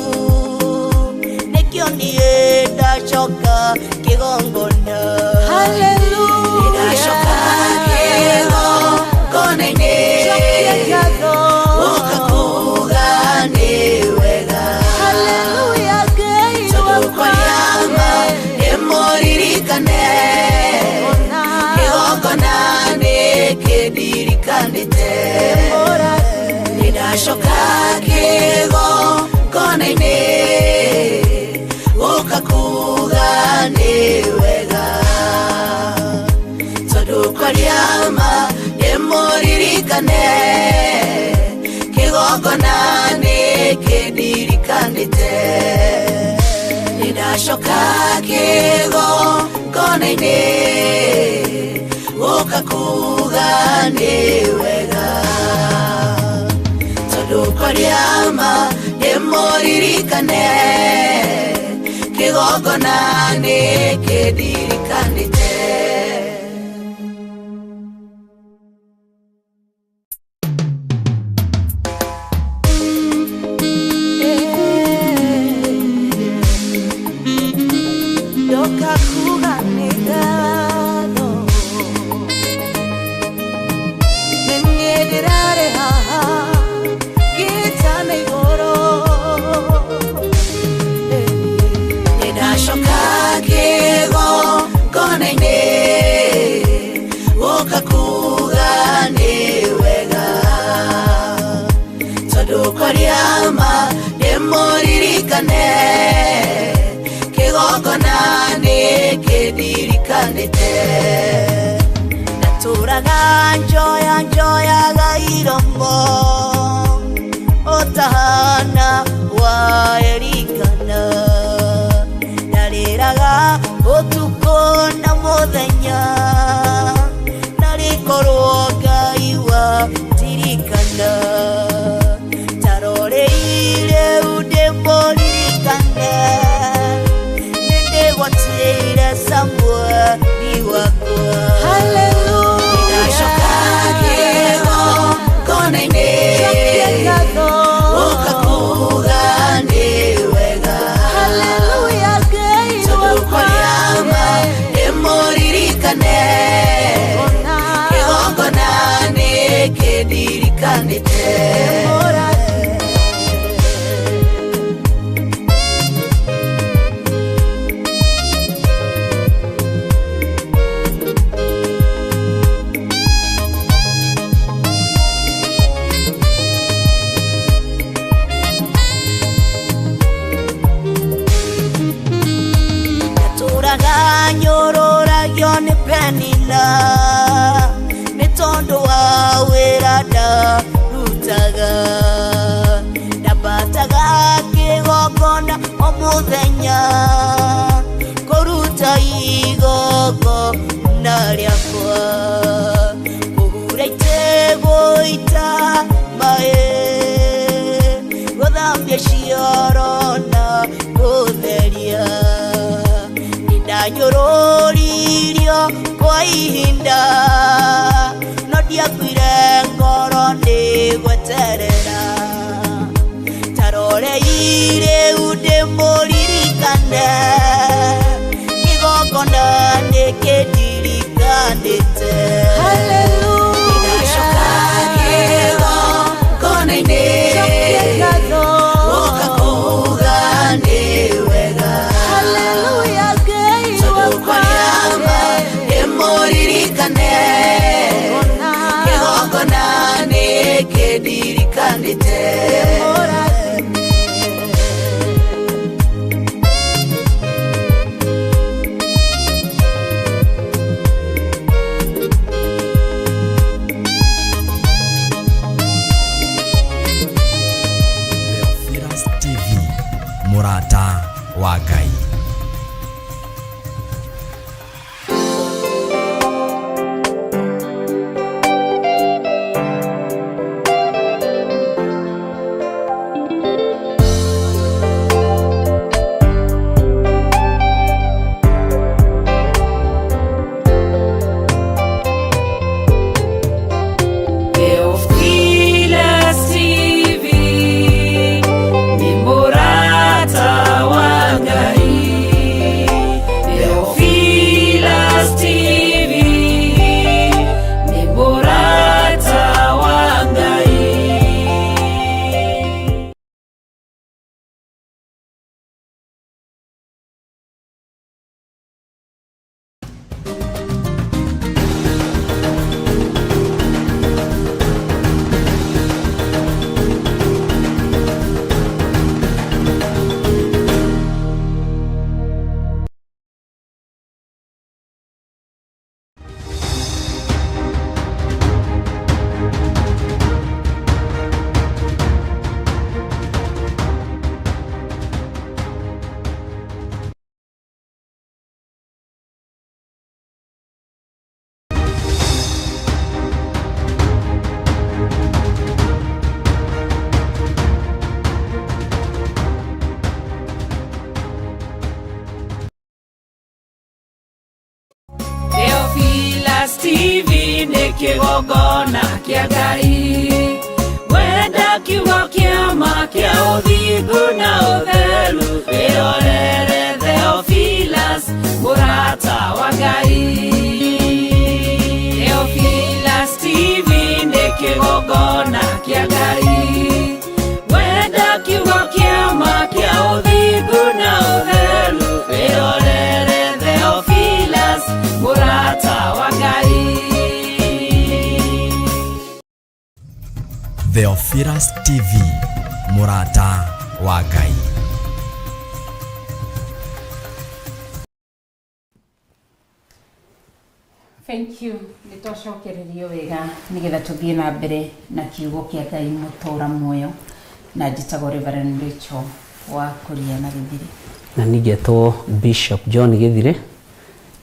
nĩkĩo niĩ ndacoka kĩgongona. Hallelujah. Ndacoka kĩgongona-inĩ ũka kuga nĩ wega. Hallelujah, Ngai Tondũ wakwa. kwaria ma nĩmũririkane kĩgongona nĩkĩndirikanĩte nĩndacoka kĩgongona-inĩ ũka kuga nĩ wega tondũ kwaria ma nĩmũririkane kĩgongona nĩkĩndirikanĩte nĩndacoka kĩgongona-inĩ ũka kuga nĩ wega tondũ kwaria ma nĩmũririkane kĩgongona nĩkĩndirikanĩte. Ndoka kuga nĩ ngatho nĩ niĩ ndĩrarĩ haha ngĩtana igũrũ. Nĩndacoka kĩgongona-inĩ ũka kuga nĩ wega tondũ kwaria ma nĩmũririkane kĩgongona nĩkĩndirikanĩte ndatũraga njoya njoyaga iromo ũtahana wa Elikana ndarĩraga ũtukũ na mũthenya narĩkorwo Ngai wandirikana taroreire ndĩmũririkane nĩndĩgwatĩire Samueli wakwa. Hallelujah. Ndacoka kĩgongona-inĩ ũka kuga nĩ wega Hallelujah, Ngai tondũ wakwa. kwaria ma nĩmũririkane kĩgongona nĩkĩndirikanĩte. Ndatũraga nyũrũragio nĩ Penina nĩ tondũ wa wĩra ndarutaga ndambataga kĩgongona o mũthenya kũruta igongona rĩakwa kũhura itĩ gũita maĩ gũthambia cioro na gũtheria nĩndanyũrũririo kwa ihinda no ndiakuire ngoro nĩ gweterera taroreire ndĩmũririkane wa Ngai. Theophilus TV ni murata wa Ngai. Theophilus TV ni murata wa Ngai. Theophilus TV nĩ kĩgongona kĩa Ngai. Wenda kiugo kĩa ma kĩa ũthingu na ũtheru, wĩrorere Theophilus mũrata wa Ngai. Theophilus TV nĩ kĩgongona kĩa Ngai. Wenda kiugo kĩa ma kĩa ũthingu na ũtheru, wĩrorere Theophilus mũrata wa Ngai. Theophilus TV mũrata wa Ngai. Thank you nä twacokererio wega nä getha tå thiä na mbere na kiugo kä a Ngai må muoyo na njĩtagwo Reverend Rachel wa Kuria na Gĩthiri. Na niĩ ngetwo Bishop John Gĩthirĩ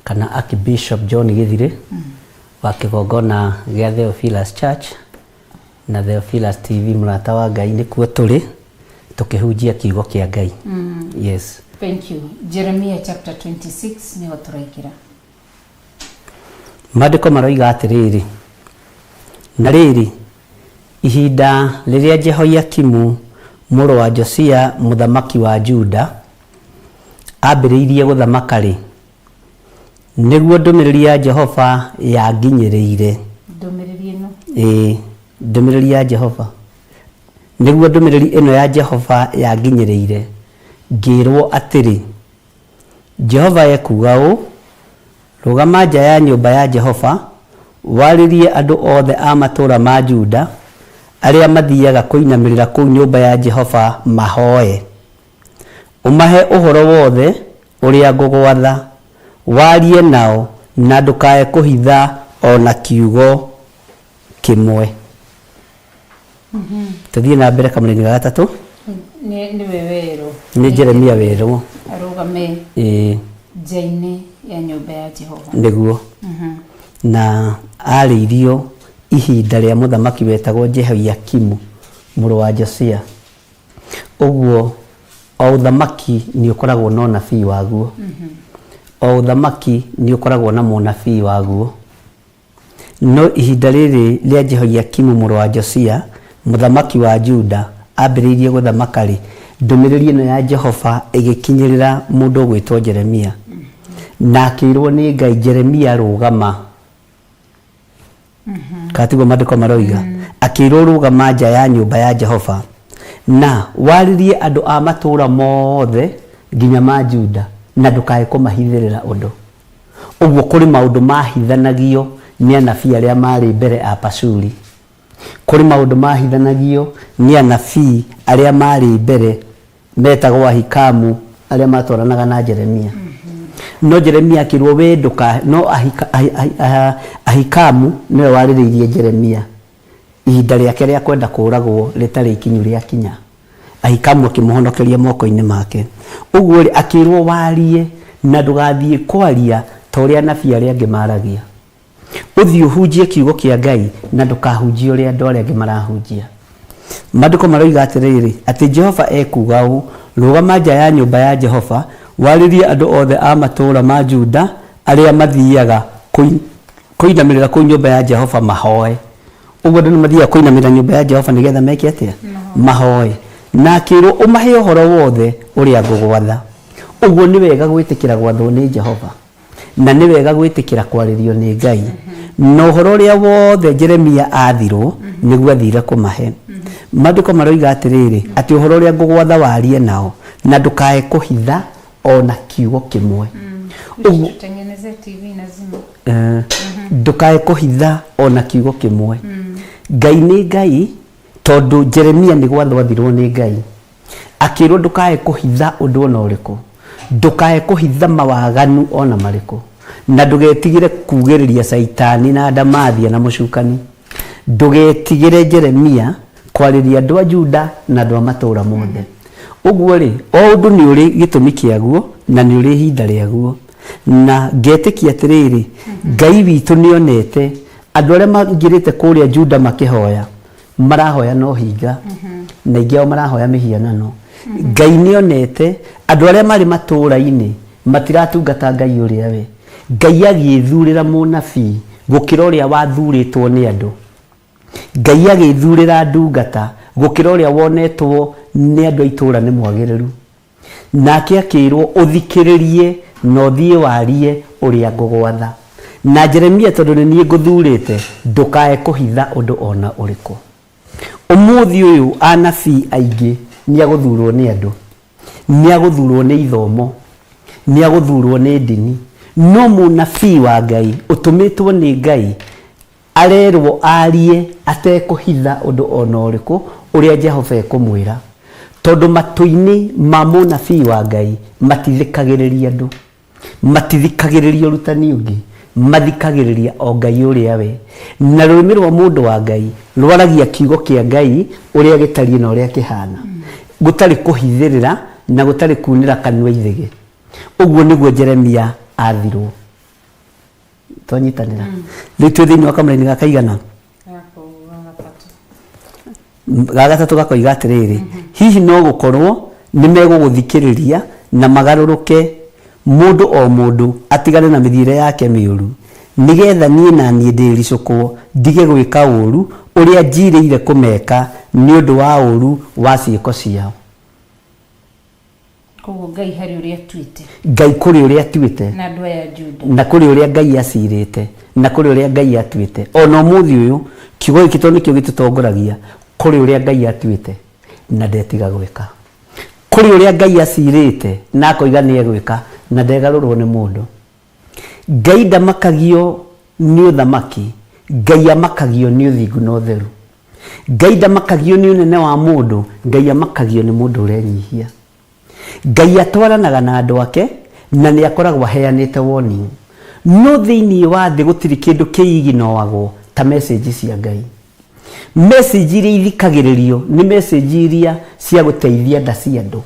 kana Archbishop John Gĩthirĩ wa kĩgongona gĩa Theophilus Church na Theophilus TV mũrata wa Ngai nĩkuo tũrĩ tũkĩhunjia kiugo kĩa Ngai. Yes. Thank you. Jeremiah chapter 26 nĩho tũraingĩra. Maandĩko maroiga atĩrĩrĩ, na rĩrĩ, ihinda rĩrĩa Jehoiakimu mũrũ wa Josia mũthamaki wa Juda ambĩrĩirie gũthamaka-rĩ, nĩguo ndũmĩrĩri ya Jehova yanginyĩrĩire. Ndũmĩrĩri ĩno Ĩĩ, ndũmĩrĩri ya Jehova. Nĩguo ndũmĩrĩri ĩno ya Jehova yanginyĩrĩire, ngĩĩrwo atĩrĩ, Jehova ekuuga ũũ, rũgama nja ya nyũmba ya Jehova, warĩrie andũ othe a matũũra ma Juda arĩa mathiaga kũinamĩrĩra kũu nyũmba ya Jehova mahoe. Ũmahe ũhoro wothe ũrĩa ngũgwatha, warie nao na ndũkae kũhitha o na kiugo kĩmwe. Tũthiĩ na mbere kamũraini ga gatatũ. Nĩwe werwo. Nĩ Jeremia werwo. Arũgame Ĩĩ, nja-inĩ ya nyũmba ya Jehova. Nĩguo. Na arĩirio ihinda rĩa mũthamaki wetagwo Jehoiakimu mũrũ wa Josia. Ũguo o ũthamaki nĩ ũkoragwo na ũnabii waguo. O ũthamaki nĩ ũkoragwo na mũnabii waguo. No ihinda rĩrĩ rĩa Jehoiakimu mũrũ wa Josia mũthamaki wa Juda ambĩrĩirie gũthamaka-rĩ, ndũmĩrĩri ĩno ya Jehova ĩgĩkinyĩrĩra mũndũ ũgwĩtwo Jeremia. Na akĩĩrwo nĩ Ngai, Jeremia rũgama. Kana tiguo maandĩko maroiga? Akĩĩrwo rũgama nja ya nyũmba ya Jehova na warĩrie andũ a matũũra mothe nginya ma Juda na ndũkae kũmahithĩrĩra ũndũ. Ũguo kũrĩ maũndũ mahithanagio nĩ anabii arĩa marĩ mbere a Pashuri. Kũrĩ maũndũ mahithanagio nĩ anabii arĩa marĩ mbere metagwo Ahikamu arĩa matwaranaga na Jeremia. No Jeremia akĩrwo we ndũka no Ahikamu nĩwe warĩrĩirie Jeremia ihinda rĩake rĩa kwenda kũragwo rĩtarĩ ikinyu rĩakinya. Ahikamu akĩmũhonokeria moko-inĩ make. Ũguo rĩ, akĩrwo warie na ndũgathiĩ kwaria ta ũrĩa anabii arĩa angĩ maragia. Ũthiĩ ũhunjie kiugo kĩa Ngai na ndũkahunjie ũrĩa andũ arĩa angĩ marahunjia. Maandĩko maroiga atĩrĩrĩ, atĩ Jehova ekuuga ũũ, Rũgama nja ya nyũmba ya Jehova, warĩrie andũ othe a matũũra ma Juda arĩa mathiaga kũinamĩrĩra kũu nyũmba ya Jehova mahoe. Ũguo andũ nĩ mathiaga kũinamĩrĩra nyũmba ya Jehova nĩgetha meke atĩa? Mahoe. Na akĩrwo ũmahe ũhoro wothe ũrĩa ngũgwatha. Ũguo nĩ wega gwĩtĩkĩra gwathwo nĩ Jehova. Na nĩ wega gwĩtĩkĩra kwarĩrio nĩ Ngai. Na ũhoro ũrĩa wothe Jeremia aathirwo nĩguo athire kũmahe. Maandĩko maroiga atĩrĩrĩ, atĩ ũhoro ũrĩa ngũgwatha warie nao, na ndũkae kũhitha o na kiugo kĩmwe. Ũguo Tutengeneze TV na zima. Ndũkae kũhitha o na kiugo kĩmwe. Ngai nĩ Ngai, tondũ Jeremia nĩ gwathwo athirwo nĩ Ngai. Akĩrwo ndũkae kũhitha ũndũ ona ũrĩkũ, ndũkae kũhitha mawaganu ona marĩkũ, na ndũgetigĩre kugĩrĩria Caitani na ndamathia na mũcukani. Ndũgetigĩre Jeremia kwarĩria andũ a Juda na andũ a matũũra mothe. Ũguo rĩ, o ũndũ nĩ ũrĩ gĩtũmi kĩaguo na nĩ ũrĩ ihinda rĩaguo. Na ngetĩkia atĩrĩrĩ, Ngai witũ nĩ onete andũ arĩa maingĩrĩte kũrĩa Juda makĩhoya, marahoya na ũhinga, na aingĩ ao marahoya mĩhianano. Ngai nĩ onete andũ arĩa marĩ matũũra-inĩ matiratungata Ngai ũrĩa we. Ngai agĩĩthurĩra mũnabii gũkĩra ũrĩa wathurĩtwo nĩ andũ. Ngai agĩĩthurĩra ndungata gũkĩra ũrĩa wonetwo nĩ andũ a itũũra nĩ mwagĩrĩru. Nake akĩĩrwo, Ũthikĩrĩrie na ũthiĩ warie ũrĩa ngũgwatha. Na Jeremia, tondũ nĩ niĩ ngũthuurĩte, ndũkae kũhitha ũndũ o na ũrĩkũ. Ũmũthĩ ũyũ anabii aingĩ nĩ a gũthuurwo nĩ andũ, nĩ a gũthuurwo nĩ ithomo, nĩ a gũthuurwo nĩ ndini. No mũnabii wa Ngai ũtũmĩtwo nĩ Ngai Arerwo aarie atekũhitha ũndũ o na ũrĩkũ ũrĩa Jehova ekũmwĩra, tondũ matũ-inĩ ma mũnabii wa Ngai matithikagĩrĩria andũ, matithikagĩrĩria ũrutani ũngĩ, mathikagĩrĩria o Ngai ũrĩa we. Na rũrĩmĩ rwa mũndũ wa Ngai rwaragia kiugo kĩa Ngai ũrĩa gĩtariĩ na ũrĩa kĩhana, gũtarĩ kũhithĩrĩra na gũtarĩ kuunĩra kanua ithĩgĩ. Ũguo nĩguo Jeremia aathirwo. Twanyitanĩra. Rĩu twĩ thĩinĩ wa kamũraini ga kaigana? Ga gatatũ gakoiga atĩrĩrĩ, hihi no gũkorwo nĩ megũgũthikĩrĩria na magarũrũke mũndũ o mũndũ atigane na mĩthiĩre yake mĩũru, nĩgetha niĩ na niĩ ndĩĩricũkwo ndige gwĩka ũũru ũrĩa njirĩire kũmeka nĩ ũndũ wa ũũru wa ciĩko ciao. Koguo Ngai harĩ ũrĩa atuĩte. Ngai kũrĩ ũrĩa atuĩte. Na andũ aya a Juda. Na kũrĩ ũrĩa Ngai acirĩte. Na kũrĩ ũrĩa Ngai atuĩte. O na ũmũthĩ ũyũ, kiugo gĩkĩ tondũ nĩkĩo gĩtũtongoragia, kũrĩ ũrĩa Ngai atuĩte na ndetiga gwĩka. Kũrĩ ũrĩa Ngai acirĩte na akoiga nĩ egwĩka na ndegarũrwo nĩ mũndũ. Ngai ndamakagio nĩ ũthamaki, Ngai amakagio nĩ ũthingu na ũtheru. Ngai ndamakagio nĩ ũnene wa mũndũ, Ngai amakagio nĩ mũndũ ũrenyihia. Ngai atwaranaga na andũ ake na nĩ akoragwo aheanĩte warning. No thĩinĩ wa thĩ gũtirĩ kĩndũ kĩiginoagwo ta message cia Ngai. Message iria ithikagĩrĩrio nĩ message iria cia gũteithia nda cia andũ.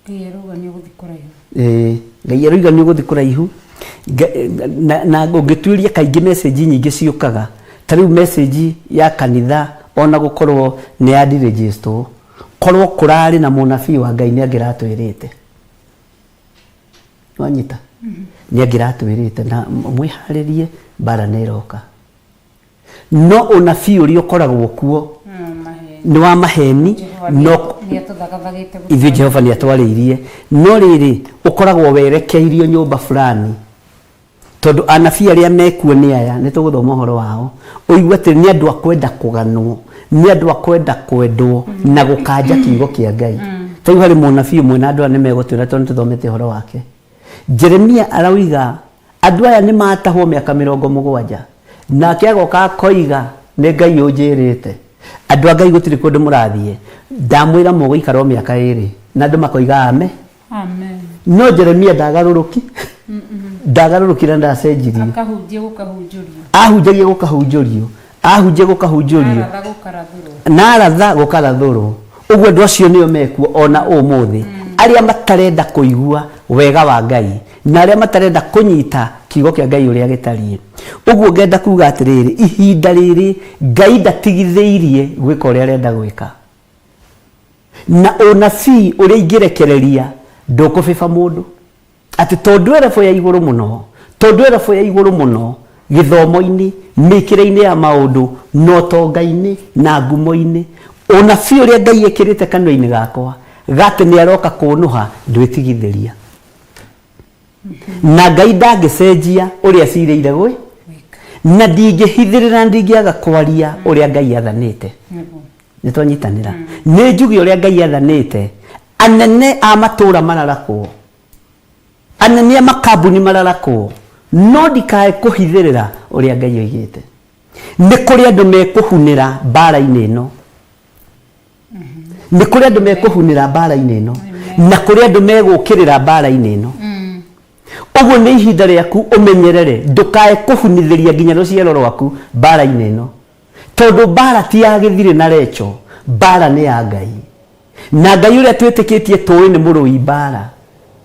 Ngai arauga nĩ ũgũthiĩ kũraihu. Ĩĩ, Ngai aroiga nĩ ũgũthiĩ kũraihu. Na ũngĩtuĩria kaingĩ message nyingĩ ciũkaga ta rĩu message ya kanitha ona gũkorwo nĩ ya deregisterwo, korwo kũrarĩ na mũnabii wa Ngai nĩ angĩratwĩrĩte. Wanyita? Nĩ angĩratwĩrĩte na mwĩharĩrie mbara nĩ ĩroka. No ũnabii ũrĩa ũkoragwo kuo nĩ wa maheni, no ithuĩ Jehova nĩ atwarĩirie. No rĩrĩ, ũkoragwo werekeirio nyũmba fulani, tondũ anabii arĩa mekuo nĩ aya, nĩ tũgũthoma ũhoro wao, ũigue atĩ nĩ andũ a kwenda kũganwo, nĩ andũ a kwenda kwendwo na gũkanja kiugo kĩa Ngai. Ta rĩu harĩ mũnabii ũmwe na andũ aya nĩ megũtwĩra tondũ nĩ tũthomete ũhoro wake. Jeremia arauga Andũ aya nĩ matahwo mĩaka 70. Nake agoka akoiga, nĩ Ngai ũnjĩrĩte. Andũ a Ngai gũtirĩ kũndũ mũrathiĩ. Ndamwĩra mũgũikara o mĩaka ĩrĩ. Na andũ makoiga ame. Amen. No Jeremia ndagarũrũki. Ndagarũrũkire na ndacenjirie. Akahunjia gũkahunjũrio. Ahunjagia gũkahunjũrio. Ahunjia gũkahunjũrio. Aratha gũkarathũrwo. Na aratha gũkarathũrwo. Ũguo andũ acio nĩo mekuo ona ũmũthĩ, arĩa matarenda kũigua wega wa Ngai na arĩa matarenda kũnyita kiugo kĩa Ngai ũrĩa gĩtariĩ. Ũguo ngenda kuga atĩrĩrĩ, ihinda rĩrĩ Ngai ndatigithĩirie gwĩka ũrĩa arenda gwĩka. Na ũnabii ũrĩa ingĩrekereria ndũkũbĩba mũndũ. Atĩ tondũ e level ya igũrũ mũno, tondũ e level ya igũrũ mũno gĩthomo-inĩ, mĩkĩre-inĩ ya maũndũ, na ũtonga-inĩ, na ngumo-inĩ, ũnabii ũrĩa Ngai ekĩrĩte kanua-inĩ gakwa, gatĩ nĩ aroka kũnũha, ndwĩtigithĩria. Na Ngai ndangĩcenjia ũrĩa acirĩire gwĩ, na ndingĩhithĩrĩra na ndingĩaga kwaria ũrĩa Ngai athanĩte. Nĩ twanyitanĩra. Nĩ njuge ũrĩa Ngai athanĩte, anene a matũra mararakwo, anene a makambuni mararakwo, no ndikae kũhithĩrĩra ũrĩa Ngai oigĩte. Nĩ kũrĩ andũ mekũhunĩra mbara-inĩ ĩno. Nĩ kũrĩ andũ mekũhunĩra mbara-inĩ ĩno. Na kũrĩ andũ megũkĩrĩra mbara-inĩ ĩno. Ũguo nĩ ihinda rĩaku ũmenyerere ndũkae kũhunithĩria nginya rũciaro rwaku mbara-inĩ ĩno. Tondũ mbara ti ya gĩthirĩ na recho, mbara nĩ ya Ngai. Na Ngai ũrĩa twĩtĩkĩtie tũĩ nĩ mũrũi mbara,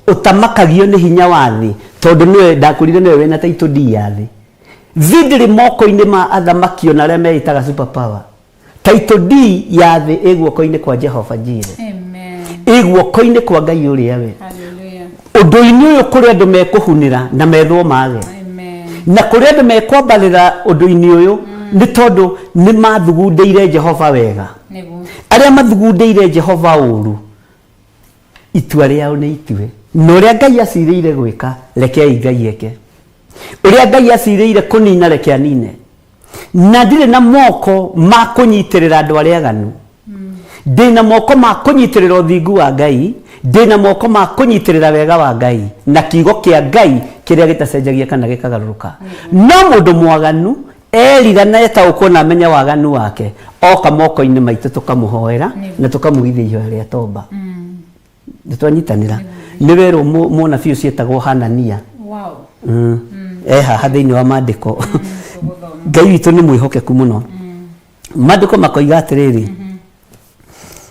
ũtamakagio nĩ hinya wa thĩ, tondũ nĩwe, ndakwĩrire nĩwe wĩna title deed ya thĩ. Thĩ ndĩrĩ moko-inĩ ma athamaki ona arĩa meĩtaga super power. Title deed ya thĩ ĩ guoko-inĩ kwa Jehova Jireh. Ĩ guoko-inĩ kwa Ngai ũrĩa we. Ũndũ-inĩ ũyũ kũrĩ andũ mekũhunĩra na methwo mage. Na kũrĩ andũ mekwambarĩra ũndũ-inĩ ũyũ nĩ tondũ nĩ mathugundĩire Jehova wega. Arĩa mathugundĩire Jehova ũru, itua rĩao nĩ itue. Na ũrĩa Ngai acirĩire gwĩka, rekei Ngai eke. Ũrĩa Ngai acirĩire kũnina, reke anine. Na ndirĩ na moko ma kũnyitĩrĩra andũ arĩa aganu. Ndĩ na moko ma kũnyitĩrĩra ũthingu wa Ngai, ndĩ na moko ma kũnyitĩrĩra wega wa Ngai na kiugo kĩa Ngai kĩrĩa gĩtacenjagia kana gĩkagarũrũka. No mũndũ mwaganu erira na etaũkwo na amenye waganu wake, oka moko-inĩ maitũ tũkamũhoera na tũkamũgithia ihoya rĩa tomba. Nĩ twanyitanĩra. Nĩ werwo mũnabii ũcio etagwo Hanania. Wow. E haha thĩinĩ wa maandĩko. Ngai witũ nĩ mwĩhokeku mũno. Maandĩko makoiga atĩrĩrĩ,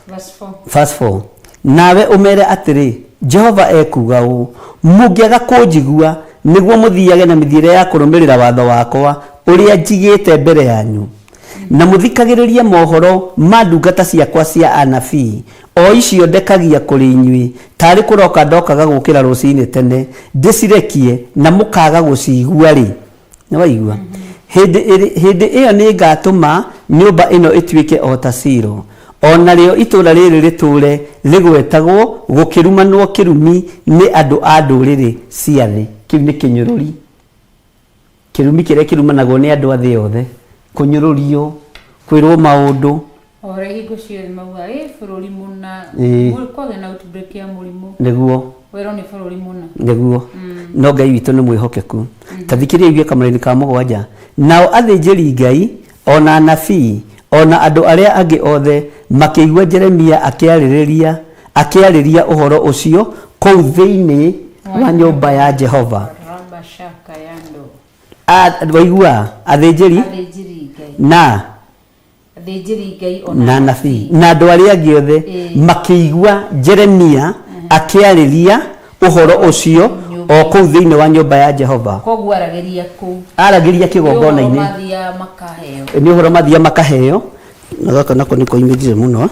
Verse 4. Verse 4. Nawe ũmere atĩrĩ, Jehova ekuuga ũũ, mũngĩaga kũnjigua nĩguo mũthiage na mĩthiĩre ya kũrũmĩrĩra watho wakwa ũrĩa njigĩte mbere yanyu, na mũthikagĩrĩrie mohoro ma ndungata ciakwa cia anabii, o icio ndekagia kũrĩ inyuĩ, taarĩ kũroka ndokaga gũũkĩra rũcinĩ tene ndĩcirekie, na mũkaaga gũciigua-rĩ, Nĩwaigua? Hĩndĩ ĩrĩ, hĩndĩ ĩyo nĩngatũma nyũmba ĩno ĩtuĩke o ta Shilo, o narĩo itũũra rĩrĩ rĩtũũre rĩgwetagwo gũkĩrumanwo kĩrumi nĩ andũ a ndũrĩrĩ cia thĩ. Kĩu nĩ kĩnyũrũri. Kĩrumi kĩrĩa kĩrumanagwo nĩ andũ a thĩ yothe. Kũnyũrũrio, kwĩrwo maũndũ. O ũrĩa hingo ciothe maugaga ĩ bũrũri mũna Ĩĩ. kwagĩa na outbreak ya mũrimũ Nĩguo. werwo nĩ bũrũri mũna. Nĩguo. No Ngai witũ nĩ mwĩhokeku. Ta thikĩrĩria ũigue kamũraini ka mũgwanja. Nao athĩnjĩri Ngai, o na anabii, o na andũ arĩa angĩ othe makĩigua Jeremia akĩarĩrĩria akĩarĩria ũhoro ũcio kũu thĩinĩ wa nyũmba ya Jehova. Rabashaka yando. Waigua athĩnjĩri Athĩnjĩri Ngai. na Athĩnjĩri Ngai o na anabii na andũ arĩa angĩ othe Ĩĩ. makĩigua Jeremia akĩarĩria ũhoro ũcio o kũu thĩinĩ wa nyũmba ya Jehova. Koguo aragĩria kũu. Aragĩria kĩgongona-inĩ. Nĩ ũhoro mathiaga makaheo. Nĩ ũhoro mathiaga makaheo, na gaka nako nĩ koimĩrire mũno.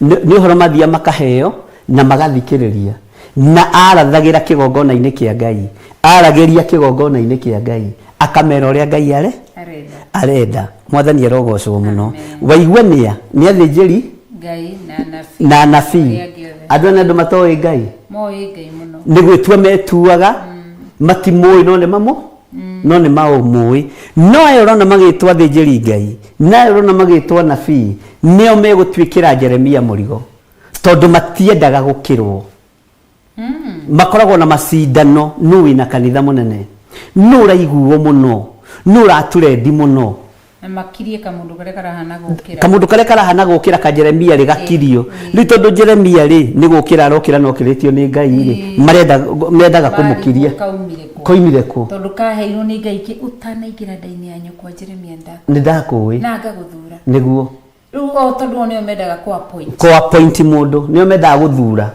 Nĩ nĩ ũhoro mathiaga makaheo na magathikĩrĩria. Na arathagĩra kĩgongona-inĩ kĩa Ngai. Aragĩria kĩgongona-inĩ kĩa Ngai. Akamera ũrĩa Ngai are Arenda. arenda. Mwathani arogocwo mũno. Waigua nĩa? Nĩ athĩnjĩri Ngai na anabii. na anabii. Arĩa angĩ othe. Andũ aya nĩ andũ matoĩ Ngai. Moĩ Ngai mũno. Nĩ gwĩtua metuaga, matimũĩ no nĩ mamũ no nĩ maũmũĩ. No aya ũrona magĩtwo athĩnjĩri Ngai, na aya ũrona magĩtwo anabii, nĩo megũtuĩkĩra Jeremia mũrigo. Tondũ matiendaga gũkĩrwo. Makoragwo na macindano, nũ wĩna kanitha mũnene, nũ ũraiguo mũno, nũ ũraturendi mũno. Na makirie kamũndũ karĩa karahana gũkĩra. Kamũndũ karĩa karahana gũkĩra ka Jeremia rĩ gakirio. Rĩu tondũ Jeremia rĩ nĩ gũkĩra arokĩra na okĩrĩtio nĩ Ngai rĩ, marenda mendaga kũmũkiria. Kaumire kũ? Koimire kũ? Tondũ kaheirwo nĩ Ngai kĩ ũtanaingĩra nda-inĩ ya nyũkwa Jeremia nda. Nĩ ndakũĩ. Na ngagũthura. Nĩguo. Rĩu o tondũ o nĩo mendaga kũ appoint. Kũ appoint mũndũ nĩo mendaga gũthura.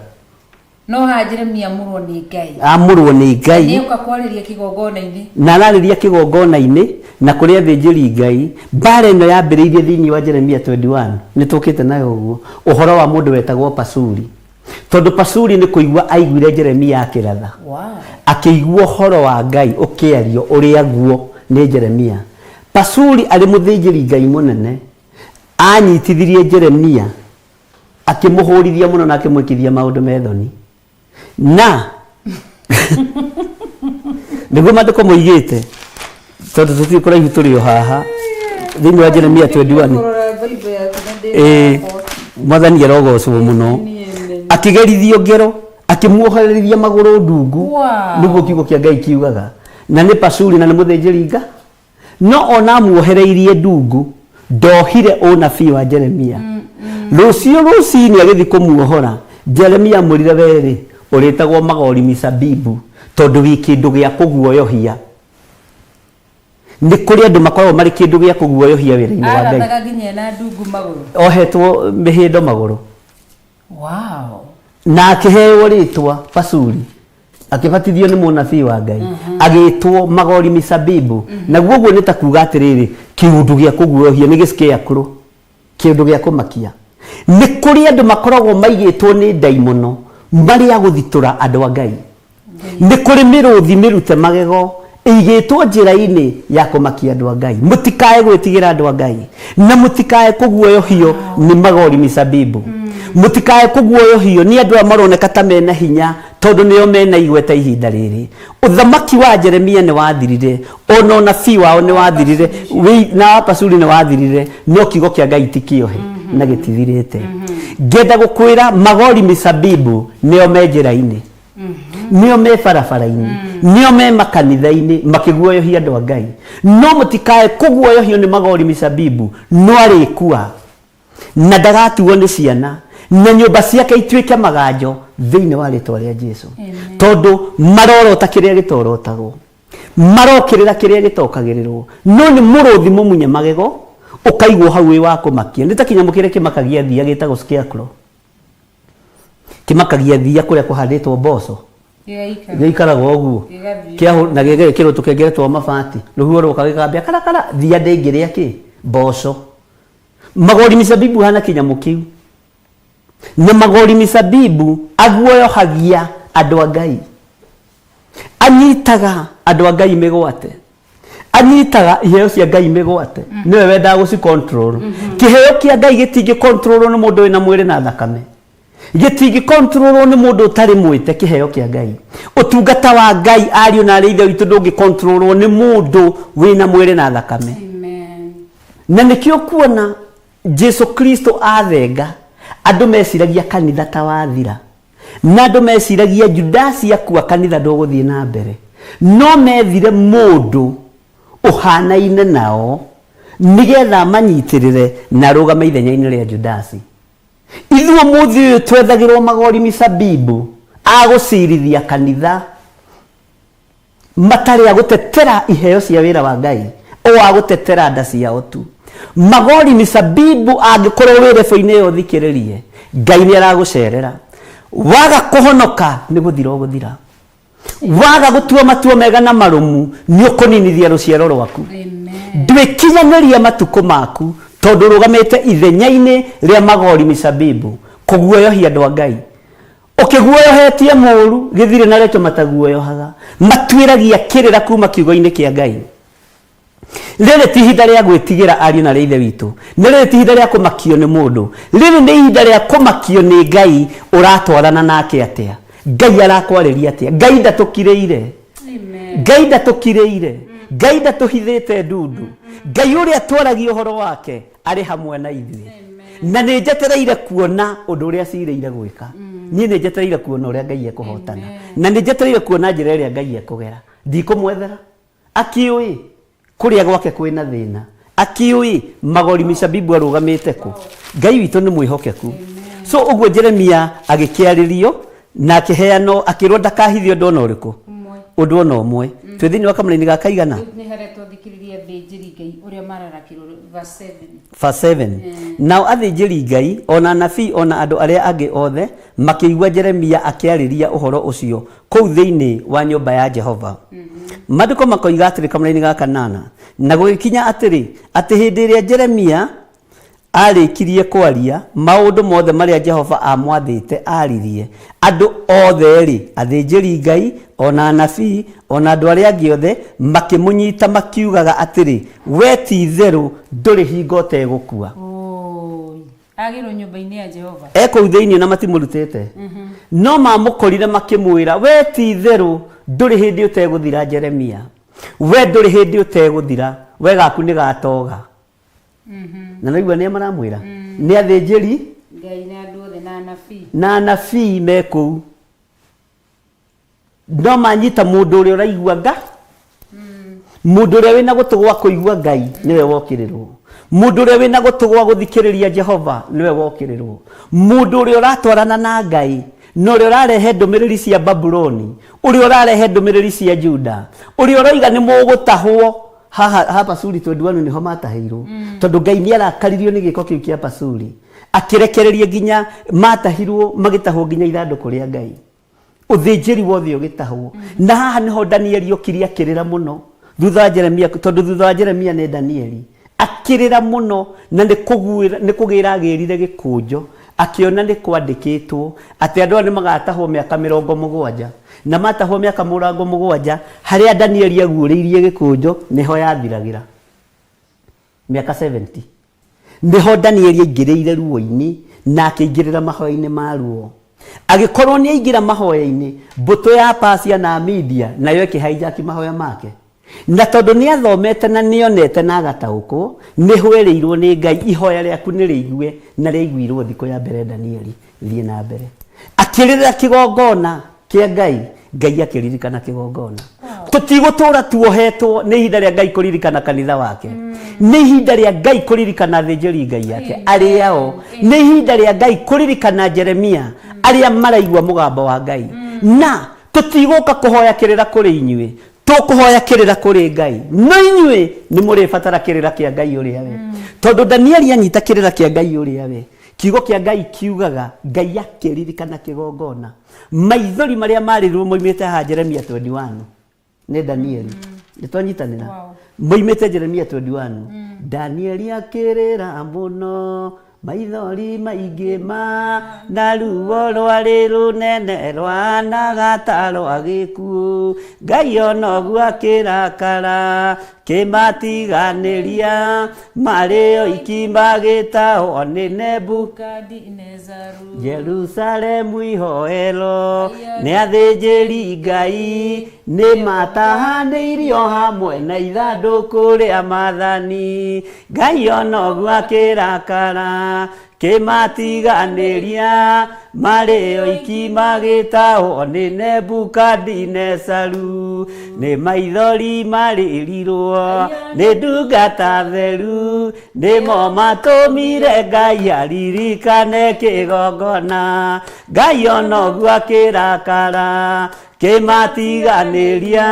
No haha Jeremia amũrwo nĩ Ngai. Amũrwo nĩ Ngai. Nĩoka kwarĩria kĩgongona-inĩ. Na ararĩria kĩgongona-inĩ na kũrĩ athĩnjĩri Ngai. Mbara ĩno yambĩrĩirie thĩinĩ wa Jeremia 21, nĩ tũkĩte nayo ũguo, ũhoro wa mũndũ wetagwo Pasuri. Tondũ Pasuri nĩ kũigua aiguire Jeremia akĩratha. Wow. Akĩigua ũhoro wa Ngai ũkĩario ũrĩa guo nĩ Jeremia. Pasuri arĩ mũthĩnjĩri Ngai mũnene, anyitithirie Jeremia akĩmũhũrithia mũno na akĩmwĩkithia maũndũ me thoni na nĩguo maandĩko moigĩte tondũ tũtirĩ kũraihu tũrĩ o haha thĩinĩ wa Jeremia 21 Kũrora Bible yaku na ndĩ ĩĩ mwathani arogocwo mũno akĩgerithio ngero akĩmuohererithia magũrũ ndungu Wow. nĩguo kiugo kĩa Ngai kiugaga na nĩ Pasuri na nĩ mũthĩnjĩri Ngai No o na amuohereirie ndungu, ndohire ũnabii wa Jeremia. Rũciũ rũcinĩ agĩthiĩ kũmuohora, Jeremia amwĩrire, Wee-rĩ, ũrĩtagwo Magori Misabibu, tondũ wĩ kĩndũ gĩa kũguoyohia. Nĩ kũrĩ andũ makoragwo marĩ kĩndũ gĩa kũguoyohia wĩra-inĩ wa Ngai. Arathaga nginya ena ndungu magũrũ. Ohetwo mĩhĩndo magũrũ. Wow. Na akĩheo rĩtwa Pasuri akĩbatithio nĩ mũnabii wa Ngai agĩtwo Magori Misabibu naguo ũguo nĩ ta kuga atĩrĩrĩ kĩũndũ gĩa kũguoyohia nĩ gĩscarecrow kĩũndũ gĩa kũmakia nĩ kũrĩ andũ makoragwo maigĩtwo nĩ ndaimono marĩ a gũthitũra andũ a Ngai Nĩ kũrĩ mĩrũthi mĩrute magego ĩigĩtwo njĩra-inĩ ya kũmakia andũ a Ngai. Mũtikae gwĩtigĩra andũ a Ngai, na mũtikae kũguoyohio nĩ magori misabibu. Mũtikae kũguoyohio nĩ andũ aya maroneka ta mena hinya tondũ nĩo mena igweta ihinda rĩrĩ. Ũthamaki wa Jeremia nĩ wathirire, ona ũnabii wao nĩ wathirire, na wa Pashuri nĩ wathirire, no kiugo kĩa Ngai ti kĩohe na gĩtithirĩte. Ngenda gũkwĩra magori misabibu nĩo me njĩra-inĩ. nĩo me barabara-inĩ nĩo me makanitha-inĩ makĩguoyohia andũ a Ngai no mũtikae kũguoyohio nĩ magori micabibu no arĩkua na ndagatuo nĩ ciana na nyũmba ciake ituĩke maganjo thĩinĩ wa rĩtwa rĩa Jesu tondũ marorota kĩrĩa gĩtorotagwo marokĩrĩra kĩrĩa gĩtokagĩrĩrwo no nĩ mũrũthi mũmunye magego ũkaigwo hau wĩ wa kũmakia nĩ ta kĩnyamũ kĩrĩa kĩmakagia thia gĩtagwo scarecrow Kĩmakagia thiia kũrĩa kũhandĩtwo mboco. Gĩgaikara. Gĩikaraga ũguo. Gĩgathiĩ. Kĩahũ na gĩgekĩrwo tũkengere twa mabati. Rũhuho rwoka gĩkambia karakara thiia ndĩngĩrĩa kĩ? Mboco. Magori micabibu hana kĩnyamũ kĩu. Na magori micabibu aguoyohagia andũ a Ngai. Anyitaga andũ a Ngai mĩgwate. Anyitaga iheo cia Ngai mĩgwate. Nĩwe wendaga gũci control. Kĩheo kĩa Ngai gĩtingĩ control nĩ mũndũ wĩna mwĩrĩ na thakame. Gĩtingĩ control nĩ mũndũ ũtarĩ mwĩte kĩheo kĩa Ngai. Ũtungata wa Ngai ariũ na arĩ ithe witũ ndũngĩ control nĩ mũndũ wĩna mwĩrĩ na thakame. Amen. Na nĩkĩo kuona Jesu Kristo athenga andũ meciragia kanitha ta wathira. Na andũ meciragia Judasi akua kanitha ndũgũthiĩ na mbere. No methire mũndũ ũhanaine nao nĩgetha amanyitĩrĩre na arũgame ithenya-inĩ rĩa Judasi. Ithuĩ ũmũthĩ ũyũ twethagĩrwo magori micabibu a gũcirithia kanitha matarĩ a gũtetera iheo cia wĩra wa Ngai o a gũtetera nda ciao tu. Magori micabibu angĩkorwo wĩ rebo-inĩ ĩyo ũthikĩrĩrie, Ngai nĩ aragũcerera. Waga kũhonoka nĩ gũthira ũgũthira. Waga gũtua matua mega na marũmu nĩ ũkũninithia rũciaro rwaku. Ndwĩkinyanĩria matukũ maku tondũ ũrũgamĩte ithenya-inĩ rĩa magori micabibu kũguoyohia andũ a Ngai. Ũkĩguoyohetie mũũru gĩthirĩ na rekio mataguoyohaga. Matuĩragia kĩrĩra kuma kiugo-inĩ kĩa Ngai. Rĩrĩ ti ihinda rĩa gwĩtigĩra ariũ na arĩ ithe witũ. Na rĩrĩ ti ihinda rĩa kũmakio nĩ mũndũ. Rĩrĩ nĩ ihinda rĩa kũmakio nĩ Ngai ũratwarana nake atĩa. Ngai arakwarĩria atĩa. Ngai ndatũkirĩire. Ngai ndatũkirĩire. Ngai ndatũhithĩte ndundu. Ngai ũrĩa twaragia ũhoro wake arĩ hamwe na ithuĩ. Na nĩ njetereire kuona ũndũ ũrĩa acirĩire gwĩka. Niĩ nĩ njetereire kuona ũrĩa Ngai ekũhotana. Na nĩ njetereire kuona njĩra ĩrĩa Ngai ekũgera. Ndikũmwethera. Akĩũĩ kũrĩa gwake kwĩna thĩna. Akĩũĩ magori micabibu arũgamĩte kũ. Ngai witũ nĩ mwĩhokeku. So ũguo Jeremia agĩkĩarĩrio na akĩheanwo akĩrwo ndakahithe ũndũ ona ũrĩkũ. Ũndũ ona ũmwe. Twĩ thĩinĩ wa kamũraini ga kaigana? Nĩ harĩa twathikĩrĩria athĩnjĩri Ngai ũrĩa mararakĩrwo verse 7. Verse 7. Nao athĩnjĩri Ngai ona anabii ona andũ arĩa angĩ othe makĩigua Jeremia akĩarĩria ũhoro ũcio kũu thĩinĩ wa nyũmba ya Jehova. Maandĩko makoiga atĩrĩ kamũraini ga kanana, na gũgĩkinya atĩrĩ, atĩ hĩndĩ ĩrĩa Jeremia arĩkirie kwaria maũndũ mothe marĩa Jehova amwathĩte aririe, andũ othe-rĩ, athĩnjĩri Ngai ona anabii ona andũ arĩa angĩ othe makĩmũnyita makiugaga atĩrĩ, we ti itherũ ndũrĩ hingo ũtegũkua. Oi. Agĩrwo nyũmba-inĩ ya Jehova. E kũu thĩinĩ na matimũrutĩte. No mamũkorire makĩmwĩra, we ti itherũ ndũrĩ hĩndĩ ũtegũthira Jeremia, we ndũrĩ hĩndĩ ũtegũthira, we gaku nĩ gatoga. Na naigua nĩa maramwĩra? Nĩ athĩnjĩri Ngai na andũ othe na anabii. Na anabii me kũu. No manyita mũndũ ũrĩa ũraigua nga mũndũ ũrĩa wĩna gũtũ gwa kũigua Ngai nĩwe wokĩrĩrwo, mũndũ ũrĩa wĩna gũtũ gwa gũthikĩrĩria Jehova nĩwe wokĩrĩrwo, mũndũ ũrĩa ũratwarana na Ngai na ũrĩa ũrarehe ndũmĩrĩri cia Babuloni, ũrĩa ũrarehe ndũmĩrĩri cia Juda, ũrĩa ũroiga nĩ mũgũtahwo. Haha ha Pasuri 21 nĩho matahĩirwo, tondũ Ngai nĩ arakaririo nĩ gĩko kĩu kĩa Pasuri, akĩrekereria nginya matahirwo, magĩtahwo nginya ithandũkũ rĩa Ngai, ũthĩnjĩri wothe ũgĩtahwo. Na haha nĩho Danieli okire akĩrĩra mũno thutha wa Jeremia, tondũ thutha wa Jeremia nĩ Danieli akĩrĩra mũno, na nĩ kũguĩra nĩ kũgĩra agĩrire gĩkũnjo, akĩona nĩ kwandĩkĩtwo atĩ andũ aya nĩ magatahwo mĩaka 70, na matahwo mĩaka 70, harĩa Danieli aguũrĩirie gĩkũnjo nĩho yathiragĩra mĩaka 70. Nĩho Danieli aingĩrĩire ruo-inĩ na akĩingĩrĩra mahoya-inĩ ma ruo. Agĩkorwo nĩ aingĩra mahoya-inĩ, mbũtũ ya Pasia na Media nayo ĩkĩhaijaki mahoya make. Na tondũ nĩ athomete na nĩ onete na agataũkwo, nĩ hwerĩirwo nĩ Ngai ihoya rĩaku nĩ rĩigue, na rĩaiguirwo thikũ ya mbere. Danieli thiĩ na mbere akĩrĩrĩra kĩgongona kĩa Ngai, Ngai akĩririkana kĩgongona. Tũtigũtũra tuohetwo, nĩ ihinda rĩa Ngai kũririkana kanitha wake, nĩ ihinda rĩa Ngai kũririkana athĩnjĩri Ngai ake arĩa o, nĩ ihinda rĩa Ngai kũririkana Jeremia arĩa maraigua mũgambo wa Ngai. Na tũtigũka kũhoya kĩrĩra kũrĩ inyuĩ, tũkũhoya kĩrĩra kũrĩ Ngai, no inyuĩ nĩ mũrĩbatara kĩrĩra kĩa Ngai ũrĩa we, tondũ Danieli anyita kĩrĩra kĩa Ngai ũrĩa we, kiugo kĩa Ngai kiugaga Ngai akĩririkana kĩgongona. Maithori marĩa marĩrirwo moimĩte haha Jeremia 21 nĩ Danieli, nĩ twanyitanĩra, moimĩte Jeremia 21. Danieli akĩrĩra mũno maithori maingĩ ma na ruo rwarĩ rũnene rwanaga ta rwa gĩkuũ, Ngai ona ũguo akĩrakara kĩmatiganĩria marĩ oiki magĩtahwo nĩ Nebukadinezaru. Jerusalemu ihoero nĩ athĩnjĩri Ngai nĩ matahanĩirio hamwe na ithandũkũ rĩa maathani, Ngai ona ũguo akĩrakara kĩmatiganĩria marĩ oiki magĩtahwo nĩ Nebukadinesaru, nĩ maithori marĩrirwo nĩ ndungata theru, nĩmo matũmire Ngai aririkane kĩgongona, Ngai ona ũguo akĩrakara kĩmatiganĩria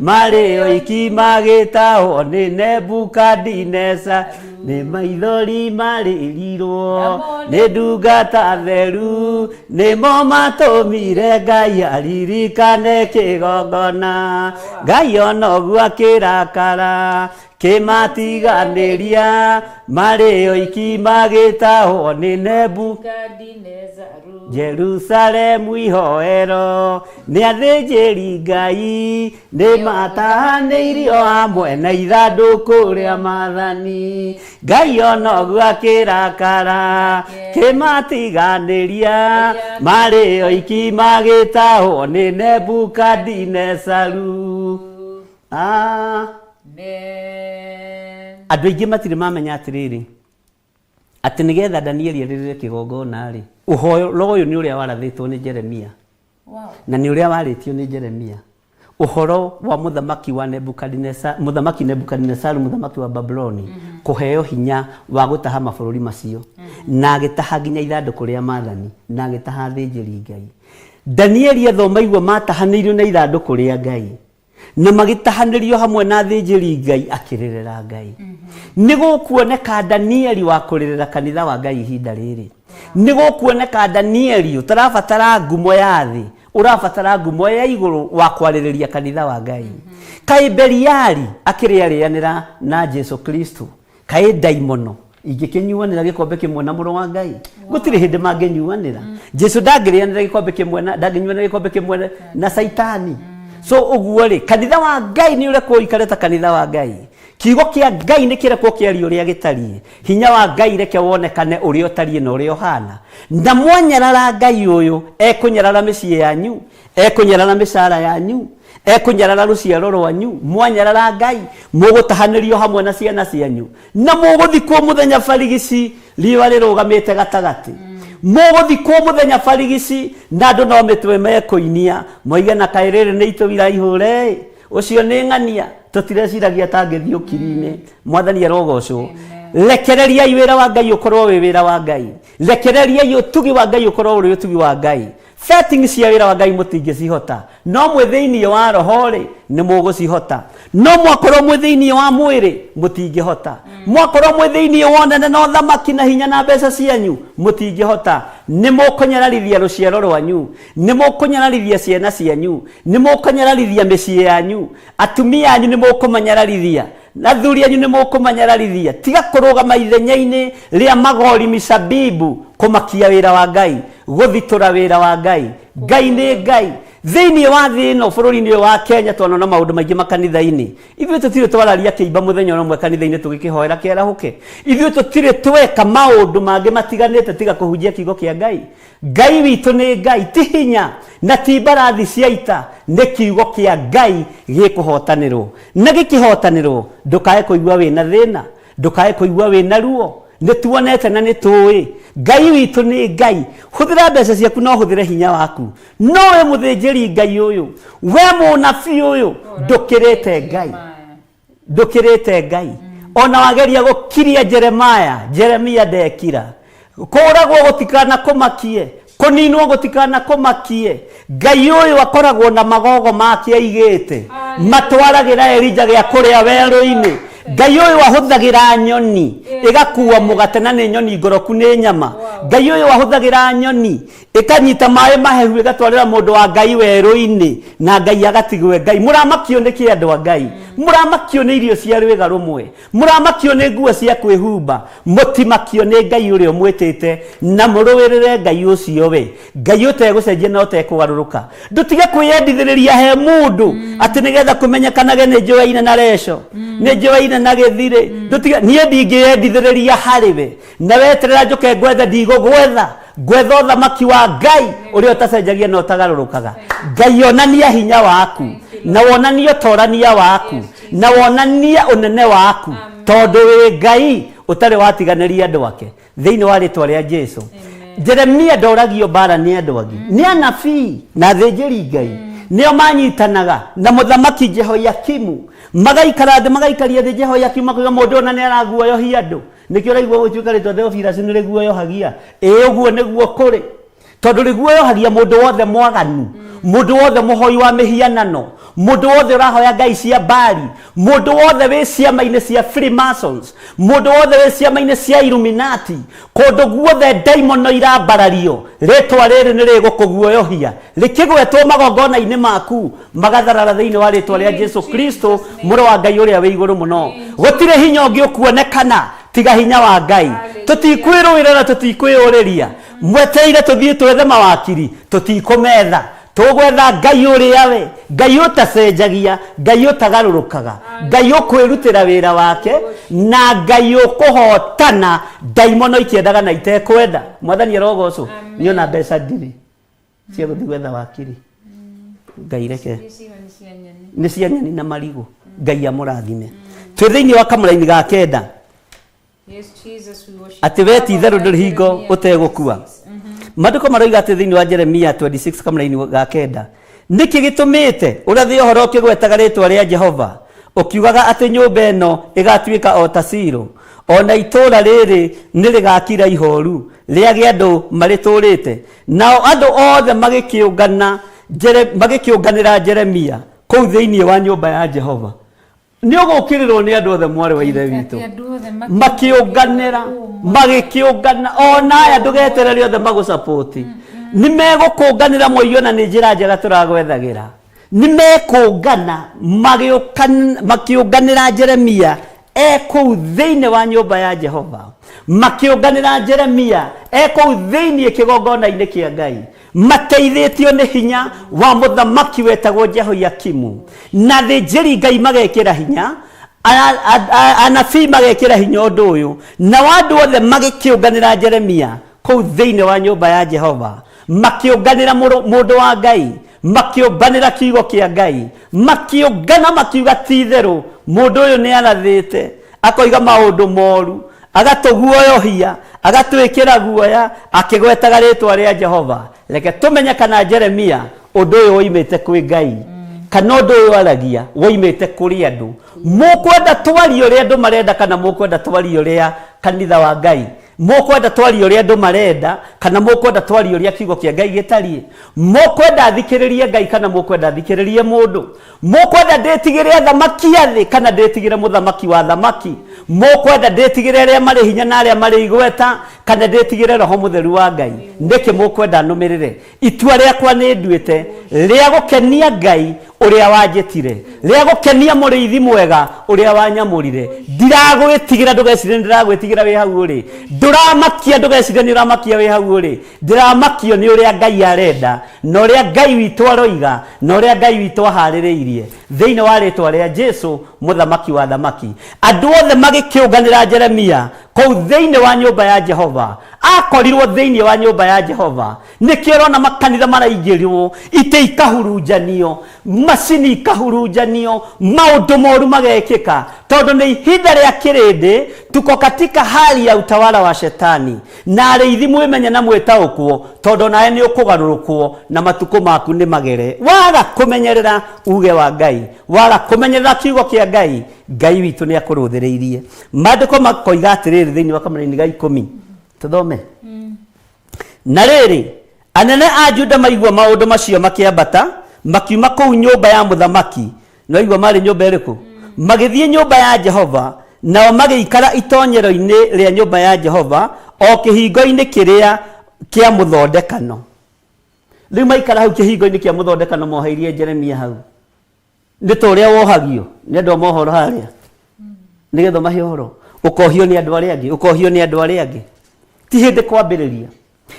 marĩ oiki magĩtahwo nĩ Nebukadinesa, nĩ maithori marĩrirwo nĩ ndungata theru, nĩmo matũmire Ngai aririkane kĩgongona, Ngai ona ũguo akĩrakara kĩmatiganĩria marĩ oiki magĩtahwo nĩ Nebukadinezaru. Jerusalemu ihoero nĩ athĩnjĩri Ngai nĩ matahanĩirio hamwe na ithandũkũ rĩa maathani, Ngai ona ũguo akĩrakara kĩmatiganĩria marĩ oiki magĩtahwo nĩ Nebukadinesaru. Andũ aingĩ matirĩ mamenya atĩrĩrĩ, atĩ nĩgetha Danieli arĩrĩre kĩgongona rĩ, ũhoro ũyũ nĩ ũrĩa warathĩtwo nĩ Jeremia. Na nĩ ũrĩa warĩtio nĩ Jeremia, ũhoro wa mũthamaki wa Nebukadinesa, mũthamaki Nebukadinesaru, mũthamaki wa Babuloni, kũheo hinya wa gũtaha mabũrũri macio, na agĩtaha nginya ithandũkũ rĩa maathani, na agĩtaha athĩnjĩri Ngai. Danieli athoma igua matahanĩirio na ithandũkũ rĩa Ngai na magĩtahanĩrio hamwe na athĩnjĩri Ngai akĩrĩrĩra Ngai. Nĩ gũkuoneka Danieli wa kũrĩrĩra kanitha wa Ngai ihinda rĩrĩ. Nĩ gũkuoneka Danieli ũtarabatara ngumo ya thĩ, ũrabatara ngumo ya igũrũ wa kwarĩrĩria kanitha wa Ngai. Kaĩ Beliali akĩrĩarĩanĩra na Jesu Kristo, kaĩ ndaimono ingĩkĩnyuanĩra gĩkombe kĩmwe na mũrũ wa Ngai? Gũtirĩ hĩndĩ mangĩnyuanĩra. Jesu ndangĩrĩanĩra gĩkombe kĩmwe na ndangĩnyuanĩra gĩkombe kĩmwe na Saitani. So ũguo rĩ, kanitha wa Ngai nĩ ũrekwo ũikare ta kanitha wa Ngai. Kiugo kĩa Ngai nĩ kĩrekwo kĩario ũrĩa gĩtariĩ. Hinya wa Ngai reke wonekane ũrĩa ũtariĩ na ũrĩa ũhana. Na mwanyarara Ngai ũyũ, ekũnyarara mĩciĩ yanyu, ekũnyarara mĩcara yanyu, ekũnyarara rũciaro rwanyu. Mwanyarara Ngai, mũgũtahanĩrio hamwe na ciana cianyu, na mũgũthikwo mũthenya barigici riũa rĩrũgamĩte gatagatĩ. Mũgũthikwo mũthenya barigici na andũ no mĩtwe mekũinia, moige na kaĩ rĩrĩ nĩ itũira ihũre, ũcio nĩ ng'ania, tũtireciragia ta angĩthiĩ ũkiri-inĩ. Mwathani arogocwo. Rekereriai wĩra wa Ngai ũkorwo wĩ wĩra wa Ngai. Rekereriai ũtugi wa Ngai ũkorwo ũrĩ ũtugi wa Ngai. Setting cia wĩra wa Ngai mũtingĩcihota, no mwĩ thĩinĩ wa roho rĩ nĩ mũgũcihota. No mwakorwo mwĩ thĩinĩ wa mwĩrĩ mũtingĩhota. Mwakorwo mwĩ thĩinĩ wa ũnene na ũthamaki na hinya na mbeca cianyu mũtingĩhota. Nĩ mũkũnyararithia rũciaro rwanyu, nĩ mũkũnyararithia ciana cianyu, nĩ mũkũnyararithia mĩciĩ yanyu, atumia anyu nĩ mũkũmanyararithia, athuri anyu nĩ mũkũmanyararithia. Tiga kũrũgama ithenya-inĩ rĩa magori micabibu kũmakia wĩra wa Ngai, gũthitũra wĩra wa Ngai. Ngai nĩ Ngai. Thĩinĩ wa thĩ ĩno bũrũri-inĩ ũyũ wa Kenya twanona maũndũ maingĩ makanitha-inĩ. Ithuĩ tũtirĩ twararia kĩimba mũthenya ona ũmwe kanitha-inĩ tũgĩkĩhoera kĩarahũke. Ithuĩ tũtirĩ tweka maũndũ mangĩ matiganĩte tiga kũhunjia kiugo kĩa Ngai. Ngai witũ nĩ Ngai, ti hinya na ti mbarathi cia ita, nĩ kiugo kĩa Ngai gĩkũhotanĩrwo. Na gĩkĩhotanĩrwo, ndũkae kũigua wĩna thĩna, ndũkae kũigua wĩna ruo. Nĩ tuonete na nĩ tũĩ Ngai witũ nĩ Ngai. Hũthĩra mbeca ciaku na ũhũthĩre hinya waku, no we mũthĩnjĩri Ngai ũyũ, we mũnabii ũyũ, ndũkĩrĩte Ngai, ndũkĩrĩte Ngai. Ona wageria gũkiria Jeremaya, Jeremia ndekira. Kũragwo gũtikana kũmakie, kũninwo gũtikana kũmakie. Ngai ũyũ akoragwo na magogo make aigĩte, matwaragĩra Elija gĩa kũrĩa werũ-inĩ. Ngai ũyũ ahũthagĩra nyoni ĩgakua mũgate na nĩ nyoni ngoroku nĩ nyama. Ngai ũyũ ahũthagĩra nyoni ĩkanyita maĩ mahehu ĩgatwarĩra mũndũ wa Ngai werũ-inĩ, na Ngai agatigwe Ngai. Mũramakio nĩ kĩ andũ a Ngai? Mũramakio nĩ irio cia rwĩga rũmwe, mũramakio nĩ nguo cia kwĩhumba, mũtimakio nĩ Ngai ũrĩa ũmwĩtĩte, na mũrũĩrĩre Ngai ũcio we, Ngai ũtegũcenjia na ũtekũgarũrũka. Ndũtige kwĩyendithĩrĩria he mũndũ atĩ nĩgetha kũmenyekanage nĩ njũaine na reco, nĩ njũaine na gĩthirĩ. Ndũtige, niĩ ndingĩyendithĩrĩria harĩ we, na weterera njũke ngwethe, ndigũgwetha. Ngwetha ũthamaki wa Ngai ũrĩa ũtacenjagia na ũtagarũrũkaga. Ngai onania hinya waku, na wonanie ũtorania waku, na wonanie ũnene waku, tondũ wĩ Ngai ũtarĩ watiganĩria andũ ake. Thĩinĩ wa rĩtwa rĩa Jesu. Jeremia ndoragio mbara nĩ andũ angĩ, nĩ anabii na athĩnjĩri Ngai nĩo manyitanaga na mũthamaki Jehoiakimu, magaikara thĩ, magaikaria thĩ Jehoiakimu, makoiga mũndũ ona nĩ araguoyohia andũ. Nĩkĩo ũraigua gũtuĩka rĩtwa Theophilus nĩ rĩguoyohagia. Ĩĩ ũguo nĩguo kũrĩ, tondũ rĩguoyohagia mũndũ wothe mwaganu, mũndũ wothe mũhoi wa mĩhianano, mũndũ wothe ũrahoya ngai cia Baali, mũndũ wothe wĩ ciama-inĩ cia Freemasons, mũndũ wothe wĩ ciama-inĩ cia Illuminati. Kũndũ guothe ndaimono irambarario, rĩtwa rĩrĩ nĩ rĩgũkũguoyohia. Rĩkĩgwetwo magongona-inĩ maku, magatharara thĩinĩ wa rĩtwa rĩa Jesu Kristo, mũrũ wa Ngai ũrĩa wĩ igũrũ mũno. Gũtirĩ hinya ũngĩ ũkuonekana tiga hinya wa Ngai. Tũtikwĩrũĩra na tũtikwĩyũrĩria. Mwetereire tũthiĩ twethe mawakiri, tũtikũmetha. Tũgwetha Ngai ũrĩa we, Ngai ũtacenjagia, Ngai ũtagarũrũkaga, Ngai ũkwĩrutĩra wĩra wake, na Ngai ũkũhotana ndaimono ikĩendaga na itekwenda. Mwathani arogocwo. Niĩ ona mbeca ndirĩ cia gũthiĩ gwetha wakiri. Ngai reke nĩ cia nyeni na marigũ. Ngai amũrathime. Twĩ thĩinĩ wa kamũraini ga kenda, atĩ we ti itherũ ndũrĩ hingo ũtegũkua. Maandĩko maroiga atĩ thĩinĩ wa Jeremia 26 kamũraini ga kenda, nĩkĩ gĩtũmĩte ũrathe ũhoro ũkĩgwetaga rĩtwa rĩa Jehova, ũkiugaga atĩ nyũmba ĩno ĩgatuĩka o ta Silo, Ona itũũra rĩrĩ nĩ rĩgakira ihoru rĩage andũ marĩtũũrĩte. Nao andũ othe magĩkĩũngana magĩkĩũnganĩra Jeremia kũu thĩinĩ wa nyũmba ya Jehova. Nĩ ũgũkĩrĩrwo nĩ andũ othe mwarĩ wa ithe witũ. Makĩũnganĩra, magĩkĩũngana, ona aya ndũgeterere othe magũcapoti. Nĩ megũkũnganĩra moiyo na nĩ njĩra njega tũragwethagĩra. Nĩ mekũngana makĩũnganĩra Jeremia e kũu thĩinĩ wa nyũmba ya Jehova. Makĩũnganĩra Jeremia e kũu thĩinĩ kĩgongona-inĩ kĩa Ngai. Mateithĩtio nĩ hinya wa mũthamaki wetagwo Jehoiakimu. Na athĩnjĩri Ngai magekĩra hinya, anabii magekĩra hinya ũndũ ũyũ. Nao andũ othe magĩkĩũnganĩra Jeremia kũu thĩinĩ wa nyũmba ya Jehova. Makĩũnganĩra mũndũ wa Ngai, makĩũmbanĩra kiugo kĩa Ngai, makĩũngana makiuga ti itherũ mũndũ ũyũ nĩ arathĩte, akoiga maũndũ moru, agatũguoyohia, agatwĩkĩra guoya, akĩgwetaga rĩtwa rĩa Jehova. Reke tũmenye kana Jeremia ũndũ ũyũ woimĩte kwĩ Ngai, kana ũndũ ũyũ aragia woimĩte kũrĩ andũ. Mũkwenda twarie ũrĩa andũ marenda kana mũkwenda twarie ũrĩa kanitha wa Ngai? Mũkwenda twarie ũrĩa andũ marenda kana mũkwenda twarie ũrĩa kiugo kĩa Ngai gĩtariĩ? Mũkwenda thikĩrĩrie Ngai kana mũkwenda thikĩrĩrie mũndũ? Mũkwenda ndĩtigĩre athamaki a thĩ kana ndĩtigĩre mũthamaki wa athamaki? Mũkwenda ndĩtigĩre arĩa marĩ hinya na arĩa marĩ igweta kana ndĩtigĩre Roho Mũtheru wa Ngai? Nĩkĩ mũkwenda nũmĩrĩre? Itua rĩakwa nĩ nduĩte rĩa gũkenia Ngai ũrĩa wanjĩtire, rĩa gũkenia mũrĩithi mwega ũrĩa wanyamũrire. Ndiragwĩtigĩra, ndũgecirie nĩ ndĩragwĩtigĩra wĩ hau ũrĩ. Ndũramakia, ndũgecirie nĩ ũramakia wĩ hau ũrĩ. Ndĩramakio nĩ ũrĩa Ngai arenda, na ũrĩa Ngai witũ aroiga, na ũrĩa Ngai witũ aharĩrĩirie. Thĩinĩ wa rĩtwa rĩa Jesu, mũthamaki wa athamaki. Andũ othe magĩkĩũnganĩra Jeremia kũu thĩinĩ wa nyũmba ya Jehova. Akorirwo thĩinĩ wa nyũmba ya Jehova. Nĩkĩo ũrona makanitha maraingĩrwo, itĩ ikahurunjanio, macini ikahurunjanio, maũndũ moru magekĩka, tondũ nĩ ihinda rĩa kĩrĩndĩ, tuko katika hali ya utawala wa shetani. Na arĩithi mwĩmenye na mwĩtaũkwo, tondũ onawe nĩ ũkũgarũrũkwo na matukũ maku nĩ magere. Waga kũmenyerera uge wa Ngai, waga kũmenyerera kiugo kĩa Ngai, Ngai witũ nĩ akũrũthĩrĩirie. Maandĩko makoiga atĩrĩrĩ thĩinĩ wa kamũraini ga 10. Tũthome. Na rĩrĩ, anene a Juda maigua maũndũ macio makĩambata, makiuma kũu nyũmba ya mũthamaki. Nĩwaigua marĩ nyũmba ĩrĩkũ? Magĩthiĩ nyũmba ya Jehova, nao magĩikara itonyero-inĩ rĩa nyũmba ya Jehova, o kĩhingo-inĩ kĩrĩa kĩa mũthondekano. Rĩu maikara hau kĩhingo-inĩ kĩa mũthondekano moheirie Jeremia hau. Nĩ ta ũrĩa wohagio nĩ andũ a mohoro harĩa, nĩgetha ũmahe ũhoro. Ũkohio nĩ andũ arĩa angĩ, ũkohio nĩ andũ arĩa angĩ. Ti hĩndĩ kwambĩrĩria.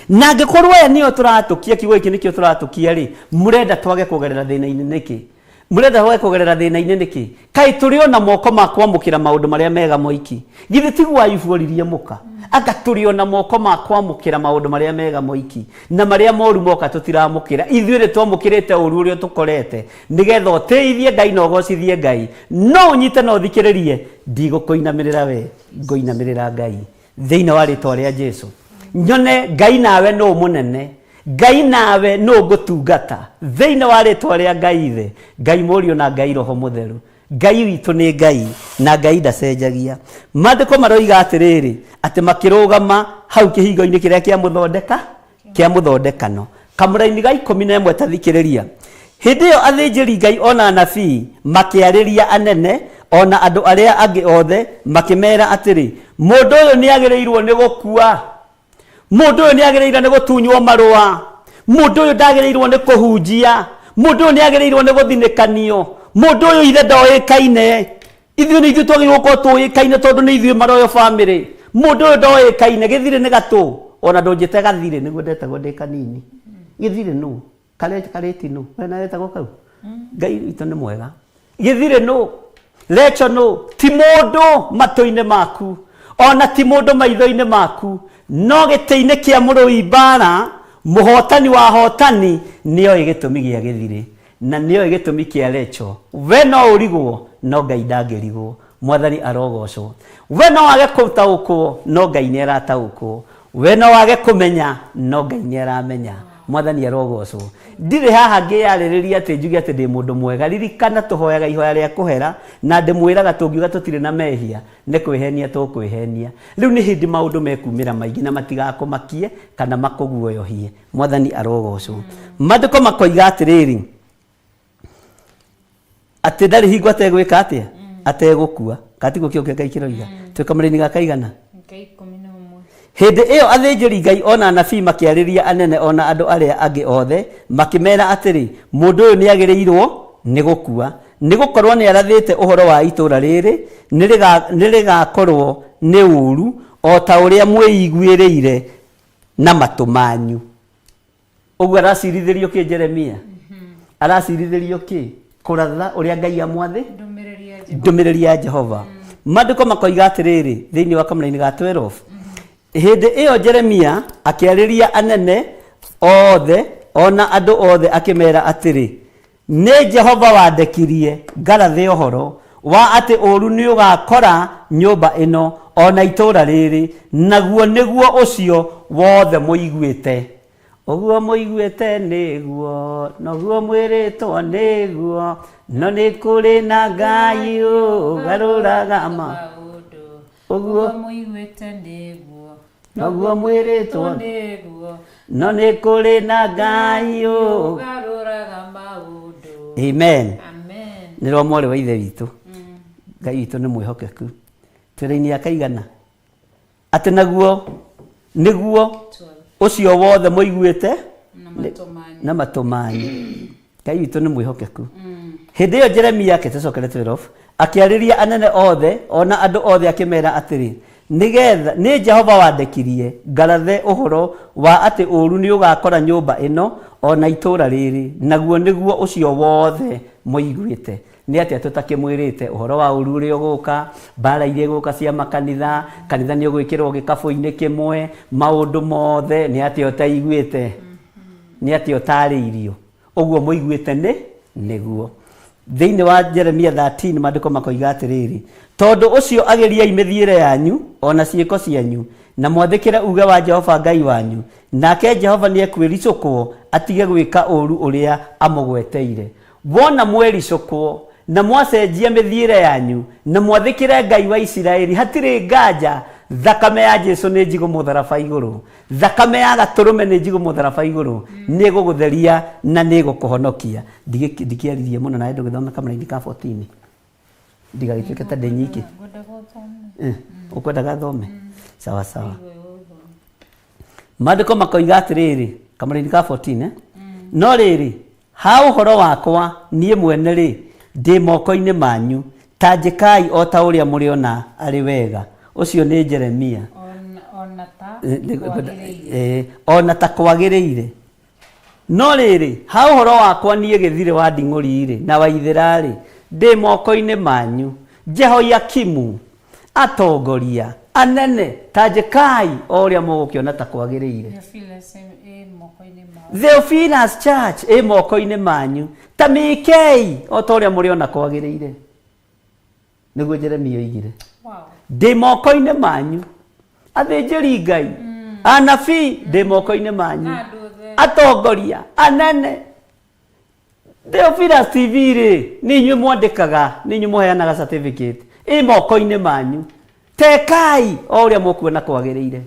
Na angĩkorwo aya nĩo tũratũkia, kiugo gĩkĩ nĩkĩo tũratũkia rĩ, mũrenda twage kũgerera thĩna-inĩ nĩkĩ? Mũrenda twage kũgerera thĩna-inĩ nĩkĩ? Kaĩ tũrĩ ona moko ma kwamũkĩra maũndũ marĩa mega moiki? Githĩ tiguo Ayubu oririe mũka? Anga tũrĩ ona moko ma kwamũkĩra maũndũ marĩa mega moiki, na marĩa moru moka tũtiramũkĩra. Ithuĩ nĩ twamũkĩrĩte ũru ũrĩa ũtũkorete, nĩgetha ũtĩithie Ngai na ũgocithie Ngai. No ũnyite na ũthikĩrĩrie, ndigũkũinamĩrĩra we, ngũinamĩrĩra Ngai. Thĩinĩ wa rĩtwa rĩa Jesu. Nyone Ngai nawe nũ mũnene, Ngai nawe nũ ngũtungata. Thĩinĩ wa rĩtwa rĩa Ngai Ithe, Ngai Mũriũ na Ngai Roho Mũtheru. Ngai witũ nĩ Ngai, na Ngai ndacenjagia. Maandĩko maroiga atĩrĩrĩ, atĩ makĩrũgama hau kĩhingo-inĩ kĩrĩa kĩa mũthondeka, kĩa mũthondekano. Kamũraini ga 11 ta thikĩrĩria. Hĩndĩ ĩyo athĩnjĩri Ngai o na anabii makĩarĩria anene o na andũ arĩa angĩ othe, makĩmeera atĩrĩ, mũndũ ũyũ nĩagĩrĩirwo nĩ gũkua. Mũndũ ũyũ nĩagĩrĩire nĩ gũtunywo marũa. Mũndũ ũyũ ndagĩrĩirwo nĩ kũhunjia. Mũndũ ũyũ nĩagĩrĩirwo nĩ gũthinĩkanio. Mũndũ ũyũ ithe ndoĩkaine. Ithuĩ nĩ ithuĩ twagĩrĩirwo gũkorwo tũĩkaine tondũ nĩ ithuĩ maroyo family. Mũndũ ũyũ ndoĩkaine, gĩthirĩ nĩ gatũ. Ona ndũnjĩte gathirĩ nĩguo ndetagwo ndĩ kanini. Gĩthirĩ nũ? Karĩti nũ? We nawe wetagwo kau? Ngai witũ nĩ mwega. Gĩthirĩ nũ? Recho nũ? Ti mũndũ matũ-inĩ maku, ona ti mũndũ maitho-inĩ maku, no gĩtĩ-inĩ kĩa mũrũi mbara, mũhotani wa ahotani nĩoĩ gĩtũmi gĩa gĩthirĩ, na nĩoĩ gĩtũmi kĩa Recho. We no ũrigwo, no Ngai ndangĩrigwo. Mwathani arogocwo. We no wage gũtaũkwo, no Ngai nĩ arataũkwo. We no wage kũmenya, no Ngai nĩ aramenya. Mwathani arogocwo. Ndirĩ haha ngĩyarĩrĩria atĩ njuge atĩ ndĩ mũndũ mwega. Ririkana tũhoyaga ihoya rĩa kũhera na ndĩmwĩraga tũngiuga tũtirĩ na mehia nĩ kwĩhenia tũkwĩhenia. Rĩu nĩ hĩndĩ maũndũ mekumĩra maingĩ na matigakũmakie kana makũguoyohie. Mwathani arogocwo. Maandĩko makoiga atĩrĩrĩ, atĩ ndarĩ hingo ategwĩka atĩa, ategũkua. Kana tiguo kĩo kĩa Ngai kĩroiga? Twĩ kamũraini ga kaigana? Hĩndĩ ĩyo athĩnjĩri Ngai o na anabii makĩarĩria anene o na andũ arĩa angĩ othe, makĩmeera atĩrĩ, Mũndũ ũyũ nĩagĩrĩirwo nĩ gũkua, nĩgũkorwo nĩarathĩte ũhoro wa itũũra rĩĩrĩ nĩrĩgakorwo nĩ ũũru, o ta ũrĩa mwĩiguĩrĩire na matũ manyu. Ũguo aracirithĩrio kĩ Jeremia? Aracirithĩrio kĩ? Kũratha ũrĩa Ngai amwathĩ? Ndũmĩrĩri ya Jehova. Maandĩko makoiga atĩrĩrĩ thĩinĩ wa kamũraini ga 12, hĩndĩ ĩyo Jeremia akĩarĩria anene othe o na andũ othe akĩmera atĩrĩ, nĩ Jehova wandekirie ngarathe ũhoro wa atĩ ũũru nĩũgakora nyũmba ĩno o na itũũra rĩrĩ, naguo nĩguo ũcio wothe mũiguĩte. Ũguo mũiguĩte nĩguo, noguo mwĩrĩtwo nĩguo, no nĩ kũrĩ na Ngai ũgarũraga maũndũ. Ũguo mũiguĩte nĩguo, noguo mwĩrĩtwo nĩguo, no nĩ kũrĩ na Ngai ũgarũraga maũndũ. Amen. Amen. Nĩ rwa mwarĩ wa ithe witũ. Ngai witũ nĩ mwĩhokeku. Twĩra-inĩ ya kaigana atĩ naguo nĩguo ũcio wothe mũiguĩte na matũ manyu. Ngai witũ nĩ mwĩhokeku. Hĩndĩ ĩyo Jeremia akĩtũcokere 12 akĩarĩria anene othe o na andũ othe akĩmera atĩrĩ, nĩgetha nĩ Jehova wandekirie ngarathe ũhoro wa atĩ ũũru nĩũgakora nyũmba ĩno o na itũũra rĩrĩ, naguo nĩguo ũcio wothe mũiguĩte. Nĩ atĩa tũtakĩmwĩrĩte ũhoro wa ũũru ũrĩa ũgũka, mbara iria igũka cia makanitha, kanitha nĩ ũgwĩkĩrwo gĩkabũ-inĩ kĩmwe, maũndũ mothe nĩ atĩa ũtaiguĩte, nĩ atĩa ũtarĩirio. Ũguo mũiguĩte nĩ nĩguo. Thĩinĩ wa Jeremia 13 maandĩko makoiga atĩrĩrĩ, tondũ ũcio agĩriai mĩthiĩre yanyu o na ciĩko cianyu, na mwathĩkĩre uuge wa Jehova Ngai wanyu, nake Jehova nĩekwĩricũkwo atige gwĩka ũũru ũrĩa amũgweteire. Wona mwericũkwo na mwacenjia mĩthiĩre yanyu na mwathĩkĩre Ngai wa Isiraeli, hatirĩ nganja thakame ya Jesu nĩ njigũ mũtharaba igũrũ, thakame ya gatũrũme nĩ njigũ mũtharaba igũrũ, nĩ ĩgũgũtheria na nĩ ĩgũkũhonokia. Ndikĩaririe mũno nawe ndũgĩthome kamũraini ka 14 ndigagĩtuĩke ta ndĩ nyingĩ. Ũkwendaga thome? Sawa sawa. Maandĩko makoiga atĩrĩrĩ kamũraini ka 14 no rĩrĩ ha ũhoro wakwa niĩ mwene rĩ, ndĩ moko-inĩ manyu, ta njĩkai o ta ũrĩa mũrĩona arĩ wega. Ũcio nĩ Jeremia. Ona ta kwagĩrĩire. No rĩrĩ, ha ũhoro wakwa niĩ gĩthirĩ wa nding'ũri rĩ, na wa ithĩra rĩ, ndĩ moko-inĩ manyu. Jehoiakimu, atongoria, anene, ta njĩkai o ũrĩa mũgũkĩona ta kwagĩrĩire. Theophilus Church ĩ moko-inĩ manyu, ta mĩĩkei o ta ũrĩa mũrĩona kwagĩrĩire. Nĩguo Jeremia oigire. Ndĩ moko-inĩ manyu, athĩnjĩri Ngai, anabii, ndĩ moko-inĩ manyu, atongoria, anene. Theophilus TV rĩ, nĩ inyuĩ mwandĩkaga, nĩ inyuĩ mũheanaga certificate, ĩ moko-inĩ manyu. Tekai o ũrĩa mũkuona kwagĩrĩire.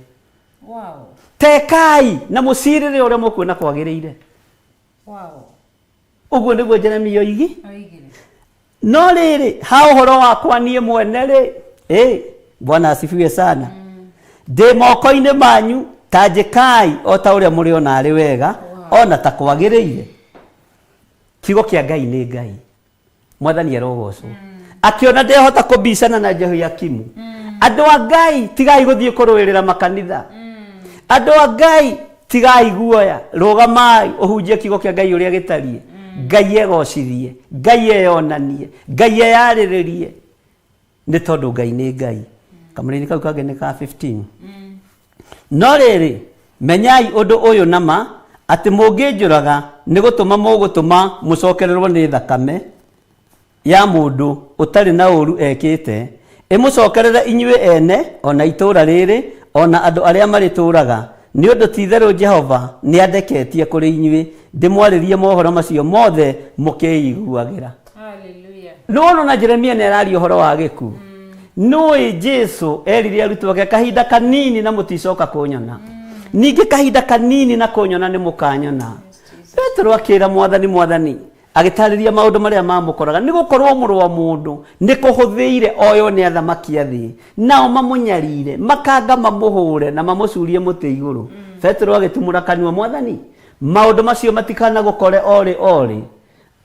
Tekai na mũcirĩre ũrĩa mũkuona kwagĩrĩire. Ũguo nĩguo Jeremia oigi. No rĩrĩ, ha ũhoro wakwa niĩ mwene rĩ, Bwana asifiwe sana. Ndĩ moko-inĩ manyu, ta njĩkai o ta ũrĩa mũrĩona arĩ wega, ona ta kwagĩrĩire. Kiugo kĩa Ngai nĩ Ngai. Mwathani arogocwo. Akĩona ndehota kũbicana na Jehoiakimu. Andũ a Ngai tigai gũthiĩ kũrũĩrĩra makanitha. Andũ a Ngai tigai guoya, rũgamai ũhunjie kiugo kĩa Ngai ũrĩa gĩtariĩ. Ngai egocithie, Ngai eyonanie, Ngai eyarĩrĩrie, nĩ tondũ Ngai nĩ Ngai. Kamũraini kau kangĩ nĩ ka 15. No rĩrĩ, menyai ũndũ ũyũ na ma, atĩ mũngĩnjũraga nĩ gũtũma mũgũtũma mũcokererwo nĩ thakame ya mũndũ ũtarĩ na ũũru ekĩte, ĩmũcokerere inyuĩ ene, o na itũũra rĩrĩ, o na andũ arĩa marĩtũũraga. Nĩ ũndũ ti-itherũ Jehova nĩandeketie kũrĩ inyuĩ ndĩmwarĩrie mohoro macio mothe mũkĩiguagĩra. Hallelujah. Nĩwona ona Jeremia nĩ araria ũhoro wa gĩkuũ. Nũĩ Jesu erire arutwo ake kahinda kanini na mũticoka kũnyona. Ningĩ kahinda kanini na kũnyona nĩ mũkanyona. Petero akĩra Mwathani, Mwathani, agĩtarĩria maũndũ marĩa mamũkoraga, nĩ gũkorwo mũrũ wa mũndũ nĩ kũhũthĩire oywo nĩ athamaki a thĩ, nao mamũnyarire, makanga mamũhũre na mamũcurie mũtĩ igũrũ. Petero agĩtumũra kanua, Mwathani, maũndũ macio matikanagũkore orĩ orĩ.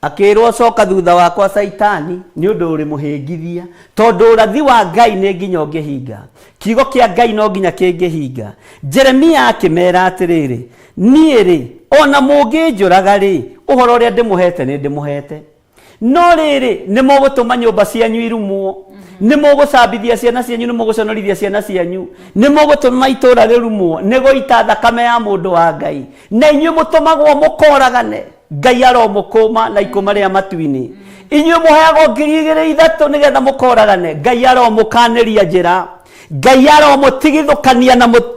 Akĩrwo, coka thutha wakwa Caitani, nĩ ũndũ ũrĩ mũhĩngithia, tondũ ũrathi wa Ngai nĩ nginya ũngĩhinga. Kiugo kĩa Ngai no nginya kĩngĩhinga. Jeremia akĩmera atĩrĩrĩ, niĩ-rĩ, ona mũngĩnjũraga-rĩ, ũhoro ũrĩa ndĩmũhete nĩ ndĩmũhete. No rĩrĩ, nĩ mũgũtũma nyũmba cianyu irumwo, nĩ mũgũcambithia ciana cianyu, nĩ mũgũconorithia ciana cianyu, nĩ mũgũtũma itũũra rĩrumwo, nĩ gũita thakame ya mũndũ wa Ngai, na inyuĩ mũtũmagwo mũkoragane. Ngai aromũkũma na ikũma rĩa matu-inĩ. Inyuĩ mũheagwo 2,000 nĩgetha mũkoragane. Ngai aromũkanĩria njĩra. Ngai aromũtigithũkania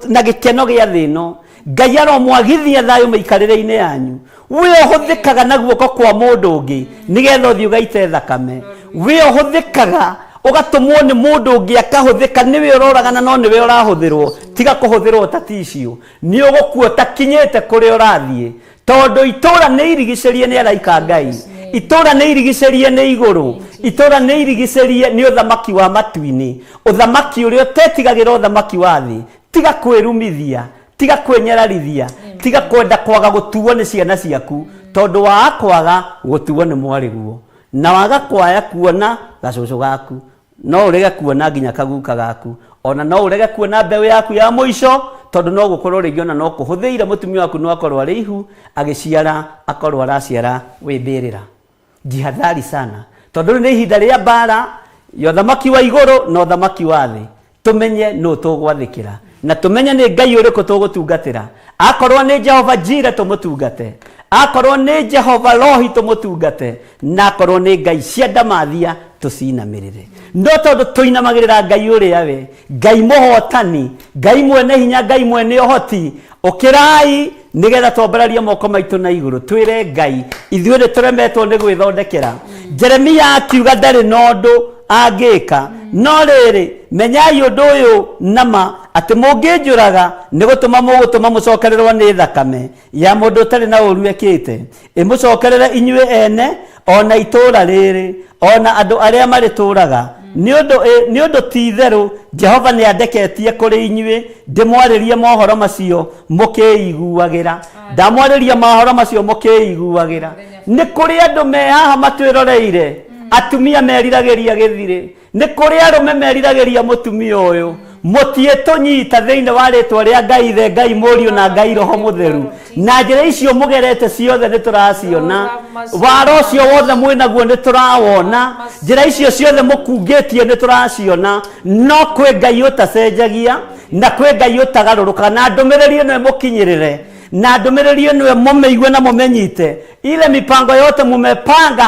na gĩkeno gĩa thĩ ĩno. Ngai aromwagithia thayũ mĩikarĩre-inĩ yanyu. We ũhũthĩkaga na guoko kwa mũndũ ũngĩ nĩgetha ũthiĩ ũgaite thakame. We ũhũthĩkaga ũgatũmwo nĩ mũndũ ũngĩ akahũthĩka, nĩwe ũroragana no nĩwe ũrahũthĩrwo. Tiga kũhũthĩrwo ta tissue. Nĩ ũgũkua ũtakinyĩte kũrĩa ũrathiĩ. Tondũ itũũra nĩ irigicĩrie nĩ araika a Ngai, itũũra nĩ irigicĩrie nĩ igũrũ, itũũra nĩ irigicĩrie nĩ ũthamaki wa matu-inĩ, ũthamaki ũrĩa ũtetigagĩra ũthamaki wa thĩ. Tiga kwĩrumithia, tiga kwĩnyararithia, tiga kwenda kwaga gũtuo nĩ ciana ciaku, tondũ waga kwaga gũtuo nĩ mwarĩguo, na waga kwaya kuona gacũcũ gaku, no ũrege kuona nginya kaguka gaku, ona no ũrege kuona mbeũ yaku ya mũico, tondũ no gũkorwo rĩngĩ ona no kũhũthĩire mũtumia waku no akorwo arĩ ihu agĩciara, akorwo araciara wĩ mbĩrĩra. Jihadhari sana, tondũ rĩu nĩ ihinda rĩa mbara ya ũthamaki wa igũrũ na ũthamaki wa thĩ. Tũmenye nũ tũgwathĩkĩra na tũmenye nĩ Ngai ũrĩkũ tũgũtungatĩra. Akorwo nĩ Jehova Jire tũmũtungate, akorwo nĩ Jehova Rohi tũmũtungate, na akorwo nĩ Ngai cia ndamathia tũcinamĩrĩre. No tondũ tũinamagĩrĩra Ngai ũrĩa we Ngai mũhotani, Ngai mwene hinya, Ngai mwene ũhoti, ũkĩrai nĩgetha twambararie moko maitũ na igũrũ twĩre Ngai ithuĩ nĩ tũremetwo nĩ gwĩthondekera. Jeremia akiuga ndarĩ na ũndũ angĩka, no rĩrĩ, menyai ũndũ ũyũ nama, atĩ mũngĩnjũraga nĩ gũtũma mũgũtũma mũcokererwo nĩ thakame ya mũndũ ũtarĩ na ũũru ekĩte, ĩmũcokerere inyuĩ ene, ona itũũra rĩrĩ, ona andũ arĩa marĩtũũraga. Nĩ ũndũ ti-itherũ Jehova nĩandeketie kũrĩ inyuĩ ndĩmwarĩrie mohoro macio mũkĩiguagĩra. Ndamwarĩria mohoro macio mũkĩiguagĩra. Nĩ kũrĩ andũ me haha matwĩroreire, atumia meriragĩria gĩthirĩ, nĩ kũrĩ arũme meriragĩria mũtumia ũyũ. Mũtiĩtũnyita thĩinĩ wa rĩtwa rĩa Ngai Ithe, Ngai Mũriũ na Ngai Roho Mũtheru. Na njĩra icio mũgerete ciothe nĩ tũraciona, wara ũcio wothe mwĩnaguo nĩ tũrawona, njĩra icio ciothe mũkungĩtie nĩ tũraciona. No kwĩ Ngai ũtacenjagia na kwĩ Ngai ũtagarũrũkaga, na ndũmĩrĩri ĩno ĩmũkinyĩrĩre, na ndũmĩrĩri ĩno mũmĩigue na mũmĩnyite. Ile mipango yote mumepanga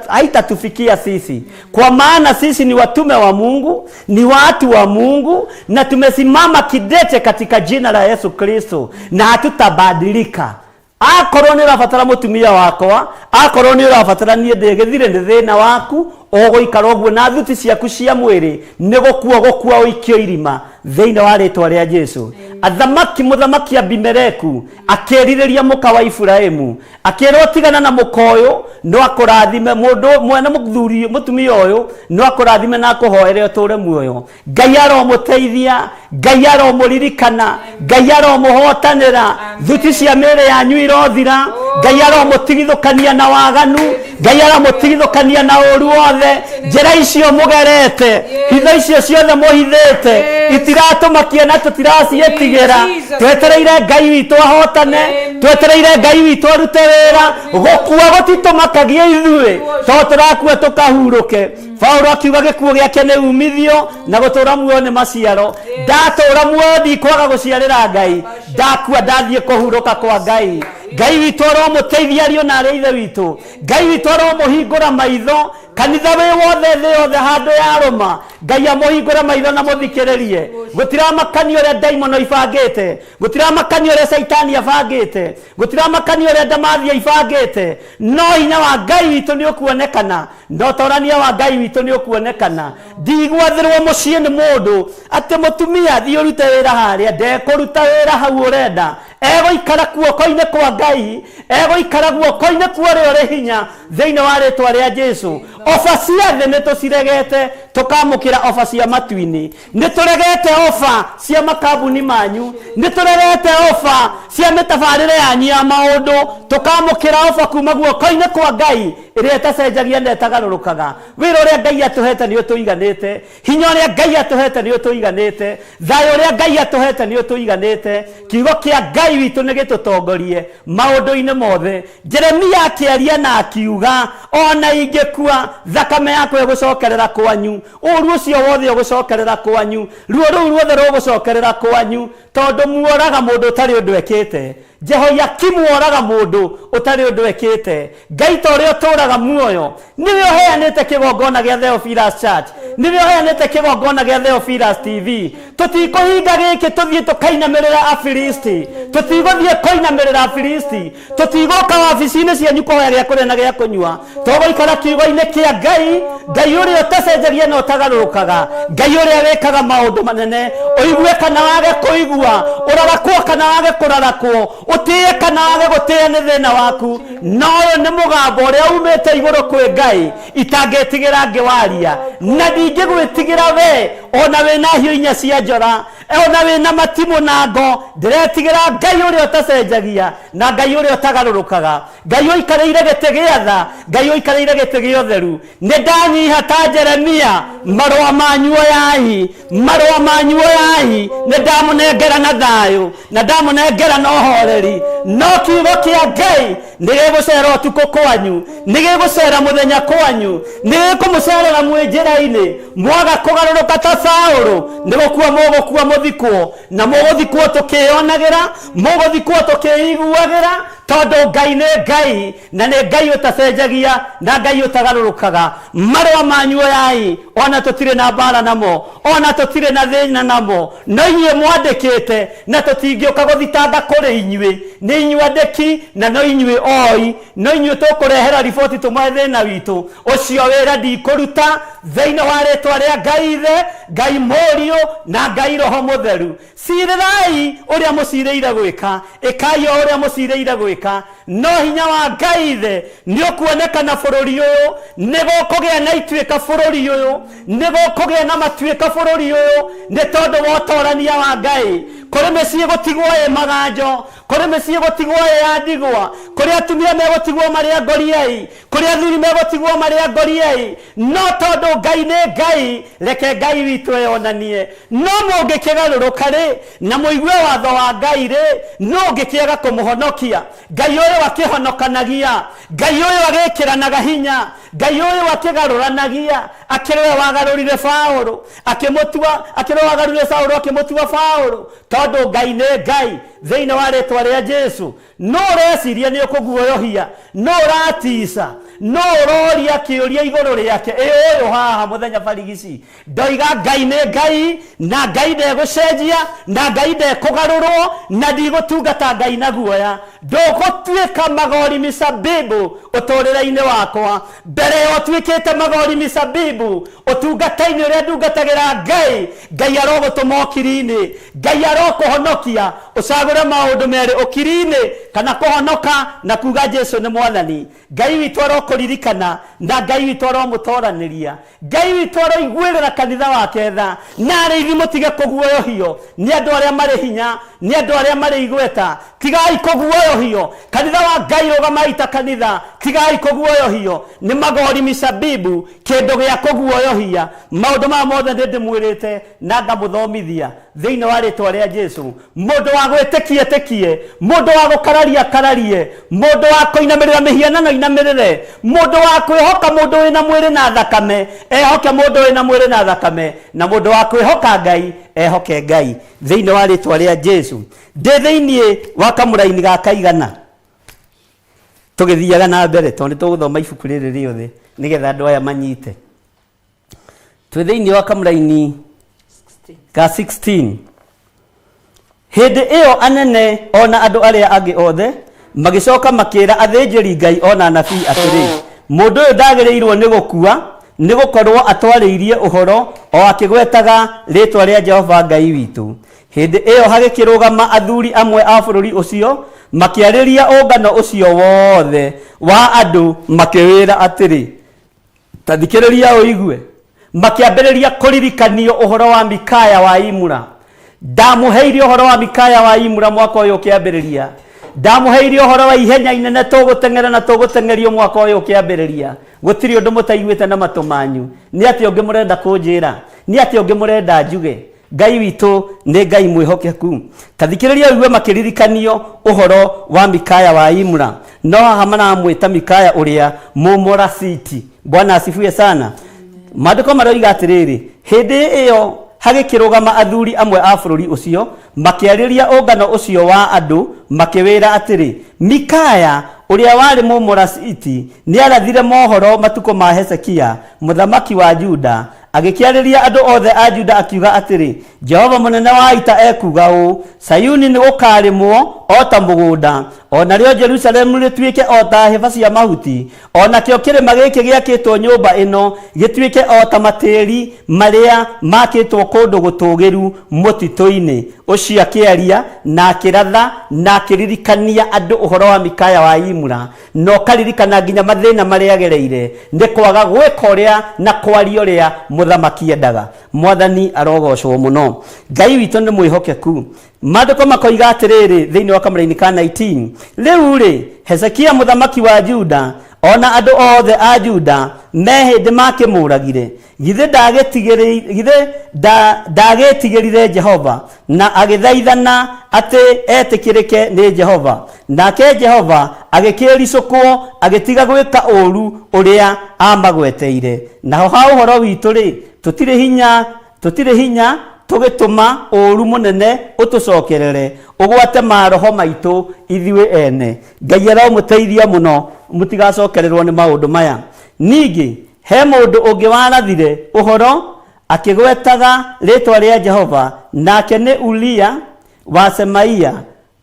haitatufikia sisi, kwa maana sisi ni watume wa Mungu, ni watu wa Mungu, na tumesimama kidete katika jina la Yesu Kristo, na hatutabadilika. Akorwo nĩ ũrabatara mũtumia wakwa, akorwo nĩ ũrabatara niĩ ndĩ gĩthirĩ nĩ thĩna waku, ũgũikara ũguo na thuti ciaku cia mwĩrĩ nĩ gũkua gũkua ũikio irima thĩinĩ wa rĩtwa rĩa Jesu. Athamaki, mũthamaki Abimeleku akĩrirĩria mũka wa Iburahĩmu, akĩrwo tigana na mũka ũyũ, no akũrathime mũndũ mwene mũthuri mũtumia ũyũ, no akũrathime na akũhoere ũtũre muoyo. Ngai aromũteithia, Ngai aromũririkana, Ngai aromũhotanĩra, thuti cia mĩĩrĩ yanyu irothira, Ngai aromũtigithũkania na waganu, Ngai aromũtigithũkania na ũru wothe. Njĩra icio mũgerete, hitho icio ciothe mũhithĩte, itiratũmakia na tũtiraciĩtigĩra. Twetereire Ngai witũ ahotane, twetereire Ngai witũ arute wĩra. Gũkua gũtitũmakagia ithuĩ, tondũ tũrakua tũkahurũke. Paulo akiuga gĩkuũ gĩake nĩ umithio na gũtũra muoyo nĩ maciaro. Ndatũra muoyo ndikwaga gũciarĩra Ngai, ndakua ndathiĩ kũhurũka kwa Ngai. Ngai witũ aromũteithia ariũ na arĩ ithe witũ. Ngai witũ aromũhingũra maitho. Kanitha wĩ wothe thĩ yothe handũ yarũma, Ngai amũhingũre maitho na mũthikĩrĩrie. Gũtiramakania ũrĩa ndaimono ibangĩte, gũtiramakania ũrĩa caitani abangĩte, gũtiramakania ũrĩa ndamathia ibangĩte, no hinya wa Ngai witũ nĩ ũkuonekana, na ũtorania wa Ngai witũ nĩ ũkuonekana. Ndigwathĩrwo mũciĩ nĩ mũndũ atĩ mũtumia thiĩ ũrute wĩra harĩa, ndekũruta wĩra hau ũrenda, egũikara guoko-inĩ kwa Ngai, egũikara guoko-inĩ kwa ũrĩa ũrĩ hinya thĩinĩ wa rĩtwa rĩa Jesu. Oba cia thĩ nĩ tũciregete, tũkamũkĩra oba cia matu-inĩ. Nĩ tũregete oba cia makambuni manyu, nĩ tũregete oba cia mĩtabarĩre yanyu ya maũndũ, tũkamũkĩra oba kuma guoko-inĩ kwa Ngai ĩrĩa ĩtacenjagia na ĩtagarũrũkaga. Wĩra ũrĩa Ngai atũhete nĩ ũtũiganĩte, hinya ũrĩa Ngai atũhete nĩ ũtũiganĩte, thayũ ũrĩa Ngai atũhete nĩ ũtũiganĩte. Kiugo kĩa Ngai witũ nĩ gĩtũtongorie maũndũ-inĩ mothe. Jeremia akĩaria na akiuga, ona ingĩkua, thakame yakwa ĩgũcokerera kwanyu, ũru ũcio wothe ũgũcokerera kwanyu, ruo rũu ruothe rũgũcokerera kwanyu, tondũ muoraga mũndũ ũtarĩ ũndũ ekĩte. Jehoiakimu oraga mũndũ ũtarĩ ũndũ ekĩte. Ngai ta ũrĩa ũtũũraga muoyo, nĩwe ũheanĩte kĩgongona gĩa Theophilus Church, nĩwe ũheanĩte kĩgongona gĩa Theophilus TV. Tũtikũhinga gĩkĩ tũthiĩ tũkainamĩrĩra Afilisti, tũtigũthiĩ kũinamĩrĩra Afilisti, tũtigũka wabici-inĩ cianyu kũhoya gĩa kũrĩa na gĩa kũnyua, tũgũikara kiugo-inĩ kĩa Ngai, Ngai ũrĩa ũtacenjagia na ũtagarũrũkaga, Ngai ũrĩa wĩkaga maũndũ manene. Ũigue kana wage kũigua, ũrarakwo kana wage kũrarakwo, ũtĩe kana wage gũtĩĩa nĩ thĩna waku, no ũyũ nĩ mũgambo ũrĩa umĩte igũrũ kwĩ Ngai, itangĩtigĩra ngĩwaria, na ndingĩgwĩtigĩra we, ona wĩna hiũ inya cia njora, ona wĩna matimũ na ngo, ndĩretigĩra Ngai ũrĩa ũtacenjagia na Ngai ũrĩa ũtagarũrũkaga, Ngai ũikarĩire gĩtĩ gĩa tha, Ngai ũikarĩire gĩtĩ gĩa ũtheru. Nĩ ndanyiha ta Jeremia, marũa manyu oyai, marũa manyu oyai, nĩ ndamũnengera na thayũ, na ndamũnengera na ũhoreri. No kiugo kĩa Ngai nĩ gĩgũcera ũtukũ kwanyu, nĩ gĩgũcera mũthenya kwanyu, nĩ gĩkũmũcerera mwĩ njĩra-inĩ. Mwaga kũgarũrũka ta Saũlũ, nĩ gũkua mũgũkua mũthikwo, na mũgũthikwo tũkĩyonagĩra, mũgũthikwo tũkĩiguagĩra, tondũ Ngai nĩ Ngai, na nĩ Ngai ũtacenjagia na Ngai ũtagarũrũkaga. Marũa manyu oyai, ona tũtirĩ na mbara namo, ona tũtirĩ na thĩna namo, no inyuĩ mwandĩkĩte, na tũtingĩũka gũthitanga kũrĩ inyuĩ. Nĩ inyuĩ andĩki, na no inyuĩ oi, no inyuĩ tũkũrehera riboti tũmwe thĩna witũ. Ũcio wĩra ndikũruta thĩinĩ wa rĩtwa rĩa Ngai Ithe, Ngai Mũriũ, na Ngai Roho Mũtheru. Cirĩrai ũrĩa mũcirĩire gwĩka, ĩkai o ũrĩa mũcirĩire gwĩka, no hinya wa Ngai Ithe nĩ ũkuonekana bũrũri ũyũ, nĩ gũkũgĩa na ituĩka bũrũri ũyũ, nĩ gũkũgĩa na matuĩka bũrũri ũyũ, nĩ tondũ wa ũtorania wa Ngai. Kũrĩ mĩciĩ gũtigwo ĩ maganjo, kũrĩ mĩciĩ gũtigwo ĩ ya ndigwa, kũrĩ atumia megũtigwo marĩ a ngoriai, kũrĩ athuri megũtigwo marĩ a ngoriai, no tondũ Ngai nĩ Ngai, reke Ngai witũ eyonanie. No mũngĩkĩgarũrũka rĩ, na mũigue watho wa Ngai rĩ, nũ ũngĩkĩaga kũmũhonokia? Ngai ũyũ akĩhonokanagia, Ngai ũyũ agĩkĩranaga hinya, Ngai ũyũ akĩgarũranagia, akĩrĩ we wagarũrire Paũlũ, akĩmũtua, akĩrĩ we wagarũrire Saũlũ akĩmũtua Paũlũ, tondũ Ngai nĩ Ngai. Thĩinĩ wa rĩtwa rĩa Jesu, no ũreciria nĩ ũkũguoyohia, no ũratica, no ũroria kĩũria igũrũ rĩake, ĩ ũyũ haha mũthenya barigici. Ndoiga Ngai nĩ Ngai, na Ngai ndegũcenjia, na Ngai ndekũgarũrwo, na ndigũtungata Ngai na guoya. Ndũgũtuĩka magori misabibu ũtũũrĩre-inĩ wakwa. Mbere ya ũtuĩkĩte magori misabibu ũtungata-inĩ ũrĩa ndungatagĩra Ngai, Ngai arogũtũma ũkiri-inĩ, Ngai arokũhonokia, ũcagũre maũndũ merĩ, ũkiri-inĩ kana kũhonoka na kuga Jesu nĩ Mwathani. Ngai witũ arokũririkana, na Ngai witũ aromũtoranĩria. Ngai witũ aroiguĩrĩra kanitha wake tha, na arĩithi mũtige kũguoyohio nĩ andũ arĩa marĩ hinya, nĩ andũ arĩa marĩ igweta. Tigai kũguoyohio. Kanitha wa Ngai rũgamai ta kanitha, tigai kũguoyohio nĩ magori misabibu, kĩndũ gĩa kũguoyohia. Maũndũ maya mothe nĩ ndĩmwĩrĩte na ngamũthomithia thĩinĩ wa rĩtwa rĩa Jesu. Mũndũ wa gwĩtĩkia etĩkie, mũndũ wa gũkararia akararie, mũndũ wa kũinamĩrĩra mĩhianano ainamĩrĩre, mũndũ wa kwĩhoka mũndũ wĩna mwĩrĩ na thakame ehoke mũndũ wĩna mwĩrĩ na thakame, na mũndũ wa kwĩhoka Ngai ehoke Ngai thĩinĩ wa rĩtwa rĩa Jesu. Ndĩ thĩinĩ wa kamũraini ga kaigana tũgĩthiaga na mbere, tondũ nĩ tũgũthoma ibuku rĩrĩ rĩothe. Nĩgetha andũ aya manyite. Twĩ thĩinĩ wa kamũraini ka 16. Hĩndĩ ĩyo anene ona andũ arĩa angĩ othe magĩcoka makĩra athĩnjĩri Ngai ona anabii atĩrĩ, mũndũ ũyũ ndagĩrĩirwo nĩ gũkua, nĩ gũkorwo atwarĩirie ũhoro o akĩgwetaga rĩtwa rĩa Jehova Ngai witũ. Hĩndĩ ĩyo hagĩkĩrũgama athuri amwe a bũrũri ũcio makĩarĩria ũngano ũcio wothe wa andũ makĩwĩra atĩrĩ, ta thikĩrĩria ũigue. Makĩambĩrĩria kũririkanio ũhoro wa Mikaya wa Imura. Ndamũheire ũhoro wa Mikaya wa Imura mwaka ũyũ ũkĩambĩrĩria. Ndamũheire ũhoro wa ihenya inene tũgũteng'era na tũgũteng'erio mwaka ũyũ ũkĩambĩrĩria. Gũtirĩ ũndũ mũtaiguĩte na matũ manyu. Nĩ atĩa ũngĩ mũrenda kũnjĩra? Nĩ atĩa ũngĩ mũrenda njuge? Ngai witũ nĩ Ngai mwĩhokeku. Ta thikĩrĩria ũigue makĩririkanio ũhoro wa Mikaya wa Imura. No haha maramwĩta Mikaya ũrĩa Mũmorasiti. Bwana asifiwe sana. Maandĩko maroiga atĩrĩrĩ, hĩndĩ ĩyo hagĩkĩrũgama athuri amwe a bũrũri ũcio makĩarĩria ũngano ũcio wa andũ makĩwĩra atĩrĩ, Mikaya ũrĩa warĩ Mũmorasiti nĩarathire mohoro matukũ ma Hezekia mũthamaki wa Juda, agĩkĩarĩria andũ othe a Juda akiuga atĩrĩ, Jehova mũnene wa ita ekuuga ũũ, Sayuni nĩ gũkarĩmwo o ta mũgũnda, o narĩo Jerusalemu rĩtuĩke o ta hĩba cia mahuti, o nakĩo kĩrĩma gĩkĩ gĩakĩtwo nyũmba ĩno gĩtuĩke o ta matĩri marĩa makĩtwo kũndũ gũtũũgĩru mũtitũ-inĩ. Ũcio akĩaria na akĩratha na akĩririkania andũ ũhoro wa Mikaya wa Imura, na ũkaririkana nginya mathĩna marĩa agereire nĩ kwaga gwĩka ũrĩa na kwaria ũrĩa mũthamaki endaga. Mwathani arogocwo mũno. Ngai witũ nĩ mwĩhokeku. Maandĩko makoiga atĩrĩrĩ thĩinĩ wa kamũraini ka 19, rĩu rĩ, Hezekia mũthamaki wa Juda ona andũ othe a Juda me hĩndĩ makĩmũragire, githĩ ndagĩtigĩrire Jehova na agĩthaithana atĩ etĩkĩrĩke nĩ Jehova? Nake Jehova agĩkĩĩricũkwo agĩtiga gwĩka ũũru ũrĩa amagweteire. Naho ha ũhoro witũ rĩ, tũtirĩ hinya tũgĩtũma ũũru mũnene ũtũcokerere ũgwate maroho maitũ ithuĩ ene. Ngai aromũteithia mũno mũtigacokererwo nĩ maũndũ maya. Ningĩ he mũndũ ũngĩ warathire ũhoro akĩgwetaga rĩtwa rĩa Jehova, nake nĩ Uria wa Semaia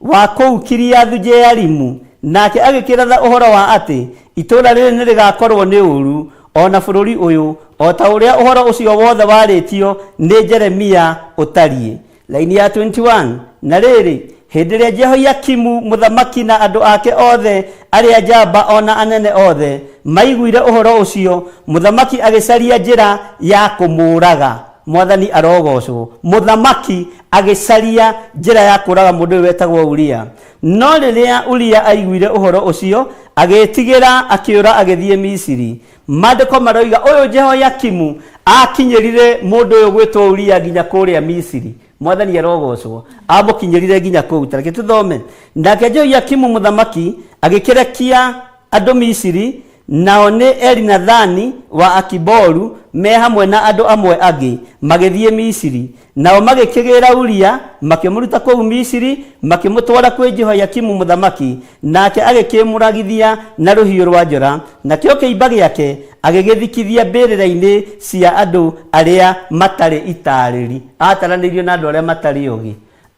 wa kũu Kiriathu-Jearimu, nake agĩkĩratha ũhoro wa atĩ itũũra rĩrĩ nĩrĩgakorwo nĩ ũũru o na bũrũri ũyũ, o ta ũrĩa ũhoro ũcio wothe warĩtio nĩ Jeremia ũtariĩ. Laini ya 21, na rĩrĩ, hĩndĩ ĩrĩa Jehoiakimu mũthamaki na andũ ake othe arĩa njamba o na anene othe maiguire ũhoro ũcio, mũthamaki agĩcaria njĩra ya kũmũũraga. Mwathani arogocwo. Mũthamaki agĩcaria njĩra ya kũũraga mũndũ ũyũ wetagwo Uria. No rĩrĩa Uria aiguire ũhoro ũcio, agĩĩtigĩra, akĩũra agĩthiĩ Misiri. Maandĩko maroiga ũyũ Jehoiakimu akinyĩrire mũndũ ũyũ gwĩtwo Uria nginya kũrĩa Misiri. Mwathani arogocwo. Amũkinyĩrire nginya kũu. Ta reke tũthome. Nake Jehoiakimu mũthamaki agĩkĩrekia andũ Misiri, nao nĩ Elinathani wa Akiboru me hamwe na andũ amwe angĩ, magĩthiĩ Misiri. Nao magĩkĩgĩra Uria, makĩmũruta kũu Misiri, makĩmũtwara kwĩ Jehoiakimu mũthamaki, nake agĩkĩmũragithia na rũhiũ rwa njora, nakĩo kĩimba gĩake agĩgĩthikithia mbĩrĩra-inĩ cia andũ arĩa matarĩ itarĩri. Ataranĩirio na andũ arĩa matarĩ ũgĩ,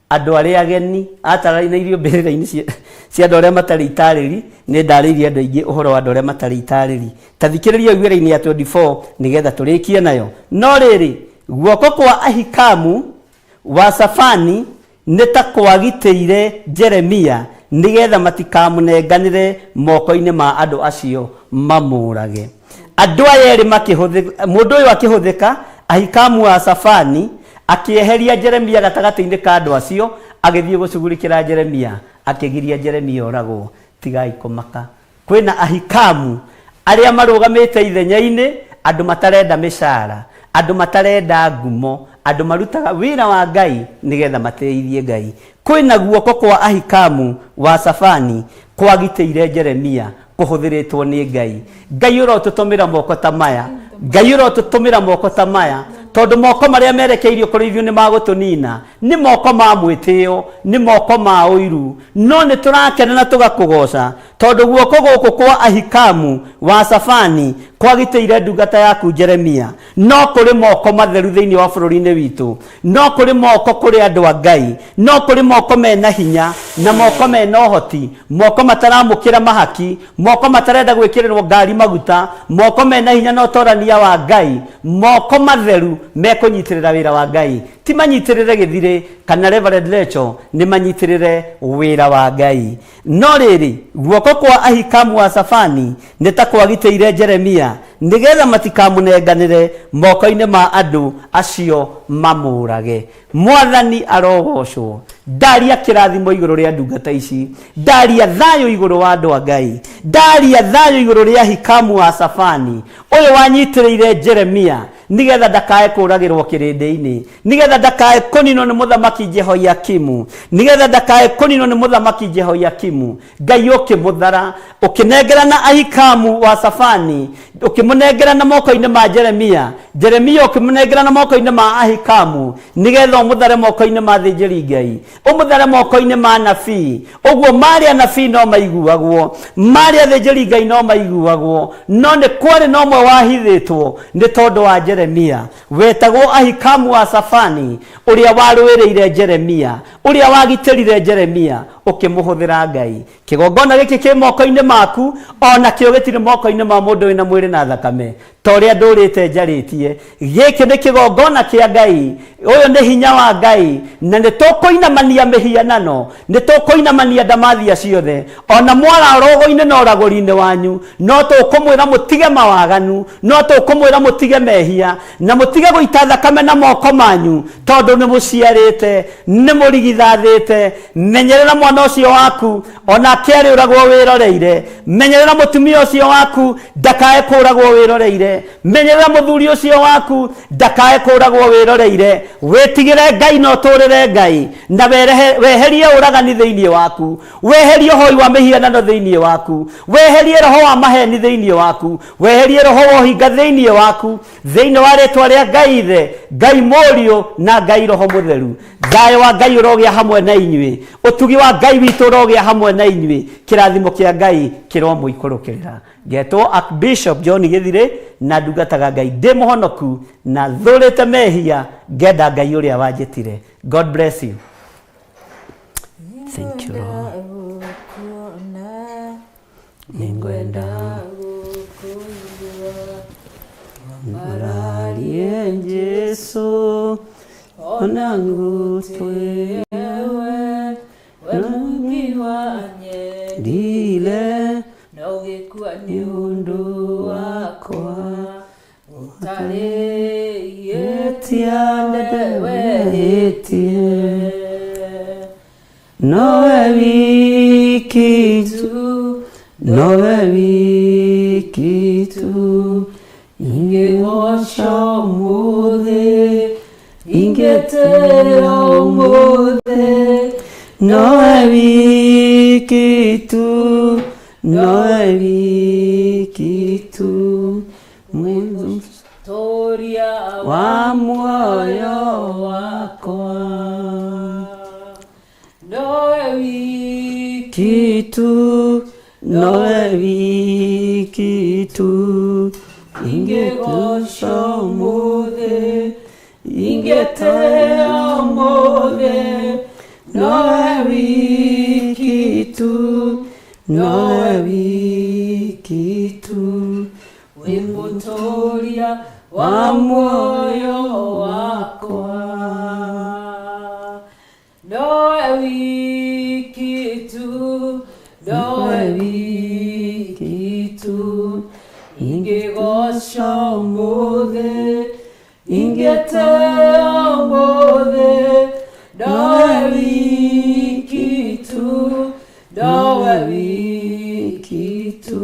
andũ arĩa ageni, ataranĩirio mbĩrĩra-inĩ cia andũ arĩa matarĩ itarĩri. Nĩ ndarĩirie andũ aingĩ ũhoro wa andũ arĩa matarĩ itarĩri. Ta thikĩrĩria ũigue raini ya 24 nĩgetha tũrĩkie nayo. No rĩrĩ, guoko kwa Ahikamu wa Safani nĩ ta kwagitĩire Jeremia nĩgetha matikamũnenganĩre moko-inĩ ma andũ acio mamũũrage. Andũ aya erĩ makĩhũthĩka, mũndũ ũyũ akĩhũthĩka, Ahikamu wa Safani akĩeheria Jeremia gatagatĩ-inĩ ka andũ acio, agĩthiĩ gũcugurikĩra Jeremia, akĩgiria Jeremia oragwo. Tigai kũmaka. Kwĩna Ahikamu arĩa marũgamĩte ithenya-inĩ, andũ matarenda mĩcara, andũ matarenda ngumo, andũ marutaga wĩra wa Ngai nĩgetha mateithie Ngai. Kwĩna guoko kwa Ahikamu wa Safani kwagitĩire Jeremia kũhũthĩrĩtwo nĩ Ngai. Ngai ũrotũtũmĩra moko ta maya. Ngai ũrotũtũmĩra moko ta maya, tondũ moko marĩa merekeirio kũrĩ ithuĩ nĩ magũtũnina, nĩ moko ma mwĩtĩo, nĩ moko ma ũiru, no nĩ tũrakena na tũgakũgoca, tondũ guoko gũkũ kwa Ahikamu wa Safani Kwagitĩire ndungata yaku Jeremia. No kũrĩ moko matheru thĩinĩ wa bũrũri-inĩ witũ, no kũrĩ moko kũrĩ andũ a Ngai, no kũrĩ moko mena hinya na moko mena ũhoti, moko mataramũkĩra mahaki, moko matarenda gwĩkĩrĩrwo ngari maguta, moko mena hinya na ũtorania wa Ngai, moko matheru mekũnyitĩrĩra wĩra wa Ngai. Ti manyitĩrĩre gĩthirĩ kana Reverend Lecho, nĩ manyitĩrĩre wĩra wa Ngai. No rĩrĩ, guoko kwa Ahikamu wa Safani nĩ ta kwagitĩire Jeremia, nĩgetha matikamũnenganĩre moko-inĩ ma andũ acio mamũrage. Mwathani arogocwo. Ndaria kĩrathimo igũrũ rĩa ndungata ici, ndaria thayũ igũrũ wa andũ a Ngai, ndaria thayũ igũrũ rĩa Ahikamu wa Safani ũyũ wanyitĩrĩire Jeremia, nigetha ndakae kũragĩrwo kĩrĩndĩ-inĩ, nigetha ndakae kũninwo nĩ mũthamaki Jehoiakimu, nigetha ndakae kũninwo nĩ mũthamaki Jehoiakimu. Ngai ũkĩmũthara, ũkĩnengerana Ahikamu wa Safani, ũkĩmũnengerana moko-inĩ ma Jeremia, Jeremia ũkĩmũnengerana moko-inĩ ma Ahikamu, nigetha ũmũthare moko-inĩ ma thĩnjĩri Ngai, ũmũthare moko-inĩ ma nabii. Ũguo marĩ anabii no maiguagwo, marĩ athĩnjĩri Ngai no maiguagwo, no nĩ kwarĩ na ũmwe wahithĩtwo nĩ tondũ wa Jeremia, wetagwo Ahikamu wa Safani, ũrĩa warũĩrĩire Jeremia, ũrĩa wagitĩrire Jeremia, ũkĩmũhũthĩra Ngai. Kĩgongona gĩkĩ kĩ moko-inĩ maku, ona kĩo gĩtirĩ moko-inĩ ma mũndũ wĩna mwĩrĩ na thakame, ta ũrĩa ndũrĩte njarĩtie. Gĩkĩ nĩ kĩgongona kĩa Ngai, ũyũ nĩ hinya wa Ngai, na nĩ tũkũinamania mĩhianano, nĩ tũkũinamania ndamathia ciothe, ona mwara rogo-inĩ na ũragũri-inĩ wanyu, no tũkũmwĩra mũtige mawaganu, no tũkũmwĩra mũtige mehia, na mũtige gũita thakame na moko manyu, tondũ nĩ mũciarĩte, nĩ mũrigithathĩte. Menyerera mwana ũcio waku, onake arĩũragwo wĩroreire. Menyerera mũtumia ũcio waku, ndakae kũragwo wĩroreire. Menyerera mũthuri ũcio waku, ndakae kũragwo wĩroreire. Wĩtigĩre Ngai na ũtũrĩre Ngai, na weherie ũragani thĩinĩ waku, weherie ũhoi wa mĩhianano thĩinĩ waku, weherie roho wa maheni thĩinĩ waku, weherie roho wa ũhinga thĩinĩ waku, thĩinĩ wa rĩtwa rĩa Ngai Ithe, Ngai Mũriũ na Ngai Roho Mũtheru. Thayũ wa Ngai ũrogĩa hamwe na inyuĩ, ũtugi wa Ngai witũ ũrogĩa hamwe na inyuĩ, kĩrathimo kĩa Ngai kĩromũikũrũkĩrĩra. Ngetwo Archbishop John Gĩthirĩ, na ndungataga Ngai ndĩ mũhonoku, na thũrĩte mehia, ngenda Ngai ũrĩa wanjĩtire. God bless you. Thank you, Lord. Nĩngwenda Mararie Jesu ona ngutwewe we Mungi wanye ndile na ũgĩkua nĩ ũndũ wakwa ũtarĩĩtia ndewetie nowe wiki tu, nowe wiki tu, ingĩgoca ũmũthĩ, ingĩtĩĩa ũmũthĩ, nowe wiki tu, nowe wiki tu, mwĩthu Toria wa muoyo wakwa. Nowe wiki Kitu, nowe wiki tu, ingĩgoca ũmũthĩ, ingĩtĩĩa ũmũthĩ, nowe wiki tu, nowe wiki tu, wĩ mũtũria wa muoyo wakwa. Nowe wiki tu, nowe wiki tu, ingĩgoca ũmũthĩ, ingĩtĩĩa ũmũthĩ, nowe wiki tu, nowe wiki tu,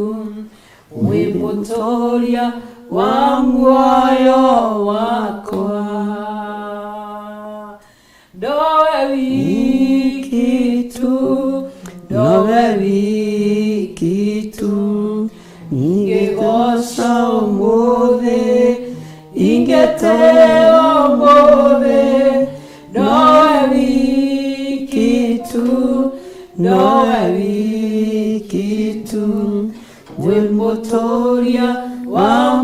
wĩ mũtũria wa muoyo wakwa. Nowe wiki tu, nowe wiki tu, ingĩgoca ũmũthĩ, ingĩtĩĩa ũmũthĩ, nowe wiki tu, nowe wiki tu, wĩ mũtũria wa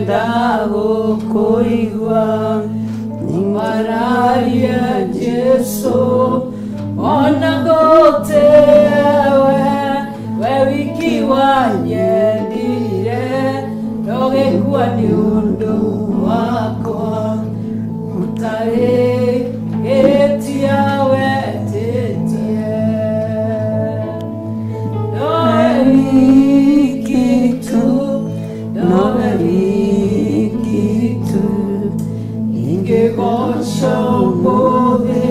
Ngwenda gũkũigua Mararia Jesu ona gũtewe we wiki wanyendire ndogĩkua nĩ ũndũ wakwa ũtarĩ ĩtia wetĩtie nowe wiki tu nowe wiki tu ingĩgoca ũmũthĩ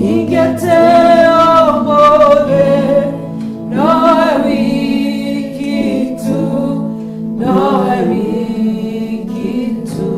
ingĩtĩo ũmũthĩ nowe wiki tu nowe wiki tu.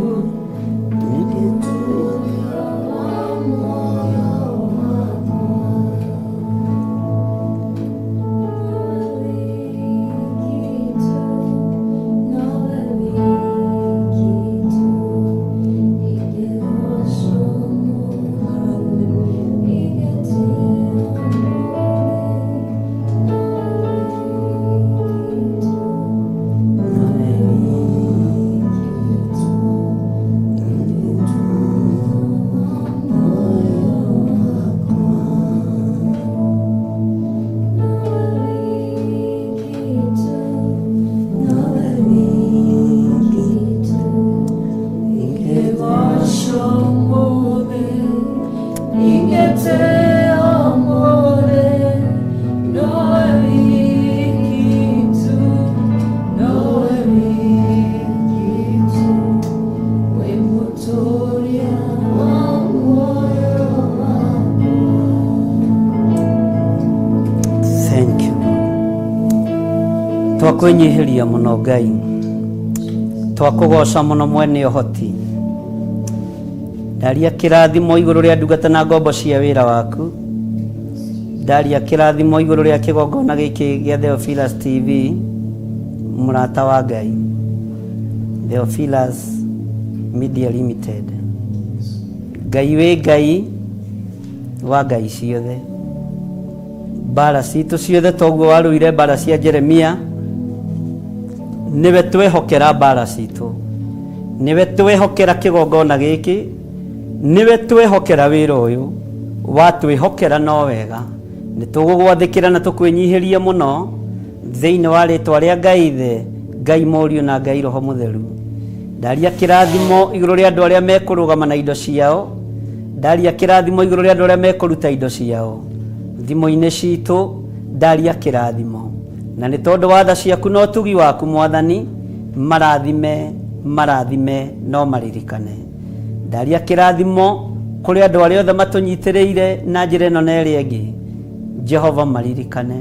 Thank you. Twakwĩnyihĩria mũno Ngai, twakũgoca mũno mwene ũhoti. Ndaria kĩrathimo igũrũ rĩa ndungata na ngombo cia wĩra waku. Ndaria kĩrathimo igũrũ rĩa kĩgongona gĩkĩ gĩa Theophilus TV, mũrata wa Ngai. Theophilus Media Limited. Ngai wĩ Ngai wa Ngai ciothe. Mbara citũ ciothe toguo warũire mbara cia Jeremia, nĩwe twehokera mbara citũ, nĩwe twehokera kĩgongona gĩkĩ, nĩwe twehokera wĩra ũyũ, watwĩhokera no wega. Nĩ tũgũgwathĩkĩra na tũkwĩnyihĩrie mũno thĩinĩ wa rĩtwa rĩa Ngai Ithe, Ngai Mũriũ na Ngai Roho Mũtheru. Ndaria kĩrathimo igũrũ rĩa andũ arĩa mekũrũgama na indo ciao, ndaria kĩrathimo igũrũ rĩa andũ arĩa mekũruta indo ciao thimũ-inĩ citũ, ndaria kĩrathimo na nĩ tondũ wa tha ciaku na ũtugi waku Mwathani, marathime marathime no maririkane. Ndaria kĩrathimo kũrĩ andũ arĩa othe matũnyitĩrĩire na njĩra ĩno na ĩrĩa ĩngĩ, Jehova maririkane.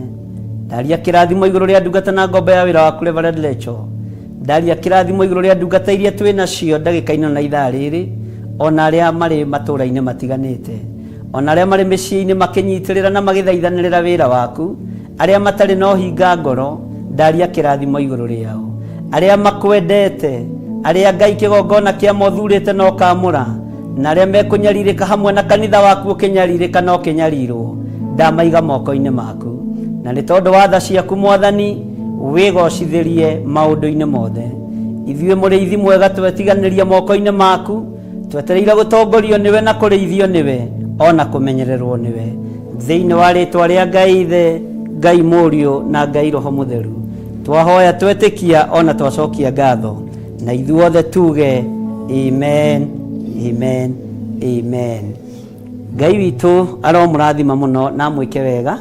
Ndaria kĩrathimo igũrũ rĩa ndungata na ngombo ya wĩra waku Reverend Lecho. Ndaria kĩrathimo igũrũ rĩa ndungata iria twĩ nacio ndagĩka-inĩ na ithaa rĩrĩ, ona arĩa marĩ matũũra-inĩ matiganĩte, ona arĩa marĩ mĩciĩ-inĩ makĩnyitĩrĩra na magĩthaithanĩrĩra wĩra waku, arĩa matarĩ na ũhinga ngoro, ndaria kĩrathimo igũrũ rĩao, arĩa makwendete, arĩa Ngai kĩgongona kĩa mothurĩte na ũkamũra, na arĩa mekũnyarirĩka hamwe na kanitha waku ũkĩnyarirĩka na ũkĩnyarirwo, ndamaiga moko-inĩ maku. Na nĩ tondũ wa tha ciaku Mwathani, wĩgocithĩrie maũndũ-inĩ mothe. Ithuĩ mũrĩithi mwega twetiganĩria moko-inĩ maku, twetereire gũtongorio nĩwe na kũrĩithio nĩwe, ona kũmenyererwo nĩwe. Thĩinĩ wa rĩtwa rĩa Ngai Ithe, Ngai Mũriũ na Ngai Roho Mũtheru, twahoya twetĩkia ona twacokia ngatho, na ithuothe tuge amen, amen, amen. Ngai witũ aromũrathima mũno na amwĩke wega.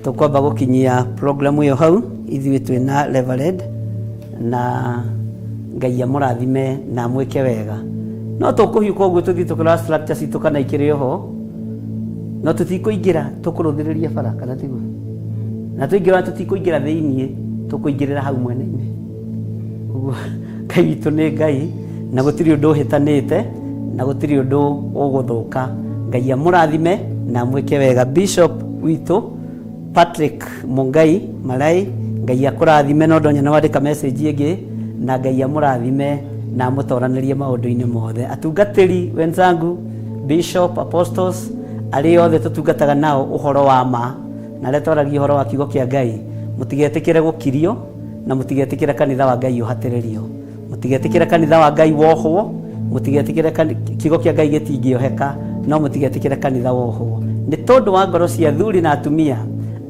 Tũkwamba gũkinyia program ĩyo hau, ithuĩ twĩna Reverend na Ngai amũrathime na amwĩke wega. No tũkũhiũka ũguo tũthiĩ tũkĩrora structure citũ kana ikĩrĩ oho, no tũtikũingĩra, tũkũrũthĩrĩria bara kana tiguo? Na tũingĩra tũtikũingĩra thĩiniĩ, tũkũingĩrĩra hau mwena-inĩ. Ũguo Ngai witũ nĩ Ngai na gũtirĩ ũndũ ũhĩtanĩte na gũtirĩ ũndũ ũgũthũka. Ngai amũrathime na amwĩke wega. Bishop witũ Patrick Mungai Marai, Ngai akũrathime no ndonya nĩ wandĩka message ĩngĩ, na Ngai amũrathime na amũtoranĩrie maũndũ-inĩ mothe. Atungatĩri wenzangu, Bishop, Apostles, arĩa othe tũtungataga nao ũhoro wa ma na arĩa twaragia ũhoro wa kiugo kĩa Ngai, mũtigetĩkĩre gũkirio na mũtigetĩkĩre kanitha wa Ngai ũhatĩrĩrio. Mũtigetĩkĩre kanitha wa Ngai wohwo, mũtigetĩkĩre kiugo kĩa Ngai gĩtingĩoheka, no mũtigetĩkĩre kanitha wohwo nĩ tondũ wa ngoro cia athuri na atumia,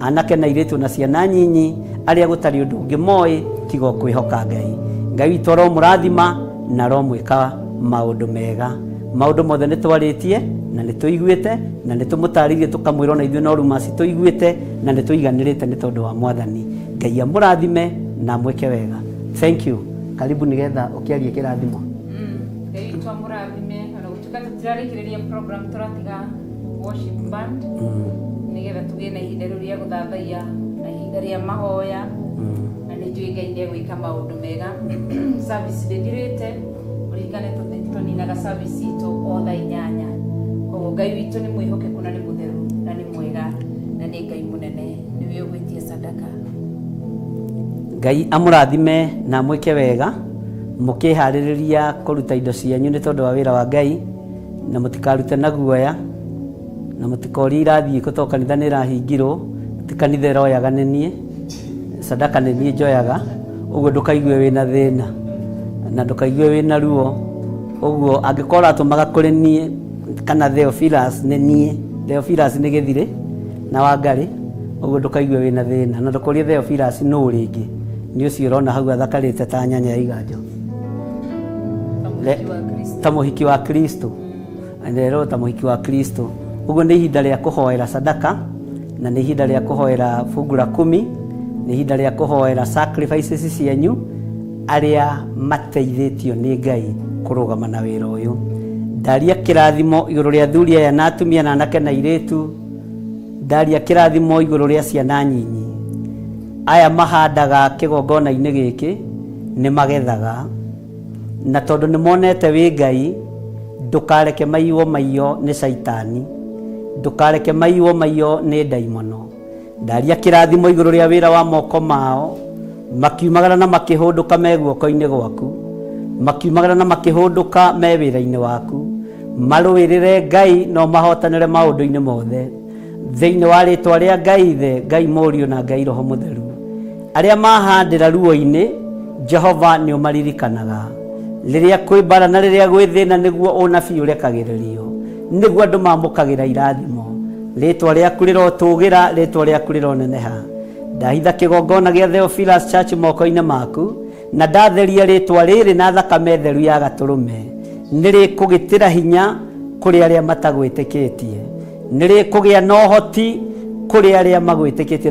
anake na airĩtu na ciana nyinyi, arĩa gũtarĩ ũndũ ũngĩ moĩ tiga o kwĩhoka Ngai. Ngai witũ aromũrathima na aromwĩka maũndũ mega. Maũndũ mothe nĩ twarĩtie na nĩ tũiguĩte na nĩ tũmũtarĩirie tũkamwĩra ona ithuĩ no rumasi tũiguĩte na nĩ tũiganĩrĩte nĩ tondũ wa Mwathani. Ngai amũrathime na amwĩke wega. Thank you. Karibu nĩgetha ũkĩarie kĩrathimo. Ngai witũ amũrathime ona gũtuĩka tũtirarĩkĩrĩria program, tũratiga worship band nĩgetha tũgĩe na ihinda rĩu rĩa gũthathaiya na ihinda rĩa mahoya, na nĩ njũĩ Ngai nĩ egwĩka maũndũ mega. Service ndĩthirĩte, ũririkane tũninaga service itũ o thaa 8. Koguo Ngai witũ nĩ mwĩhokeku na nĩ mũtheru na nĩ mwega na nĩ Ngai mũnene, nĩwe ũgwĩtia sadaka. Ngai amũrathime na amwĩke wega mũkĩharĩrĩria kũruta indo cianyu nĩ tondũ wa wĩra wa Ngai, na mũtikarute na guoya na mũtikorie irathiĩ kũ, tondũ kanitha nĩ ĩrahingirwo. Ti kanitha ĩroyaga, nĩ niĩ sadaka, nĩ niĩ njoyaga. Ũguo ndũkaigue wĩna thĩna na ndũkaigue wĩna ruo. Ũguo angĩkorwo ũratũmaga kũrĩ niĩ kana Theophilus, nĩ niĩ Theophilus, nĩ gĩthirĩ na Wangarĩ. Ũguo ndũkaigue wĩna thĩna na ndũkorie Theophilus nũ rĩngĩ, nĩ ũcio ũrona hau athakarĩte ta nyanya ya iganjo. Ta mũhiki wa Kristo, rero ta mũhiki wa Kristo. Ũguo nĩ ihinda rĩa kũhoera sadaka na nĩ ihinda rĩa kũhoera fungu la kumi, nĩ ihinda rĩa kũhoera sacrifices cianyu, arĩa mateithĩtio nĩ Ngai kũrũgama na wĩra ũyũ. Ndaria kĩrathimo igũrũ rĩa athuri aya na atumia na anake na airĩtu. Ndaria kĩrathimo igũrũ rĩa ciana nyinyi. Aya mahandaga kĩgongona-inĩ gĩkĩ nĩ magethaga, na tondũ nĩ monete wĩ Ngai, ndũkareke maiywo maiyo nĩ caitani, ndũkareke maiywo maiyo nĩ ndaimono. Ndaria kĩrathimo igũrũ rĩa wĩra wa moko mao, makiumagara na makĩhũndũka me guoko-inĩ gwaku, makiumagara na makĩhũndũka me wĩra-inĩ waku. Marũĩrĩre Ngai no mahotanĩre maũndũ-inĩ mothe, thĩinĩ wa rĩtwa rĩa Ngai Ithe, Ngai Mũriũ na Ngai Roho Mũtheru. Arĩa mahandĩra ruo-inĩ, Jehova nĩ ũmaririkanaga rĩrĩa kwĩ mbara na rĩrĩa gwĩ thĩna. Nĩguo ũnabii ũrekagĩrĩrio, nĩguo andũ mamũkagĩra irathimo. Rĩtwa rĩaku rĩrotũgĩra, rĩtwa rĩaku rĩroneneha. Ndahitha kĩgongona gĩa Theophilus Church moko-inĩ maku na ndatheria rĩtwa rĩrĩ na thakame theru ya gatũrũme. Nĩ rĩkũgĩtĩra hinya kũrĩ arĩa matagwĩtĩkĩtie, nĩ rĩkũgĩa na ũhoti kũrĩ arĩa magwĩtĩkĩtie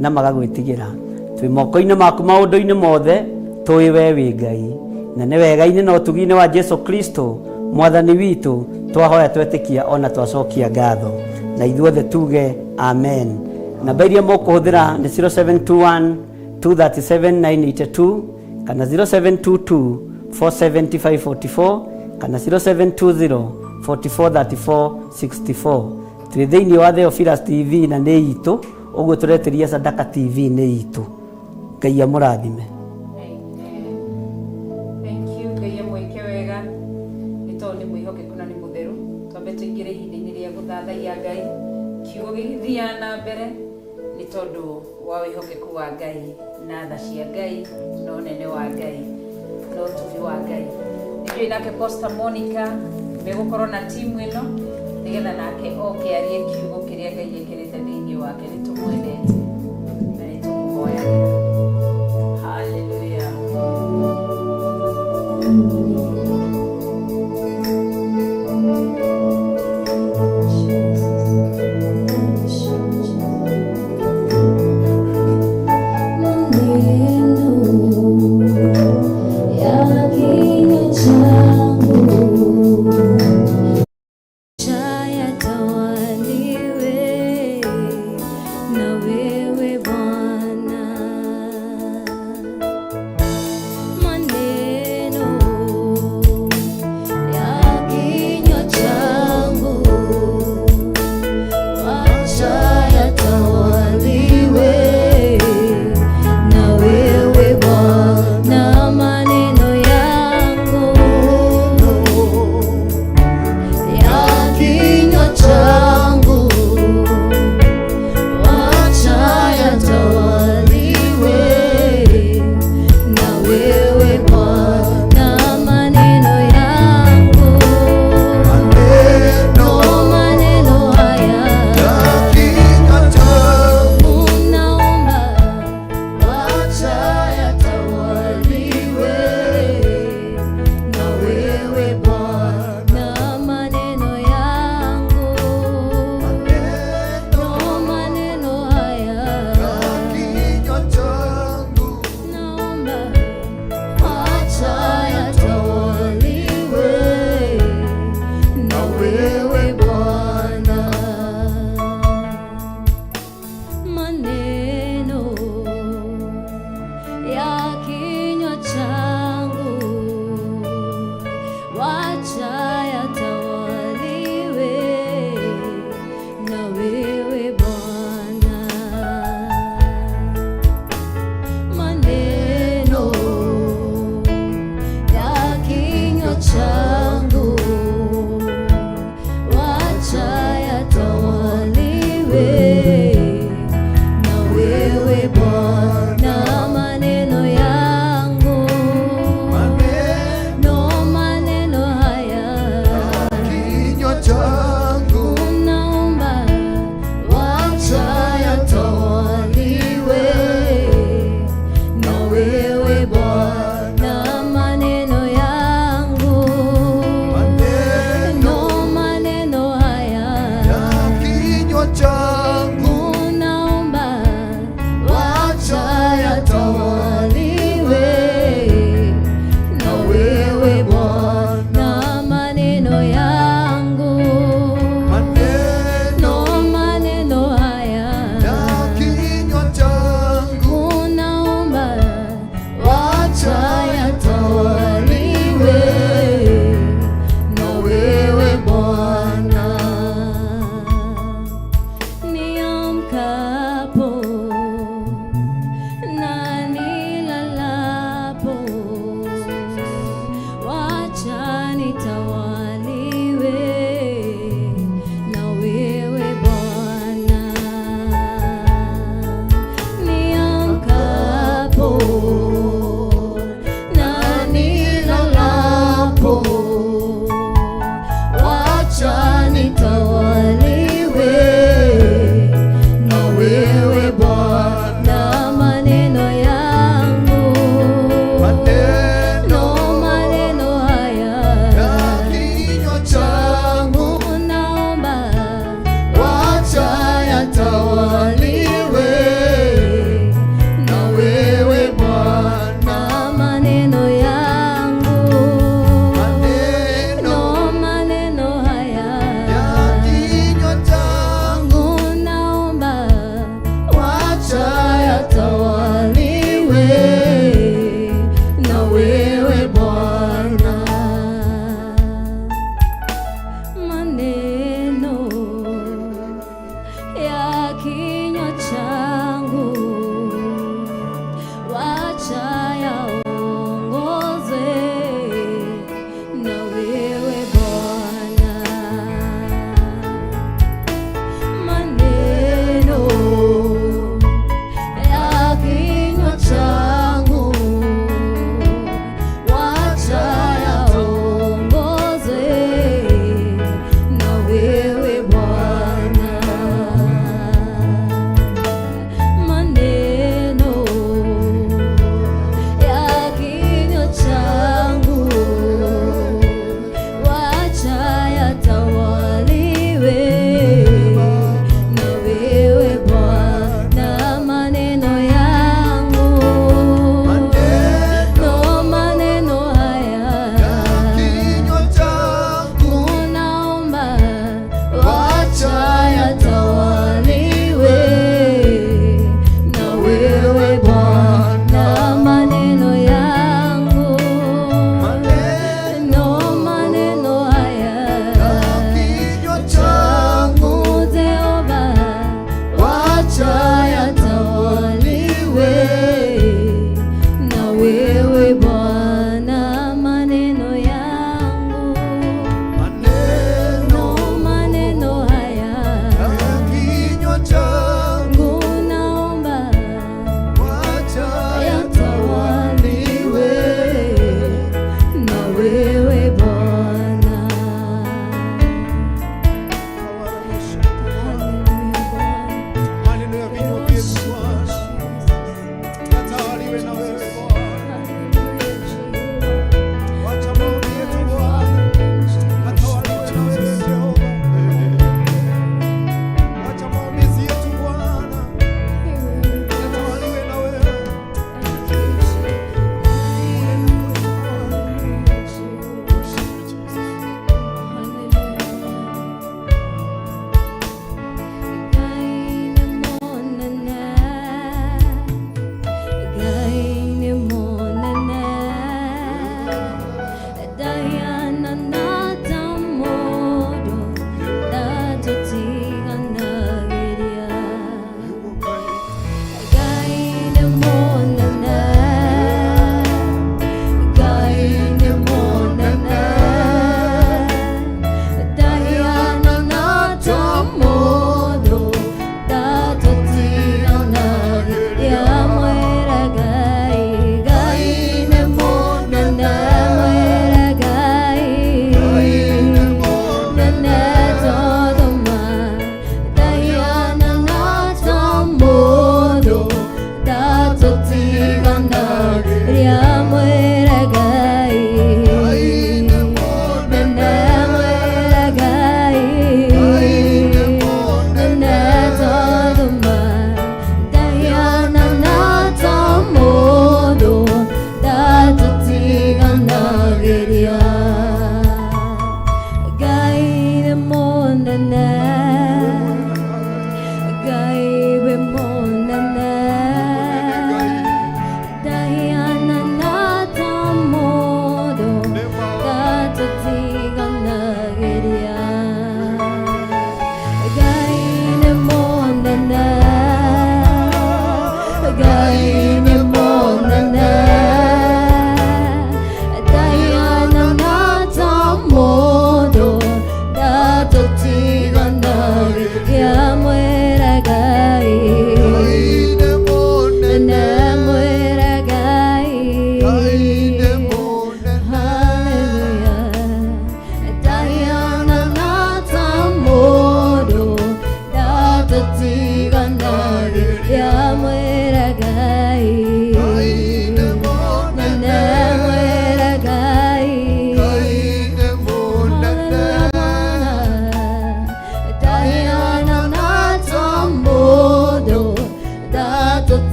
na magagwĩtigĩra. Twĩ moko-inĩ maku maũndũ-inĩ mothe, tũĩ we wĩ Ngai, na nĩ wega-inĩ na ũtugi-inĩ wa Jesu Kristo Mwathani witũ twahoya, twetĩkia ona twacokia ngatho, na ithuothe tuge amen. Namba iria mũkũhũthĩra nĩ 0721 237 982 kana 0722 47544 kana 0720 4434 64. Twĩ thĩinĩ wa Theophilus TV na nĩ itũ, ũguo tũretĩria Sadaka TV nĩ itũ. Ngai amũrathime. Thank you. Ngai amwĩke wega nĩ tondũ nĩ mwĩhokeku na nĩ mũtheru. Twambe tũingĩre ihinda-inĩ rĩa gũthathaiya Ngai, kiugo gĩgĩthiaga na mbere, nĩ tondũ wa wĩhokeku wa Ngai na tha cia Ngai na ũnene wa Ngai na ũtugi wa Ngai. Nĩnjũĩ nake Pastor Monica megũkorwo na timu ĩno nĩgetha nake oke arie kiugo kĩrĩa Ngai ekĩrĩte thĩinĩ wake. Nĩ tũmwendete na nĩ tũmũhoyagĩra. Hallelujah. Maneno ya kinywa changu yatawaliwe na wewe. changu, wacha yatawaliwe na wewe Bwana. Maneno yangu, no maneno haya, kinywa changu naomba wacha yatawaliwe na wewe Bwana. Maneno yangu,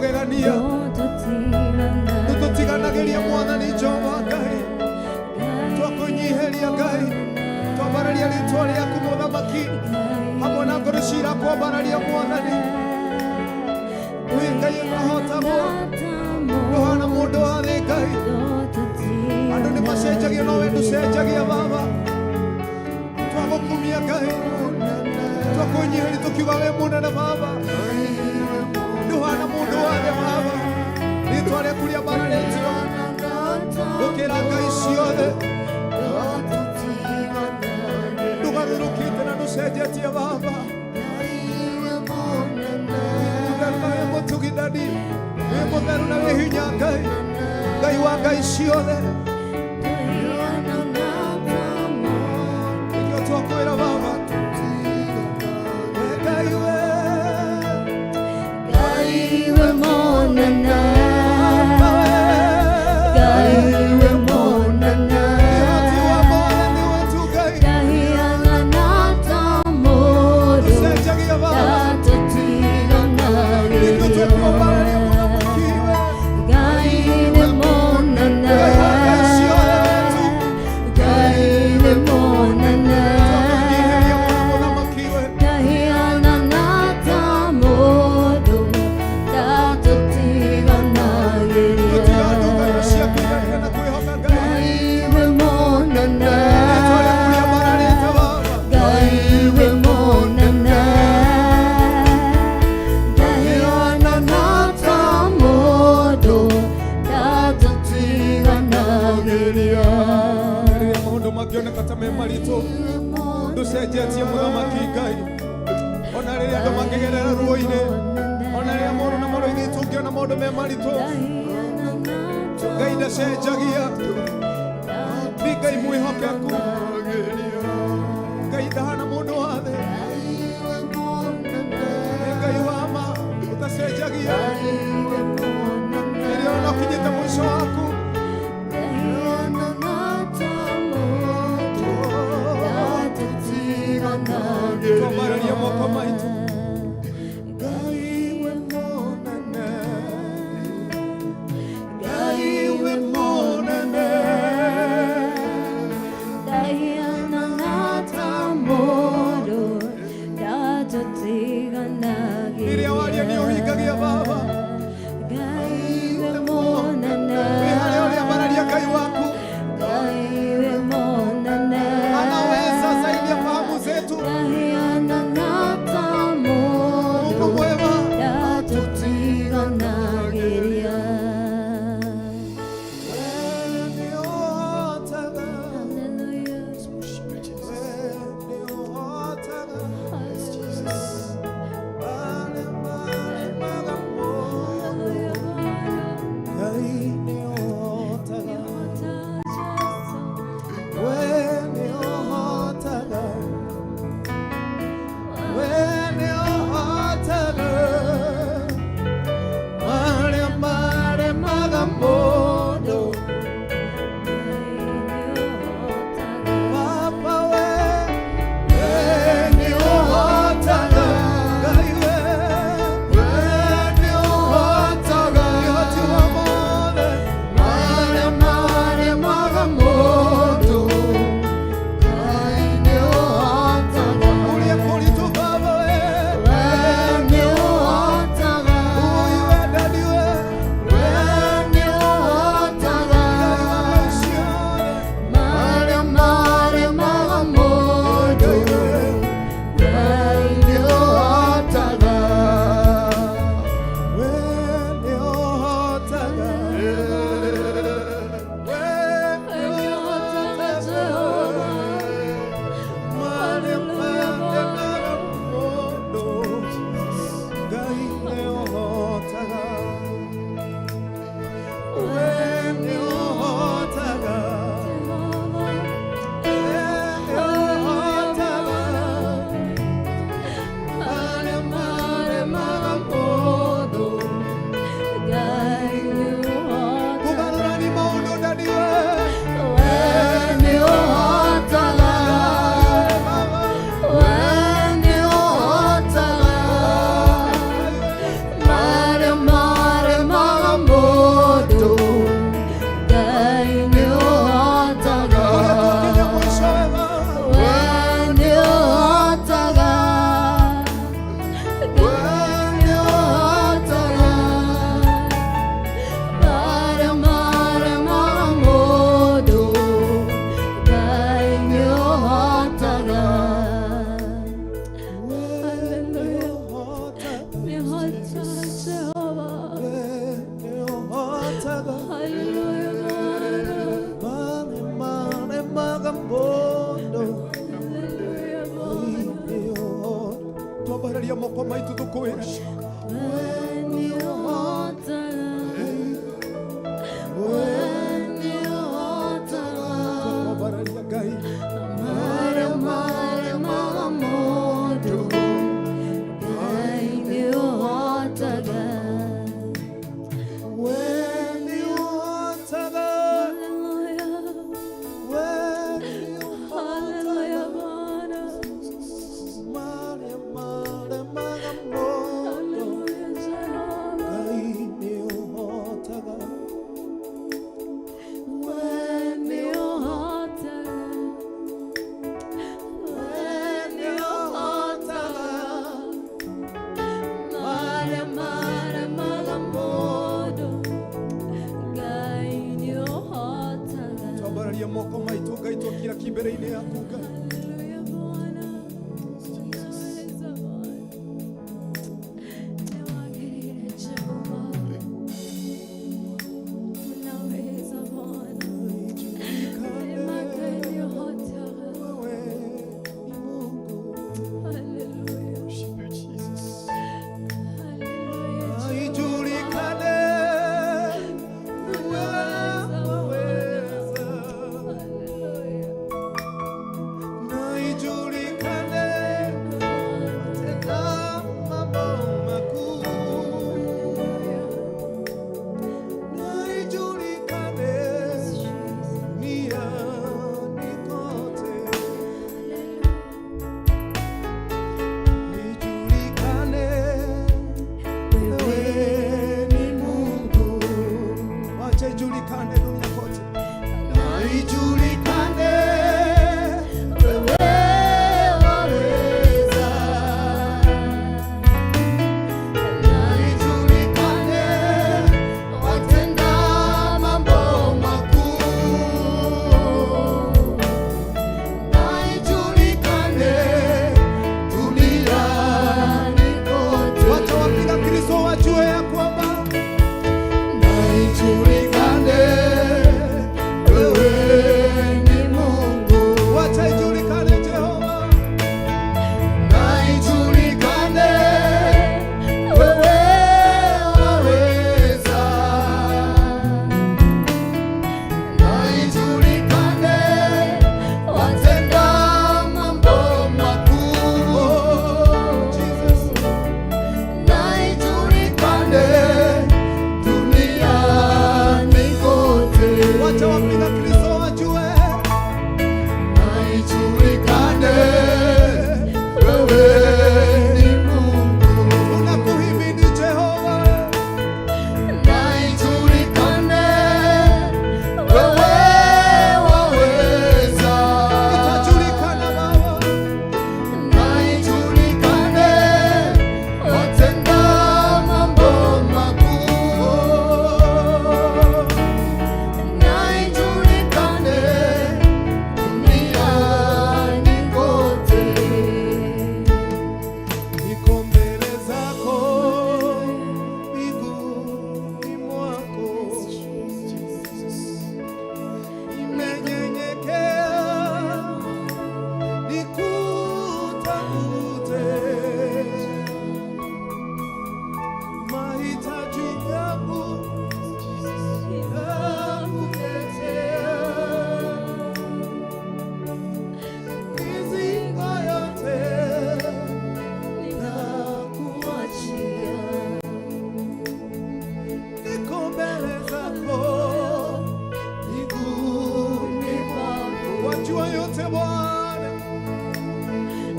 kũgegania ndũtũtiganagĩria mwathani Jehova Ngai twakũnyiheria Ngai twambararia rĩtwa rĩaku mũthamaki hamwe na ngoro cira kwambararia mwathani wĩ Ngai ũrahotagwo ndũhana mũndũ wa thĩ Ngai andũ nĩ macenjagia no we ndũcenjagia baba twagũkumia Ngai twakũnyiheria tũkiuga wĩ mũnene baba ndũhana mũndũ wa thĩ baba rĩtwa rĩaku rĩambararĩtio gũkĩra ngai ciothe ndũgarũrũkĩte na ndũcenjetie baba mũtheru na wĩ mũtugithani wĩ mũtheru na wĩ hinya Ngai Ngai wa ngai ciothe nĩkĩo twakwĩra baba we Ngai we Ngai we monana Ngai we monana Nducenjetie mũthamaki Ngai ona rĩrĩa andũ makĩgerera ruo-inĩ ona rĩrĩa mũndũ na mũndũ ithuĩ tũngĩona maũndũ me maritũ Ngai ndacenjagia nĩ Ngai mwĩhokeku Ngai ndahana mũndũ wa thĩ nĩ Ngai wa ma ũtacenjagia rĩrĩa ona ũkinyĩte mũico waku twambararia moko maitũ Ngai we mũnene Ngai we mũnene rĩrĩa waria nĩ ũhingagia baba wĩ harĩa ũrĩambararia Ngai waku anaweza zaidi ya fahamu zetu. Mungu mwema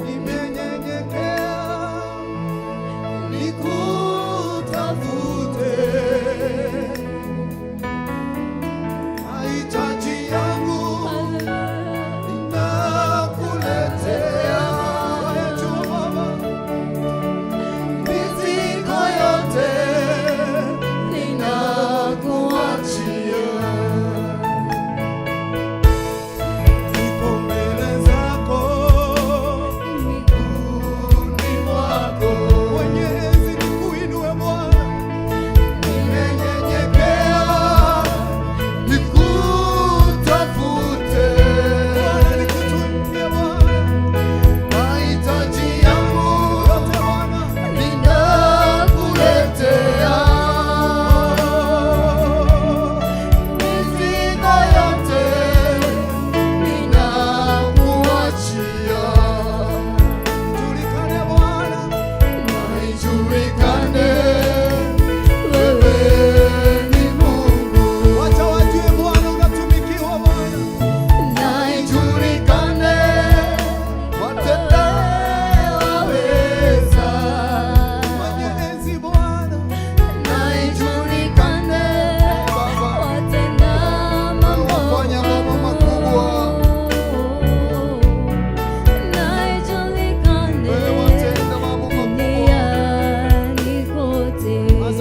Nimenyenyekea nikutafute.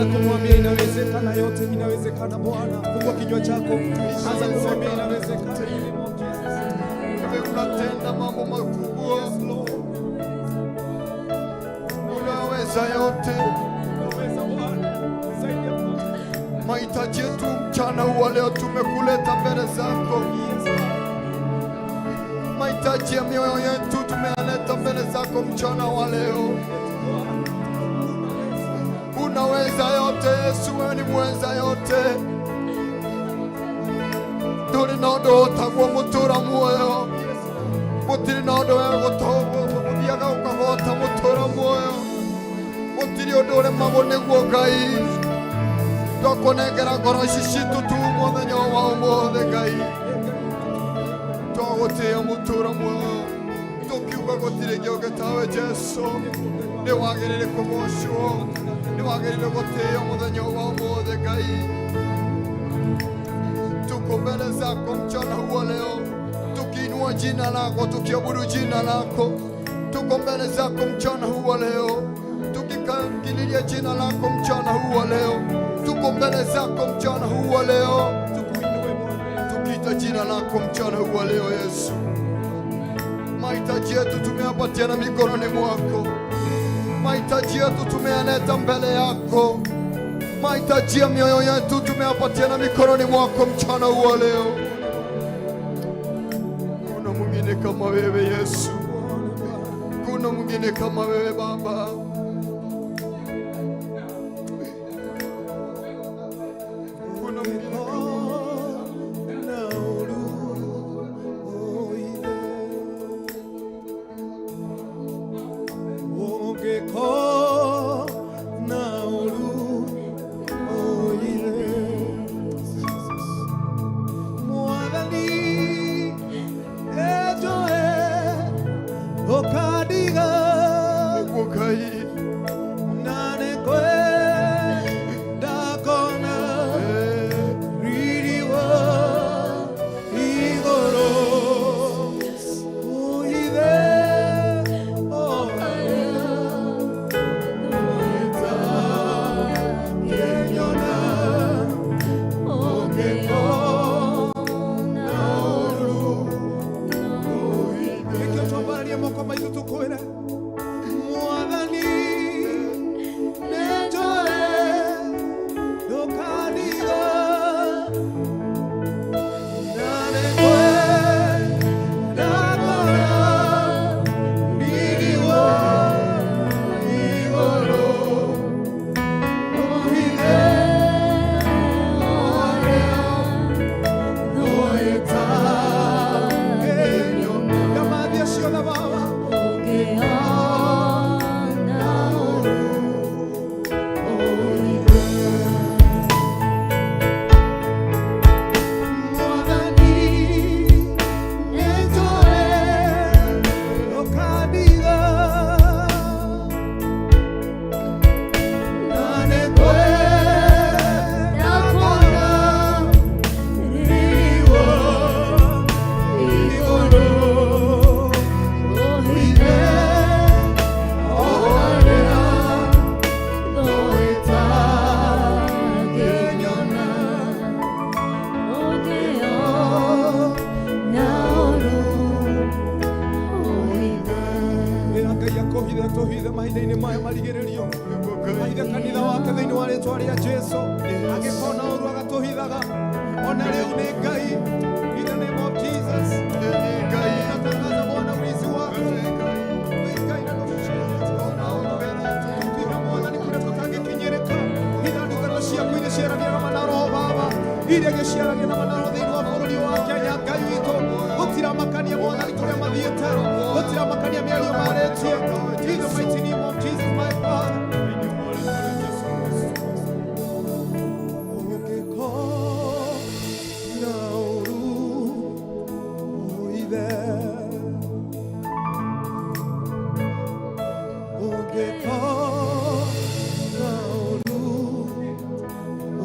Anza kumwambia inawezekana, yote inawezekana Bwana. Fungua kinywa chako, anza kumwambia inawezekana. Wewe unatenda mambo makubwa. Unaweza yote. Mahitaji yetu mchana huu wa leo tumekuleta mbele zako. Mahitaji ya mioyo yetu tumeyaleta mbele zako mchana wa leo. Unaweza yote Yesu, wewe ni mweza yote. Ndũrĩ na ũndũ ũtagwo mũtũra muoyo, gũtirĩ na ũndũ ũthiaga ũkahota mũtũra muoyo, gũtirĩ ũndũ ũremagwo nĩguo Ngai. Twakũnengera ngoro ici citũ tu mũthenya wa ũmũthĩ Ngai, twagũtĩĩa mũtũra muoyo, tũkiuga gũtirĩ kĩũngĩ tawe Jesũ. Nĩ wagĩrĩire kũgocwo, nĩ wagĩrĩire gũtĩĩo mũthenya wa ũmũthĩ Ngai. Tuko mbele zako mchana huu wa leo, tukiinua jina lako, tukiabudu jina lako. Tuko mbele zako mchana huu wa leo, tukikimbilia jina lako mchana huu wa leo. Tuko mbele zako mchana huu wa leo, tukiita jina lako mchana huu wa leo Yesu. Mahitaji yetu tumeyapatiana mikononi mwako, mahitaji yetu tumeyaleta mbele yako, mahitaji ya mioyo yetu tumeyapatiana mikononi mwako mchana huu wa leo. Kuna mwingine kama wewe Yesu, kuna mwingine kama wewe Baba. Kuna mwingine kama Ngai akũhithe tũhithe mahinda-inĩ maya marigĩrĩrio, ahithe kanitha wake thĩinĩ wa rĩtwa rĩa Jesu. Angĩkona ũru agatũhithaga ona rĩu nĩ Ngai. In the name of Jesus, natangaza Bwana ulinzi wako. Wĩ Ngai na tuiga Mwathani kũrĩa tũtangĩkinyĩrĩka. Hitha ndungata ciaku iria ciaragia na manaroho Baba, iria gĩciaragia na manaroho thĩinĩ wa bũrũri wa Kenya. Ngai witũ, gũtiramakania Mwathani kũrĩa mathiĩte, gũtiramakania mĩario marĩtie. In the mighty name of Jesus, my Father. Ũngĩkona ũru ũithe, ũngĩkona ũru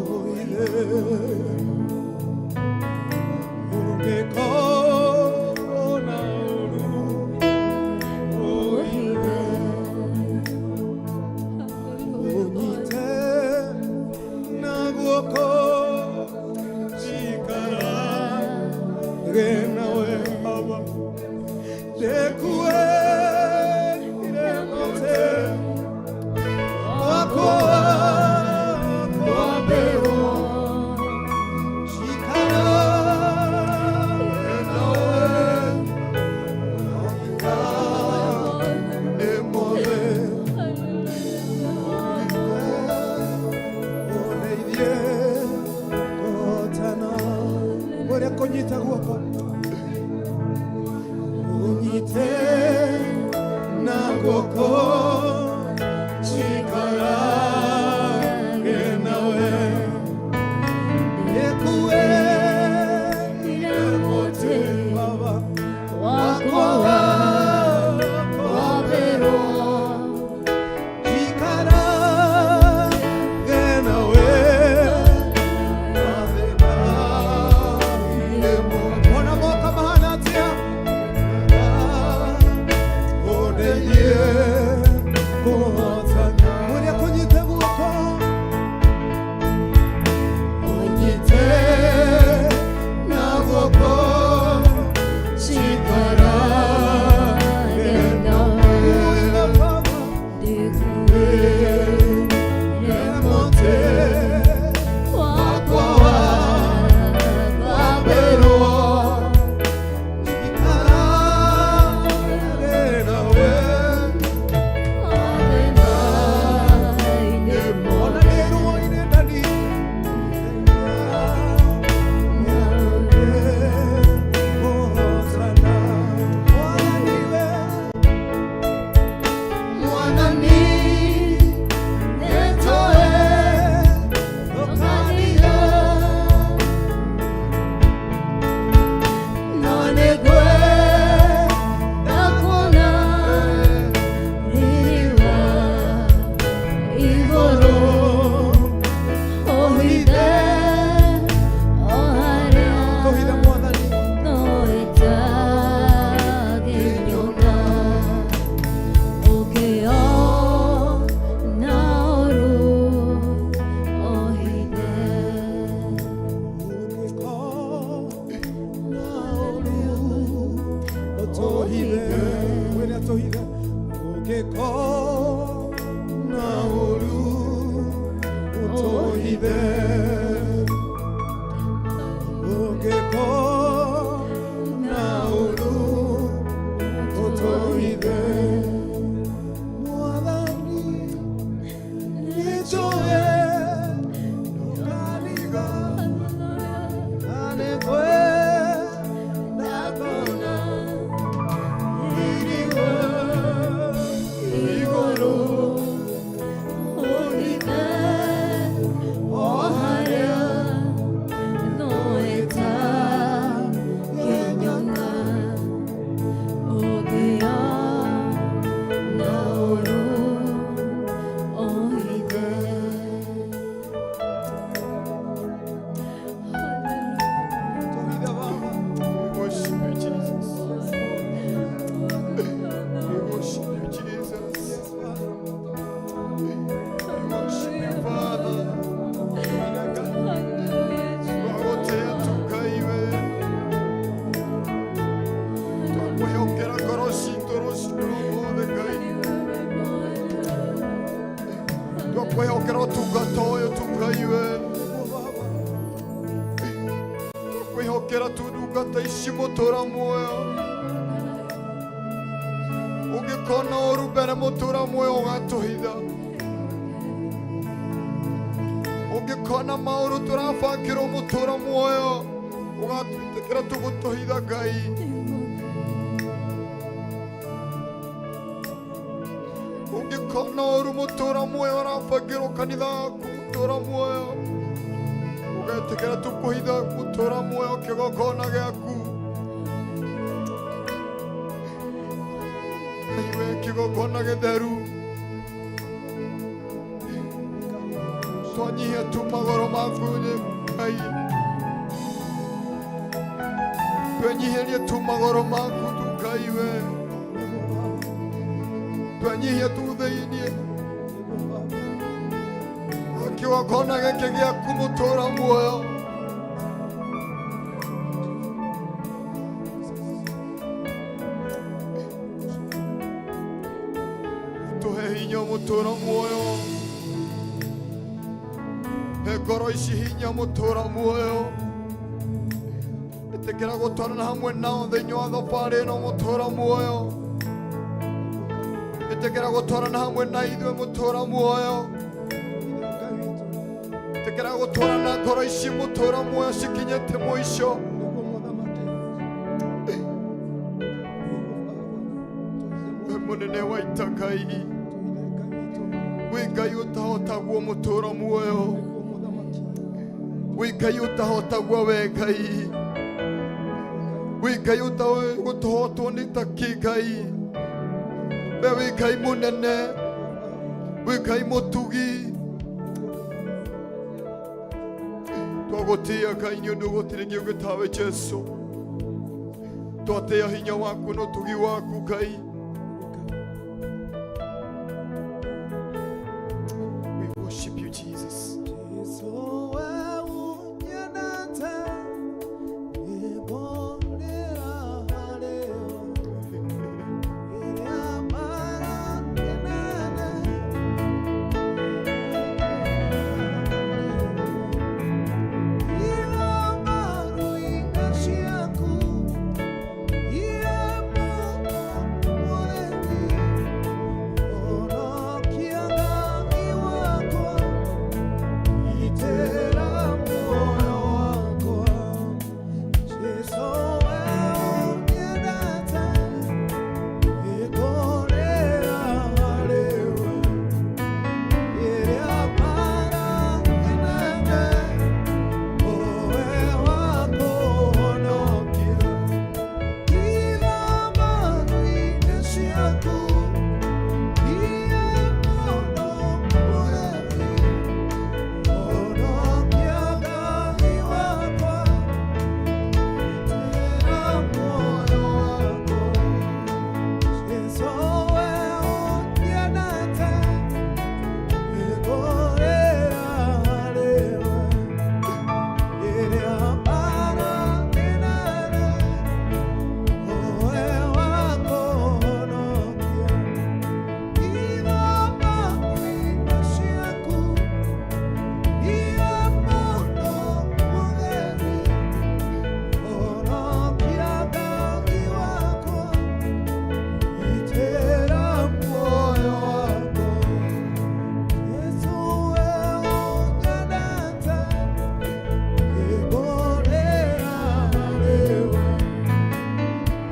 ũithe. Akũnyite guoko. Ũnyite na guoko njikarage nawe. Ndĩkuĩre mũtĩ Baba wakwa wa kwambĩrwo. Njikarage nawe. Ona moka mahana atia. Ũndeithie kũhotana. Ũrĩa kũnyite guoko. Ũnyite na guoko njikarage nawe. Ndĩkuĩre mũtĩ wakwa wa kwambĩrwo. Njikarage nawe. Ona ndĩ ruo-inĩ ndani. Mwathani nĩnjũĩ ndũkandiga. Na nĩngwenda kuona Riri wa igũrũ ũhithe o harĩa Tũhithe Mwathani. no ĩtangĩnyona. Ũngĩona ũũru ũhithe. Ũtũhithe, wĩre atũhithe. Ũngĩkona ũũru, ũtũhithe. Ũngĩkona ũũru, ũtũhithe. Mwathani, nĩnjũĩ ndũkandiga. Na nĩngwenda kuona riri wa igũrũ. Ũhithe o harĩa no ĩtangĩnyona. Ũngĩona ũũru ũhithe. Tũhithe Baba. We worship you, Jesus. We worship you, Jesus. We worship you, Father. Twagũtĩĩa tu Ngai we. Twakwĩhokera ngoro citũ rũciinĩ rwa ũmũthĩ Ngai. Twakwĩhokera ũtungata ũyũ tu Ngai we. Twakwĩhokera tu ndungata ici mũtũra muoyo. Ũngĩkona ũũru mbere mũtũra muoyo ũgatũhitha. Ũngĩkona maũndũ tũrabangĩrwo mũtũra muoyo ũgatwĩtĩkĩra tũgũtũhitha Ngai. Ũngĩkona ũũru mũtũra muoyo ũrabangĩrwo kanitha waku mũtũra muoyo ũgetĩkĩra tũkũhitha mũtũra muoyo kĩgongona gĩaku. Ngai we kĩgongona gĩtheru. Twanyihia tu magũrũ maku nĩ Ngai. Twenyihĩrie tu magũrũ maku tu Ngai we. Twenyihia tu thĩiniĩ. Kĩgongona gĩkĩ gĩaku mũtũra muoyo. Tũhe hinya mũtũra muoyo. He ngoro ici hinya mũtũra muoyo. Ĩtĩkĩra gũtwarana hamwe nao thĩinĩ wa thabarĩ ĩno mũtũra muoyo. Ĩtĩkĩra gũtwarana hamwe na ithuĩ mũtũra muoyo. Ĩtĩkĩra gũtwarana ngoro ici mũtũra muoyo cikinyĩte mũico. Mũnene wa ita Ngai, wĩ Ngai ũtahotagwo mũtũũro muoyo, wĩ Ngai ũtahotagwo we Ngai, wĩ Ngai ũtaũĩ gũtũhotwo nĩ ta kĩ Ngai, we wĩ Ngai mũnene, wĩ Ngai mũtugi. Twagũtĩĩa Ngai nĩ ũndũ gũtirĩ ũngĩ ũngĩ tawe Jesu. Twatĩĩa hinya waku na ũtugi waku Ngai. We worship you, Jesus. Jesu we ũnyendete, nĩngũrĩra harĩ we. Ĩrĩa mara ĩnene, iga maru-inĩ ciaku, iye mũno mũrĩmi, honokia Ngai wakwa. Itera muoyo wakwa, Jesu we ũnyendete, nĩngũrĩra harĩ we. Ĩrĩa mara ĩnene, ũwe wa kũhonokia. Iga maru-inĩ ciaku, iye mũno mũremi, honokia Ngai wakwa, itera muoyo wakwa. Jesu we ũnyendete, nĩngũrĩra harĩ we. Ĩrĩa mara ĩnene, ũwe wa kũhonokia. Iga maru-inĩ ciaku, iye mũno mũtheri, honokia Ngai wakwa, itera muoyo wakwa. Jesu we ũnyendete, nĩngũrĩra harĩ we.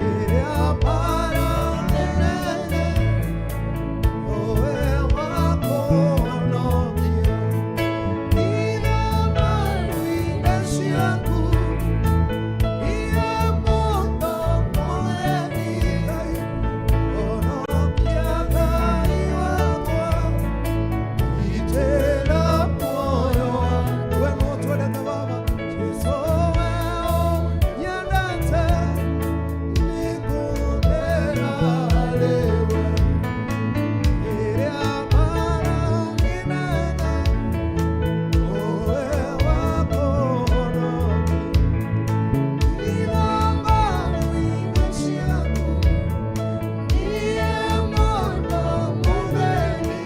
Ĩrĩa mara ĩnene, ũwe wa kũhonokia. Iga maru-inĩ ciaku, iye mũno mũtheri, honokia Ngai wakwa, itera muoyo wakwa. We no twendete Baba, Jesu we ũnyendete, nĩngũrĩra harĩ we. Ĩrĩa mara ĩnene, ũwe wa kũhonokia. Iga maru-inĩ ciaku, iye mũno mũtheri,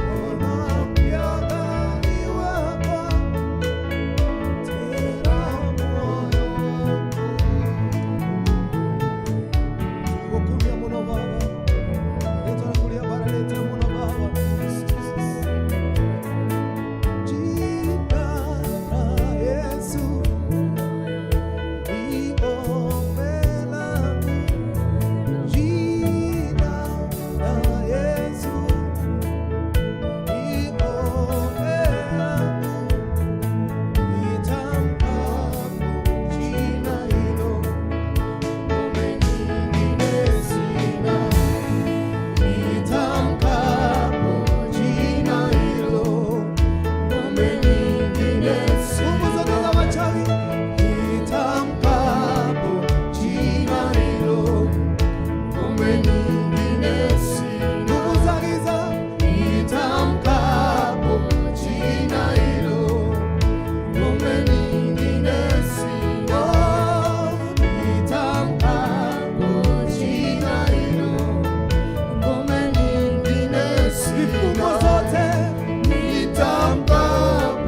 honokia Ngai wakwa, tera muoyo wakwa. Tũgũkumia mũno Baba, rĩtwa rĩaku rĩambararĩte mũno Baba. Jina la Yesu ni ngome langu, jina la Yesu ni ngome langu, nitamkapo jina hilo, ngome nyingine sina. Nitamkapo jina hilo, ngome nyingine sina. Nguvu zote za wachawi. Nitamkapo jina hilo, ngome nyingine sina. Nguvu za giza. Nitamkapo jina hilo, ngome nyingine sina. Oh, nitamkapo jina hilo, ngome nyingine sina. Vifungo zote. Nitamkapo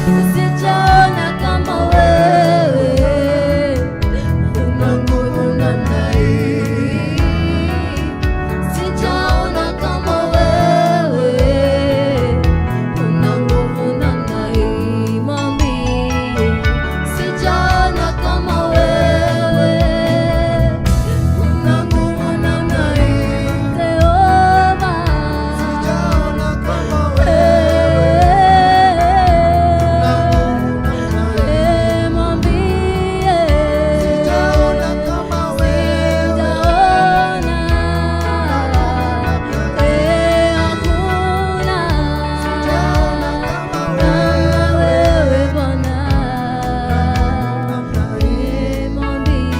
Sijaona kama wewe una nguvu namna hii. Sijaona kama wewe una nguvu namna hii. Mwambie, sijaona kama wewe una nguvu namna hii. Jehova, Sijaona kama wewe mwambie, Sijaona kama wewe sijaona, hakuna Sijaona kama kama wewe Bwana. Mwambie,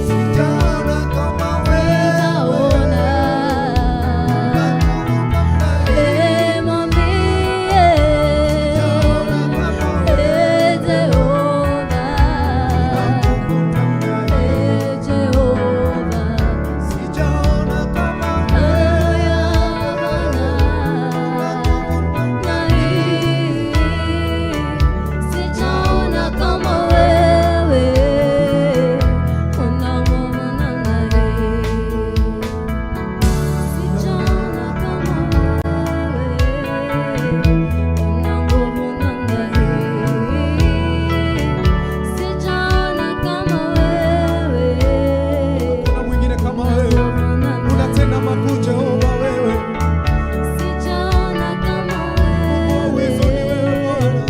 Sijaona kama wewe sijaona. Sijaona kama Sijaona kama wewe una nguvu namna hii. Sijaona kama wewe una nguvu namna hii. Sijaona kama wewe Hakuna mwingine kama wewe. Unatenda makuu Jehova wewe. Sijaona kama wewe Uwezo ni wewe Bwana.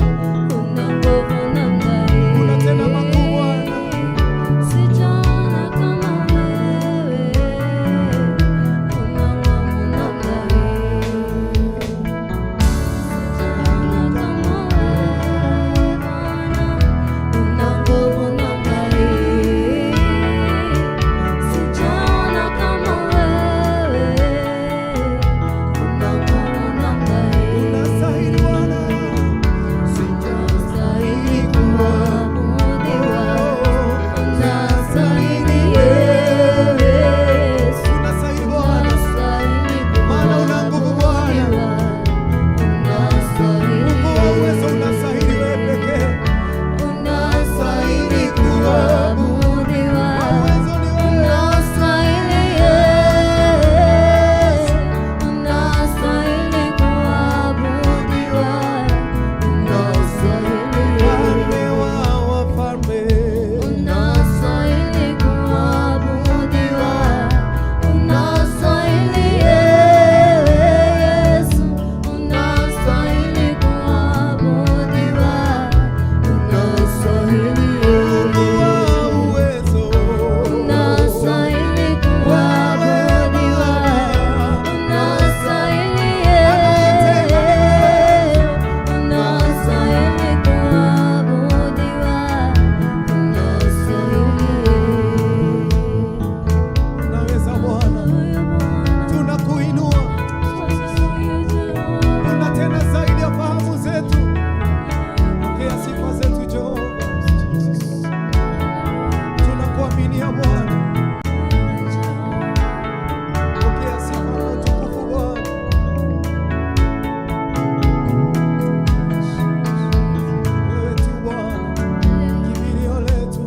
una nguvu namna hii. Unatenda makuu Bwana. Sijaona kama wewe una nguvu namna hii. Sijaona kama wewe Bwana una nguvu namna hii. Sijaona kama wewe una nguvu namna hii. Unastahili Bwana. Unastahili kuabudiwa. Unastahili Yesu. Unastahili Bwana. Unastahili Maana una nguvu Bwana. kuabudiwa. Unastahili Mungu wa uwezo unastahili wewe pekee. Unastahili kuabudiwa. Uwezo ni wewe. Unastahili Yesu. Unastahili kuabudiwa. Unastahili Mfalme wa wafalme. Unastahili kuabudiwa. Unastahili Yesu. Unastahili kuabudiwa. Unastahili Mungu wa uwezo. Unastahili kuabudiwa. Unastahili Yesu. Unastahili kuabudiwa. Unastahili. Unaweza Bwana. Tunakuinua. Unatenda zaidi ya fahamu zetu. Pokea sifa zetu Jehova. Tunakuaminia Bwana. Pokea sifa na utukufu Bwana. Wewe tu Bwana, kimbilio letu.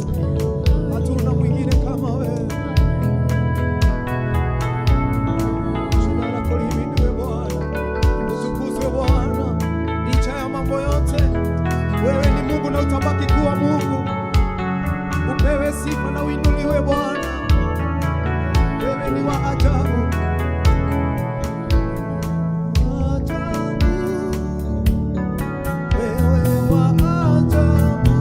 Hatuna mwingine kama wewe. Jina lako lihimidiwe Bwana, utukuzwe Bwana, licha ya mambo yote. Wewe ni Mungu na utabaki kuwa Mungu. Upewe sifa na uinuliwe Bwana, wewe ni wa ajabu. Ajabu, wewe wa ajabu,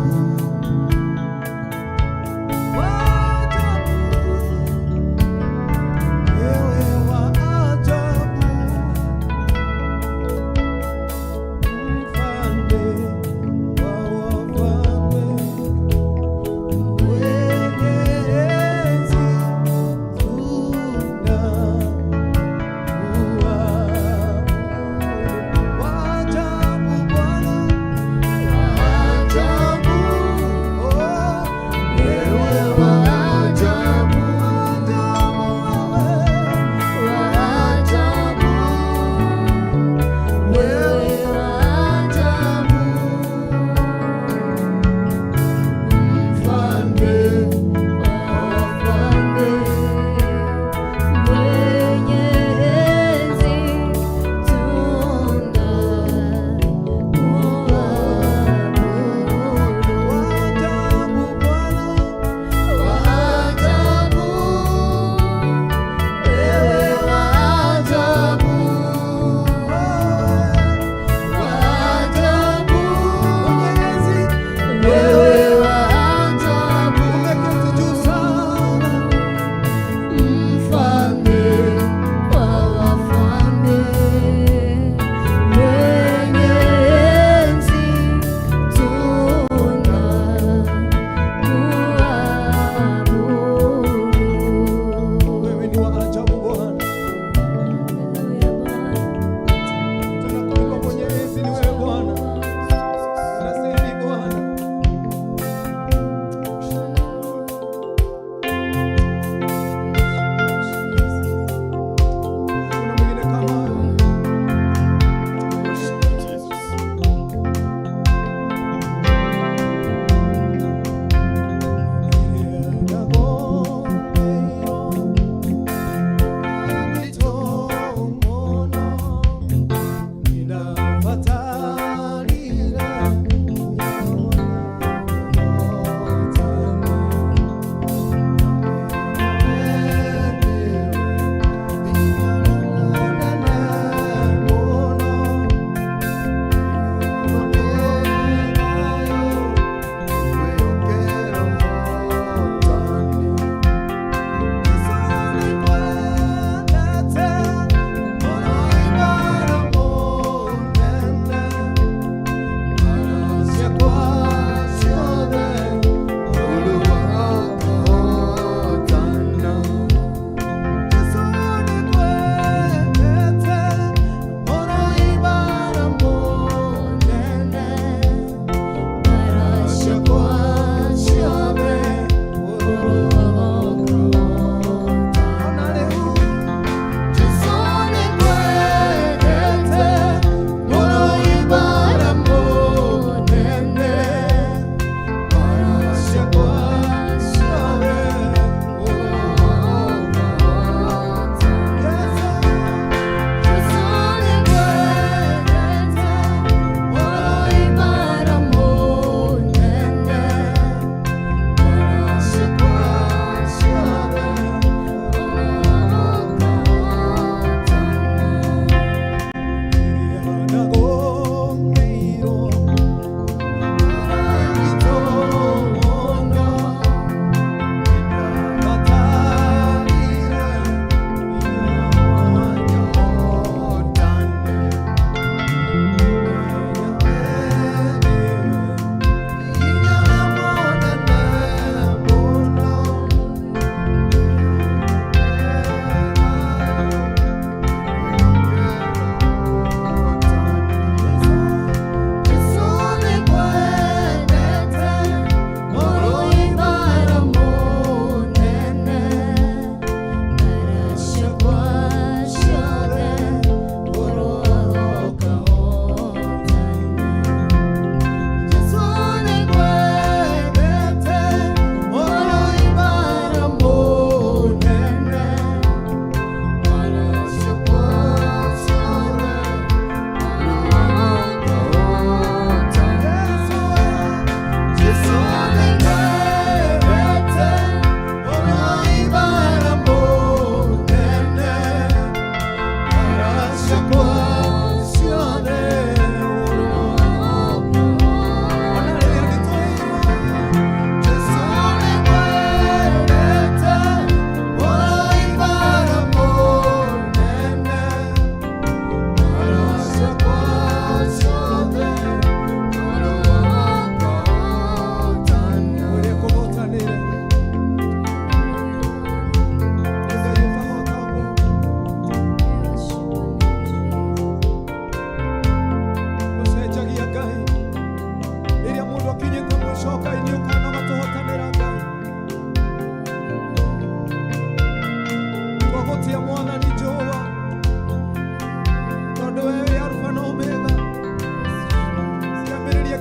wa ajabu. Wewe wa ajabu, mfalme wa wafalme, mwenye enzi.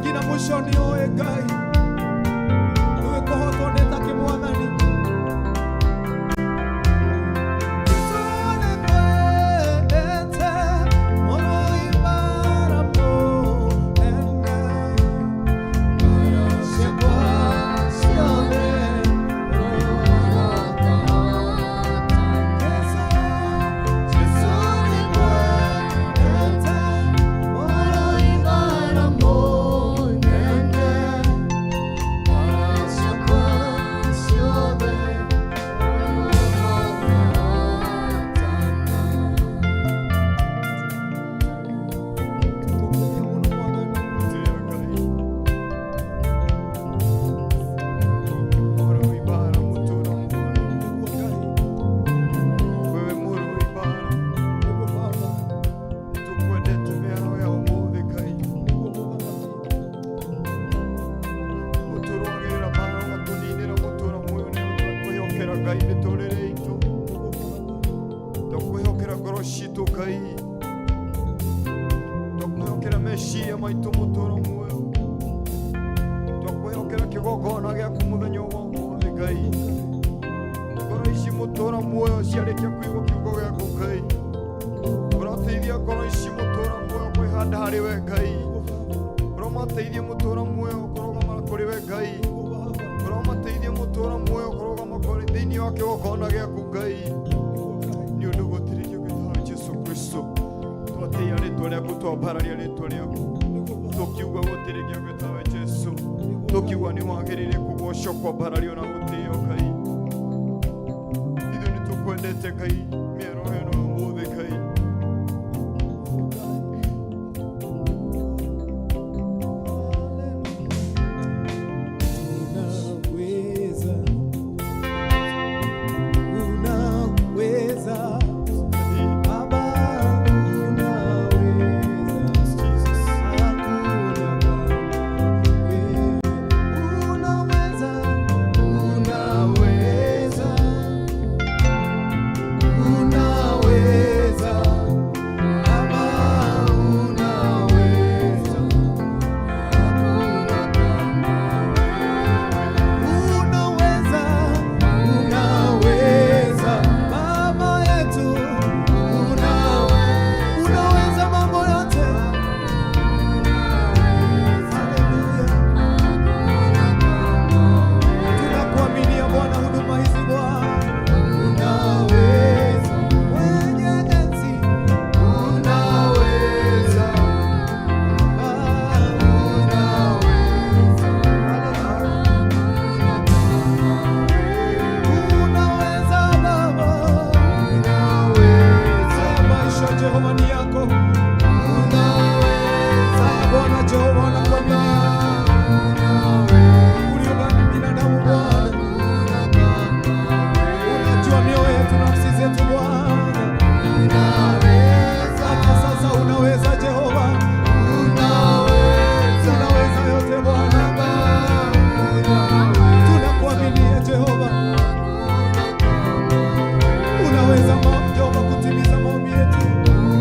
Nginya mũico nĩ ũĩ Ngai nĩwe kũhotwo nĩ ta kĩmwathani. Wewe mũrũ ibara tukwendete mĩaro ya ũmũthĩ Ngai ũtũrũagĩrĩra mbara ũgatũninĩra mũtũra muoyo nĩ ũndũ wa kwĩhokera Ngai mĩtũrĩre itũ twakwĩhokera ngoro citũ Ngai twakwĩhokera meciria maitũ mũtũra muoyo twakwĩhokera kĩgongona gĩaku mũthenya wa ũmũthĩ Ngai ngoro ici mũtũra muoyo ciarĩkia kũigua kiugo gĩaku Ngai ũroteithia ngoro ici mũtũra muoyo kwĩhanda harĩ we Ngai ũromateithie mũtũra muoyo kũrũgama kũrĩ we Ngai ũromateithie mũtũra muoyo kũrũgama kũrĩ thĩinĩ wa kĩgongona gĩaku Ngai nĩ ũndũ gũtirĩ kĩngĩ tawe Jesu Kristo twatĩĩa rĩtwa rĩaku twambararia rĩtwa rĩaku tũkiuga gũtirĩ kĩngĩ tawe Jesu tũkiuga nĩ wagĩrĩire kũgocwo kwambarario na gũtĩĩo Ngai ithuĩ nĩ tũkwendete Ngai mĩero ĩno ya ũmũthĩ Ngai. Unaweza, unaweza, Baba unaweza, hakuna kama wewe. Unaweza, unaweza, unaweza, Baba unaweza. Unaweza, unaweza, Baba yetu, unaweza mambo yote. Haleluya. Tunakuaminia Bwana huduma hizi Bwana. Unaweza, mwenye enzi, unaweza, Baba, unaweza. Unaweza Baba, unaweza. Maisha Jehova ni yako. Unaweza Bwana Jehova nakuaminia. Uliumba binadamu Bwana, unajua mioyo yetu, nafsi zetu Bwana. Hata sasa unaweza Jehova, unaweza yote Bwana. Tunakuaminia Jehova. Unaweza Jehova kutimiza maombi yetu.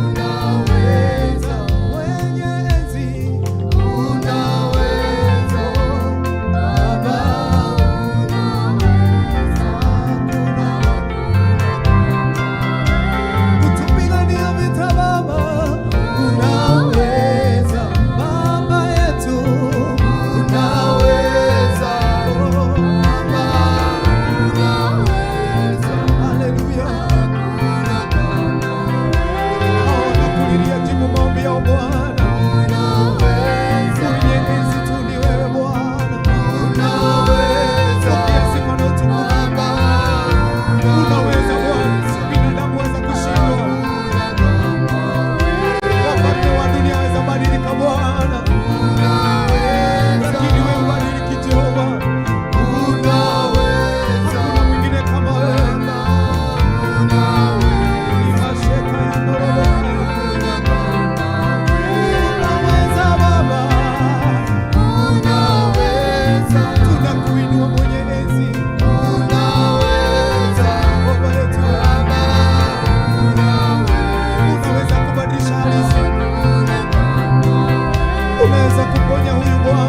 Unaweza mwenye enzi, unaweza Baba, kutupigania vita Baba, unaweza Baba yetu, unaweza Baba, haleluya. Nakulilia jibu maombi yao Bwana. Mwenye enzi tu ni wewe Bwana. Pokea sifa na utukufu. Unaweza Bwana, binadamu waweza kushindwa, wafalme wa dunia waweza badilika Bwana, lakini wewe hubadiliki Jehova. Hakuna mwingine kama wewe. Imasheka ya ndorobo. Unaweza Baba, tunakuinua mwenye enzi. Baba yetu, unaweza kubadilisha halisi, unaweza kuponya huyu Bwana.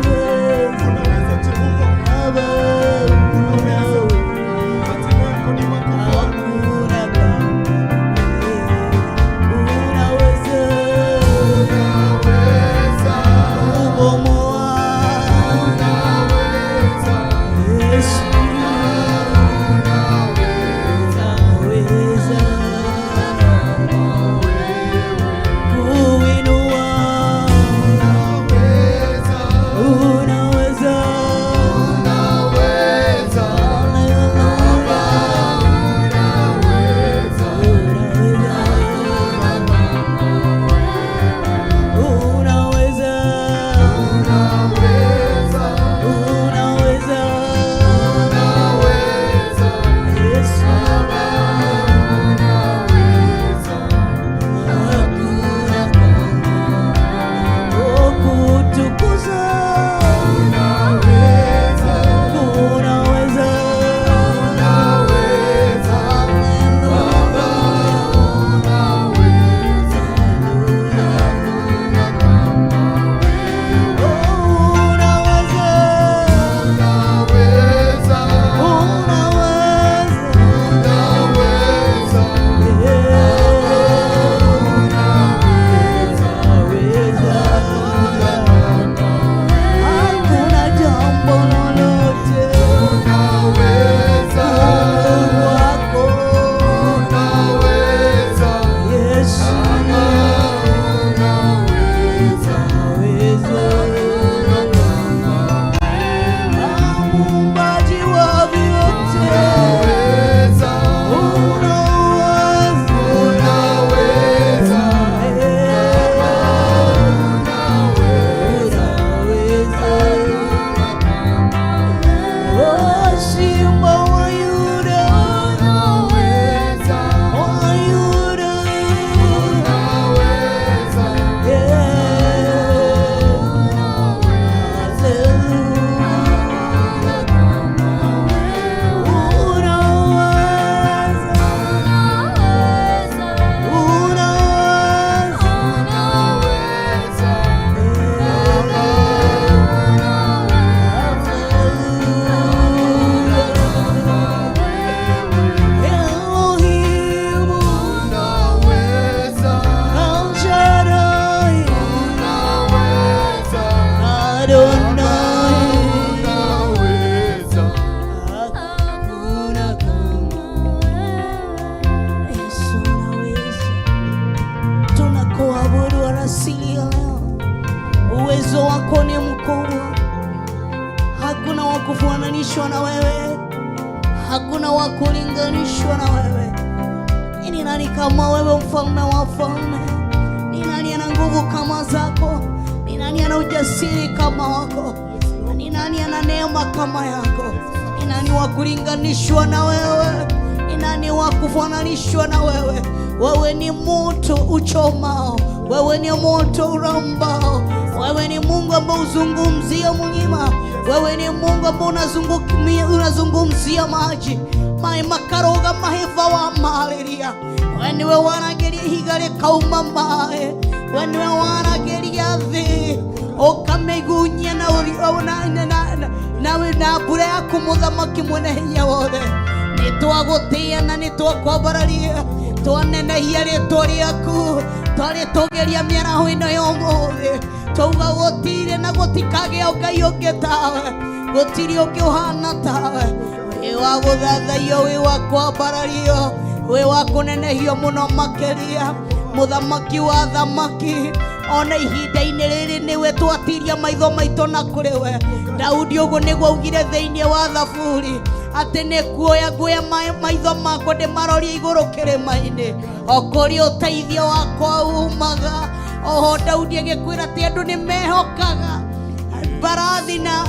Unaweza Jehova. Unaweza. Matendo yako ni makuu Bwana. Unaweza kubomoa, unaweza Yesu, unaweza kuinua, unaweza, unaweza Baba, unaweza, unaweza, unaweza, unaweza, Yesu unaweza, hakuna kama kutukuza, unaweza, unaweza, unaweza, Baba unaweza. Hakuna jambo lolote unaweza wako unaweza Yesu unaweza Muumbaji wa vyote unaweza unaweza Oh, Simba wa Yuda, unaweza, wa Yuda, unaweza, Yesu unaweza. Tunakuabudu alasiri ya leo. Uwezo wako ni mkubwa, hakuna wa kufananishwa na wewe, hakuna wa kulinganishwa na wewe. Ni nani kama wewe, mfalme wa wafalme? Ni nani ana nguvu kama zako? Ni nani ana ujasiri kama wako? Ni nani ana neema kama yako? Ni nani wa kulinganishwa na wewe? Ni nani wa kufananishwa na wewe? Wewe ni moto uchomao, wewe ni moto urambao, wewe ni Mungu ambaye uzungumzia mlima, wewe ni Mungu ambaye unazungumzia maji mai makaroga mahiva wa maliria. We niwe warageria ihiga rĩkauma maĩ, we niwe warageria thĩ ũkamĩgunyia na na mbura yaku mũthamaki mwene hinya wothe. Nĩtwagũtĩĩa na nĩtwakwambararia, twanenehia rĩtwa rĩaku, twarĩtũgĩria mĩaraho ĩno ya ũmũthĩ, twauga gũtirĩ na gũtikagĩa Ngai ũngĩ tawe, gũtirĩ ũngĩ ũhana tawe. Wĩ wa gũthathaiyo, wĩ wa kwambarario, wĩ wa kũnenehio mũno makĩria, mũthamaki wa thamaki. Ona ihinda-inĩ rĩrĩ nĩwe twatiria maitho maitũ na kũrĩ we. Daudi ũguo nĩguo augire thĩinĩ wa Thaburi atĩ nĩ kuoya nguoya maitho makwa ndĩmarorie igũrũ kĩrĩma-inĩ, o kũrĩa ũteithio wakwa umaga. Oho Daudi agĩkwĩra atĩ andũ nĩ mehokaga mbarathi na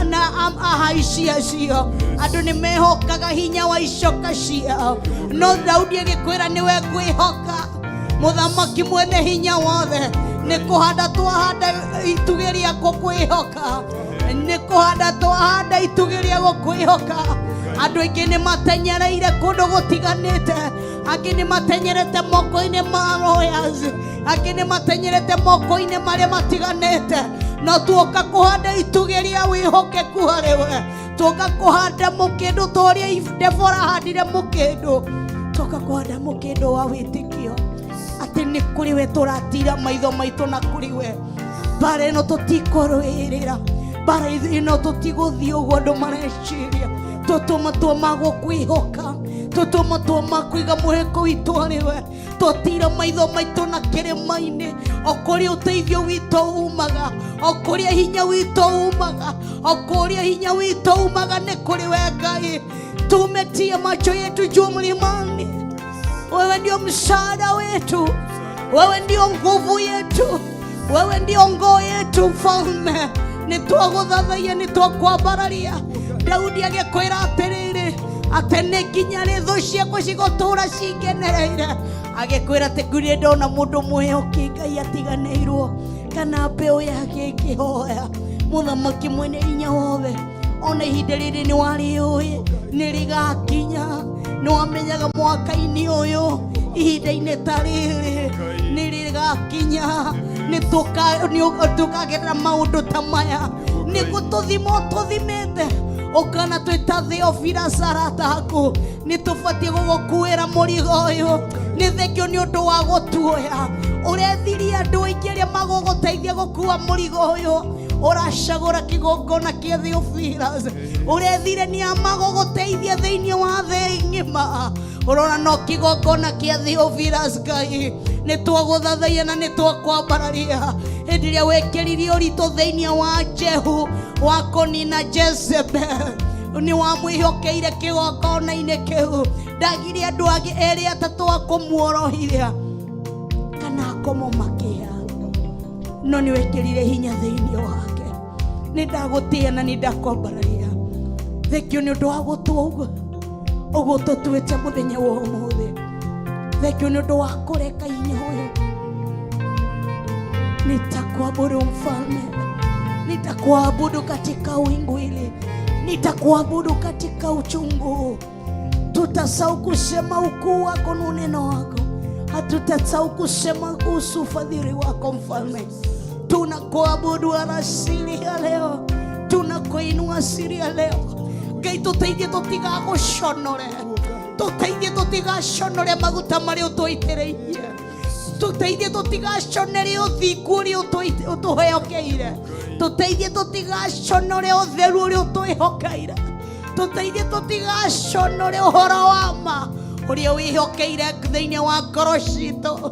ahaici acio, andũ nĩ mehokaga hinya wa icoka ciao, no Daudi agĩkwĩra nĩwe ngwĩhoka, mũthamaki mwene hinya wothe. Nĩ kũhanda twahanda itugĩ rĩa gũkwĩhoka, nĩ kũhanda twahanda itugĩ rĩa gũkwĩhoka. Andũ aingĩ nĩ matenyereire kũndũ gũtiganĩte, angĩ nĩ matenyerete moko-inĩ ma lawyers, angĩ nĩ matenyerete moko-inĩ marĩa matiganĩte, No tuoka kũhanda itugĩ rĩa wĩhokeku harĩ we, tuoka kũhanda mũkĩndũ ta ũrĩa Debora ahandire mũkĩndũ, tuoka kũhanda mũkĩndũ wa wĩtĩkio atĩ nĩ kũrĩ we tũratira maitho maitũ na kũrĩ we. Mbara ĩno tũtikũrũĩrĩra, mbara ĩno tũtigũthiĩ ũguo andũ mareciria. Tũtue matua ma gũkwĩhoka, tũtue matua ma kũiga mũhĩko witũ harĩ we. Twatira maitho maitũ na kĩrĩma-inĩ, o kũrĩa ũteithio witũ umaga, o kũrĩa hinya witũ umaga, o kũrĩa hinya witũ umaga nĩ kũrĩ we Ngai. Tumetia macho yetu juu mlimani, wewe ndio msaada wetu, wewe ndio nguvu yetu, wewe ndio ngoo yetu mfalme. Nĩ twagũthathaiya, nĩ twakwambararia. Daudi agĩkwĩra atĩrĩrĩ, atĩ nĩ nginya rĩ thũ ciakwa cigũtũũra cingenereire? Agĩkwĩra atĩ ngũrĩ ndona mũndũ mwĩhoki Ngai atiganĩirwo kana mbeũ yake ĩkĩhoya. Mũthamaki mwene hinya wothe, ona ihinda rĩrĩ nĩ warĩũĩ nĩ rĩgakinya, nĩ wamenyaga mwaka-inĩ ũyũ ihinda-inĩ ta rĩrĩ nĩ rĩgakinya, nĩ tũkagerera maũndũ ta maya. Nĩ gũtũthima ũtũthimĩte ũkana twĩta Theophilus arata aku, nĩ tũbatiĩ gũgũkuĩra mũrigo ũyũ. Nĩ thengio nĩ ũndũ wa gũtuoya. Ũrethirie andũ aingĩ arĩa magũgũteithia gũkua mũrigo ũyũ, ũracagũra kĩgongona kĩa Theophilus. Ũrethire nĩ a magũgũteithia thĩinĩ wa thĩ ng'ima, ũrona no kĩgongona kĩa Theophilus. Ngai, nĩ twagũthathaiya na nĩ twakwambararia. Hĩndĩ ĩrĩa wekĩrire ũritũ thĩinĩ wa Jehu wa kũnina Jezebel, nĩ wamwĩhokeire kĩgongona-inĩ kĩu. Ndagire andũ angĩ erĩ atatũ a kũmuorohithia kana kũmũmakia, no nĩ wekĩrire hinya thĩinĩ wake. Nĩ ndagũtĩĩa na nĩ ndakwambararia. Thengio nĩ ũndũ wa gũtua ũguo ũguo tũtuĩte mũthenya wa ũmũthĩ. Thengio nĩ ũndũ wa kũreka hinya ũyũ. Nitakuabudu mfalme, nitakuabudu katika wingu hili, nitakuabudu katika uchungu. Tutasahau kusema ukuu wako na uneno wako, hatutasahau kusema kuhusu ufadhili wako mfalme. Tunakuabudu alasiri ya leo, tunakuinua asiri ya leo. Ngai tũteithie tũtigagũconore, tũteithie tũtigaconore maguta marĩa ũtũitĩrĩirie, tũteithie tũtigaconere ũthingu ũrĩa ũtũheokeire, tũteithie tũtigaconore ũtheru ũrĩa ũtwĩhokeire, tũteithie tũtigaconore ũhoro wa ma ũrĩa wĩhokeire thĩinĩ wa ngoro citũ,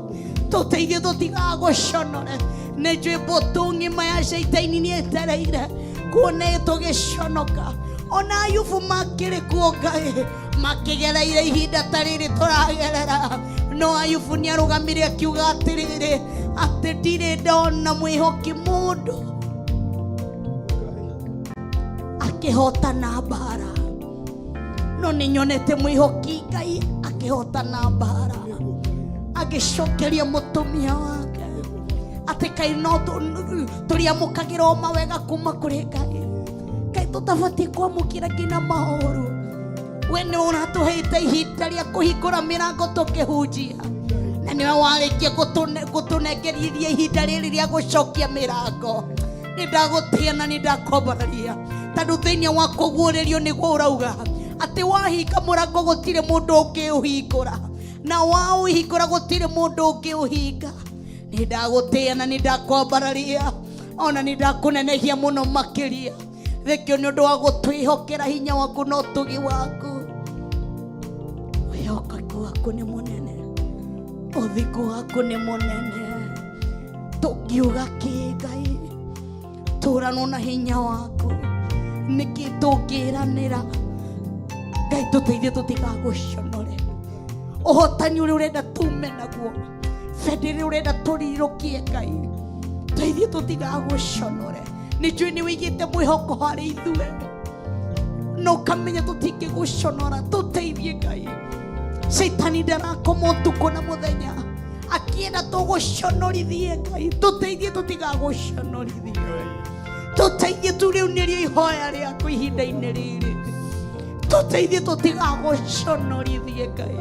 tũteithie tũtigagũconore. Nĩ njũĩ mbũtũ ng'ima ya caitani nĩ ĩtereire kuona tũgĩconoka. Ona Ayubu makĩrĩ kuo Ngai, makĩgereire ihinda ta rĩrĩ tũragerera, no Ayubu nĩ arũgamire akiuga atĩrĩrĩ, atĩ ndirĩ ndona mwĩhoki mũndũ akĩhotana mbara, no nĩ nyonete mwĩhoki Ngai akĩhotana mbara. Agĩcokeria mũtumia wake atĩ Ngai no tũrĩamũkagĩra o mawega kuma kũrĩ Ngai. Ngai tũtabatiĩ kwamũkĩra nginya maũru. We nĩ ũratũheite ihinda rĩa kũhingũra mĩrango tũkĩhunjia, na nĩwe warĩkia gũtũnengerithia ihinda rĩrĩ rĩa gũcokia mĩrango. Nĩ ndagũtĩa na nĩ ndakwambararia, tondũ thĩinĩ wa kũguũrĩrio nĩguo ũrauga atĩ wahinga mũrango gũtirĩ mũndũ ũngĩũhingũra, na waũhingũra gũtirĩ mũndũ ũngĩũhinga. Nĩ ndagũtĩa na nĩ ndakwambararia, ona nĩ ndakũnenehia mũno makĩria. Thengio nĩ ũndũ wa gũtwĩhokera hinya waku na ũtugi waku. Wĩhokeku waku nĩ mũnene, ũthingu waku nĩ mũnene. Tũngiuga kĩ Ngai? Tũranwo na hinya waku, nĩkĩ tũngĩranĩra? Ngai tũteithie tũtigagũconore. Ũhotani ũrĩa ũrenda tume naguo, bendera ĩrĩa ũrenda tũrirũkie, Ngai teithie tũtigagũconore. Nĩ njũĩ nĩ wĩigĩte mwĩhoko harĩ ithuĩ, na ũkamenya tũtingĩgũconora. Tũteithie Ngai. Caitani ndarakoma ũtukũ na mũthenya akĩenda tũgũconorithie. Ngai tũteithie tũtigagũconorithie, tũteithie tu. Rĩu nĩrĩo ihoya rĩaku ihinda-inĩ rĩrĩ. Tũteithie tũtigagũconorithie Ngai,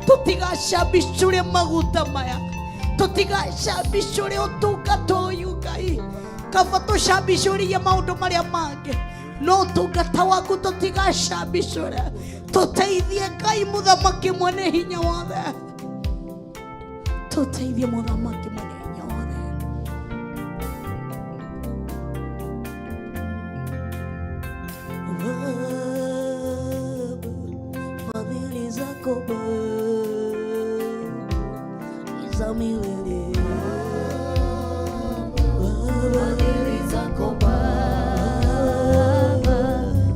tũtigacambicũre maguta maya, tũtigacambicũre ũtungata ũyũ Ngai. Kaba tũcambicũrie maũndũ marĩa mangĩ, no ũtungata waku tũtigacambicũre. Tũteithie Ngai mũthamaki mwene hinya wothe, tũteithie mũthamaki mwene hinya wothe. Baba, fadhili zako Baba ni za milele. Fadhili zako Baba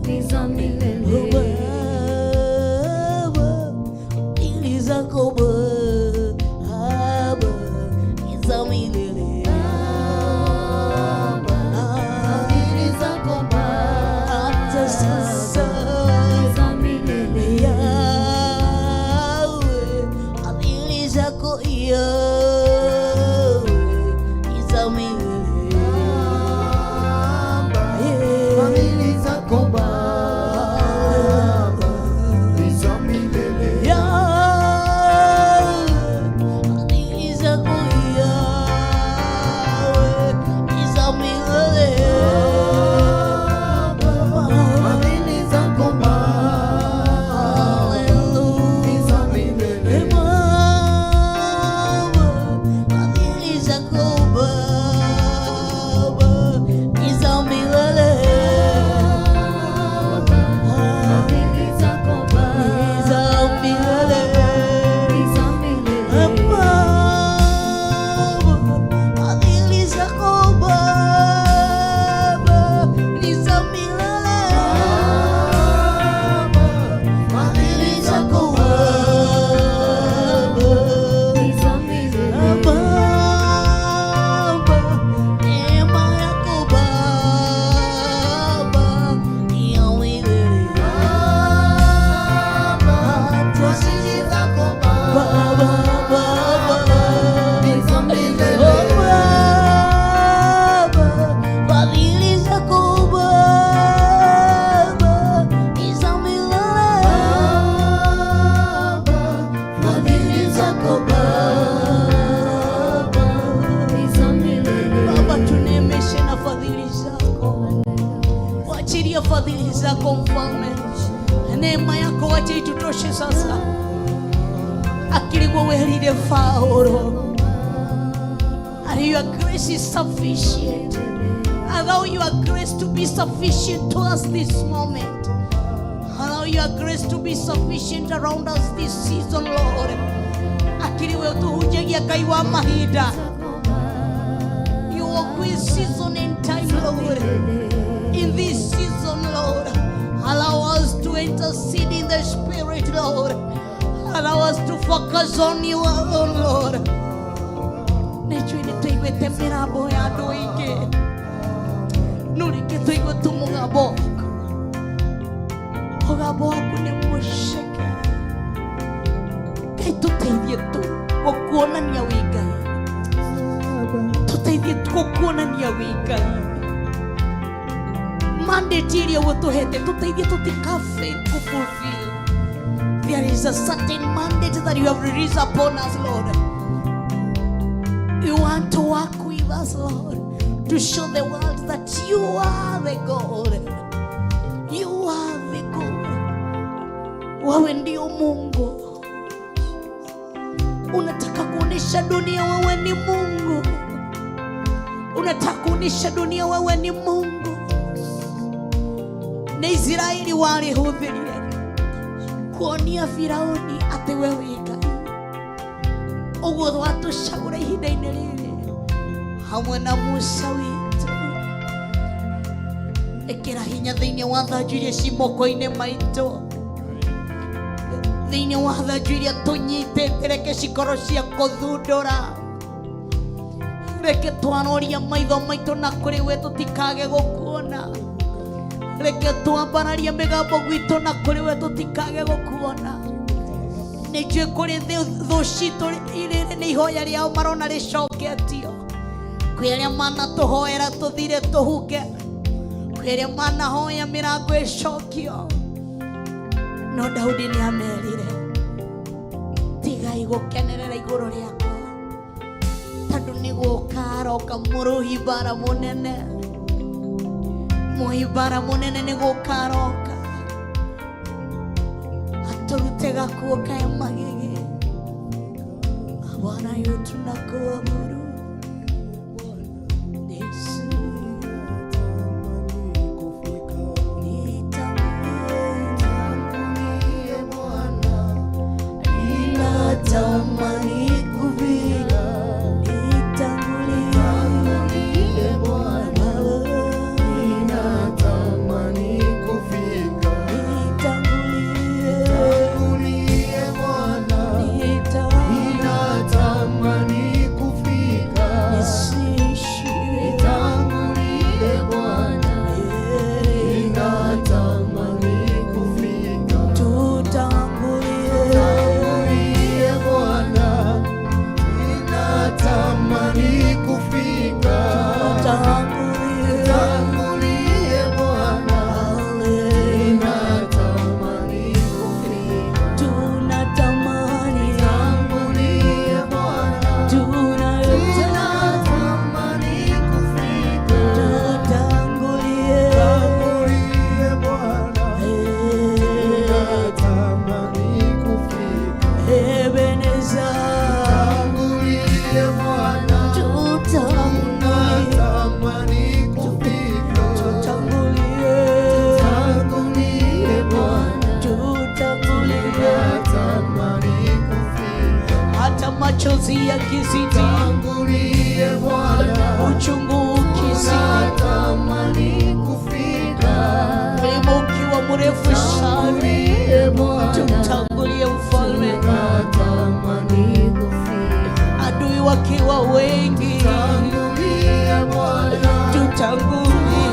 ni za milele. Baba, fadhili zako Baba ni za milele. Fadhili zako Hata Baba sasa ni za milele. Yahweh, fadhili zako Yahweh ni za milele. Fadhili zako Baba ni za milele. Yahweh, fadhili zako Yahweh ni za milele. Fadhili zako Baba ni za milele. Baba, fadhili zako Baba ni za milele. Fadhili zako Ni za milele. Baba ni za milele. Baba, fadhili zako Baba ni za milele. Fadhili zako Baba Ni za milele. Baba, neema yako Baba ni ya milele. Fadhili zako Baba, Baba Baba, ni za milele. Baba, fadhili zako Baba ni za milele. Fadhili zako Baba Ni za milele. Baba, tuneemeshe na fadhili zako, wachilia fadhili zako mfalme, neema yako wacha itutoshe sasa. Akirigwo werire Faũro, and your grace is sufficient. Allow your grace to be sufficient to us this moment. Allow your grace to be sufficient around us this season, Lord. Akiriwe utuhunjagia Ngai wa mahinda. You walk with season and time, Lord. In this season, Lord, allow us to intercede in the Spirit, Lord. Allow us to focus on you alone, Lord. Nĩnjũĩ nĩ tũiguĩte mĩrambo ya andũ aingĩ, no rĩngĩ tũigue tu mũgambo waku. Mũgambo waku nĩ mũceke. Ngai tũteithie tu gũkuonania wĩ Ngai, tũteithie tu gũkuonania wĩ Ngai. Mandate iria ũtũhete, tũteithie tũtikafail kũfulfill. There is a certain mandate that you have released upon us, Lord. You want to work with us, Lord, to show the world that you are the God. You are the God. Wewe ndio Mungu. Unataka kuonesha dunia wewe ni Mungu. Unataka kuonesha dunia wewe ni Mungu. Nĩ Isiraeli warĩhũthĩrire kuonia Firauni atĩ we wĩ Ngai. Ũguo watũcagũra ihinda-inĩ rĩrĩ hamwe na Musa witũ. Ĩkĩra hinya thĩinĩ wa thanju iria ci moko-inĩ maitũ, thĩinĩ wa thanju iria tũnyitĩte, reke cikorwo cia kũthundũra. Reke twaroria maitho maitũ na kũrĩ we tũtikage gũkuona. Reke twambararia mĩgambo gwitũ na kũrĩ we tũtikage gũkuona. Nĩ njũĩ kũrĩ thũ citũ irĩrĩ nĩ ihoya rĩao marona rĩcoketio. Kwĩ arĩa manatũhoera tũthire tũhuke, kwĩ arĩa manahoya mĩrango ĩcokio, no Daudi nĩ amerire, tigai gũkenerera igũrũ rĩakwa. Tondũ nĩ gũka aroka mũrũhi mbara mũnene. Mũhi mbara mũnene nĩ gũka aroka. Atũrute gakuo kae magigi. Bwana yu tunakuabudu. Yesu. Ninatamani kufika, nitangulie Bwana. Ninatamani kufika, nitangulie Bwana. Ninatamani kufika, nitangulie Bwana. Ninatamani kufika, tutangulie Bwana. Ninatamani kufika, tutangulie Bwana. Ninatamani kufika, Tunatamani, tutangulie Bwana. Tunatamani kufika, tutangulie, tutangulie Bwana. Ninatamani kufika, Ebeneza, tutangulie Bwana. Tunatamani kufika, tutangulie, tutangulie Bwana. tutangulie, Tunatamani kufika, hata machozi yakizidi, tutangulie Bwana. uchungu ukizidi, Tunatamani kufika, mlima ukiwa mrefu sana, tutangulie Bwana. tutangulie mfalme, Tunatamani kufika, adui wakiwa wengi, tutangulie Bwana. tutangulie,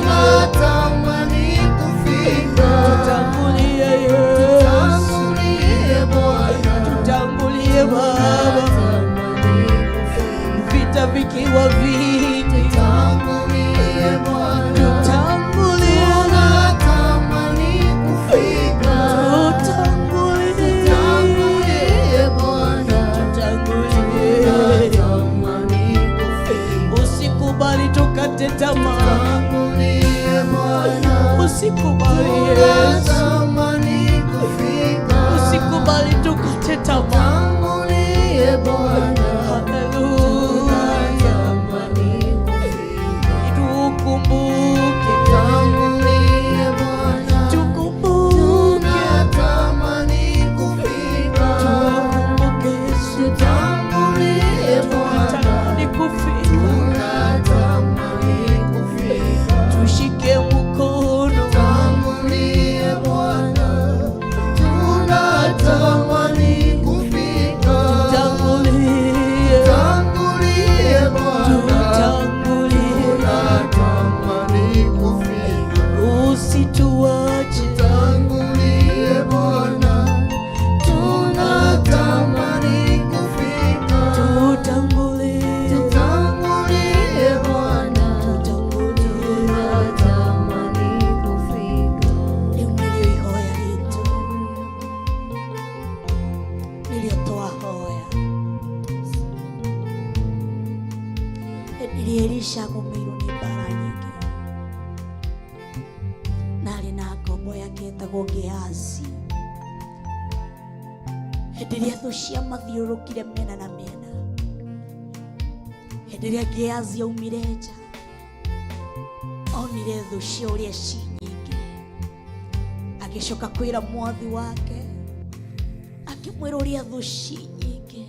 Tunatamani kufika, tutangulie Yesu, tutangulie Bwana. tutangulie Baba, Tunatamani kufika, vita vikiwa vingi, tutangulie Bwana. tutangulie, Tunatamani kufika, tutangulie, tutangulie Bwana. tutangulie. Tunatamani kufika, Usikubali tukate tamaa, tutangulie Bwana. usikubali Yesu, Tunatamani kufika, usikubali tukate tamaa. tutangulie Bwana. Haleluya, Tunatamani kufika, tukumbuke, tutangulie Bwana. tukumbuke, Tunatamani kufika, tukumbuke Yesu, tutangulie Bwana. tunatamani kufika, Tunatamani kufika, tushike mkono, tutangulie Bwana. Tunatamani kufika, tutangulie, tutangulie Bwana. tutangulie, Tunatamani kufika, usituache, tutangulie Bwana. Tunatamani kufika, tutangulie, tutangulie Bwana. tutangulie. Tunatamani kufika. Rĩu nĩrĩo ihoya ritũ nĩrĩo twahoya hĩndĩ ĩrĩa Elisha agũmĩirwo nĩ mbara nyingĩ na arĩ na ngombo yake ĩtagwo Gehazi hĩndĩ ĩrĩa thũ ciamathiũrũrũkire mĩena na mĩena hĩndĩ ĩrĩa Gehazi aumire nja onire thũ cia ũrĩa ci nyingĩ agĩcoka kwĩra mwathi wake akĩmwĩra ũrĩa thũ ci nyingĩ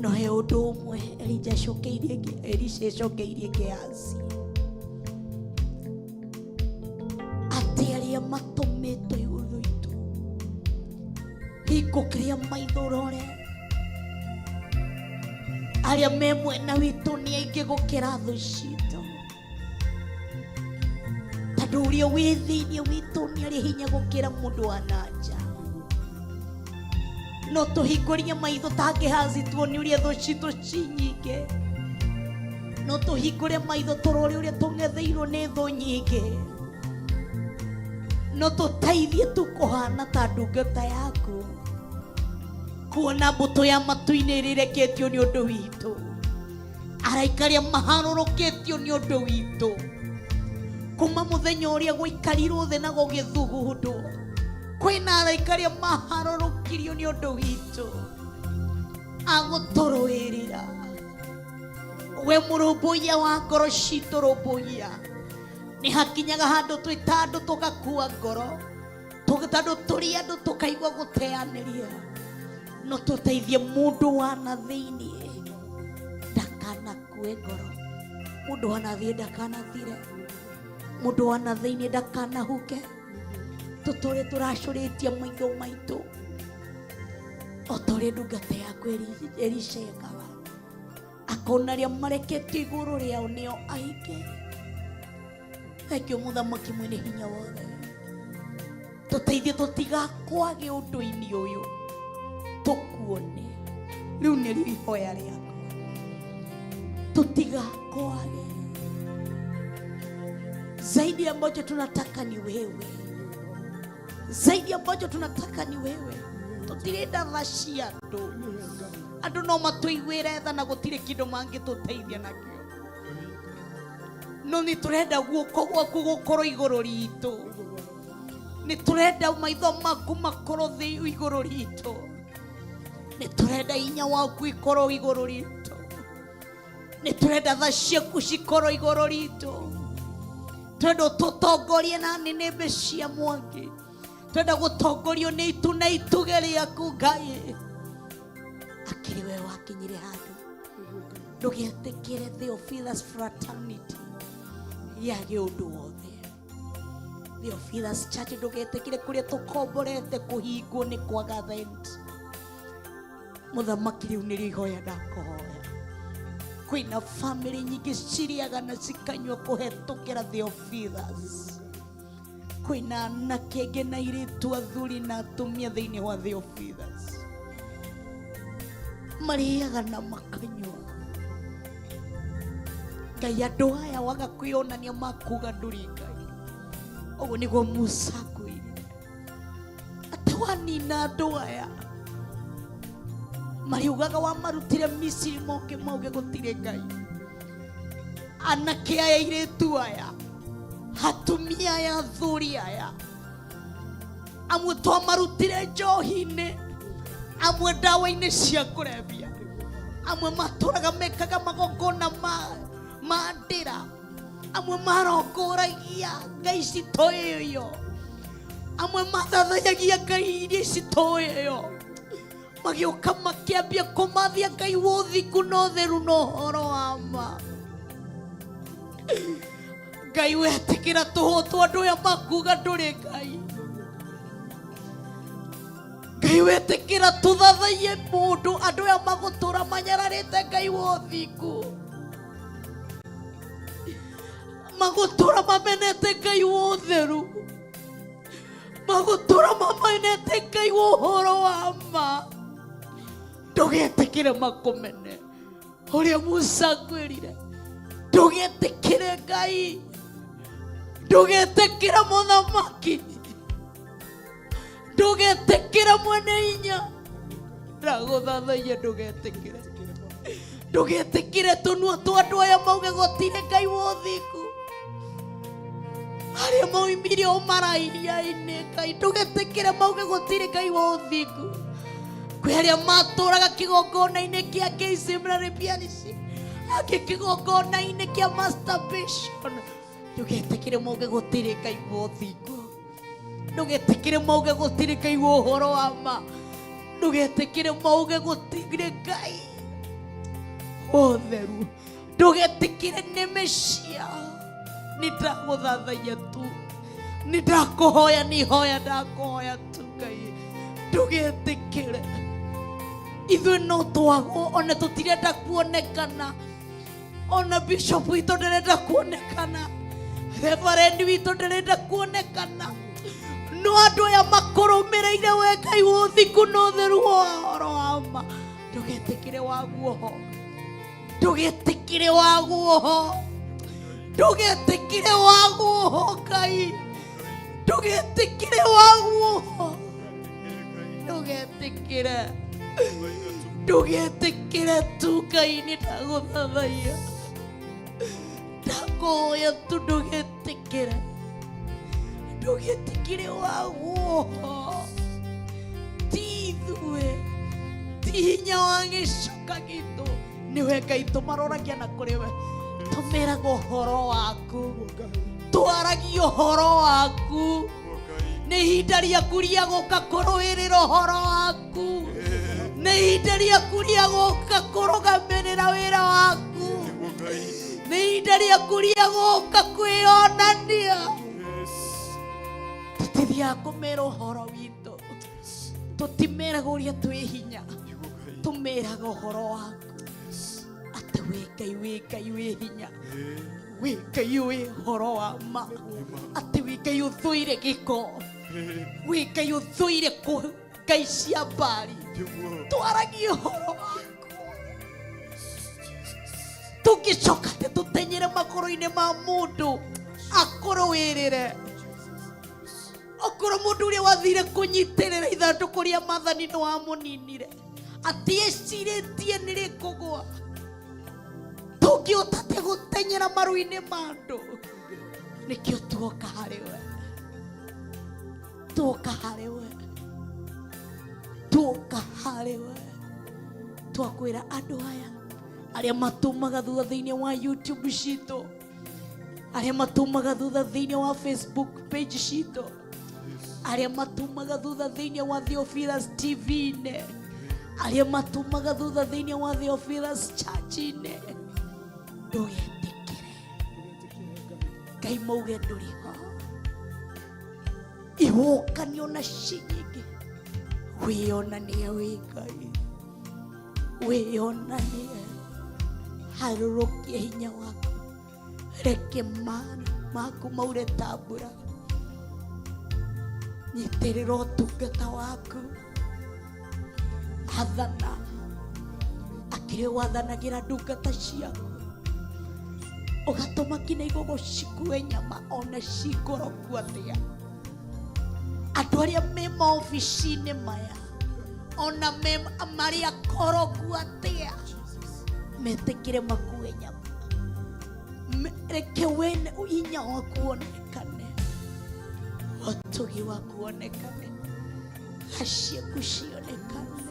no he ũndũ ũmwe Elija acokeirie Elisha acokeirie Gehazi atĩ arĩa matũmĩtwo igũrũ itũ hingũkĩria maitho ũrore arĩa me mwena witũ nĩ aingĩ gũkĩra thũ citũ tondũ ũrĩa wĩ thĩinĩ witũ nĩ arĩ hinya gũkĩra mũndũ wa na nja no tũhingũrie maitho ta Gehazi tuone ũrĩa thũ citũ ci nyingĩ no tũhingũre maitho tũrore ũrĩa tũng'etheirwo nĩ thũ nyingĩ no tũteithie tu kũhana ta ndungata yaku. Kuona mbũtũ ya matu-inĩ ĩrĩa ĩreketio nĩ ũndũ witũ, araika arĩa maharũrũkĩtio nĩ ũndũ witũ kuma mũthenya ũrĩa gũikarirwo thĩ na gũgĩthugundwo, kwĩna araika arĩa maharũrũkirio nĩ ũndũ witũ agũtũrũĩrĩra. We mũrũmbũiya wa ngoro citũ, rũmbũiya. Nĩ hakinyaga handũ twĩ ta andũ tũgakua ngoro, tondũ tũrĩ andũ tũkaigua gũteanĩria. No tũteithie mũndũ wa na thĩiniĩ ndakanakue ngoro, mũndũ wa na thĩiniĩ ndakanathire, mũndũ wa na thĩiniĩ ndakanahuke. Tũtũre tũracũrĩtie maitho maitũ o ta ũrĩa ndungata yaku Elisha ekaga, akona arĩa mareketio igũrũ rĩao nĩo aingĩ. Thengio mũthamaki mwene hinya wothe, tũteithie tũtigakwage ũndũ-inĩ ũyũ, tũkuone. Rĩu nĩrĩo ihoya rĩakwa, tũtigakwage. Zaidi ambacho tunataka ni wewe, zaidi ambacho tunataka ni wewe. Tũtirenda tha cia andũ, andũ no matũiguĩre tha na gũtirĩ kĩndũ mangĩtũteithia nakĩo, no nĩ tũrenda guoko gwaku gũkorwo igũrũ ritũ, nĩ tũrenda maitho maku makorwo thĩ igũrũ ritũ, nĩ tũrenda hinya waku ikorwo igũrũ ritũ, nĩ tũrenda tha ciaku cikorwo igũrũ ritũ. Twenda ũtũtongorie na nĩnĩmbĩ cia mwaki, twenda gũtongorio nĩ itu na ituge rĩaku Ngai. Akĩrĩ we wakinyire handũ ndũgetĩkĩre Theophilus fraternity yage ũndũ wothe. Theophilus Church ndũgetĩkĩre kũrĩa tũkomborete kũhingwo nĩ kwaga rent. Mũthamaki, rĩu nĩrĩo ihoya ndakũhoya. Kwĩna famĩlĩ nyingĩ cirĩaga na cikanyua kũhetũkĩra Theophilus. Kwĩna anake angĩ na airĩtu, athuri na atumia thĩinĩ wa Theophilus marĩaga na makanyua. Ngai, andũ aya waga kwĩonania makuga ndũrĩ Ngai. Ũguo nĩguo Musa akwĩrire atĩ wanina andũ aya mariugaga wamarutire Misiri moke mauge gũtirĩ Ngai. Anake aya, airĩtu aya, atumia aya, athuri aya, amwe twamarutire njohi-inĩ, amwe ndawa-inĩ cia kũrebia, amwe matũraga mekaga magongona ma ndĩra, amwe marongoragia ngai citoĩyo, amwe mathathayagia ngai iria citoĩyo, magĩũka makĩambia kũmathia Ngai wa ũthingu na ũtheru na ũhoro wa ma. Ngai, wetĩkĩra tũhũtwo andũ aya makuga ndũrĩ Ngai. Ngai, wetĩkĩra tũthathaiye mũndũ andũ aya magũtũra manyararĩte Ngai wa ũthingu, magũtũra mamenete Ngai wa ũtheru, magũtũra mamenete Ngai wa ũhoro wa ma. Ndũgetĩkĩre makũmene ũrĩa Musa akwĩrire. Ndũgetĩkĩre Ngai, ndũgetĩkĩre mũthamaki, ndũgetĩkĩre mwene hinya. Ndagũthathaiya, ndũgetĩkĩre, ndũgetĩkĩre tũnua twa andũ aya mauge gũtirĩ Ngai wa ũthingu, arĩa maumire ũmarairia-inĩ. Ngai, ndũgetĩkĩre mauge gũtirĩ Ngai wa ũthingu. Kwĩ arĩa matũraga kĩgongona-inĩ kĩa gayism na lesbianism, angĩ kĩgongona-inĩ kĩa masturbation. Ndũgetĩkĩre mauge gũtirĩ Ngai wa ũthingu, ndũgetĩkĩre mauge gũtirĩ Ngai wa ũhoro wa ma, ndũgetĩkĩre mauge gũtirĩ Ngai wa ũtheru, ndũgetĩkĩre nĩmĩ ciao. Nĩ ndagũthathaiya tu, nĩ ndakũhoya, nĩ ihoya ndakũhoya tu Ngai, ndũgetĩkĩre. Ithuĩ no twagwo, ona tũtirenda kuonekana, ona bishop witũ ndarenda kuonekana, reverend witũ ndarenda kuonekana, no andũ aya makũrũmĩrĩire we Ngai wa ũthingu na ũtheru wa ũhoro wa ma. Ndũgetĩkĩre waguoho, ndũgetĩkĩre waguoho, ndũgetĩkĩre waguoho Ngai, ndũgetĩkĩre waguoho, ndũgetĩkĩre. Ndũgetĩkĩre tu Ngai nĩ ndagũthathaiya ndakũhoya tu ndũgetĩkĩre ndũgetĩkĩre wagwo ti ithuĩ ti hinya wa gĩcoka gitũ nĩwe Ngai tũmaroragia na kũrĩ we tũmeraga ũhoro waku twaragia ũhoro waku nĩ ihinda rĩaku rĩa gũka kũrũĩrĩra ũhoro waku nĩ ihinda rĩaku rĩa gũka kũrũgamĩrĩra wĩra waku nĩ ihinda rĩaku rĩa gũka kwĩyonania tũtithiaga kũmera ũhoro witũ tũtimeraga ũrĩa twĩ hinya tũmeraga ũhoro waku atĩ wĩ Ngai wĩ Ngai wĩ hinya wĩ Ngai wĩ ũhoro wa ma atĩ wĩ Ngai ũthũire gĩko wĩ Ngai ũthũire kũ ngai cia mbari twaragie ũhoro waku tũngĩcoka atĩ tũtenyere makũrũ-inĩ ma mũndũ akũrũĩrĩre okorwo mũndũ ũrĩa wathire kũnyitĩrĩra ithandũkũ rĩa mathani nĩ wamũninire atĩ ecirĩtie nĩ rĩkũgwa tũngĩhota atĩa gũtenyera maru-inĩ ma andũ nĩkĩo tuoka harĩ we tuoka harĩ we tuoka harĩ we twakwĩra andũ aya arĩa matumaga thutha thĩinĩ wa youtube citũ arĩa matumaga thutha thĩinĩ wa facebook page citũ arĩa matumaga thutha thĩinĩ wa Theophilus TV-inĩ arĩa matumaga thutha thĩinĩ wa Theophilus Church-inĩ ndũgetĩkĩre Ngai mauge ndũrĩ ho ihũkanio na ci nyingĩ wĩyonanie wĩ Ngai wĩyonanie harũrũkie hinya waku reke mana maku maure ta mbura nyitĩrĩra ũtungata waku athana akĩrĩ wathanagĩra ndungata ciaku ũgatũma kinya igogo cikue nyama ona cingoroku atĩa andũ arĩa me maobici-inĩ maya ona me marĩ akoroku atĩa metĩkĩre makue nyama reke wene hinya waku wonekane ũtugi waku wonekane tha ciaku cionekane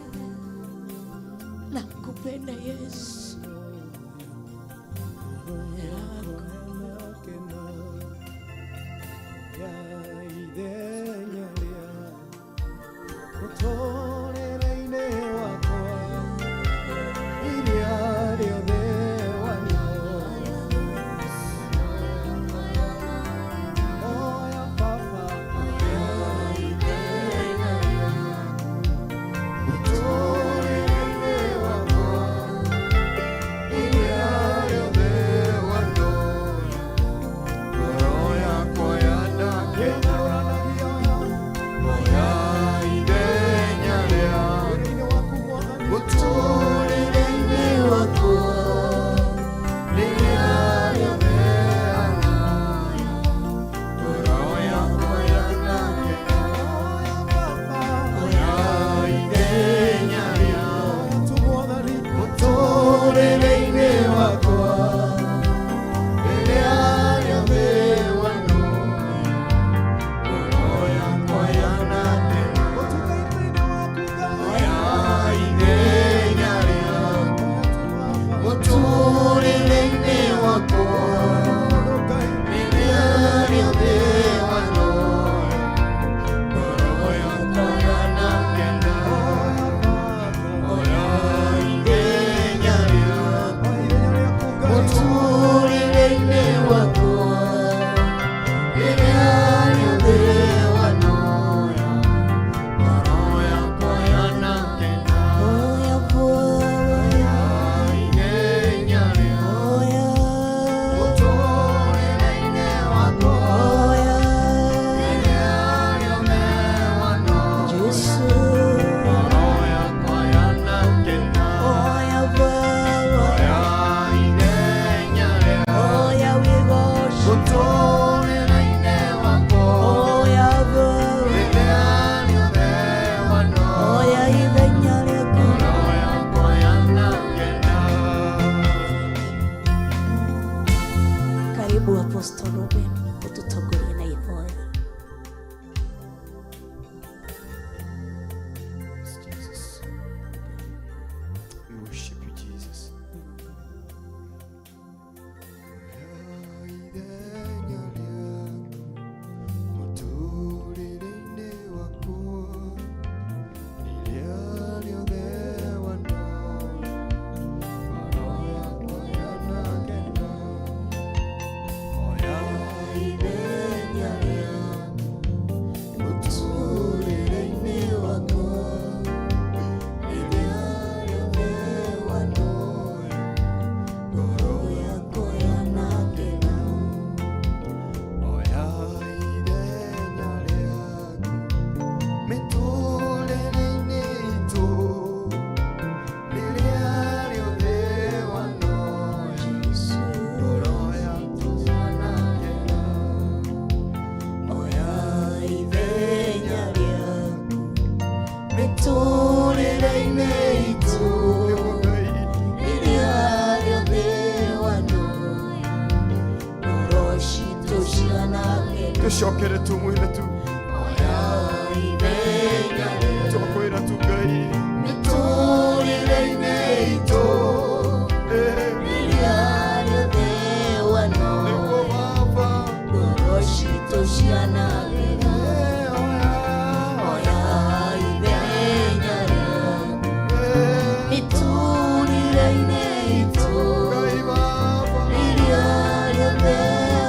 nakupenda Yesu Mũtũũrĩre-inĩ wakwa iria rĩothe wanioya oya baba mũtũũrĩre-inĩ wakwa iria rĩothe wanioya Apostle Ruben ũtũtongorie na ihoya. Yes, Jesus. We worship you, Jesus. Tucokere tumwire tu twakwĩra tu Ngai mĩtũrĩre-inĩ itũ nĩguo Baba Ngai Baba oya ithenya rĩaku mĩtũrĩre-inĩ itũ rĩrĩa rĩothe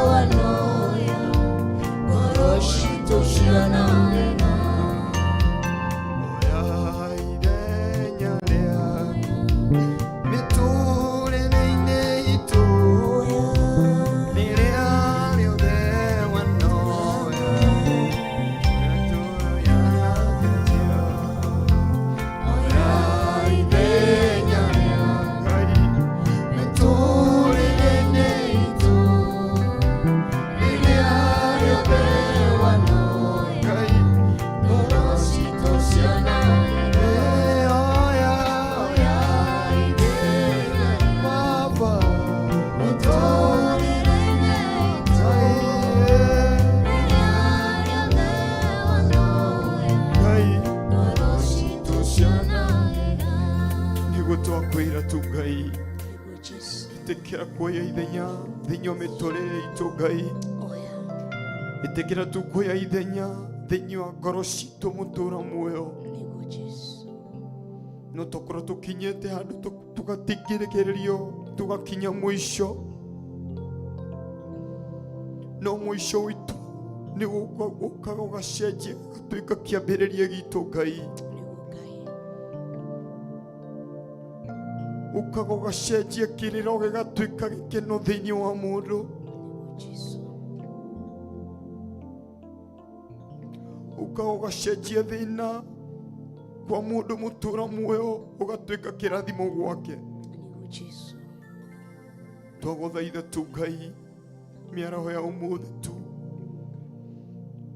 wanoya oya ithenya rĩaku mĩtũrĩre-inĩ itũ rĩrĩa rĩothe wanoya nĩguo twakwĩra tu Ngai ĩtĩkĩra kuoya ithenya thĩinĩ wa mĩtũrĩre itũ Ngai ĩtĩkĩra tu kuoya ithenya thĩinĩ wa ngoro citũ mũtũra muoyo no tũkorwo tũkinyĩte handũ tũgatingĩrĩkĩrĩrio tũgakinya mũico no mũico witũ nĩ ũkaga ũgacenjia gatuĩka kĩambĩrĩria gitũ Ngai ũkaga ũgacenjia kĩrĩro gĩgatuĩka gĩkeno thĩinĩ wa mũndũ ũkaga ũgacenjia thĩna kwa mũndũ mũtũra muoyo ũgatuĩka kĩrathimo gwake twagũthaitha tu Ngai mĩaraho ya ũmũthĩ tu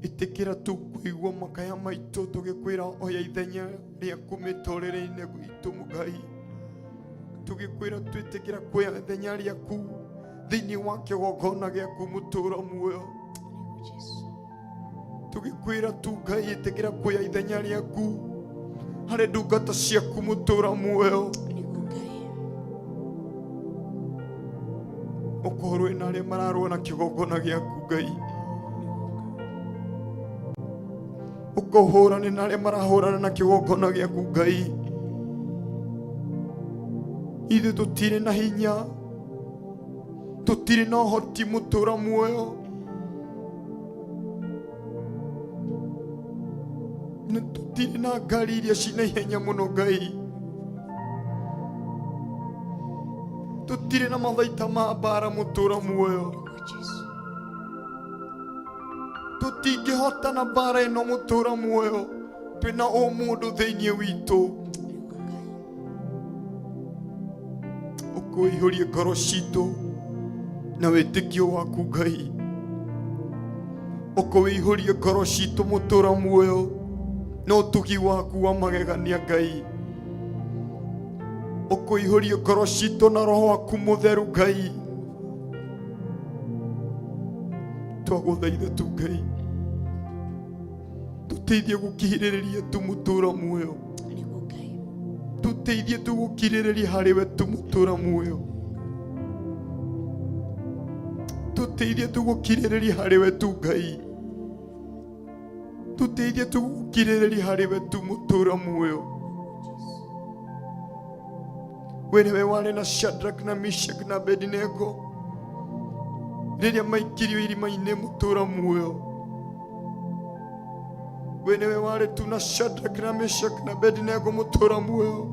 ĩtĩkĩra tu kũigua makaya maitũ tũgĩkwĩra oya ithenya rĩaku mĩtũrĩre-inĩ itũ Ngai tũgĩkwĩra twĩtĩkĩra kuoya ithenya rĩaku thĩinĩ wa kĩgongona gĩaku mũtũra muoyo tũgĩkwĩra tu Ngai ĩtĩkĩra kuoya ithenya rĩaku harĩ ndungata ciaku mũtũra muoyo ũkorwo na arĩa mararũa na kĩgongona gĩaku Ngai ũkũhũrane na arĩa marahũrana na kĩgongona gĩaku Ngai ithuĩ tũtirĩ na hinya tũtirĩ na ũhoti mũtũra muoyo na tũtirĩ na ngari iria cina ihenya mũno Ngai tũtirĩ na mathaita ma mbara mũtũra muoyo tũtingĩhotana mbara ĩno mũtũra muoyo twĩna ũmũndũ thĩinĩ witũ ũkũihũrie ngoro citũ na wĩtĩkio waku Ngai ũkũihũrie ngoro citũ mũtũra muoyo na ũtugi waku wa magegania Ngai ũkũihũrie ngoro citũ na roho waku mũtheru Ngai Twagũthaitha tu Ngai, tũteithie gũkirĩrĩria tu mũtũra muoyo, tũteithie tu gũkirĩrĩria harĩ we tu mũtũra muoyo, tũteithie tu gũkirĩrĩria harĩ we tu Ngai, tũteithie tu gũkirĩrĩria harĩ we tu mũtũra muoyo. We nĩwe warĩ na Shadrach na Meshach na Abednego rĩrĩa maikirio irima-inĩ mũtũra muoyo. We nĩwe warĩ tu na Shadrach na Meshach na Abednego mũtũra muoyo.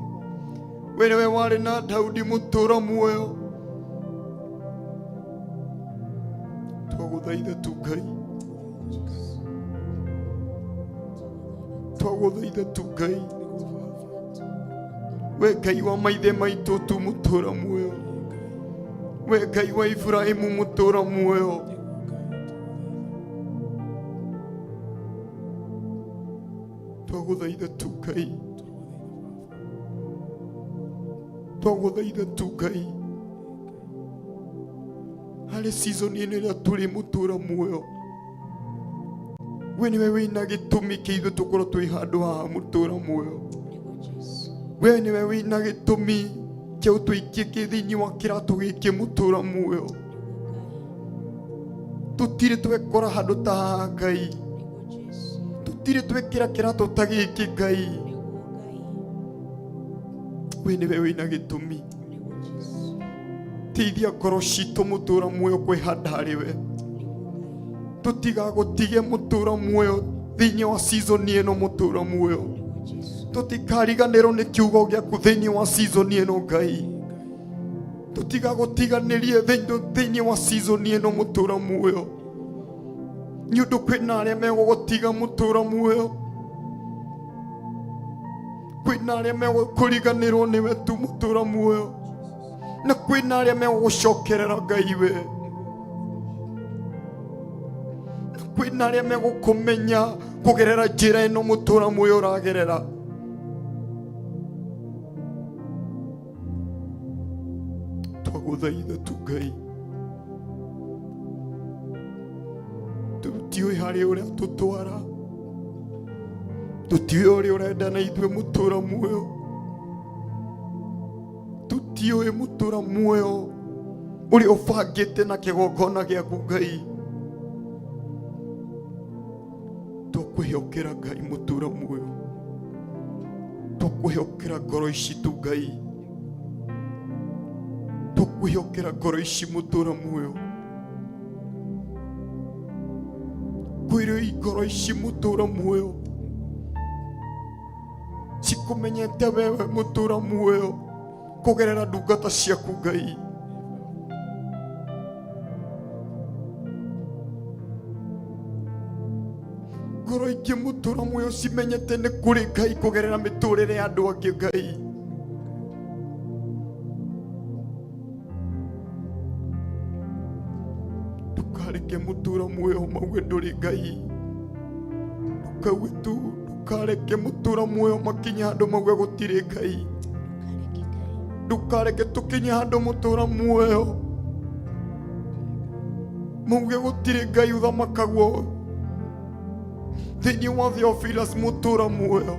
We nĩwe warĩ na Daudi mũtũra muoyo. Twagũthaitha tu Ngai, twagũthaitha tu Ngai, we Ngai wa maithe maitũ tu mũtũra muoyo, we Ngai wa Ibrahimu mũtũra muoyo. Twagũthaitha tu Ngai, twagũthaitha tu Ngai, harĩ season ĩno ĩrĩa tũrĩ mũtũra muoyo, we nĩwe wĩna gĩtũmi kĩa ithuĩ tũkorwo twĩ handũ haha mũtũra muoyo. We nĩwe wĩna gĩtũmi kĩa ũtũikie kĩ thĩinĩ wa kĩratũ gĩkĩ mũtũra muoyo. Tũtirĩ twekora handũ ta haha Ngai, tũtirĩ twekĩra kĩratũ ta gĩkĩ Ngai. We nĩwe wĩna gĩtũmi. Teithia ngoro citũ mũtũra muoyo kwĩhanda harĩ we, tũtigagũtige mũtũra muoyo thĩinĩ wa season ĩno mũtũra muoyo, tũtikariganĩrwo nĩ kiugo gĩaku thĩinĩ wa season ĩno Ngai, tũtigagũtiganĩrie thĩinĩ wa season ĩno mũtũra muoyo, nĩ ũndũ kwĩna arĩa megũgũtiga mũtũra muoyo, kwĩna arĩa megũkũriganĩrwo nĩwe tu mũtũra muoyo, na kwĩna arĩa megũgũcokerera Ngai we, na kwĩna arĩa megũkũmenya kũgerera njĩra ĩno mũtũra muoyo ũragerera. Twagũthaitha tu Ngai, tũtiũĩ harĩa ũrĩa tũtwara, tũtiũĩ ũrĩa ũrenda na ithuĩ mũtũra muoyo, tũtiũĩ mũtũra muoyo ũrĩa ũbangĩte na kĩgongona gĩaku Ngai. Tũkwĩhokera Ngai mũtũra muoyo, tũkwĩhokera ngoro ici tu Ngai, tũkwĩhokera ngoro ici mũtũra muoyo, kwĩrĩ ngoro ici mũtũra muoyo cikũmenyete wewe mũtũra muoyo kũgerera ndungata ciaku Ngai. Ngoro ingĩ mũtũra muoyo cimenyete nĩ kũrĩ Ngai kũgerera mĩtũrĩre ya andũ angĩ Ngai. Ndũkareke mũtũra muoyo mauge ndũrĩ Ngai, ndũkauge tu, ndũkareke mũtũra muoyo makinye handũ mauge gũtirĩ Ngai, ndũkareke tũkinye handũ mũtũra muoyo mauge gũtirĩ Ngai ũthamakagwo thĩinĩ wa Theophilus mũtũra muoyo.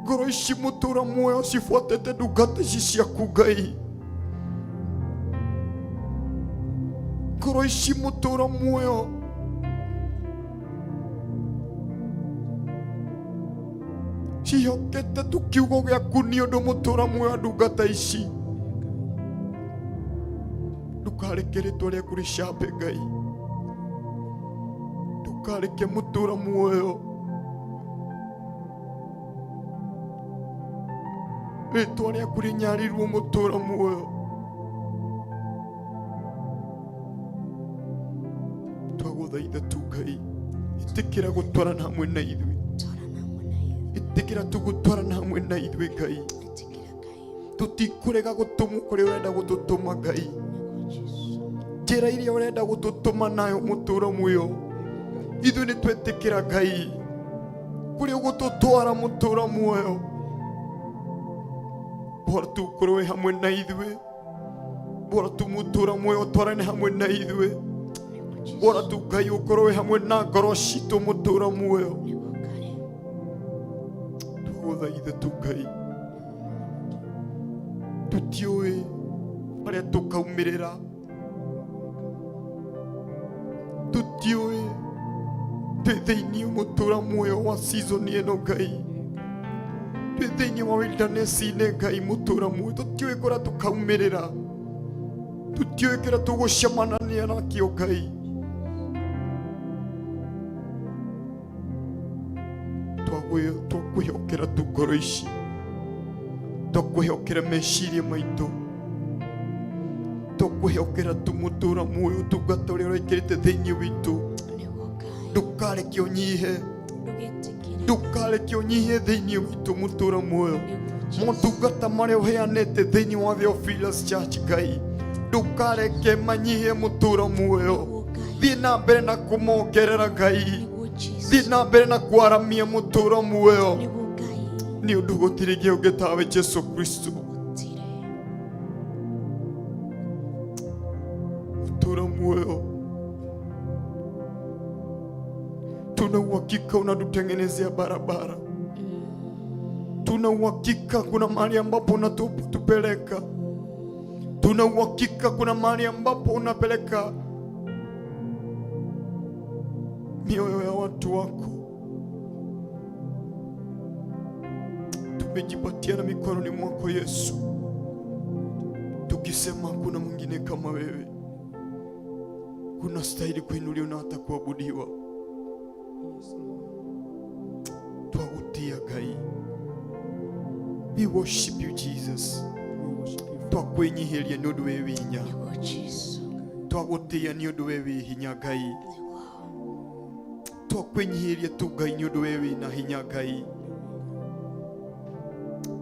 Ngoro ici mũtũra muoyo cibuatĩte ndungata ici ciaku Ngai, ngoro ici mũtũra muoyo ciĩhokete tu kiugo gĩaku nĩ ũndũ mũtũra muoyo ndungata ici, ndũkareke rĩtwa rĩaku rĩcambe Ngai, ndũkareke mũtũra muoyo rĩtwa rĩaku rĩnyarirwo mũtũra muoyo. Twagũthaitha tu Ngai, ĩtĩkĩra gũtwarana hamwe na ithuĩ, ĩtĩkĩra tu gũtwarana hamwe na ithuĩ Ngai, tũtikũrega gũtũmwo kũrĩa ũrenda gũtũtũma Ngai, njĩra iria ũrenda gũtũtũma nayo mũtũra muoyo, ithuĩ nĩ twetĩkĩra Ngai kũrĩa ũgũtũtwara mũtũra muoyo, bora tu ũkorwo wĩ hamwe na ithuĩ. Bora tu mũtũra muoyo twarane hamwe na ithuĩ. Bora tu Ngai ũkorwo wĩ hamwe na ngoro citũ mũtũra muoyo. Twagũthaitha tu Ngai, tũtiũĩ harĩa tũkaumĩrĩra, tũtiũĩ twĩ thĩinĩ mũtũra muoyo wa season ĩno Ngai, twĩ thĩinĩ wa wilderness-inĩ Ngai mũtũra muoyo, tũtiũĩ kũrĩa tũkaumĩrĩra, tũtiũĩ kĩrĩa tũgũcemanania nakĩo Ngai. Twakwĩhokera tu ngoro ici, twakwĩhokera meciria maitũ, twakwĩhokera tu mũtũra muoyo ũtungata ũrĩa ũrekĩrĩte thĩinĩ witũ. Ndũkareke ũnyihe, ndũkareke ũnyihe thĩinĩ witũ mũtũra muoyo. Motungata marĩa ũheanĩte thĩinĩ wa Theophilus Church Ngai, ndũkareke manyihe mũtũra muoyo. Thiĩ na mbere na kũmongerera Ngai, thiĩ na mbere na kwaramia mũtũra muoyo, nĩ ũndũ gũtirĩ kĩo ũngĩ tawe Jesu Kristo. Mũtũra muoyo, tuna uhakika unatutengenezea barabara, tuna uhakika kuna mahali ambapo unatupeleka, tuna uhakika kuna mahali ambapo unapeleka mioyo ya watu wako. Tumejipatia na mikononi mwako Yesu, tukisema hakuna mwingine kama wewe, kunastahili kuinuliwa na hata kuabudiwa. Twagutia Ngai, we worship you Jesus. Twakwĩnyihĩria nĩ ũndũ wĩ winya, twagũtĩĩa nĩ ũndũ we wĩ hinya Ngai, twakwĩnyihĩria tu Ngai nĩ ũndũ we wĩna hinya Ngai,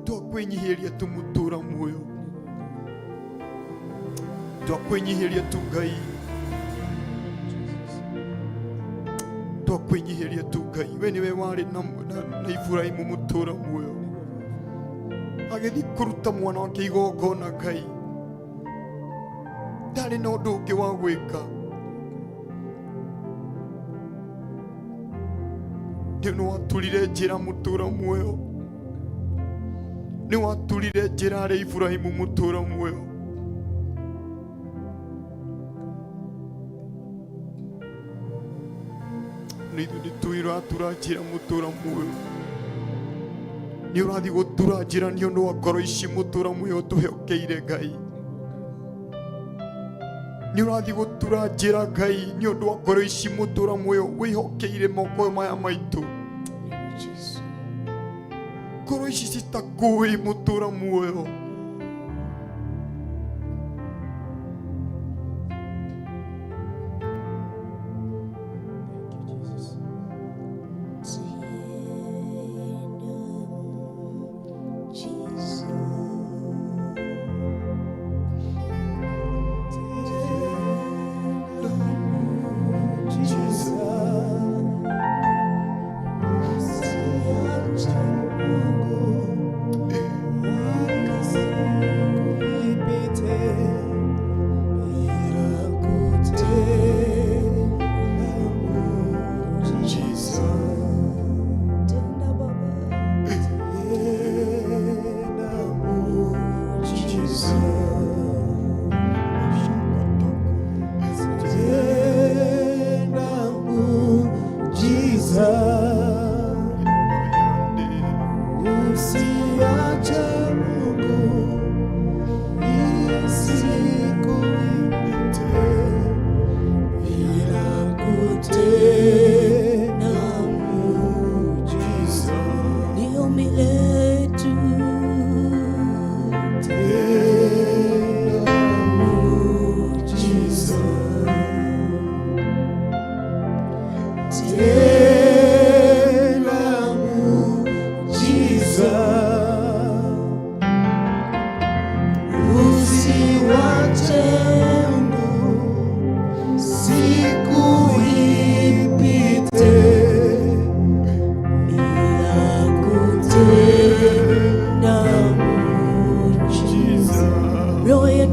twakwĩnyihĩria tu mũtũra muoyo, twakwĩnyihĩria tu Ngai, twakwĩnyihĩria tu Ngai. We nĩwe warĩ na Iburahĩmu mũtũra muoyo, agĩthiĩ kũruta mwana wake igongona Ngai, ndarĩ na ũndũ ũngĩ wa gwĩka. Nĩ waturire njĩra mũtũra muoyo, nĩ waturire njĩra harĩ Iburahĩmu mũtũra muoyo. Nĩ ithuĩ nĩ tũratura njĩra mũtũra muoyo, nĩ ũrathiĩ gũtura njĩra nĩ ũndũ wa ngoro ici mũtũra muoyo tũheokeire Ngai, nĩ ũrathiĩ gũtura njĩra Ngai nĩ ũndũ wa ngoro ici mũtũra muoyo wĩhokeire moko maya maitũ. Ngoro ici citakũĩ mũtũra muoyo.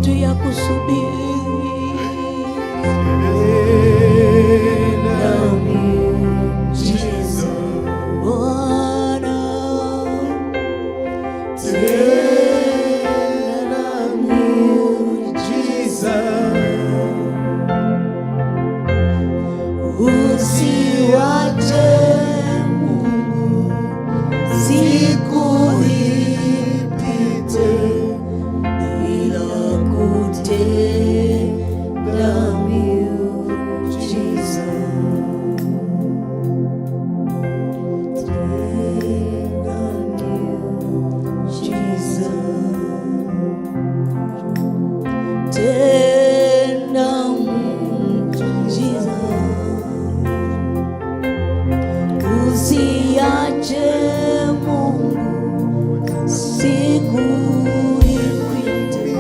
yetu ya kusubiri. Tenda miujiza. Bwana, Tenda miujiza. Usiwache Mungu siku ipite bila kutenda miujiza. Tenda miujiza. Tenda muujiza. Usiache Mungu siku ipite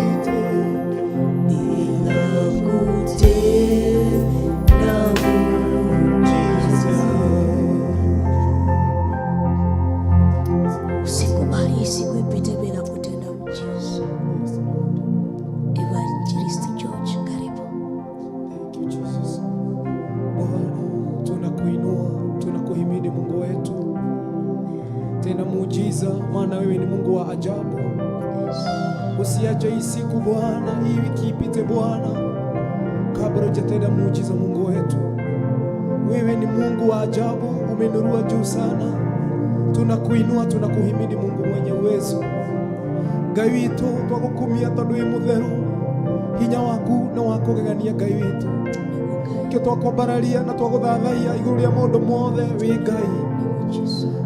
bila kutenda muujiza. Usikubali siku ipite bila kutenda muujiza. Evangelist George, karibu. Thank you, Jesus. Bwana, tunakuinua, tunakuhimidi Mungu wetu, tena muujiza, maana wewe ni Mungu wa ajabu. Usiache hii siku Bwana, hii wiki ipite Bwana, kabla hujatenda muujiza. Mungu wetu, wewe ni Mungu wa ajabu, umeinuliwa juu sana. Tunakuinua, tunakuhimidi Mungu mwenye uwezo. Ngai witũ, twagũkumia tondũ wĩ mũtheru, hinya waku nĩ wa kũgegania. Ngai witũ, kĩo twakwambararia na twagũthathaiya igũrũ rĩa maũndũ mothe. Wĩ Ngai.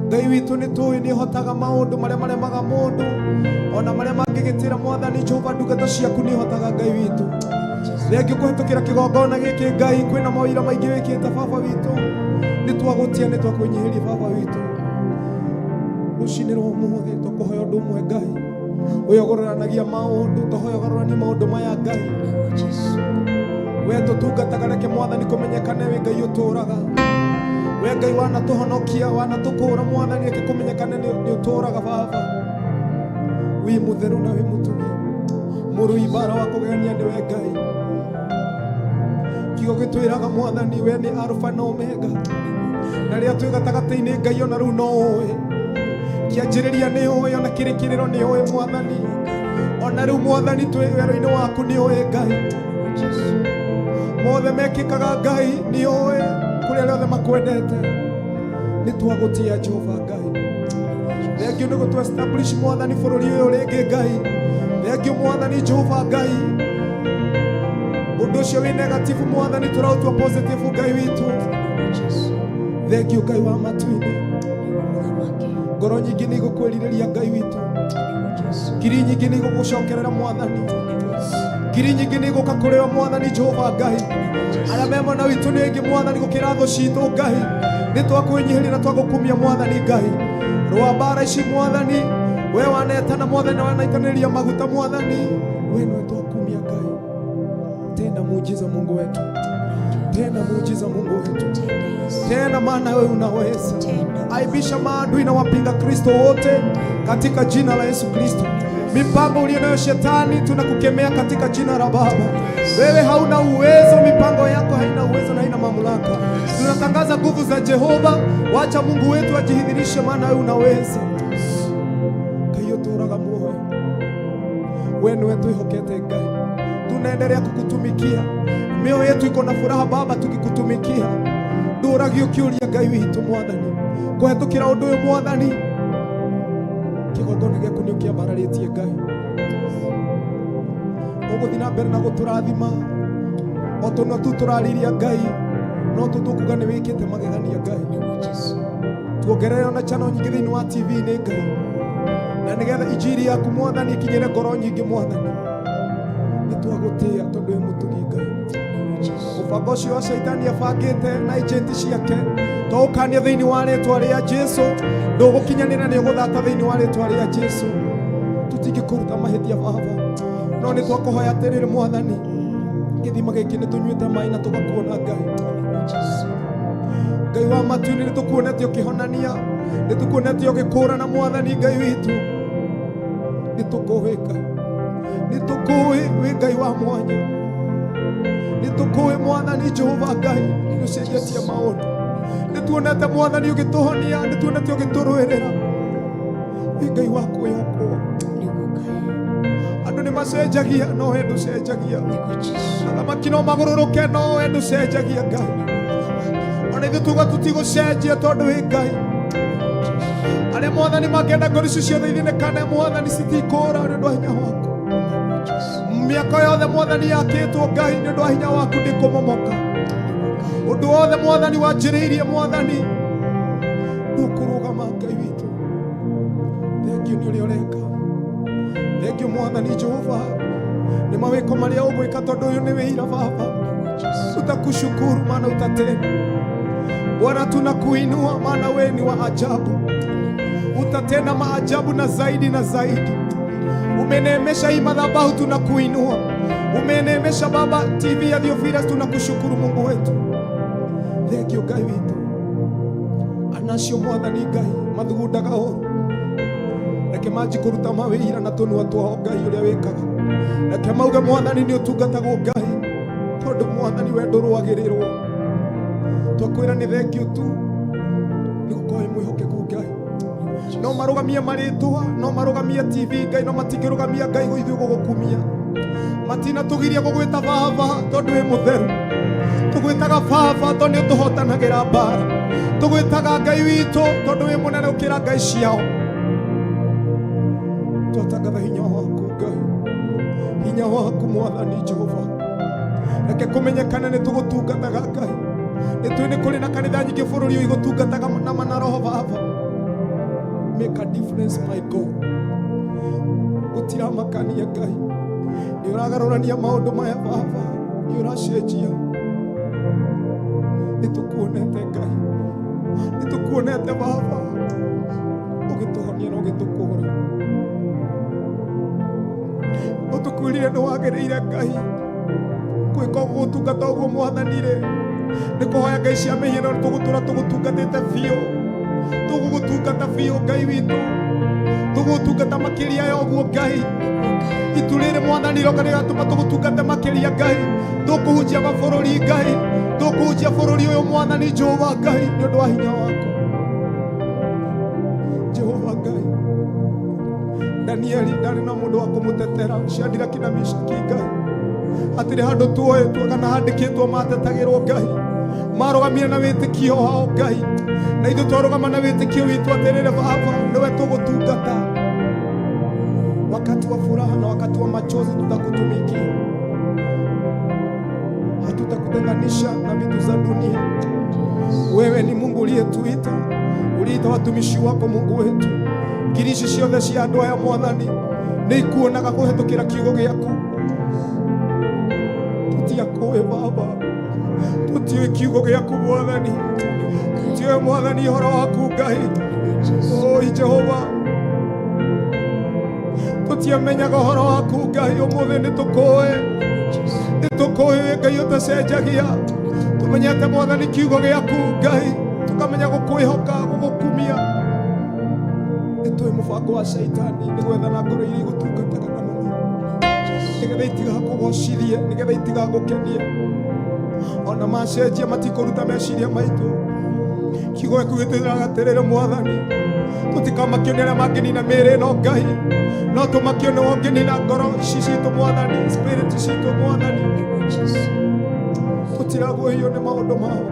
Ngai witũ, nĩ tũĩ nĩ ũhotaga maũndũ marĩa maremaga mũndũ, ona marĩa mangĩgĩtĩra. Mwathani Jehova, ndungata ciaku nĩ ũhotaga. Ngai witũ, thengiũ kũhetũkĩra kĩgongona gĩkĩ. Ngai, kwĩna mawĩra maingĩ wĩkĩte. Baba witũ, nĩ twagũtia, nĩ twakwĩnyihĩria. Baba witũ, rũcinĩ rwa ũmũthĩ tũkũhoya ũndũ ũmwe. Ngai ũyogororanagia maũndũ, tũhoya ũgarũranie maũndũ maya. Ngai, we tũtungataga, reke Mwathani kũmenyekane wĩ Ngai ũtũũraga. We Ngai wanatũhonokia, wanatũkũũra, Mwathani, reke kũmenyekane nĩ ũtũũraga. Baba, wĩ mũtheru na wĩ mũtugi, mũrũi mbara wa kũgegania nĩ we Ngai. Kiugo gĩtwĩraga, Mwathani, we nĩ Alfa na Omega, na rĩrĩa twĩ gatagatĩ-inĩ, Ngai, ona rĩu no ũĩ kĩanjĩrĩria nĩ ũĩ, ona kĩrĩkĩrĩro nĩ ũĩ. Mwathani, ona rĩu, Mwathani, twĩ werũ-inĩ waku nĩ ũĩ. Ngai, mothe mekĩkaga, Ngai, nĩ ũĩ kũrĩa arĩa othe makwendete. Nĩ twagũtĩa, Jehova Ngai. Thengiũ nĩ gũtũ establish, Mwathani, bũrũri ũyũ rĩngĩ. Ngai, thengiũ, Mwathani Jehova Ngai. Ũndũ ũcio wĩ negative, Mwathani, tũraũtua positive. Ngai witũ, thengiũ. Ngai wa matu-inĩ, ngoro nyingĩ nĩ igũkwĩrirĩria. Ngai witũ, ngiri nyingĩ nĩ igũgũcokerera. Mwathani, ngiri nyingĩ nĩ igũka kũrĩ we. Mwathani Jehova Ngai, arĩa me mwena witũ nĩ aingĩ, Mwathani, gũkĩra thũ citũ. Ngai, nĩ twakwĩnyihĩria na twagũkumia. Mwathani Ngai, rũa mbara ici, Mwathani, we wanetana, Mwathani, na wanaitanĩria maguta. Mwathani, we nĩwe twakumia. Ngai, tenda muujiza. Mungu wetu, tenda muujiza. Mungu wetu, tena, maana wewe unaweza. Aibisha maadui na wapinga Kristo wote katika jina la Yesu Kristo. Mipango ulionayo shetani, tunakukemea katika jina la Baba. Wewe hauna uwezo, mipango yako haina uwezo na haina mamlaka. Tunatangaza nguvu za Jehova. Wacha Mungu wetu ajidhihirishe, maana wewe unaweza. Ngai ũtũũraga muoyo, we nĩwe twĩhokete. Ngai, tunaendelea kukutumikia, mioyo yetu iko na furaha, Baba, tukikutumikia. Ndũragio kĩũria, Ngai witũ, Mwathani, kũhetũkĩra ũndũ ũyũ, Mwathani, kĩgongona gĩaku nĩ ũkĩambararĩtie. Ngai, ũgũthiĩ na mbere na gũtũrathima o tũnua tu tũrariria. Ngai, no tũtũkuga nĩ wĩkĩte magegania. Ngai, tuongerere ona channel nyingĩ thĩinĩ wa TV-inĩ, Ngai, na nĩgetha injiri yaku, Mwathani, ĩkinyĩre ngoro nyingĩ. Mwathani, nĩ twagũtĩĩa tondũ wĩ mũtugi. Ngai, mũbango ũcio wa caitani abangĩte na agent ciake, twaũkania thĩinĩ wa rĩtwa rĩa Jesu. Ndũgũkinyanĩra, nĩ ũgũthata thĩinĩ wa rĩtwa rĩa Jesu. Tũtingĩkũruta mahĩtia, Baba, no nĩ twakũhoya atĩrĩrĩ, Mwathani, gĩthima gĩkĩ nĩ tũnyuĩte maĩ na tũgakuona. Ngai, Ngai wa matu-inĩ, nĩ tũkuonete ũkĩhonania, nĩ tũkuonete ũgĩkũũrana. Mwathani Ngai witũ, nĩ tũkũhĩka. Nĩ tũkũĩ wĩ Ngai wa mwanya. Nĩ tũkũĩ Mwathani Jehova Ngai nĩ ũcenjetie maũndũ. Nĩ tuonete Mwathani ũgĩtũhonia, nĩ tuonete ũgĩtũrũĩrĩra. Wĩ Ngai wa kwĩhokwo. Andũ nĩ macenjagia no we ndũcenjagia. Athamaki no magũrũrũke no we ndũcenjagia Ngai. Ona ithuĩ tuga tũtigũcenjia tondũ wĩ Ngai. Arĩa Mwathani mangĩenda ngoro icio ciothe ithinĩkane Mwathani citikũra nĩ ũndũ wa hinya waku. Mĩako yothe Mwathani yakĩtwo Ngai nĩ ũndũ wa hinya waku ndĩkũmomoka. Ũndũ wothe Mwathani wanjĩrĩirie Mwathani ndũkũrũgama Ngai witũ. Thengiũ nĩ ũrĩa ũreka. Thengiũ Mwathani Jehova nĩ mawĩko marĩa ũgwĩka tondũ ũyũ nĩ wĩira Baba. Tutakushukuru maana utatenda. Bwana, tunakuinua maana wewe ni wa ajabu. Utatenda maajabu na zaidi na zaidi. Umeneemesha hii madhabahu, tunakuinua. Umeneemesha Baba TV ya Theophilus, tunakushukuru Mungu wetu. Thengiũ Ngai witũ. Anacio Mwathani Ngai mathugundaga ũru. Reke manji kũruta mawĩira na tũnua twao Ngai ũrĩa wĩkaga. Reke mauge Mwathani nĩ ũtungatagwo Ngai tondũ Mwathani we ndũrũagĩrĩrwo. Twakwĩra nĩ thengiũ tu nĩ gũkorwo wĩ mwĩhokeku Ngai. No marũgamie marĩtwa, no marũgamie TV Ngai, no matingĩrũgamia Ngai ithuĩ gũgũkumia. Matinatũgiria gũgwĩta Baba tondũ wĩ mũtheru. Tũgwĩtaga Baba tondũ nĩ ũtũhotanagĩra mbara. Tũgwĩtaga Ngai witũ tondũ wĩ mũnene gũkĩra ngai ciao. Twatangatha hinya waku Ngai, hinya waku Mwathani Jehova. Reke kũmenyekane nĩ tũgũtungataga Ngai. Nĩ tũĩ nĩ kũrĩ na kanitha nyingĩ bũrũri ũyũ igũtungataga na mana roho Baba. Make a difference my God. Gũtiramakania Ngai. Nĩ ũragarũrania maũndũ maya Baba, nĩ ũracenjia. Nĩ tũkuonete Ngai, nĩ tũkuonete Baba ũgĩtũhonia na ũgĩtũkũra. Ũtũkwĩrire nĩ wagĩrĩire Ngai gwĩka ũguo gũtungata ũguo Mwathani rĩ nĩ kũhoya Ngai cia mĩhianano tũgũtũra tũgũtungatĩte biũ, tũgũgũtungata biũ Ngai witũ, tũgũgũtungata makĩria ya ũguo Ngai. Itu rĩrĩ Mwathani roka rĩgatũma tũgũtungate makĩria Ngai. Tũkũhunjia mabũrũri Ngai, tũkũhunjia bũrũri ũyũ Mwathani Jehova Ngai nĩ ũndũ wa hinya waku Jehova Ngai. Danieli ndarĩ na mũndũ wa kũmũtetera, Shadraki na Meshaki Ngai hatirĩ handũ tuoetwo kana handĩkĩtwo matetagĩrwo Ngai. Marũgamire na wĩtĩkio wao Ngai, na ithuĩ twarũgama na wĩtĩkio witũ atĩrĩrĩ Baba, nĩwe tũgũtungata. Wakati wa furaha na wakati wa machozi tutakutumikia, hatutakutenganisha na vitu za dunia. Wewe ni Mungu uliyetuita, uliita watumishi wako Mungu wetu. Ngiri ici ciothe cia andũ aya Mwathani nĩ ikuonaga kũhetũkĩra kiugo gĩaku. Tũtiakũĩ Baba, tũtiũĩ kiugo gĩaku Mwathani, tũtiũĩ Mwathani ũhoro waku Ngai. Oi Jehova, tũtiamenyaga ũhoro waku Ngai, ũmũthĩ nĩ tũkũĩ, nĩ tũkũĩ Ngai ũtacenjagia. Tũmenyete Mwathani kiugo gĩaku Ngai, tũkamenya gũkwĩhoka, gũgũkumia. Nĩ tũĩ mũbango wa Shaitani nĩ gwethana ngoro iria igũtungataga na mũno, nĩgetha itigakũgocithie, nĩgetha itigagũkenie. Ona macenjia matikũruta meciria maitũ. Kiugo gĩaku gĩtwĩraga atĩrĩrĩ Mwathani, tũtikamakio nĩ arĩa mangĩnina mĩĩrĩ ĩno Ngai, no tũmakio nĩwe ũngĩnina ngoro ici citũ Mwathani, spirit citũ Mwathani. Tũtiraguohio nĩ maũndũ mao.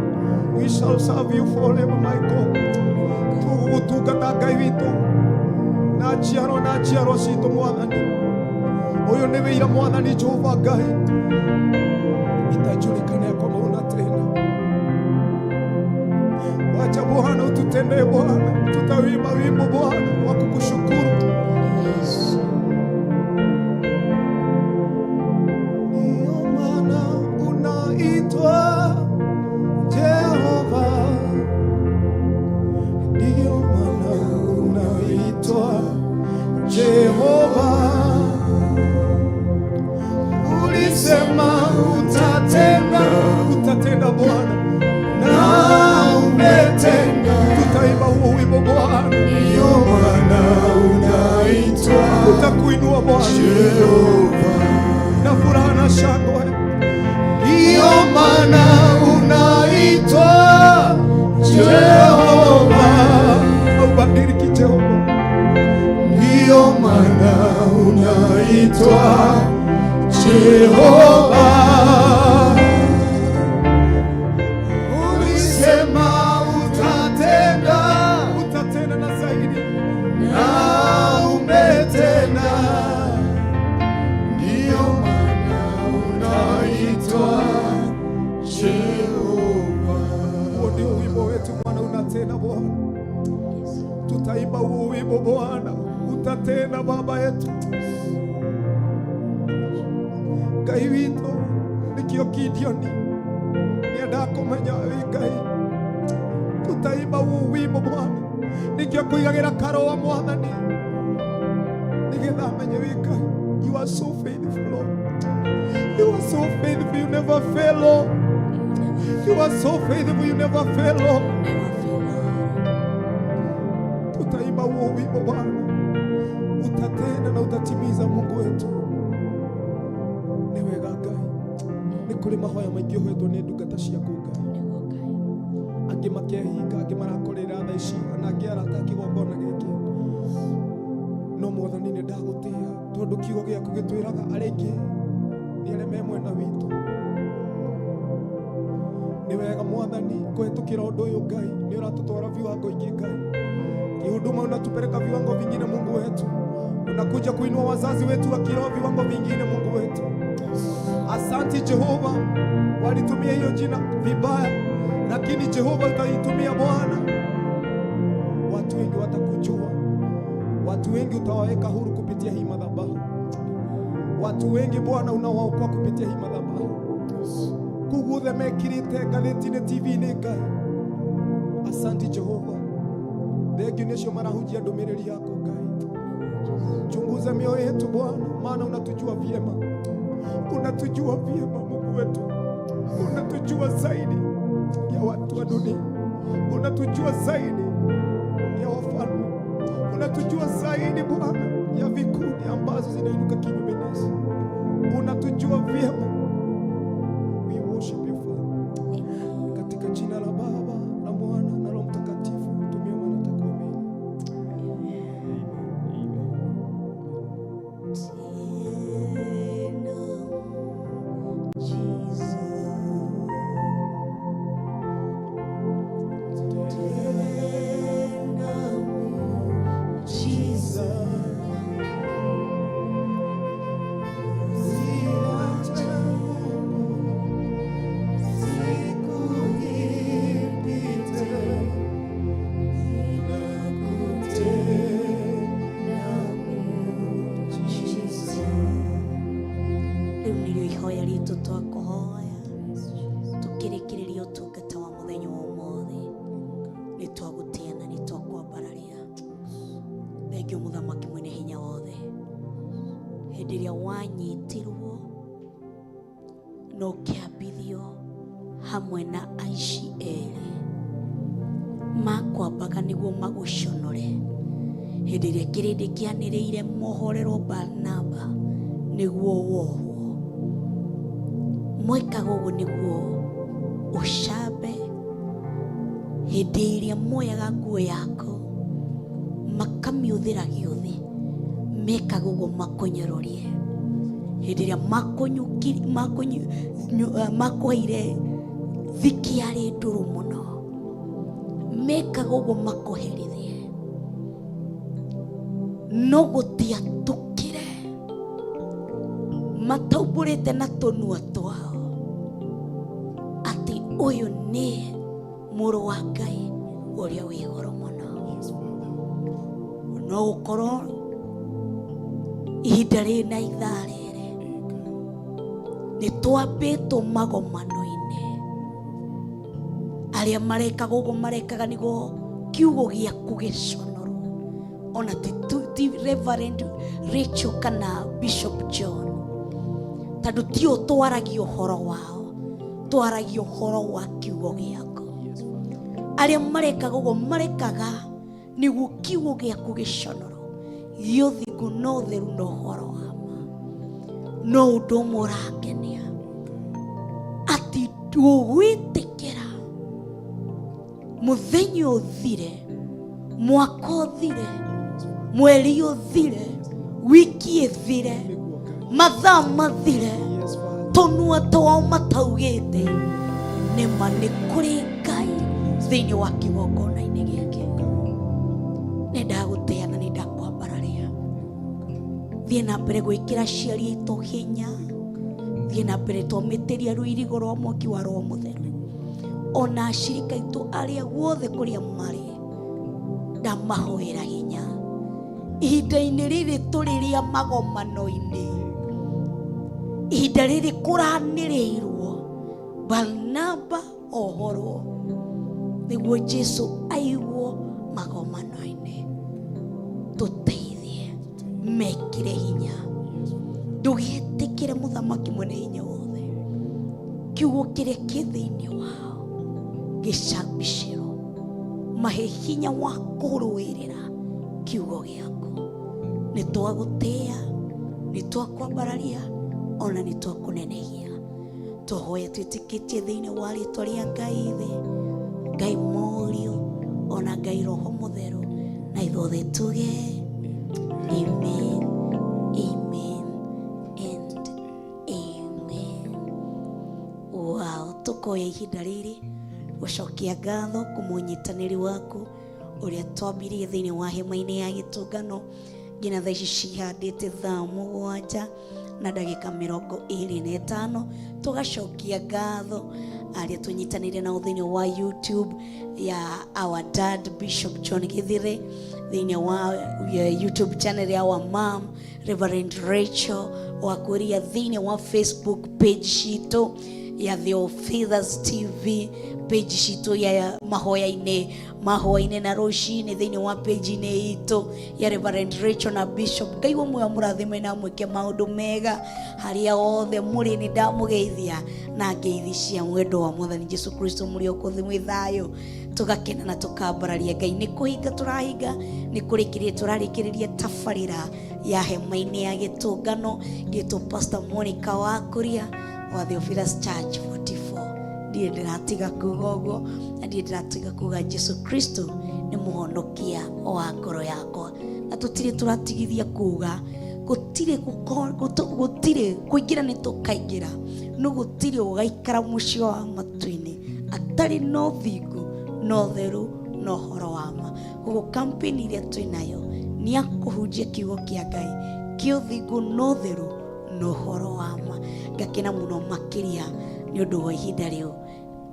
We shall serve you forever my God. Tũgũgũtungata Ngai witũ na njiarwa na njiarwa citũ Mwathani. Ũyũ nĩ wĩira Mwathani Jehova Ngai, itajulikana ya kwamba unatenda. Wacha Bwana ututendee Bwana, tutawimba wimbo Bwana wa kukushukuru. Ndio maana unaitwa Jehova, ndio maana unaitwa Jehova. Ulisema utatenda, utatenda Bwana, na umetenda. Tutaimba huo wimbo Bwana, Ndio maana unaitwa tutakuinua Bwana. Jehova. shangwe. Ndiyo maana unaitwa Jehova, haubadiliki Jehova. Ndiyo maana unaitwa Jehova. Ulisema utatenda, utatenda na zaidi, na umetenda. Ndiyo maana unaitwa Jehova. Huo ndio wimbo wetu Bwana, unatenda Bwana. Tutaimba huo wimbo Bwana, utatenda Baba yetu. Ngai witũ nĩkĩo Gideoni nĩendaga kũmenya wĩ Ngai. Tutaimba huo wimbo Bwana, nĩkĩo kũigagĩra karũa Mwathani, nĩgetha amenye wĩ Ngai. You are so faithful, Lord. You are so faithful, you never fail, Lord. You are so faithful, you never fail, Lord. Tutaimba huo wimbo Bwana, utatenda na utatimiza Mungu wetu. Nĩ wega Ngai, nĩ kũrĩ mahoya maingĩ ũhetwo nĩ ndungata ciaku Ngai, angĩ makehinga, angĩ marakorera thaa ici, ona angĩ arata a kĩgongona gĩkĩ. No Mwathani nĩ ndagũtĩĩa tondũ kiugo gĩaku gĩtwĩraga arĩa aingĩ nĩ arĩa me mwena witũ. Nĩ wega Mwathani kũhetũkĩra ũndũ ũyũ Ngai, nĩ ũratũtwara viwango ingĩ Ngai. Kihuduma unatupeleka viwango vingine Mungu wetu, unakuja kuinua wazazi wetu wa kiroho viwango vingine Mungu wetu. Asanti Jehova, walitumia hiyo jina vibaya, lakini Jehova utaitumia Bwana. Watu wengi watakujua, watu wengi utawaweka huru kupitia hii madhabahu. Watu wengi Bwana unawaokoa kupitia hii madhabahu. Kuguthe mekirite ngathĩti-inĩ TV-inĩ Ngai. Asanti Jehova, thengio nĩ acio marahunjia ndũmĩrĩri yaku Ngai. Chunguza mioyo yetu Bwana, maana unatujua vyema, unatujua vyema Mungu wetu, unatujua zaidi ya watu wa dunia, unatujua zaidi ya wafalme, unatujua zaidi Bwana ya vikundi ambazo zinainuka kinyume nasi, unatujua vyema. We worship you Father, katika jina la Baba na Mwana na Roho Mtakatifu tumeomba na tukuamini. Rĩu nĩrĩo ihoya ritũ twakũhoya tũkĩrĩkĩrĩria ũtungata wa mũthenya wa ũmũthĩ. Nĩ twagũtĩa na nĩ twakwambararia. Thengio mũthamaki mwene hinya wothe, hĩndĩ ĩrĩa wanyitirwo na ũkĩambithio hamwe na aici erĩ makwambaga nĩguo magũconore, hĩndĩ ĩrĩa kĩrĩndĩ kĩanĩrĩire mohorerwo Barnaba nĩguo wohwo, mwekaga ũguo nĩguo ũcambe. Hĩndĩ ĩrĩa moyaga nguo yaku makamiũthĩra gĩũthĩ, mekaga ũguo makũnyororie. Hĩndĩ ĩrĩa makũheire thiki yarĩ ndũrũ mũno, mekaga ũguo makũherithie, no gũtiatũkire mataumbũrĩte na tũnua twao atĩ ũyũ nĩ mũrũ wa Ngai ũrĩa wĩ igũrũ mũno. No gũkorwo ihinda rĩrĩ na ithaa rĩrĩ nĩ twambĩtwo magomano-inĩ, arĩa marekaga ũguo marekaga nĩguo kiugo gĩaku gĩconorwo, ona ti Reverend Rachel kana Bishop John, tondũ ti ũ twaragia ũhoro wao, twaragia ũhoro wa kiugo gĩaku. Arĩa marekaga ũguo marekaga nĩguo kiugo gĩaku gĩconorwo, gĩa ũthingu na ũtheru na ũhoro wa ma. No ũndũ ũmwe ũrangenia Ndũgwĩtĩkĩra mũthenya ũthire, mwaka ũthire, mweri ũthire, wiki ĩthire, mathaa mathire, tũnua twao mataugĩte nĩma nĩ kũrĩ Ngai thĩinĩ wa kĩgongona-inĩ gĩake. Nĩ ndagũtĩa na nĩ ndakwambararia. Thiĩ na mbere gwĩkĩra aciari aitũ hinya, thiĩ na mbere twamĩtĩria rũirigo rwa mwaki wa Roho Mũtheru, ona acirika aitũ arĩa guothe kũrĩa marĩ, ndamahoera hinya ihinda-inĩ rĩrĩ tũrĩ rĩa magomano-inĩ, ihinda rĩrĩ kũranĩrĩirwo Barnaba ohorwo nĩguo Jesu aiguo magomano-inĩ. Tũteithie, mekĩre hinya, ndũgetĩkĩre mũthamaki mwene hinya wothe kiugo kĩrĩa kĩ thĩinĩ wao gĩcabicĩrwo, mahe hinya wa kũrũĩrĩra kiugo gĩaku. Nĩ twagũtĩa, nĩ twakwambararia, ona nĩ twakũnenehia. Tũhoya twĩtĩkĩtie thĩinĩ wa rĩtwa rĩa Ngai Ithe, Ngai Mũriũ, ona Ngai Roho Mũtheru, na ithuothe tuge amen, amen and amen. Wow, tũkoya ihinda rĩrĩ gũcokia ngatho kũmũnyitanĩri waku ũrĩa twambirie thĩinĩ wa hema-inĩ ya gĩtũngano nginya thaa ici cihandĩte thaa 7 na ndagĩka 25. Tũgacokia ngatho arĩa tũnyitanĩire nao thĩinĩ wa YouTube ya our dad Bishop John Githire, thĩinĩ wa YouTube channel ya our mom Reverend Rachel Wakuria, thĩinĩ wa Facebook page citũ ya Theophilus TV, page citũ ya mahoya-inĩ mahoya-inĩ na rũcinĩ thĩinĩ wa page-inĩ itũ ya Reverend Rachel na Bishop. Ngai wa muoyo mũrathime na mwĩke maũndũ mega harĩa othe mũrĩ. Nĩ ndamũgeithia na ngeithi cia mwendo wa Mwathani Jesu Kristo, mũrĩ o kũthi mwĩ thayũ. Tũgakena na tũkambararia Ngai. Nĩ kũhinga tũrahinga, nĩ kũrĩkĩrĩria tũrarĩkĩrĩria tabarĩra ya hema-inĩ ya gĩtũngano gĩtwo Pastor Monica Wakuria wa Theophilus Church 44. Ndirĩ ndĩratiga kuga ũguo, na ndirĩ ndĩratiga kuga Jesu Kristo nĩ mũhonokia wa ngoro yakwa, na tũtirĩ tũratigithia kuga gũtirĩ gũtirĩ kũingĩra nĩ tũkaingĩra, no gũtirĩ ũgaikara mũciĩ wa matu-inĩ atarĩ na ũthingu na ũtheru na ũhoro wa ma. Koguo campaign iria twĩ nayo nĩ ya kũhunjia kiugo kĩa Ngai kĩa ũthingu na ũtheru na ũhoro wa ma. Ngakena mũno makĩria nĩ ũndũ wa ihinda rĩu.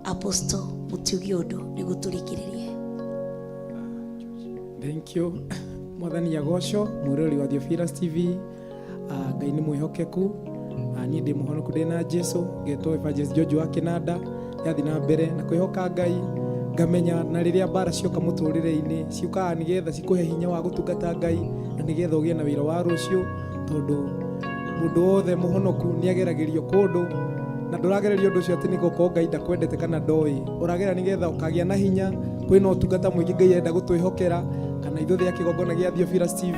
Apostle mũtiugie ũndũ nĩguo tũrĩkĩrĩrie. Thank you. Mwathani agocwo, mwĩroreri wa Theophilus TV. Ngai nĩ mwĩhokeku. Niĩ ndĩ mũhonoku, ndĩ na Jesu, ngetwo Evangelist George wa Kĩnanda. Ndathiĩ na mbere na kwĩhoka Ngai, ngamenya na rĩrĩa mbara cioka mũtũrĩre-inĩ ciũkaga nĩgetha cikũhe hinya wa gũtungata Ngai na nĩgetha ũgĩe na wĩra wa rũciũ, tondũ mũndũ wothe mũhonoku nĩ ageragĩrio kũndũ, na ndũragererio ũndũ ũcio atĩ nĩ gũkorwo Ngai ndakwendete kana ndoĩ, ũragera nĩgetha ũkagĩa na hinya. Kwĩna ũtungata mũingĩ Ngai arenda gũtwĩhokera kana ithuothe a kĩgongona gĩa Theophilus TV.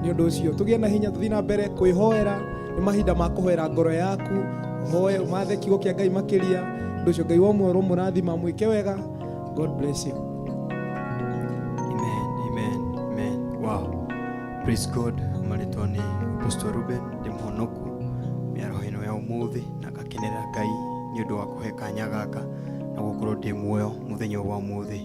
Nĩ ũndũ ũcio tũgĩe na hinya, tũthiĩ na mbere kwĩhoera. Nĩ mahinda ma kũhoera ngoro yaku, ũhoe ũmathe kiugo kĩa Ngai makĩria. Ũndũ ũcio Ngai wa muoyo ũromũrathima, mwĩke wega. God bless you. Amen, amen, amen. Wow. Praise God. Marĩtwa nĩ Apostle Ruben, ndĩ mũhonoku mĩaraho ĩno ya ũmũthĩ na ngakenerera Ngai nĩ ũndũ wa kũhe kanya gaka na gũkorwo ndĩ muoyo mũthenya ũyũ wa ũmũthĩ.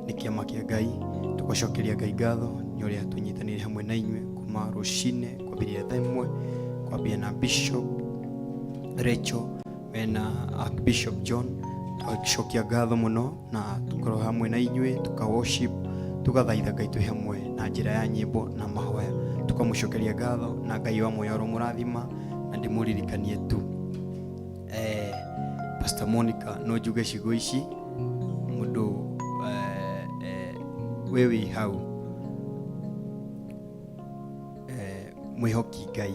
Nĩ kĩama kĩa Ngai, tũgacokeria Ngai ngatho nĩ ũrĩa tũnyitanĩire hamwe na inyuĩ kuma rũcinĩ kwambĩrĩria thaa 1, kwambia na Bishop Rachel mena Archbishop John. Tũgacokia ngatho mũno na tũkorwo hamwe na inyuĩ, tuka worship, tugathaitha Ngai twĩ hamwe na njĩra ya nyĩmbo na mahoya, tukamũcokeria ngatho na Ngai wa muoyo ũromũrathima. Na ndĩmũririkanie tu Pastor Monica, no njuge ciugo ici mũndũ we wĩ hau mwĩhoki Ngai,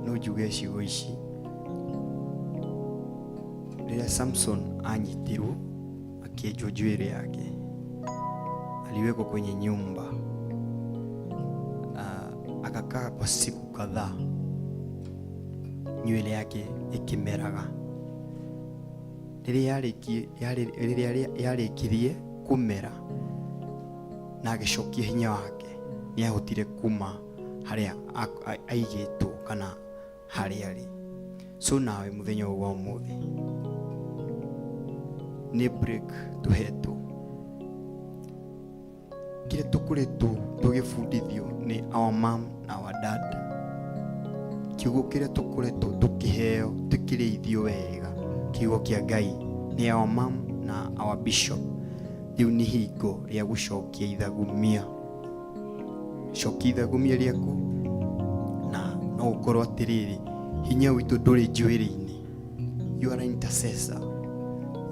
no njuge ciugo ici. Rĩrĩa Samson anyitirwo akĩenjwo njuĩrĩ yake, aliwekwa kwenye nyumba, akakaa kwa siku kadhaa. nywĩrĩ yake ĩkĩmeraga. Rĩrĩa yarĩkirie kũmera na agĩcokia hinya wake, nĩ ahotire kuma harĩa aigĩtwo kana harĩa arĩ. So nawe mũthenya ũyũ wa ũmũthĩ nĩ break tũhetwo, kĩrĩa tũkoretwo tũgĩbundithio nĩ our mom na our dad, kiugo kĩrĩa tũkoretwo tũkĩheo tũkĩrĩithio wega, kiugo kĩa Ngai nĩ our mom na our bishop. Rĩu nĩ hingo rĩa gũcokia ithagumia. Cokia ithagumia rĩaku, na no ũkorwo atĩrĩrĩ, hinya witũ ndũrĩ njuĩrĩ-inĩ. You are an intercessor.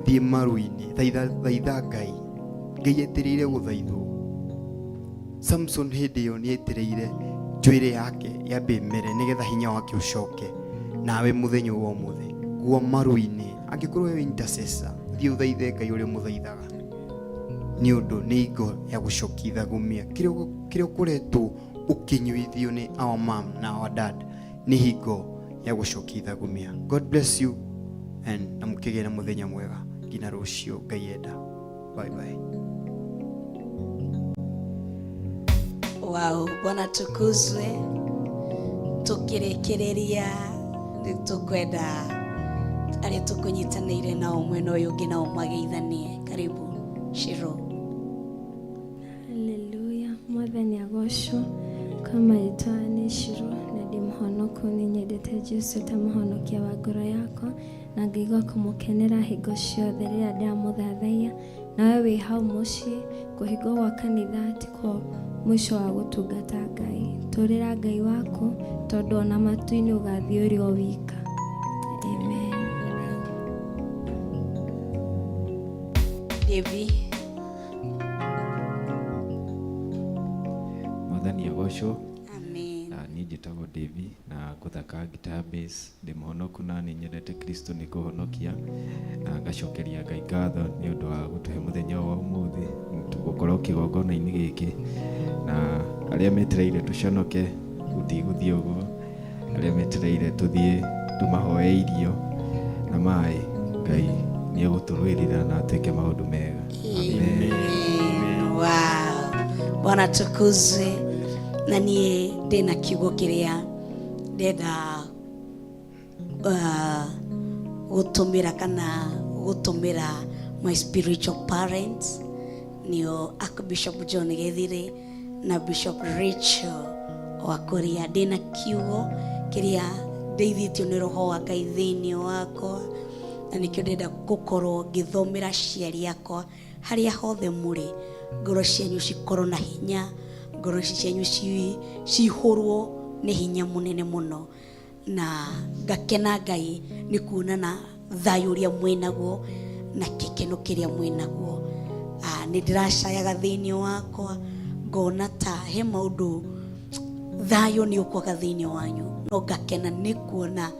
Thiĩ maru-inĩ, thaitha Ngai. Ngai etereire gũthaithwo. Samson hĩndĩ ĩyo nĩ etereire njuĩrĩ yake yambe ĩmere nĩgetha hinya wake ũcoke. Nawe mũthenya ũyũ wa ũmũthĩ gua maru-inĩ, angĩkorwo wĩ intercessor, thiĩ ũthaithe Ngai ũrĩa ũmũthaithaga, nĩ ũndũ nĩ ingo ya gũcokia ithagumia. Kĩrĩa ũkoretwo ũkĩnyuithio nĩ our mom na our dad nĩ hingo ya gũcokia ithagumia. God bless you and na mũkĩgĩe na mũthenya mwega nginya rũciũ Ngai enda. Bye bye. Wow, Bwana tukuzwe. Tukĩrĩkĩrĩria nĩ tũkwenda arĩa tũkũnyitanĩire nao mwena ũyũ ũngĩ nao mageithanie. Karibu Shiro. Haleluya, Mwathani agocwo. Kwa marĩtwa nĩ Shiro na ndĩ mũhonoku. Nĩ nyendete Jesũ ta mũhonokia wa ngoro yakwa na ngaigua kũmũkenera hingo ciothe rĩrĩa ndĩramũthathaiya. Nawe wĩ hau mũciĩ, kũhingwo gwa kanitha tikuo mũico wa gũtungata Ngai. Tũrĩra Ngai waku tondũ ona matu-inĩ ũgathiĩ ũrĩ o wika. Amen. Devi. Mwathani agocwo. Amen. Niĩ njĩtagwo Devi na ngũthaka guitar bass. Ndĩ mũhonoku na nĩ nyendete Kristo nĩ kũhonokia, na ngacokeria Ngai ngatho nĩ ũndũ wa gũtũhe mũthenya wa ũmũthĩ tũgũkorwo kĩgongona-inĩ gĩkĩ, na arĩa metereire tũconoke gũtigũthiĩ ũguo, arĩa metereire tũthiĩ tũmahoe irio na maĩ, Ngai nĩ egũtũrũĩrĩra na atwĩke maũndũ mega. Amen. Wow. Bwana tukuzwe. Na niĩ ndĩna kiugo kĩrĩa ndenda gũtũmĩra kana gũtũmĩra my spiritual parents, nĩo Archbishop John Githire na Bishop Rachel wa Kuria. Ndĩna kiugo kĩrĩa ndeithĩtio nĩ roho wa Ngai thĩinĩ wakwa, na nĩkĩo ndĩrenda gũkorwo ngĩthomera aciari akwa harĩa hothe mũrĩ, ngoro cianyu cikorwo na hinya, ngoro cianyu cihũrwo nĩ hinya mũnene mũno, na ngakena Ngai nĩ kuona na thayũ ũrĩa mwĩnaguo na gĩkeno kĩrĩa mwĩnaguo. Nĩ ndĩracayaga thĩinĩ wakwa ngona ta he maũndũ thayũ nĩ ũkwaga thĩinĩ wanyu, no ngakena nĩ kuona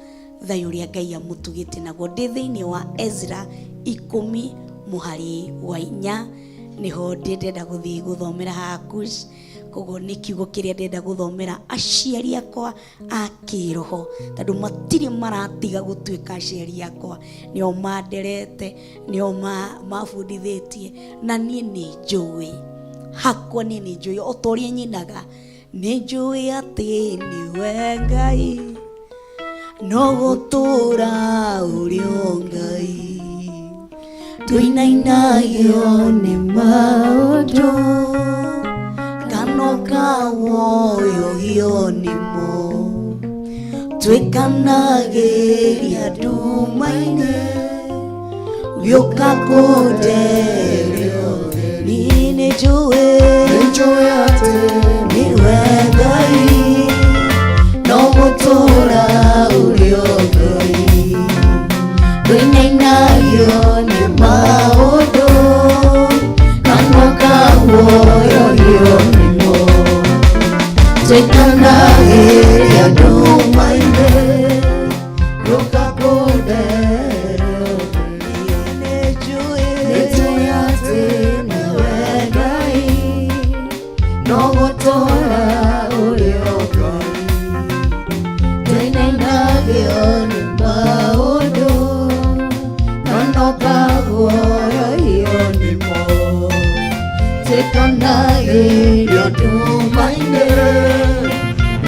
thayũ ũrĩa Ngai amũtugĩte naguo. Ndĩ thĩinĩ wa Ezra 10 mũhari wa 4 nĩho ndĩrenda gũthiĩ gũthomera haha Kush. Koguo nĩ kiugo kĩrĩa ndĩrenda gũthomera aciari akwa a kĩroho, tondũ matirĩ maratiga gũtuĩka aciari akwa, nĩo manderete, nĩo mabundithĩtie, na niĩ nĩ njũĩ hakwa, niĩ nĩ njũĩ o ta ũrĩa nyinaga, nĩ njũĩ atĩ nĩwe Ngai no gũtũũra ũrĩ o Ngai, tũinainagio nĩ maũndũ kana ũkawoyohio nĩmo, twĩkanagĩria nduma-inĩ gĩũka kũnderio. Niĩ nĩ njũĩ atĩ nĩwe Ngai no gũtũũra ũrĩ o Ngai, ndũinainagio nĩ maũndũ kana ũkawoyohio nĩmo, twĩkanagĩria nduma-inĩ gĩũka kũnderio. Niĩ nĩ njũĩ atĩ nĩwe Ngai no gũtũũra ũrĩ o Ngai, ndũinainagio Makaguoyohio nĩmo Tĩkanagĩrio nduma-inĩ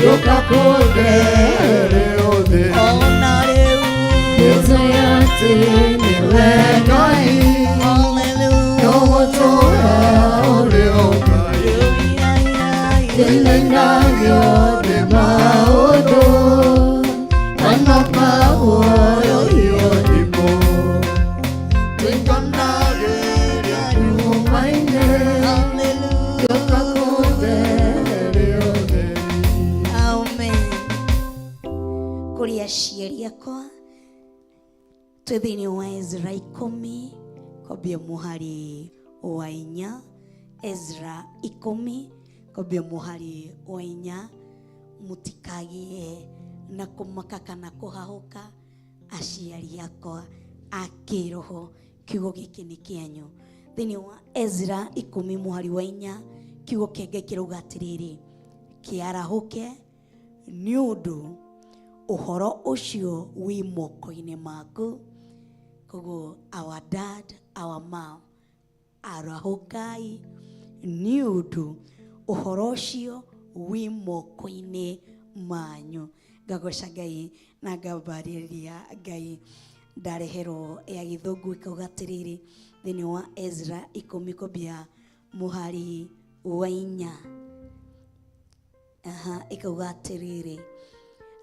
Gũka kũthere ũtheri Ona rĩu Nĩtũĩ atĩ nĩwe Ngai Nĩũgũtũhe ũrĩ o Ngai Thĩinĩ na gĩothe maũndũ Ona maguoyohio nĩmo Tĩkanagĩrio nduma-inĩ Gũka kũthere ũtheri Amen. Kũrĩ aciari akwa twĩ thĩinĩ wa Ezra 10 kwambia mũhari wa 4. Ezra 10 kwambia mũhari wa 4. Mũtikagĩe na kũmaka kana kũhahũka aciari akwa a kĩroho, kiugo gĩkĩ nĩ kĩanyu. Thĩinĩ wa Ezra 10 mũhari wa 4, kiugo kĩa Ngai kĩrauga atĩrĩrĩ, kĩarahũke nĩ ũndũ ũhoro ũcio wĩ moko-inĩ maku. Koguo our dad, our mom, arahũkai nĩ ũndũ ũhoro ũcio wĩ moko-inĩ manyu. Ngagoca Ngai na ngambarĩria Ngai. Ndareherwo ya gĩthũngũ ĩkauga atĩrĩrĩ, thĩinĩ wa Ezra 10 kwambia mũhari wa 4. Aha, ĩkauga atĩrĩrĩ,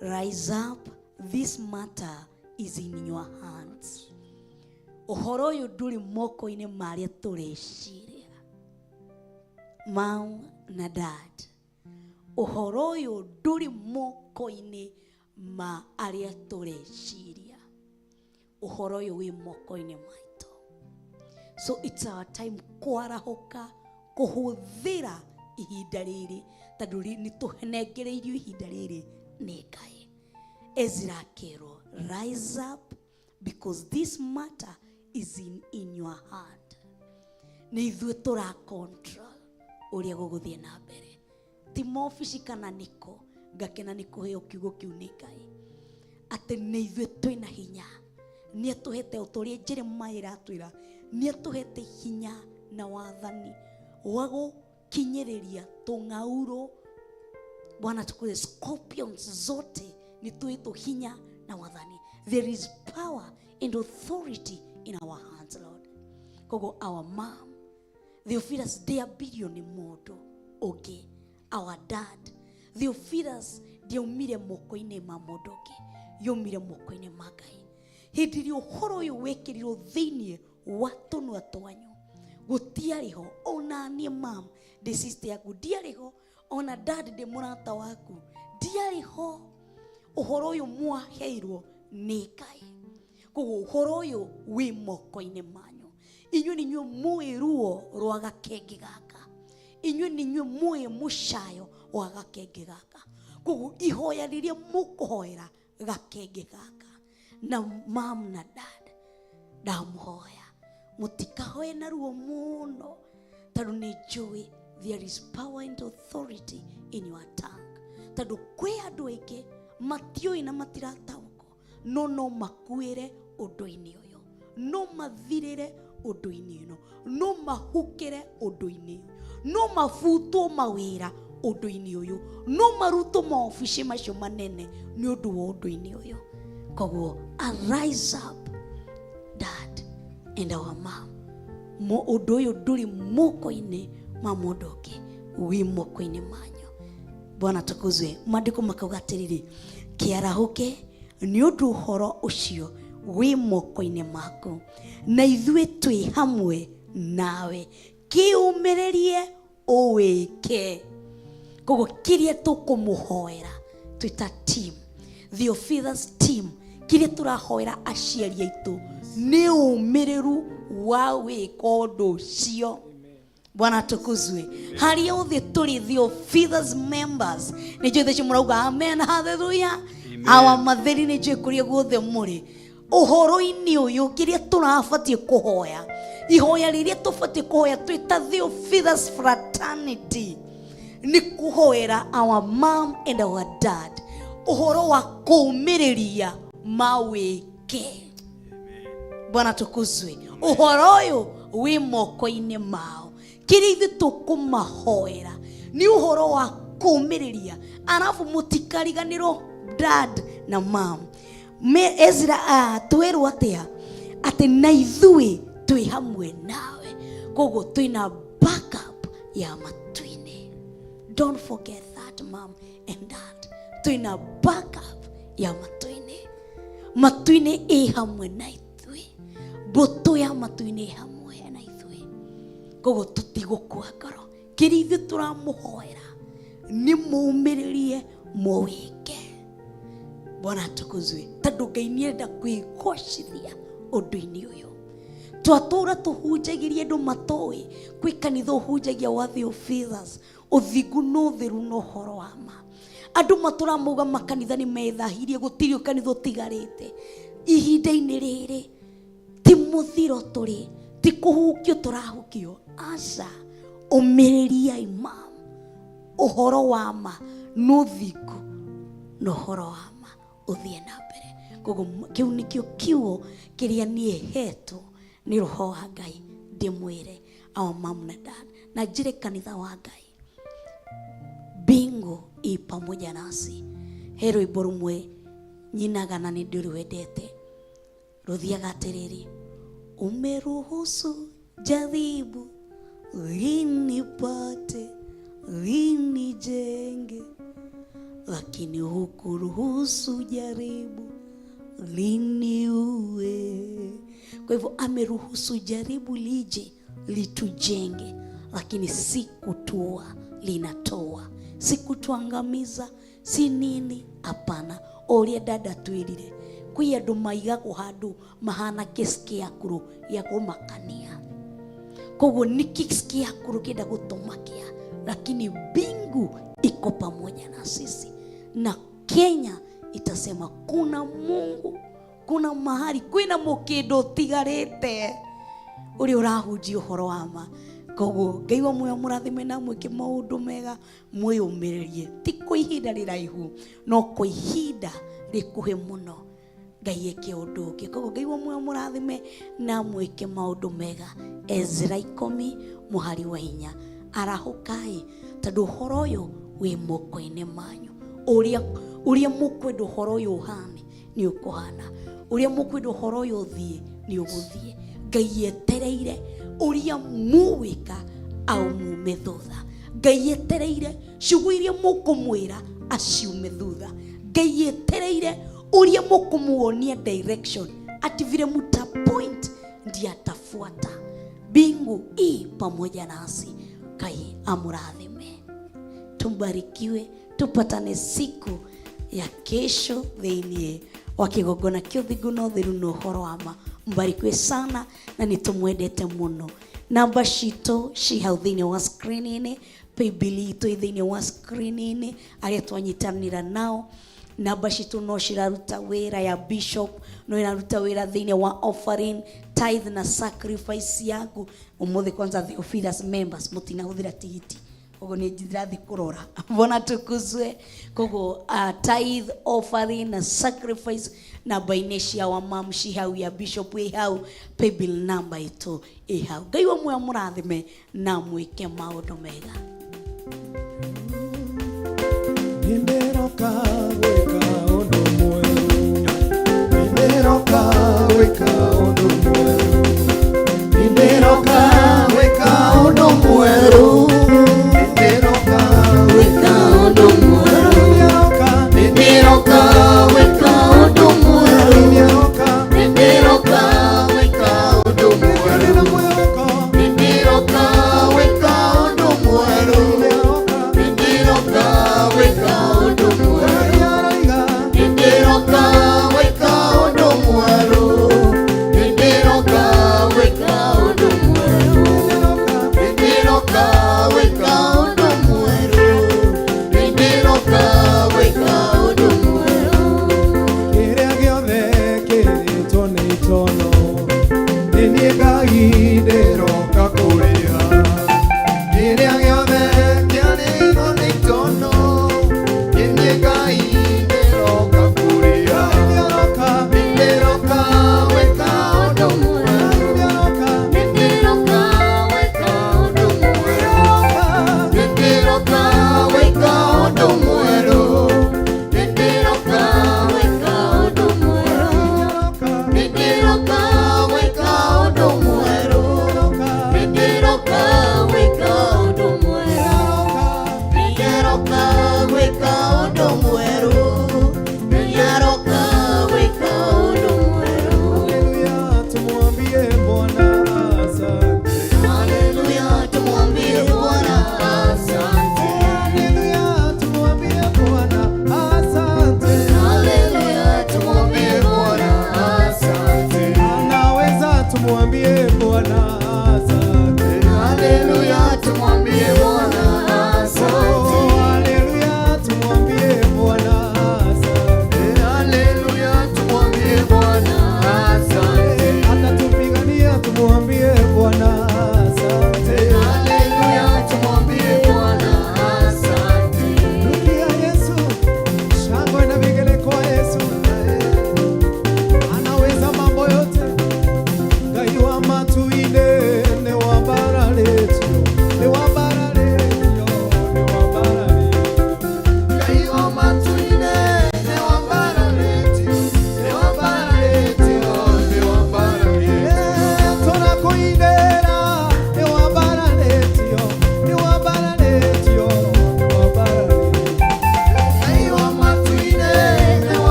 rise up, this matter is in your hands. Ũhoro ũyũ ndũrĩ moko-inĩ marĩa tũreciria. Mom na dad, ũhoro ũyũ ndũrĩ moko-inĩ ma arĩa tũreciria. Ũhoro ũyũ wĩ moko-inĩ maitũ. So it's our time kwarahũka, kũhũthĩra ihinda rĩrĩ, tondũ nĩ tũnengereirio ihinda rĩrĩ nĩ Ngai. Ezra akĩrwo, rise up because this matter is in your hand. Nĩ ithuĩ tũra control ũrĩa gũgũthiĩ na mbere, ti mobici kana nĩkũ. Ngakena nĩ kũheo kiugo kĩu nĩ Ngai atĩ nĩ ithuĩ twĩna hinya. Nĩ atũhete, o ta ũrĩa Jeremiah ĩratwĩra, nĩ atũhete hinya na wathani wa gũkinyĩrĩria tũng'aurũ. Bwana tukue, scorpions zote nĩ tũhetwo hinya na wathani. There is power and authority in our hands, Lord. Koguo our mom Theophilus ndĩambirio nĩ mũndũ ũngĩ. Our dad Theophilus ndĩaumire moko-inĩ ma mũndũ ũngĩ, yaumire moko-inĩ ma Ngai. Hĩndĩ ĩrĩa ũhoro ũyũ wekĩrirwo thĩinĩ wa tũnua twanyu, gũtiarĩ ho. Ona niĩ mam ndĩ sister yaku ndiarĩ ho, ona dad ndĩ mũrata waku ndiarĩ ho. Ũhoro ũyũ mwaheirwo nĩ Ngai. Koguo ũhoro ũyũ wĩ moko-inĩ manyu. Inyuĩ nĩ inyuĩ mũĩ ruo rwa gakenge gaka, inyuĩ nĩ inyuĩ mũĩ mũcayo wa gakenge gaka. Koguo ihoya rĩrĩa mũkũhoera gakenge gaka na mam na dad, ndamũhoya mũtikahoe na ruo mũno, tondũ nĩ njũĩ there is power and authority in your tongue. Tondũ kwĩ andũ aingĩ matiũĩ na matirataũkwo, no makuĩre ũndũ-inĩ ũyũ, no mathirĩre ũndũ-inĩ ũyũ, no mahukĩre ũndũ-inĩ ũyũ, no mabutwo mawĩra ũndũ-inĩ ũyũ, no marutwo maobici macio manene nĩ ũndũ wa ũndũ-inĩ ũyũ. Koguo arise up, dad and our mom. Ũndũ ũyũ ndũrĩ moko-inĩ ma mũndũ ũngĩ, wĩ moko-inĩ manyu. Bwana tukuzwe. Maandĩko makauga atĩrĩrĩ, kĩarahũke nĩ ũndũ ũhoro ũcio wĩ moko-inĩ maku, na ithuĩ twĩ hamwe nawe, kĩũmĩrĩrie ũwĩke. Koguo kĩrĩa tũkũmũhoera twĩ ta team, Theophilus team, kĩrĩa tũrahoera aciari aitũ nĩ ũmĩrĩru wa wĩka ũndũ ũcio. Bwana tukuzwe. Harĩa othe tũrĩ Theophilus members, nĩ njũĩ theci mũrauga amen, hallelujah. Awa matheri, nĩ njũĩ kũrĩa guothe mũrĩ ũhoro-inĩ ũyũ, kĩrĩa tũrabatiĩ kũhoya, ihoya rĩrĩa tũbatiĩ kũhoya twĩ ta Theophilus fraternity, nĩ kũhoera our mom and our dad ũhoro wa kũũmĩrĩria mawĩke. Bwana tukuzwe. Ũhoro ũyũ wĩ moko-inĩ mao. Kĩrĩa ithuĩ tũkũmahoera nĩ ũhoro wa kũũmĩrĩria. Arabu mũtikariganĩrwo dad na mam. Ezra twĩrwo atĩa atĩ na ithuĩ twĩ hamwe nawe, koguo twĩna backup ya matu-inĩ. Don't forget that, mom and dad, twĩna backup ya matu-inĩ. Matu-inĩ ĩ hamwe na ithuĩ, mbũtũ ya matu-inĩ ĩ hamwe na ithuĩ, koguo tũtigũkua ngoro. Kĩrĩa ithuĩ tũramũhoera nĩ mũmĩrĩrie mũwĩke. Bwana atukuzwe. Tondũ Ngai nĩarenda kwĩgocithia ũndũ-inĩ ũyũ. Twatũra tũhunjagĩria andũ matoĩ, kwĩ kanitha ũhunjagia wa Theophilus, ũthingu na ũtheru na ũhoro wa ma. Andũ matũra mauga makanitha nĩ methahirie, gũtirĩ kanitha ũtigarĩte. Ihinda-inĩ rĩrĩ ti mũthiro tũrĩ, ti kũhukio tũrahukio, aca. Ũmĩrĩriai mam, ũhoro wa ma na ũthingu na ũhoro wa ma ũthiĩ na mbere. Koguo kĩu nĩkĩo kiugo kĩrĩa niĩ hetwo nĩ roho wa Ngai ndĩmwĩre our mom na dad, na njĩre kanitha wa Ngai, mbingu i pamoja nasi. He rwĩmbo rũmwe nyinaga na nĩ ndĩrwendete, rũthiaga atĩrĩrĩ: umeruhusu jaribu linipate linijenge, lakini hukuruhusu jaribu liniue. Kwa hivyo ameruhusu jaribu lije litujenge, lakini si kutua linatoa, si kutuangamiza, si nini, hapana. Ũrĩa dada twĩrire, kwĩ andũ maigagwo handũ mahana kĩscarecrow gĩa kũmakania, koguo nĩ kĩscarecrow kĩenda gũtũmakia, lakini mbingu iko pamoja na sisi, na Kenya itasema kuna Mungu, kuna mahali kwĩna mũkĩndũ ũtigarĩte ũrĩa ũrahunjia ũhoro wa ma. Koguo Ngai wa muoyo mũrathime na mwĩke maũndũ mega, mwĩyũmĩrĩrie, ti kwa ihinda rĩraihu, no kwa ihinda rĩkuhĩ mũno Ngai eke ũndũ ũngĩ. Koguo Ngai wa muoyo mũrathime na mwĩke maũndũ mega. Ezra 10 mũhari wa 4, arahũkai tondũ ũhoro ũyũ wĩ moko-inĩ manyu. Ũrĩa mũkwenda ũhoro ũyũ ũhane nĩ ũkũhana, ũrĩa mũkwenda ũhoro ũyũ ũthiĩ nĩ ũgũthiĩ. Ngai etereire ũrĩa mũgwĩka aumume thutha. Ngai etereire ciugo iria mũkũmwĩra aciume thutha. Ngai etereire ũrĩa mũkũmuonia direction, ati vile muta point ndiye atafuata. Mbingu i pamoja nasi. Ngai amurathime, tubarikiwe, tupatane siku ya kesho thĩinĩ wa kĩgongona kĩa ũthingu na ũtheru na ũhoro wa ma. Mbarikiwe sana na nĩtũmwendete mũno. Namba citũ ci hau thĩinĩ wa screen-inĩ, paybill itũ ĩ thĩinĩ wa screen-inĩ, arĩa twanyitanĩra nao. Namba citũ no ciraruta wĩra, ya bishop no iraruta wĩra thĩinĩ wa offering, tithe na sacrifice yaku. Ũmũthĩ kwanza Theophilus members mũtinahũthĩra tigiti, koguo nĩ ndĩrathiĩ kũrora. Bwana tukuzwe. Koguo tithe, offering na sacrifice, namba-inĩ cia wa mam ci hau, ya bishop ĩ hau, paybill number itũ ĩ hau. Ngai wa muoyo mũrathime na mwĩke maũndũ mega. Nĩndĩroka gwĩka